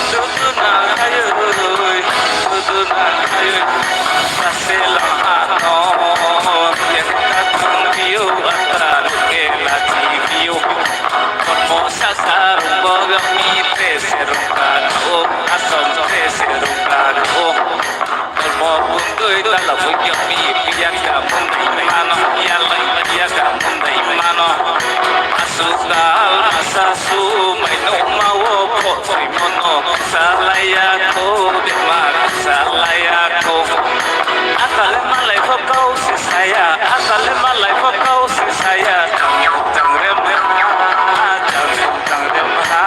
sudu nang hayoi, sudu nang hayoi. Sase lang ano, yang tatang biyo, atra luke lachi biyo. Kono sasa rumbo gami te serung kano, asom te serung kano. Kolmo bundui dala buyami piya ka mundai mano, yalai piya ka mundai mano. Asukal asa sumai no mawo photsoi mono salaya ko, bemar salaya ko. Akale malai pho kau se saya, akale malai pho kau se saya. Tang tang rem rem ha, tang tang rem ha.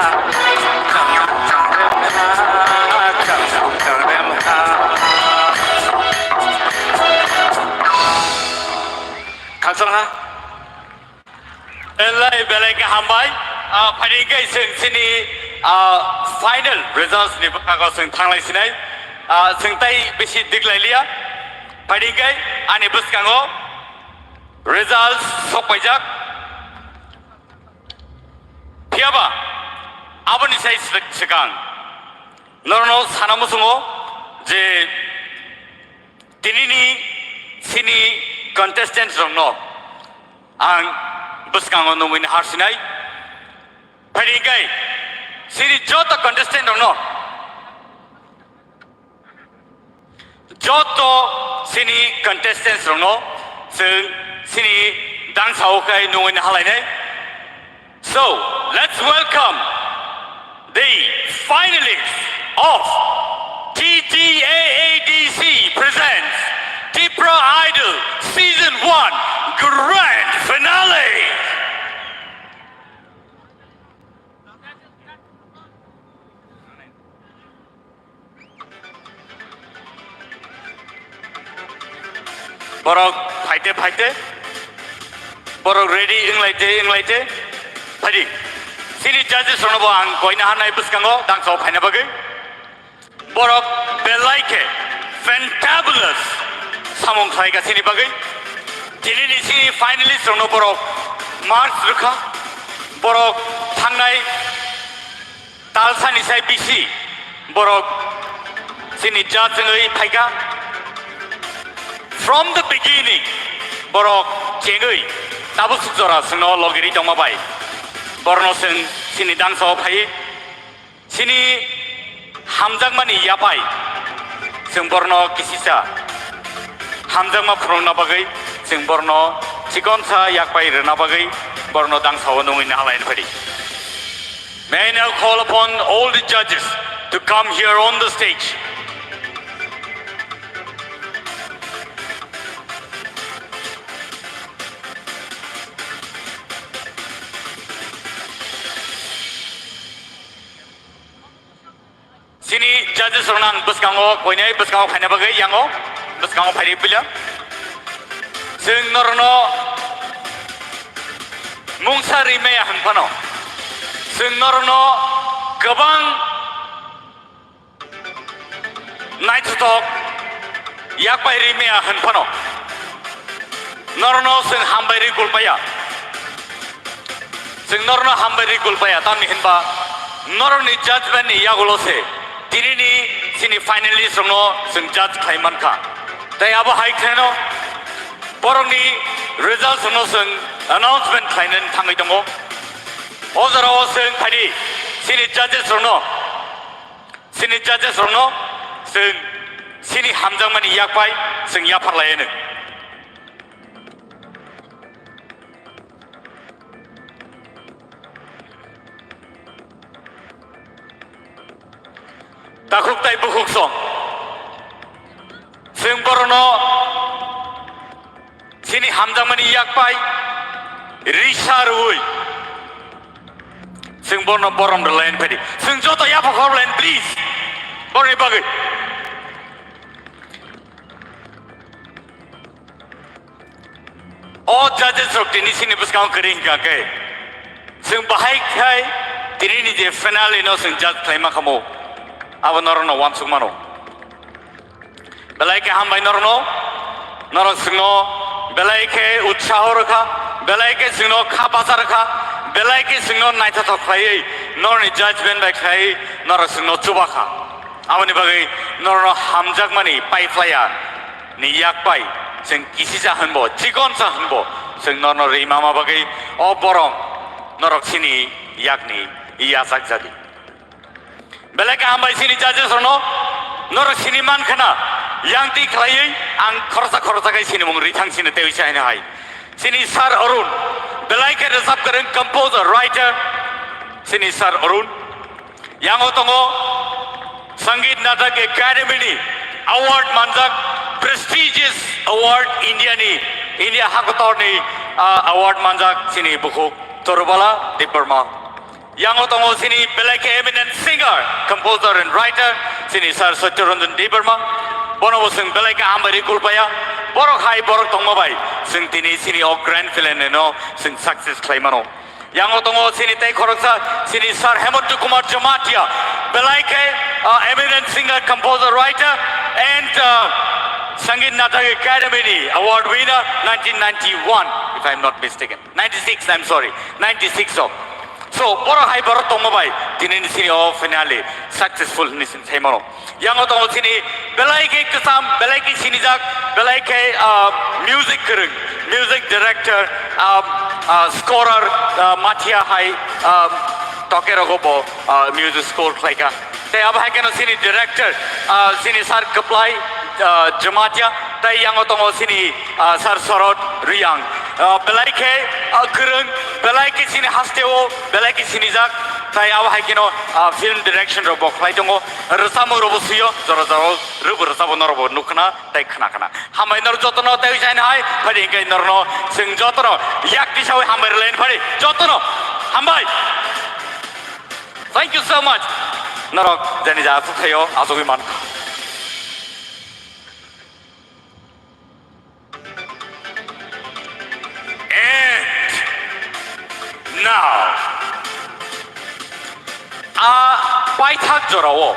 Khakchangha. Belai, belai khe hambai. Ah, phaidi khe chwng chini, ah, final results ni bwkhago chwng thanglai sinai. Ah, chwng tai bisi diklai liya. Phaidi khe ani bwskango results sokpaijak. Phiyaba aboni sai swk-, swkang norokno sana muchungo je tinini chini contestant rokno ang bwskango nungwi harsinai. Phaidi khe chini joto contestant rokno Joto chini contestants rokno chwng chini dangsao khai nungwi halainai. So, let's welcome the finalists of T T A A D C presents Tipra Idol Season one Grand Finale. Borok phaite phaite, borok ready wnglaite wnglaite phaidi. Chini judges rokno bo ang koina hanai bwskango dangsao phaina bagwi. Borok belai khe fantabulous samung khlaika chini bagwi. Tinini chini finalist rokno borok marks rwkha. Borok thangnai talsani sai bisi borok chini judge wngwi phaika. From the beginning, borok chengwi tabuk jora chwngno logiri tongma bai borno chwng chini dangsao phaiwi chini hamjakmani yapai chwng borno kisisa hamjakma phunukna bagwi, chwng borno chikonsa yakpai rwna bagwi borno dangsao nungwi nahalaini phaidi. May I now call upon all the judges to come here on the stage. Chini judges rokno ang bwskango koinai bwskango phaina bagwi yango bwskango phaidi puila. Chwng norokno mungsa rimaya hwn phano chwng norokno kwbang naithothok yakbai rimaya hwn phano norokno chwng hambai ri gulpaya. Chwng norokno hambai ri gulpaya, tamni hinba norokni judgment ni yagulo se tinini chini finalist rokno chwng judge khlai mankha. Tai abo hai kheno borokni results rokno chwng announcement khlainani thangwi tongo. O jorao chwng phaidi chini judges rokno, chini judges rokno chwng chini hamjakmani yakpai chwng yapharlaianw. Takhuk tai bukhuk song. Chwng borokno chini hamjakmani yakpai risa rwui chwng borokno borom rwlaini phaidi. Chwng joto yapha khorlaini, please. Borokni bagwi. O judges rok tini chini bwskango kwrwi hwnkha khe, chwng bahai khai tini ni je finale no chwng judge khlaima khamu, abo norok no uansuk mano. Belai khe hambai norok no, norok chwng no belai khe utsaho rwkha, belai khe chwng no kha bacha rwkha, belai khe chwng no naithothok khlaiwi Norokni judgment bai khlai norok chwngno chubakha. Aboni bagwi norokno hamjakmani paiphlaiya ni yak pai chwng kisisa hwnbo, chikonsa hwnbo chwng norokno ri mama bagwi o borom norok chini yakni yachak jadi. Belai khe hambai chini judges rokno, norok sini man khna, yang twi khlaiwi ang khoroksa khoroksa khe sinimung rithang sini tei uisa haino hai. Chini Sir Arun, belai khe rwchap kwrwng, composer, writer, chini Sir Arun. Yango tongo Sangeet Natak Academy ni award manjak, prestigious award India ni, India hakotor ni, ah, award manjak chini bukhuk Torubala Debbarma. Yango tongo chini belai khe eminent singer, composer and writer, chini Sir Satya Ranjan Debbarma. Bono bo chwng belai khe hambai rwi kulpaya. Borok hai borok tongma bai chwng tini chini o grand finale no chwng success khlai mano. Yango tongo chini tei khoroksa chini Sir Hemanta Kumar Jamatia, belai khe, uh, eminent singer, composer, writer and, uh, Sangeet Natak Academy ni award winner nineteen ninety-one, if I am not mistaken. Ninety-six, I'm sorry, ninety-six o. So, borok hai borok tongma bai, tini ni sini o finale successful hinwi sin sai mano. Yango tongo chini belai khe kwcham, belai khe sinijak, belai khe, ah, music kwrwng, music director, ah, ah, scorer, ah, Mathia hai, ah, toke rogo bo, ah, music score khlaika. Tei abo hai kheno chini director, ah, chini Sir Kwplai, ah, Jamatia, tei yango tongo chini, ah, Sir Sorot Riyang. Ah, belai khe, ah, kwrwng, belai khe chini hasteo, belai khe sinijak, tei abo hai kheno, ah, film direction rok bo khlai tongo, rwchapmung rok bo swiyo, jora jora rwbo rwchapbo norok bo nukkhna tei khnakhna. Hambai norok jotono tei uisa haino hai, phadi hwnkhe norokno chwng jotono yak tisawi hambai rwlaini phadi, jotono hambai. Thank you so much. Norok jani ja aswk thaio, aswkwi mankha. And now, a paithak jorao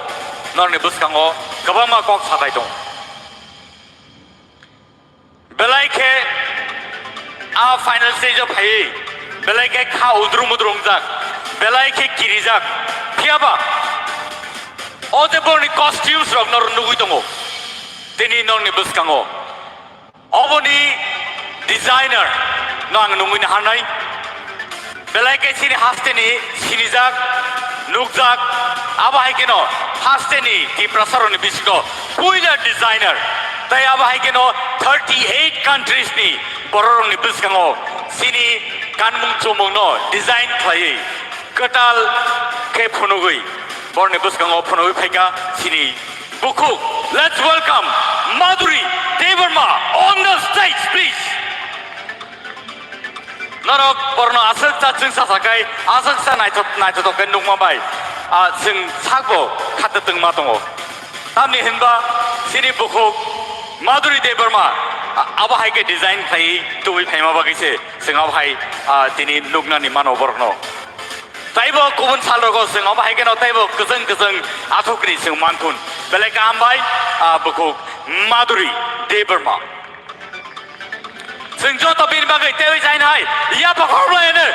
norokni bwskango kwbangma kok sathai tongo. Belai khe a final stage o phaiwi belai khe kha udrum udrum wngjak, belai khe kirijak. Phiyaba o je borokni costumes rok norok nugwi tongo tini norokni bwskango. Oboni designer no ang nungwi naharnai. Belai khe chini hasteni sinijak, nukjak, abo hai kheno hasteni Tiprasarokni bisingo puila designer. Tai abo hai kheno thirty eight countries ni bororokni bwskango chini kanmung chumungno design khlaiwi kwtal khe phunugwi borokni bwskango phunugwi phaikha chini bukhuk. Let's welcome Madhuri Debbarma on the stage, please. Norok borno aswk cha chwngsa sakai, aswk cha naithok, naithothok khe nukma bai, ah, chwng sakbo khato twngma tongo. Tamni hwnba chini bukhuk Madhuri Debbarma, ah, abo hai khe design khlaiwi tubui phaima bagwi se chwng abo hai, ah, tini nuknani mano borokno. Taibo kubun salrogo chwng omo hai kheno taibo kwchwng kwchwng athukni chwng mankhun. Belai kaham bai, ah, bukhuk Madhuri Debbarma. Chwng joto bini bagwi teiwi jainai yapha khoroknwi hino.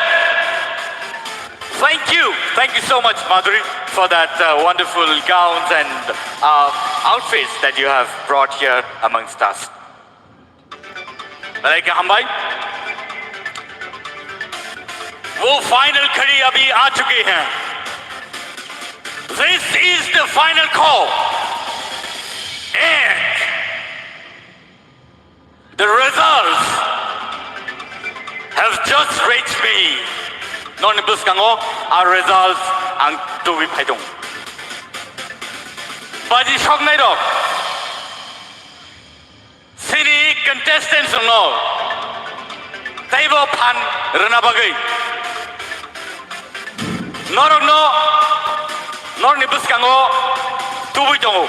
Thank you, thank you so much, Madhuri, for that, uh, wonderful gowns and, uh, outfits that you have brought here amongst us. Belai khe hambai. वो फाइनल घड़ी अभी आ चुकी है। This is the final call. And the results have just reached me. Noni bwskango a results ang tubui phai tongo. Baji soknai rok. Chini contestants rokno teibo phan rwna bagwi norokno norokni bwskango tubui tongo.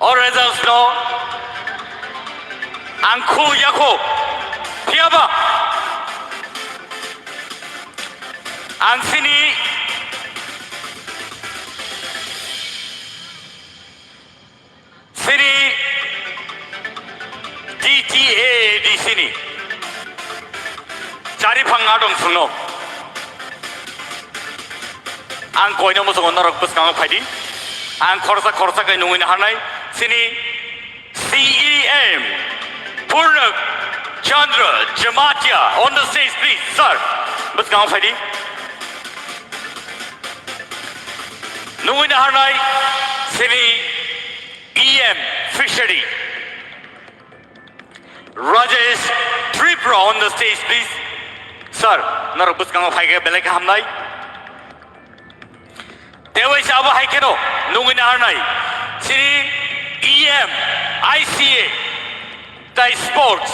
O results no ang khu yakho, phiyaba ang chini Chini D T A A D C ni judges Phang adong sungno. Ang koino muchungo norok bwskango phaidi. Ang khoroksa khoroksa khe nungwi naharnai. Chini C E M, Purnak Chandra Jamatia on the stage, please, sir. Bwskango phaidi. Nungwi naharnai chini E M Fishery, Rajesh Tripura on the stage, please. Sir, norok bwskango phaikhe belai khe hamnai. Tei waisa abo hai kheno nungwi naharnai chini E M I C A tai sports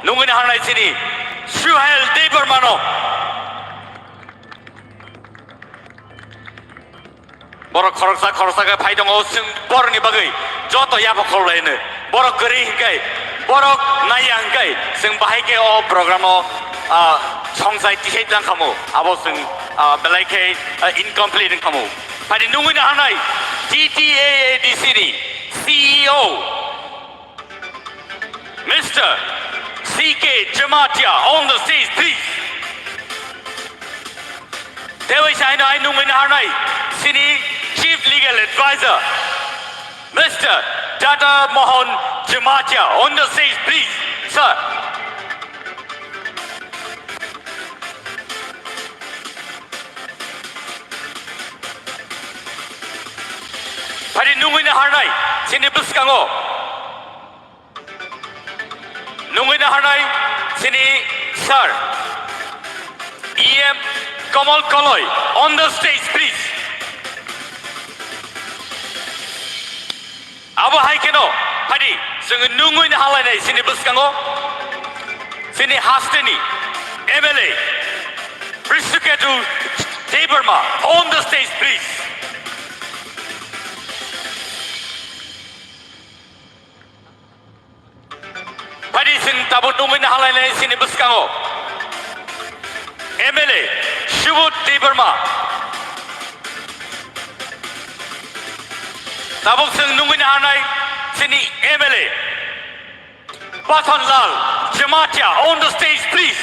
nungwi naharnai chini Suhel Debbarmano. Borok khoroksa khoroksa khe phai tongo, chwng borokni bagwi joto yapha khorlaino. Borok kwrwi hwnkhe, borok naiya hwnkhe, chwng bahai khe o program-o, ah, songchai tisai tlang khamu. Abo chwng, ah, belai khe, ah, incomplete wng khamu. Phaidi nungwi naharnai T T A A D C ni C E O, Mister C K Jamatia on the stage, please. Tei waisa haino hai nungwi naharnai chini Chief Legal Advisor, Mister Dada Mohan Jamatia on the stage, please, sir. Phaidi nungwi naharnai chini bwskango nungwi naharnai chini sir, E M Kamal Koloi, on the stage, please. Abo hai kheno, phaidi, chwng nungwi nahalainai chini bwskango, chini hasteni M L A, Brisuketu Debbarma, on the stage, please. Phaidi chwng tabuk nungwi nahalainai chini bwskango M L A Subodh Debbarma. Tabuk chwng nungwi naharnai chini M L A Pathanlal Jamatia on the stage, please.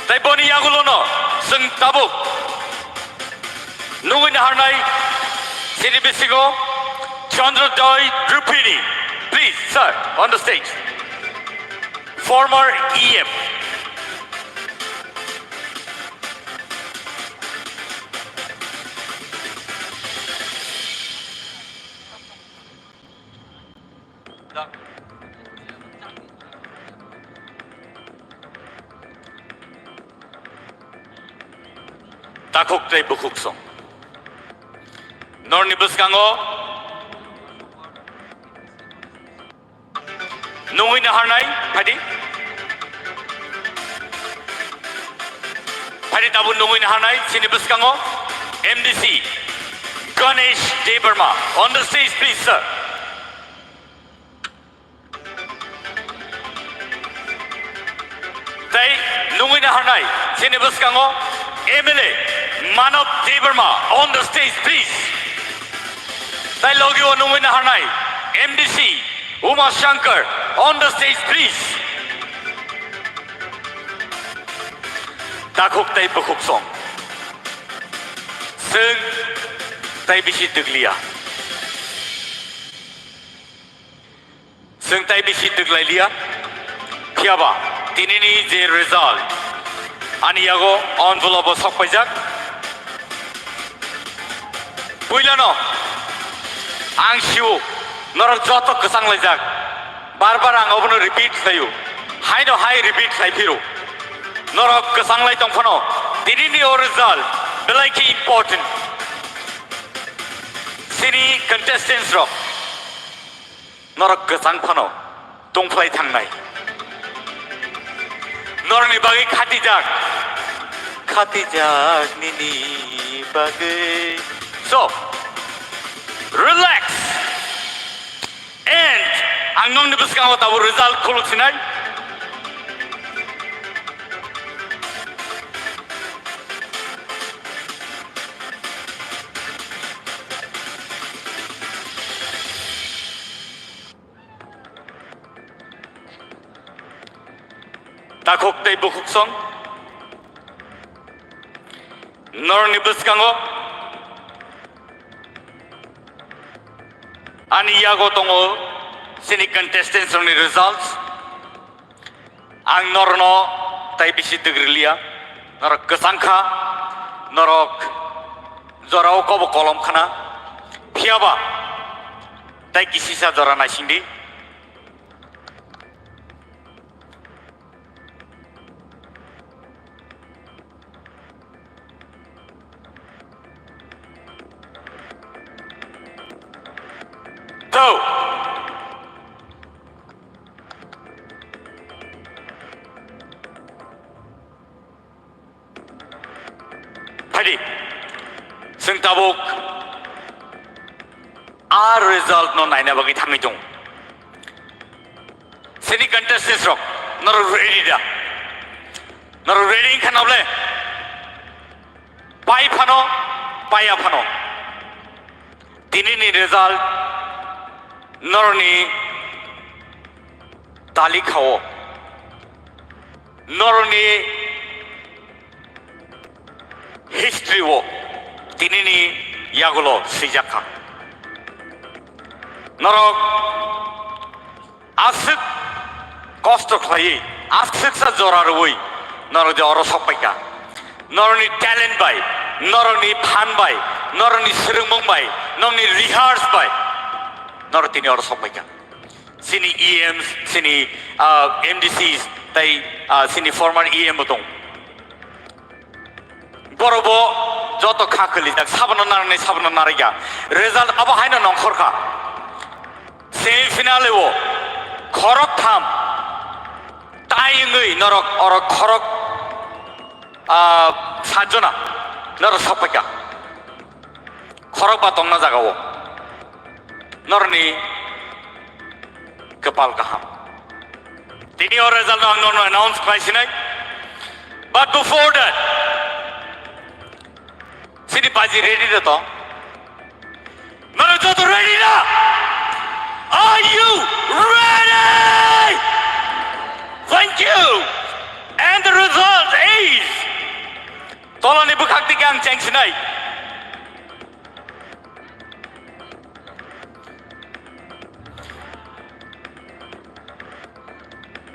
Tei boni yagulono chwng tabuk nungwi naharnai chini bisingo Chandra Joy Rupini. Please, sir, on the stage. Former E M. Takhuk tei bukhuk song. Norni bwskango nungwi naharnai, phaidi. Phaidi tabuk nungwi naharnai, chini bwskango M D C Ganesh Debbarma. On the stage, please, sir. Tei nungwi naharnai chini bwskango M L A Manav Debbarma on the stage, please. Tei logi o nungwi naharnai M D C Uma Shankar on the stage, please. Takhuk tei bukhuk song. Chwng tei bisi twkliya. Chwng tei bisi twklai liya. Phiya ba tinini je result ani yago envelope o sok paijak. Puilano ang sio norok joto kwchang laijak. Bar bar ang obono repeat khlaio. Haino hai repeat khlai phiro. Norok kwchang lai tong phano tinini o result belai khe important. Chini contestants rok. Norok kwchang phano tongphlai thangnai. Norokni bagwi khatijak. Khatijak nini bagwi. So, relax. And ang nokni bwskango tabuk result khuluk sinai. Takhuk tei bukhuksong, norokni bwskango ani yago tongo chini contestants rokni results. Ang norokno tai bisi twgwrwliya, norok kwchang kha, norok jorao kobo kolom khna, phiyaba tai kisisa jora naisingdi. Thou. Phaidi, chwng tabuk a result no naina bagwi thangwi tongo. Chini contestants rok, norok ready da? Norok ready wngkha na ble? Pai phano, paiya phano, tini ni result norokni talikha o, norokni history o, tini ni yagulo swijak kha. Norok aswk kosto khlaiwi, aswksa jora rwui norok je oro sok paikha. Norokni talent bai, norokni phan bai, norokni swrwngmung bai, norokni rehearse bai norok tini oro sok paikha. Chini E Ms, chini, ah, M D Cs tei, ah, chini former E M bo tong. Borok bo joto kha kwlijak, sabono narwknai, sabono narwkya. Result abo haino nongkhor kha. Semi final o khorok tham tai wngwi norok, orok khorok, ah, sajona norok sok paikha. Khorok ba tongna jaga o. Norni kwpal kaham. Tini o result no ang norno announce khlai sinai. But before that, chini baji ready da to? Norok joto ready da? Are you ready? Thank you. And the result is, tolani bwkhak dike ang cheng sinai.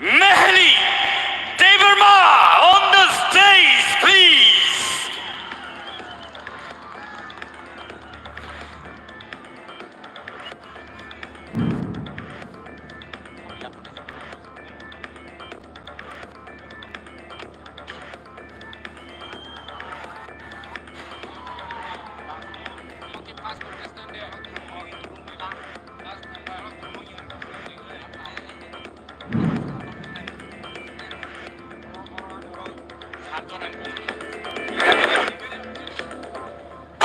Meheli Debbarma on the stage, please.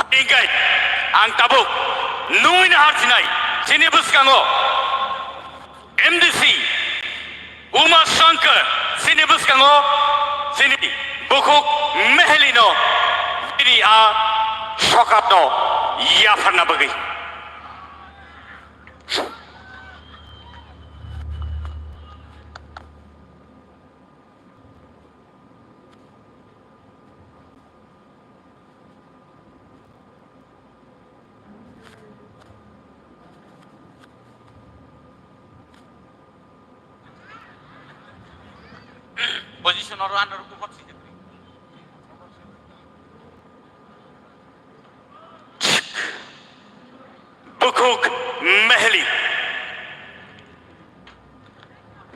Hingkai ang tabuk nungwi naharsinai chini bwskango M D C Uma Shankar, chini bwskango chini bukhuk Meheli no bini a sokap no yapharna bagwi. Position oro ano ruku hot sijak. Bukhuk Meheli.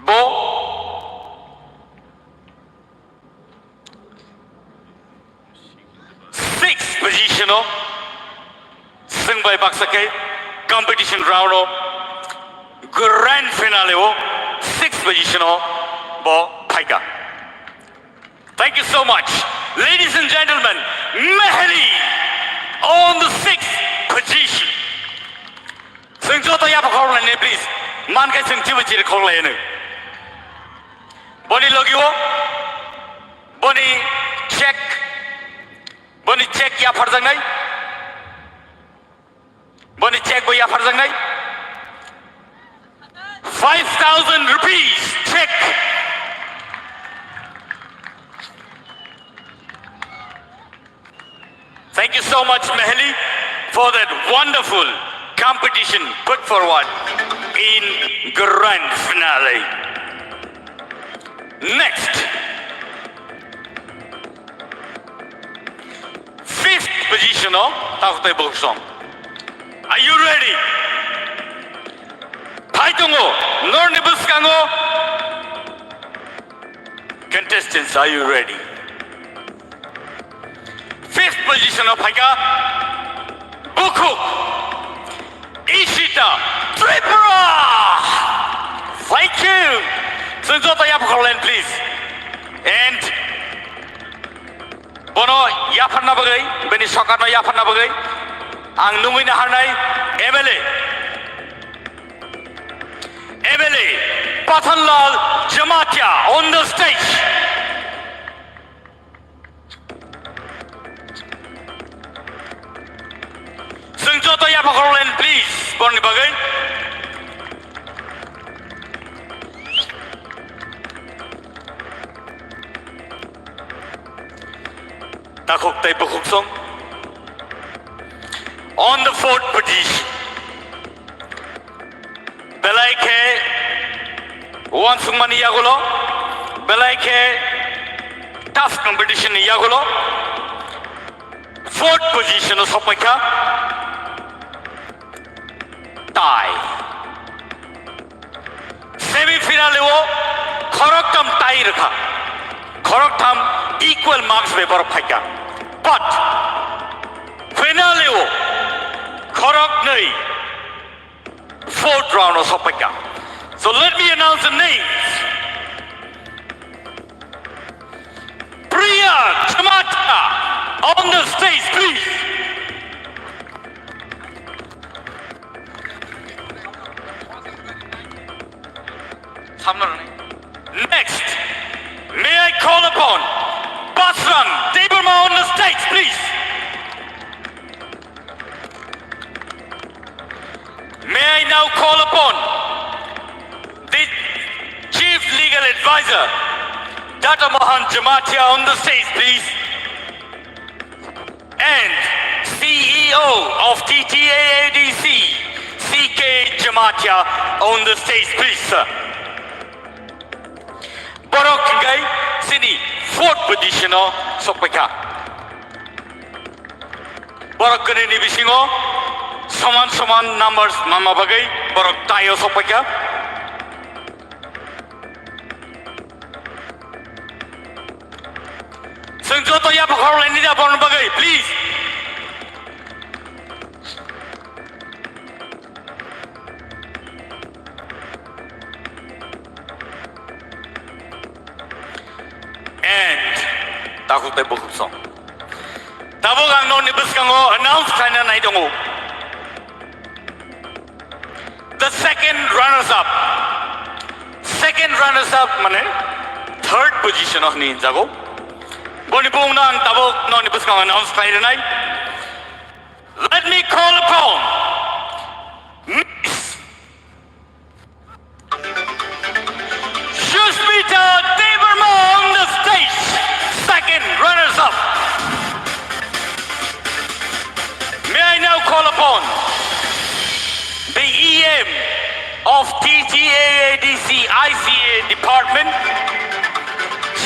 Bo sixth position o, chwng bai baksa khe competition round o grand finale o sixth position o bo phaikha. Thank you so much. Ladies and gentlemen, Meheli on the sixth position. Chwng joto yapha khoroknai, please. Man khe chwng chibo chiri khoroknai hwnwi. Boni logi o, boni check, boni check yapharjaknai. Boni check bo yapharjaknai. Five thousand rupees check. Thank you so much, Mehli, for that wonderful competition put forward in grand finale. Next, fifth position o takhuk tei bukhuk song. Are you ready? Phai tongo, norni bwskango. Contestants, are you ready? Fifth position o phaikha bukhuk Ishita Tripura. Thank you. Chwng joto yapha khoroklen, please. And bono yapharna bagwi, bini sokarno yapharna bagwi ang nungwi naharnai M L A. M L A Pathanlal Jamatia on the stage. Chwng joto yapha khoroklen, please, borni bagwi. Takhuk tei bukhuk song. On the fourth position. Belai khe uansukmani yagulo, belai khe tough competition ni yagulo, fourth position o sokpaikha Tai. Semi final o khoroktham Tai rwkha, khoroktham equal marks bai borok phaikha, but final o khoroknwi fourth round o sokpaikha. So let me announce the names. Priya Jamatia on the stage, please. Next, may I call upon Basrang Debbarma on the stage, please? May I now call upon the Chief Legal Advisor, Doctor Mohan Jamatia, on the stage, please, and C E O of T T A A D C, C K Jamatia, on the stage, please, sir. Borok hwnkhe chini fourth position o sokpaikha. Borok kwnwini bisingo soman soman numbers manma bagwi borok tie o sokpaikha. Chwng joto yapha khoroknai nini da borokni bagwi, please. And takhuk tei bukhuk song. Tabuk ang nokni bwskango announce khlaina nai tongo. The second runners up. Second runners up mane third position o hinwi hinjago. Boni bumungno ang tabuk nokni bwskango announce khlai rwnai. Let me call upon Miss Sushmita Debbarma on the stage, second runners up. May I now call upon the E M of T T A A D C I C A department,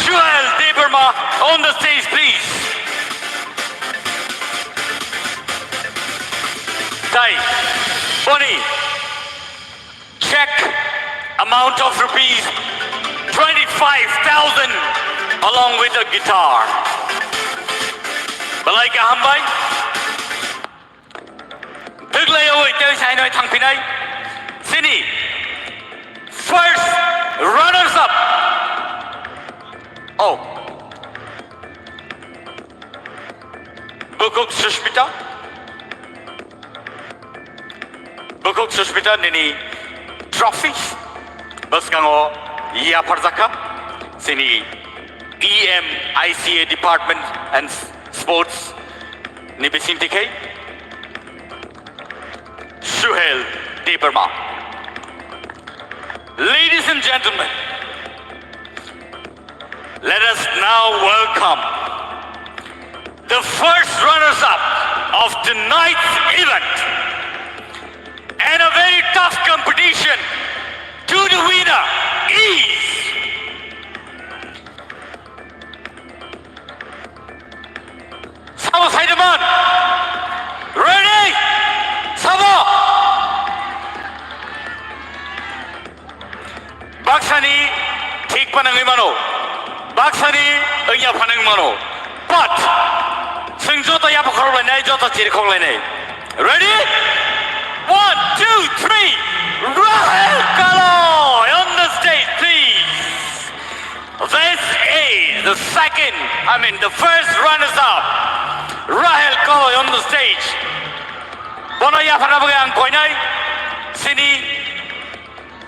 Suhail Debbarma, on the stage, please. Tai, boni check amount of rupees twenty-five thousand along with a guitar. Belai kaham bai. Twklai oi tei sainoi thangphinai chini first runners up. Oh. Bukhuk Sushmita. Bukhuk Sushmita nini trophy bwskango yapharjakha chini E M I C A Department and Sports ni bisingtwi khai Suhail Debbarma. Ladies and gentlemen, let us now welcome The first runners-up of tonight's event and a very tough competition to the winner is Sabo Saidaman. Ready? Sabo. Baksani thik panangwi mano. Baksani wngya phanang mano. But chwng joto yapha khorok lainai, joto chiri khok lainai. Ready? One, two, three. Rahel Kalo on the stage, please. This is the second, I mean, the first runners-up, Rahel Kalo on the stage. Bono yapharna bagwi ang koinai chini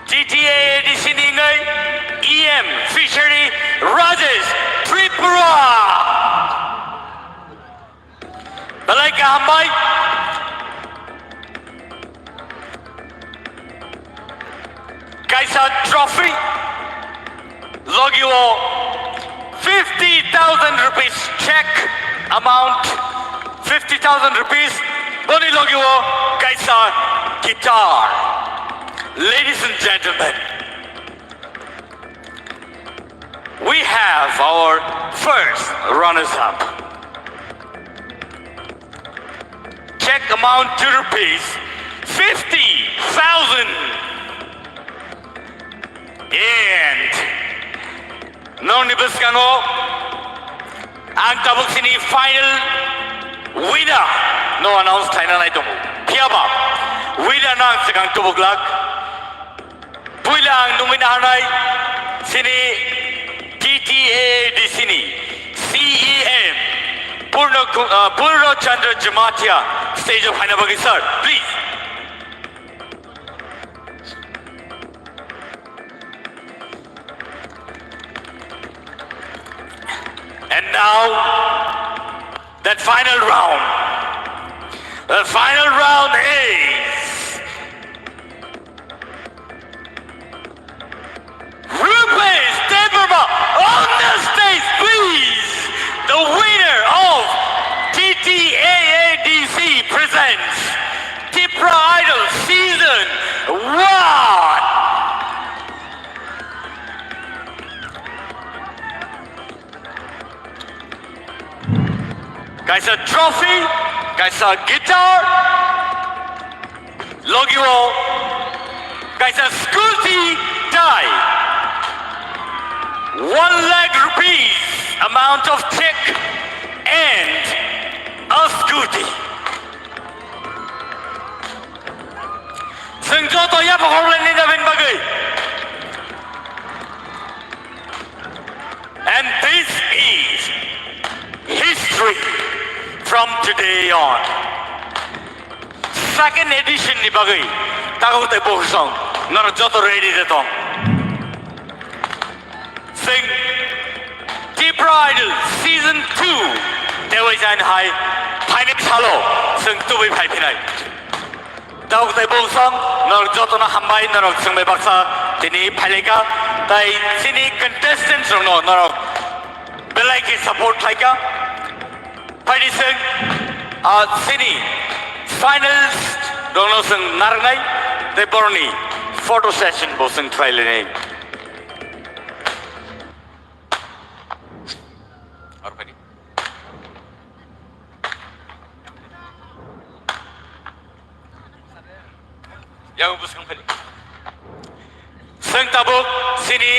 T T A A D C ni wngwi E M Fishery Rajesh Tripura. Belai kaham bai. Kaisa trophy, logi o fifty thousand rupees check amount, fifty thousand rupees, boni logi o kaisa guitar. Ladies and gentlemen, we have our first runners-up. Check amount to rupees fifty thousand. And nokni bwskango ang tabuk sini final winner no announce khlaina nai tongo. Phiyaba winner no ang swkang tubuk lak. Puila ang nungwi naharnai chini T T A A D C ni C E M Purno Ku-, uh, Purno Chandra Jamatia stage o phaina bagwi, sir, please. And now, that final round. The final round is Rupesh Debbarma on the stage, please. The winner of T T A A D C presents Tipra Idol Season one. Kaisa trophy, kaisa guitar, logi o kaisa scooty tai, one lakh rupees amount of check and a scooty. Chwng joto yapha khoroknai nini bagwi. And this is history from today on. Second edition ni bagwi takhuk tei bukhuk song norok joto ready de tong. Chwng Tipra Idol Season two tei waisa hai phainai salo chwng tubui phai phinai. Takhuk tei bukhuk song norok jotono hambai, norok chwng bai baksa tini phailaika tei chini contestant rokno norok belai khe support khlaika. Phaidi chwng, ah, chini finals rokno chwng narwknai tei borokni photo session bo chwng khlai lainai. Aro phaidi. Yang bwskang phaidi. Chwng tabuk chini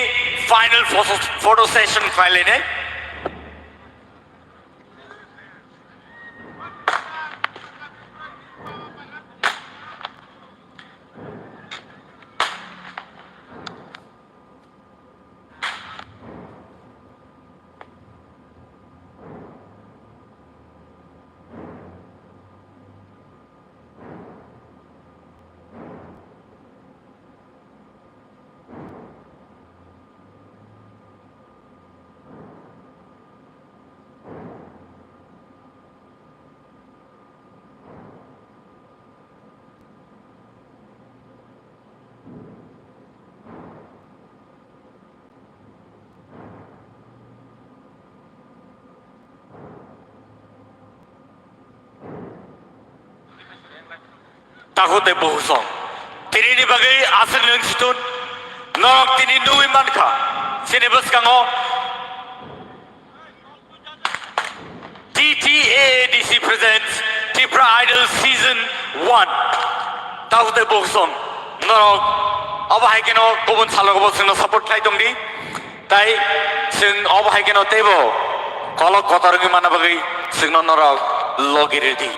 final photo, photo session khlai lainai. Takhuk tei bukhuk song. Tinini bagwi aswk nwng situn. Norok tini nugwi mankha. Chini bwskango T T A A D C presents Tipra Idol Season one. Takhuk tei bukhuk song. Norok obo hai kheno kubun salogo bo chwngno support khlai tongdi. Tai chwng obo hai kheno teibo kolok kotor wngwi manna bagwi chwngno norok logi rwdi.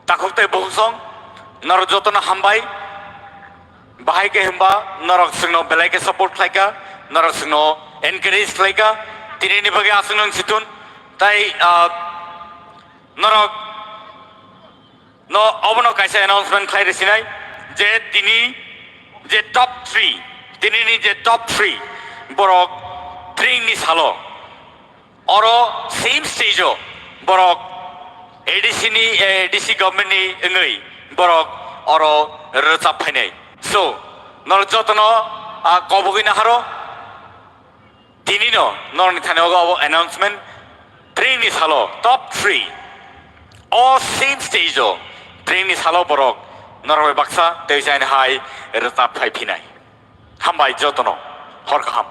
Takhuk tei bukhuk song, norok jotono hambai. Bahai khe hwnba norok chwngno belai khe support khlaikha, norok chwngno encourage khlaikha. Tinini bagwi aswk nwng situn. Tai, ah, norok no obono kaisa announcement khlai rwsinai je tini je top three, tinini je top three borok tringni salo oro same stage o borok A D C ni, eh, A D C government ni wngwi borok oro rwchap phainai. So, norok jotono, ah, kobogwi naharo. Tinino norokni thani ogo abo announcement. Tringni salo top three. O same stage o tringni salo borok norok bai baksa tei jaini hai rwchap phai phinai. Hambai jotono. Hor kaham.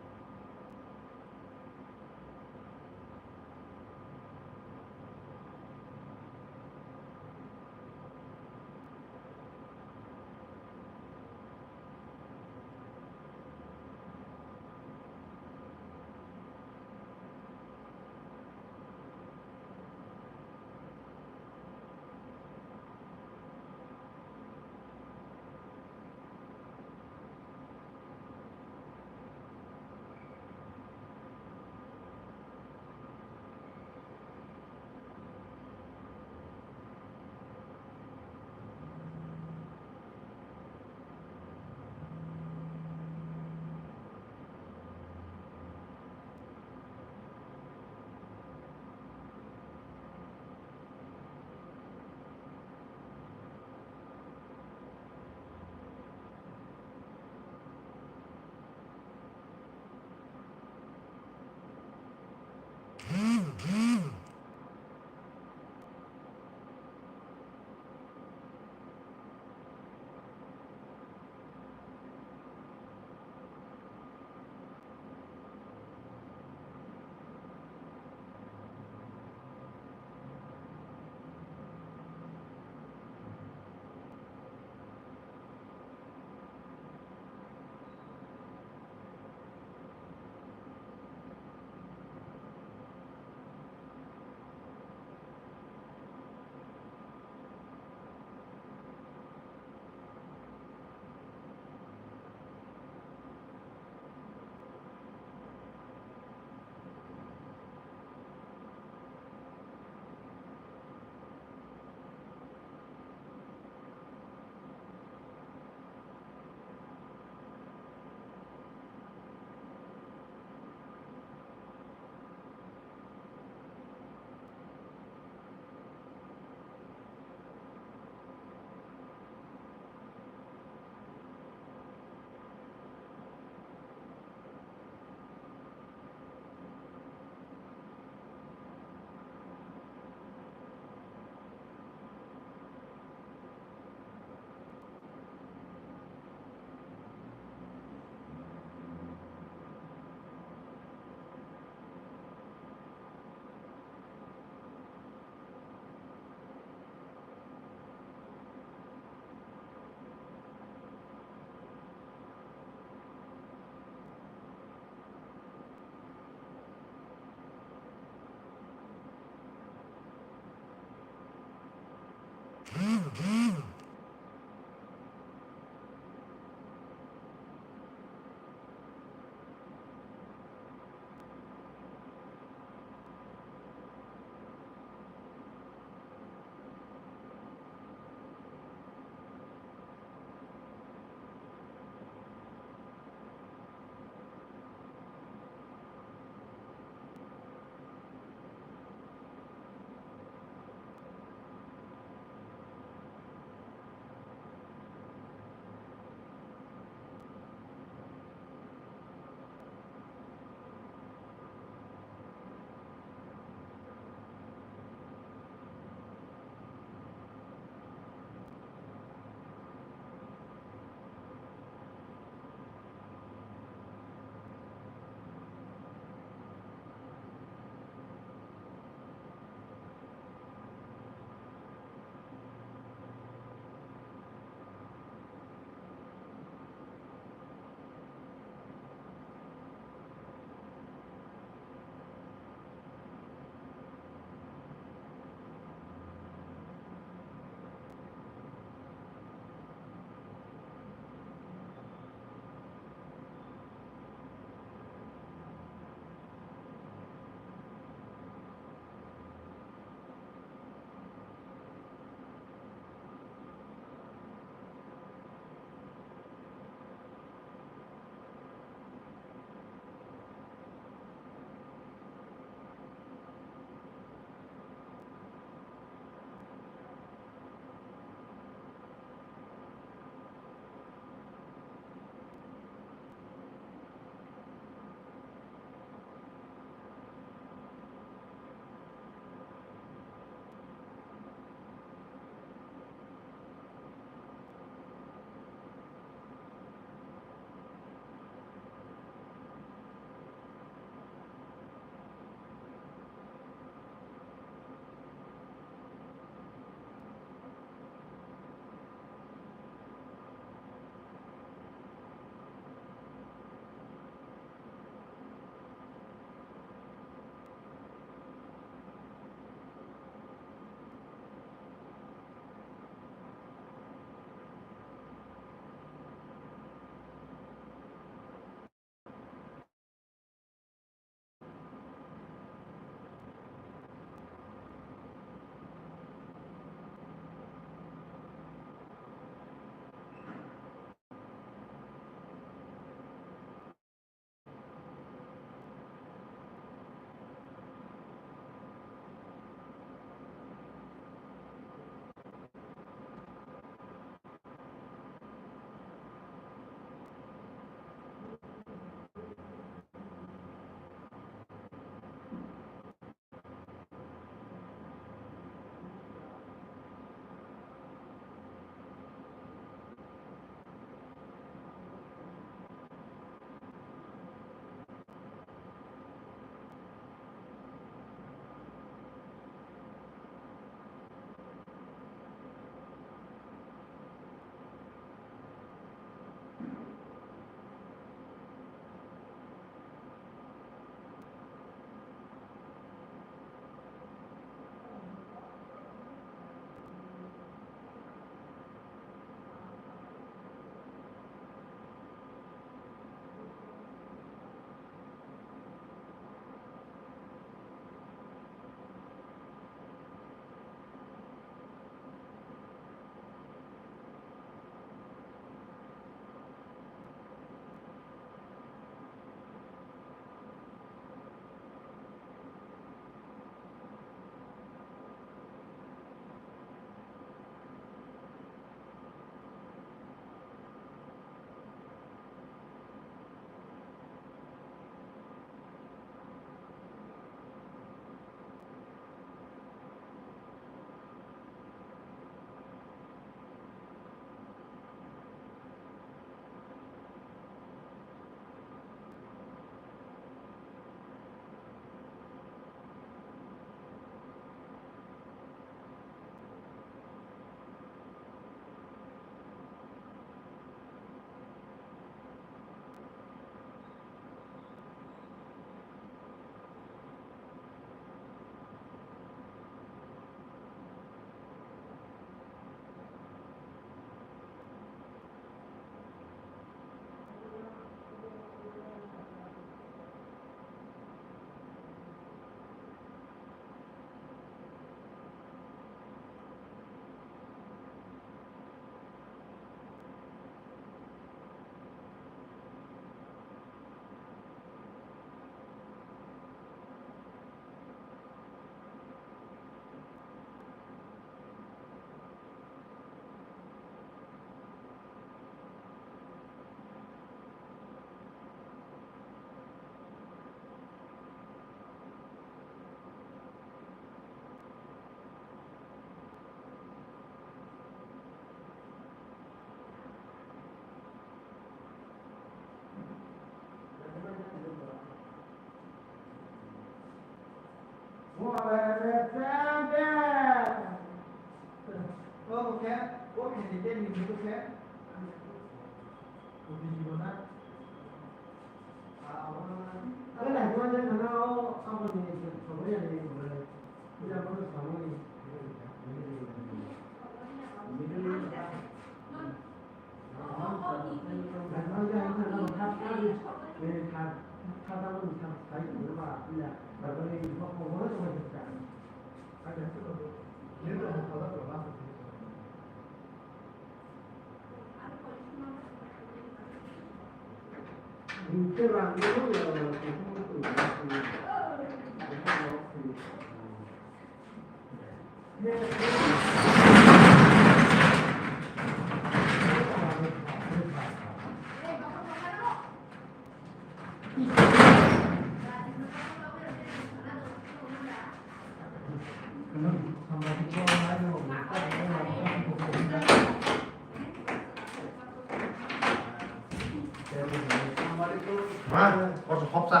Ma, kok hopsa.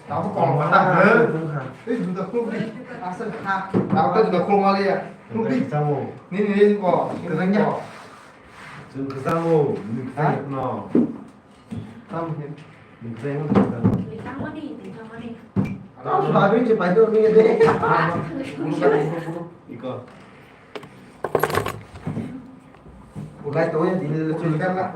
Tahu kok mana? Hei, juta klub ni. Asal ha. Tahu tu juta klub mali ya. Klub ni. Ni ni ni kok. Kerja. Jeng kesamo, ni kesamo. Tam hin. Ni kesamo, ni kesamo. Tam sudah habis cepat tu ni deh. Iko. Ulai tu ya, di ni lucu kan lah.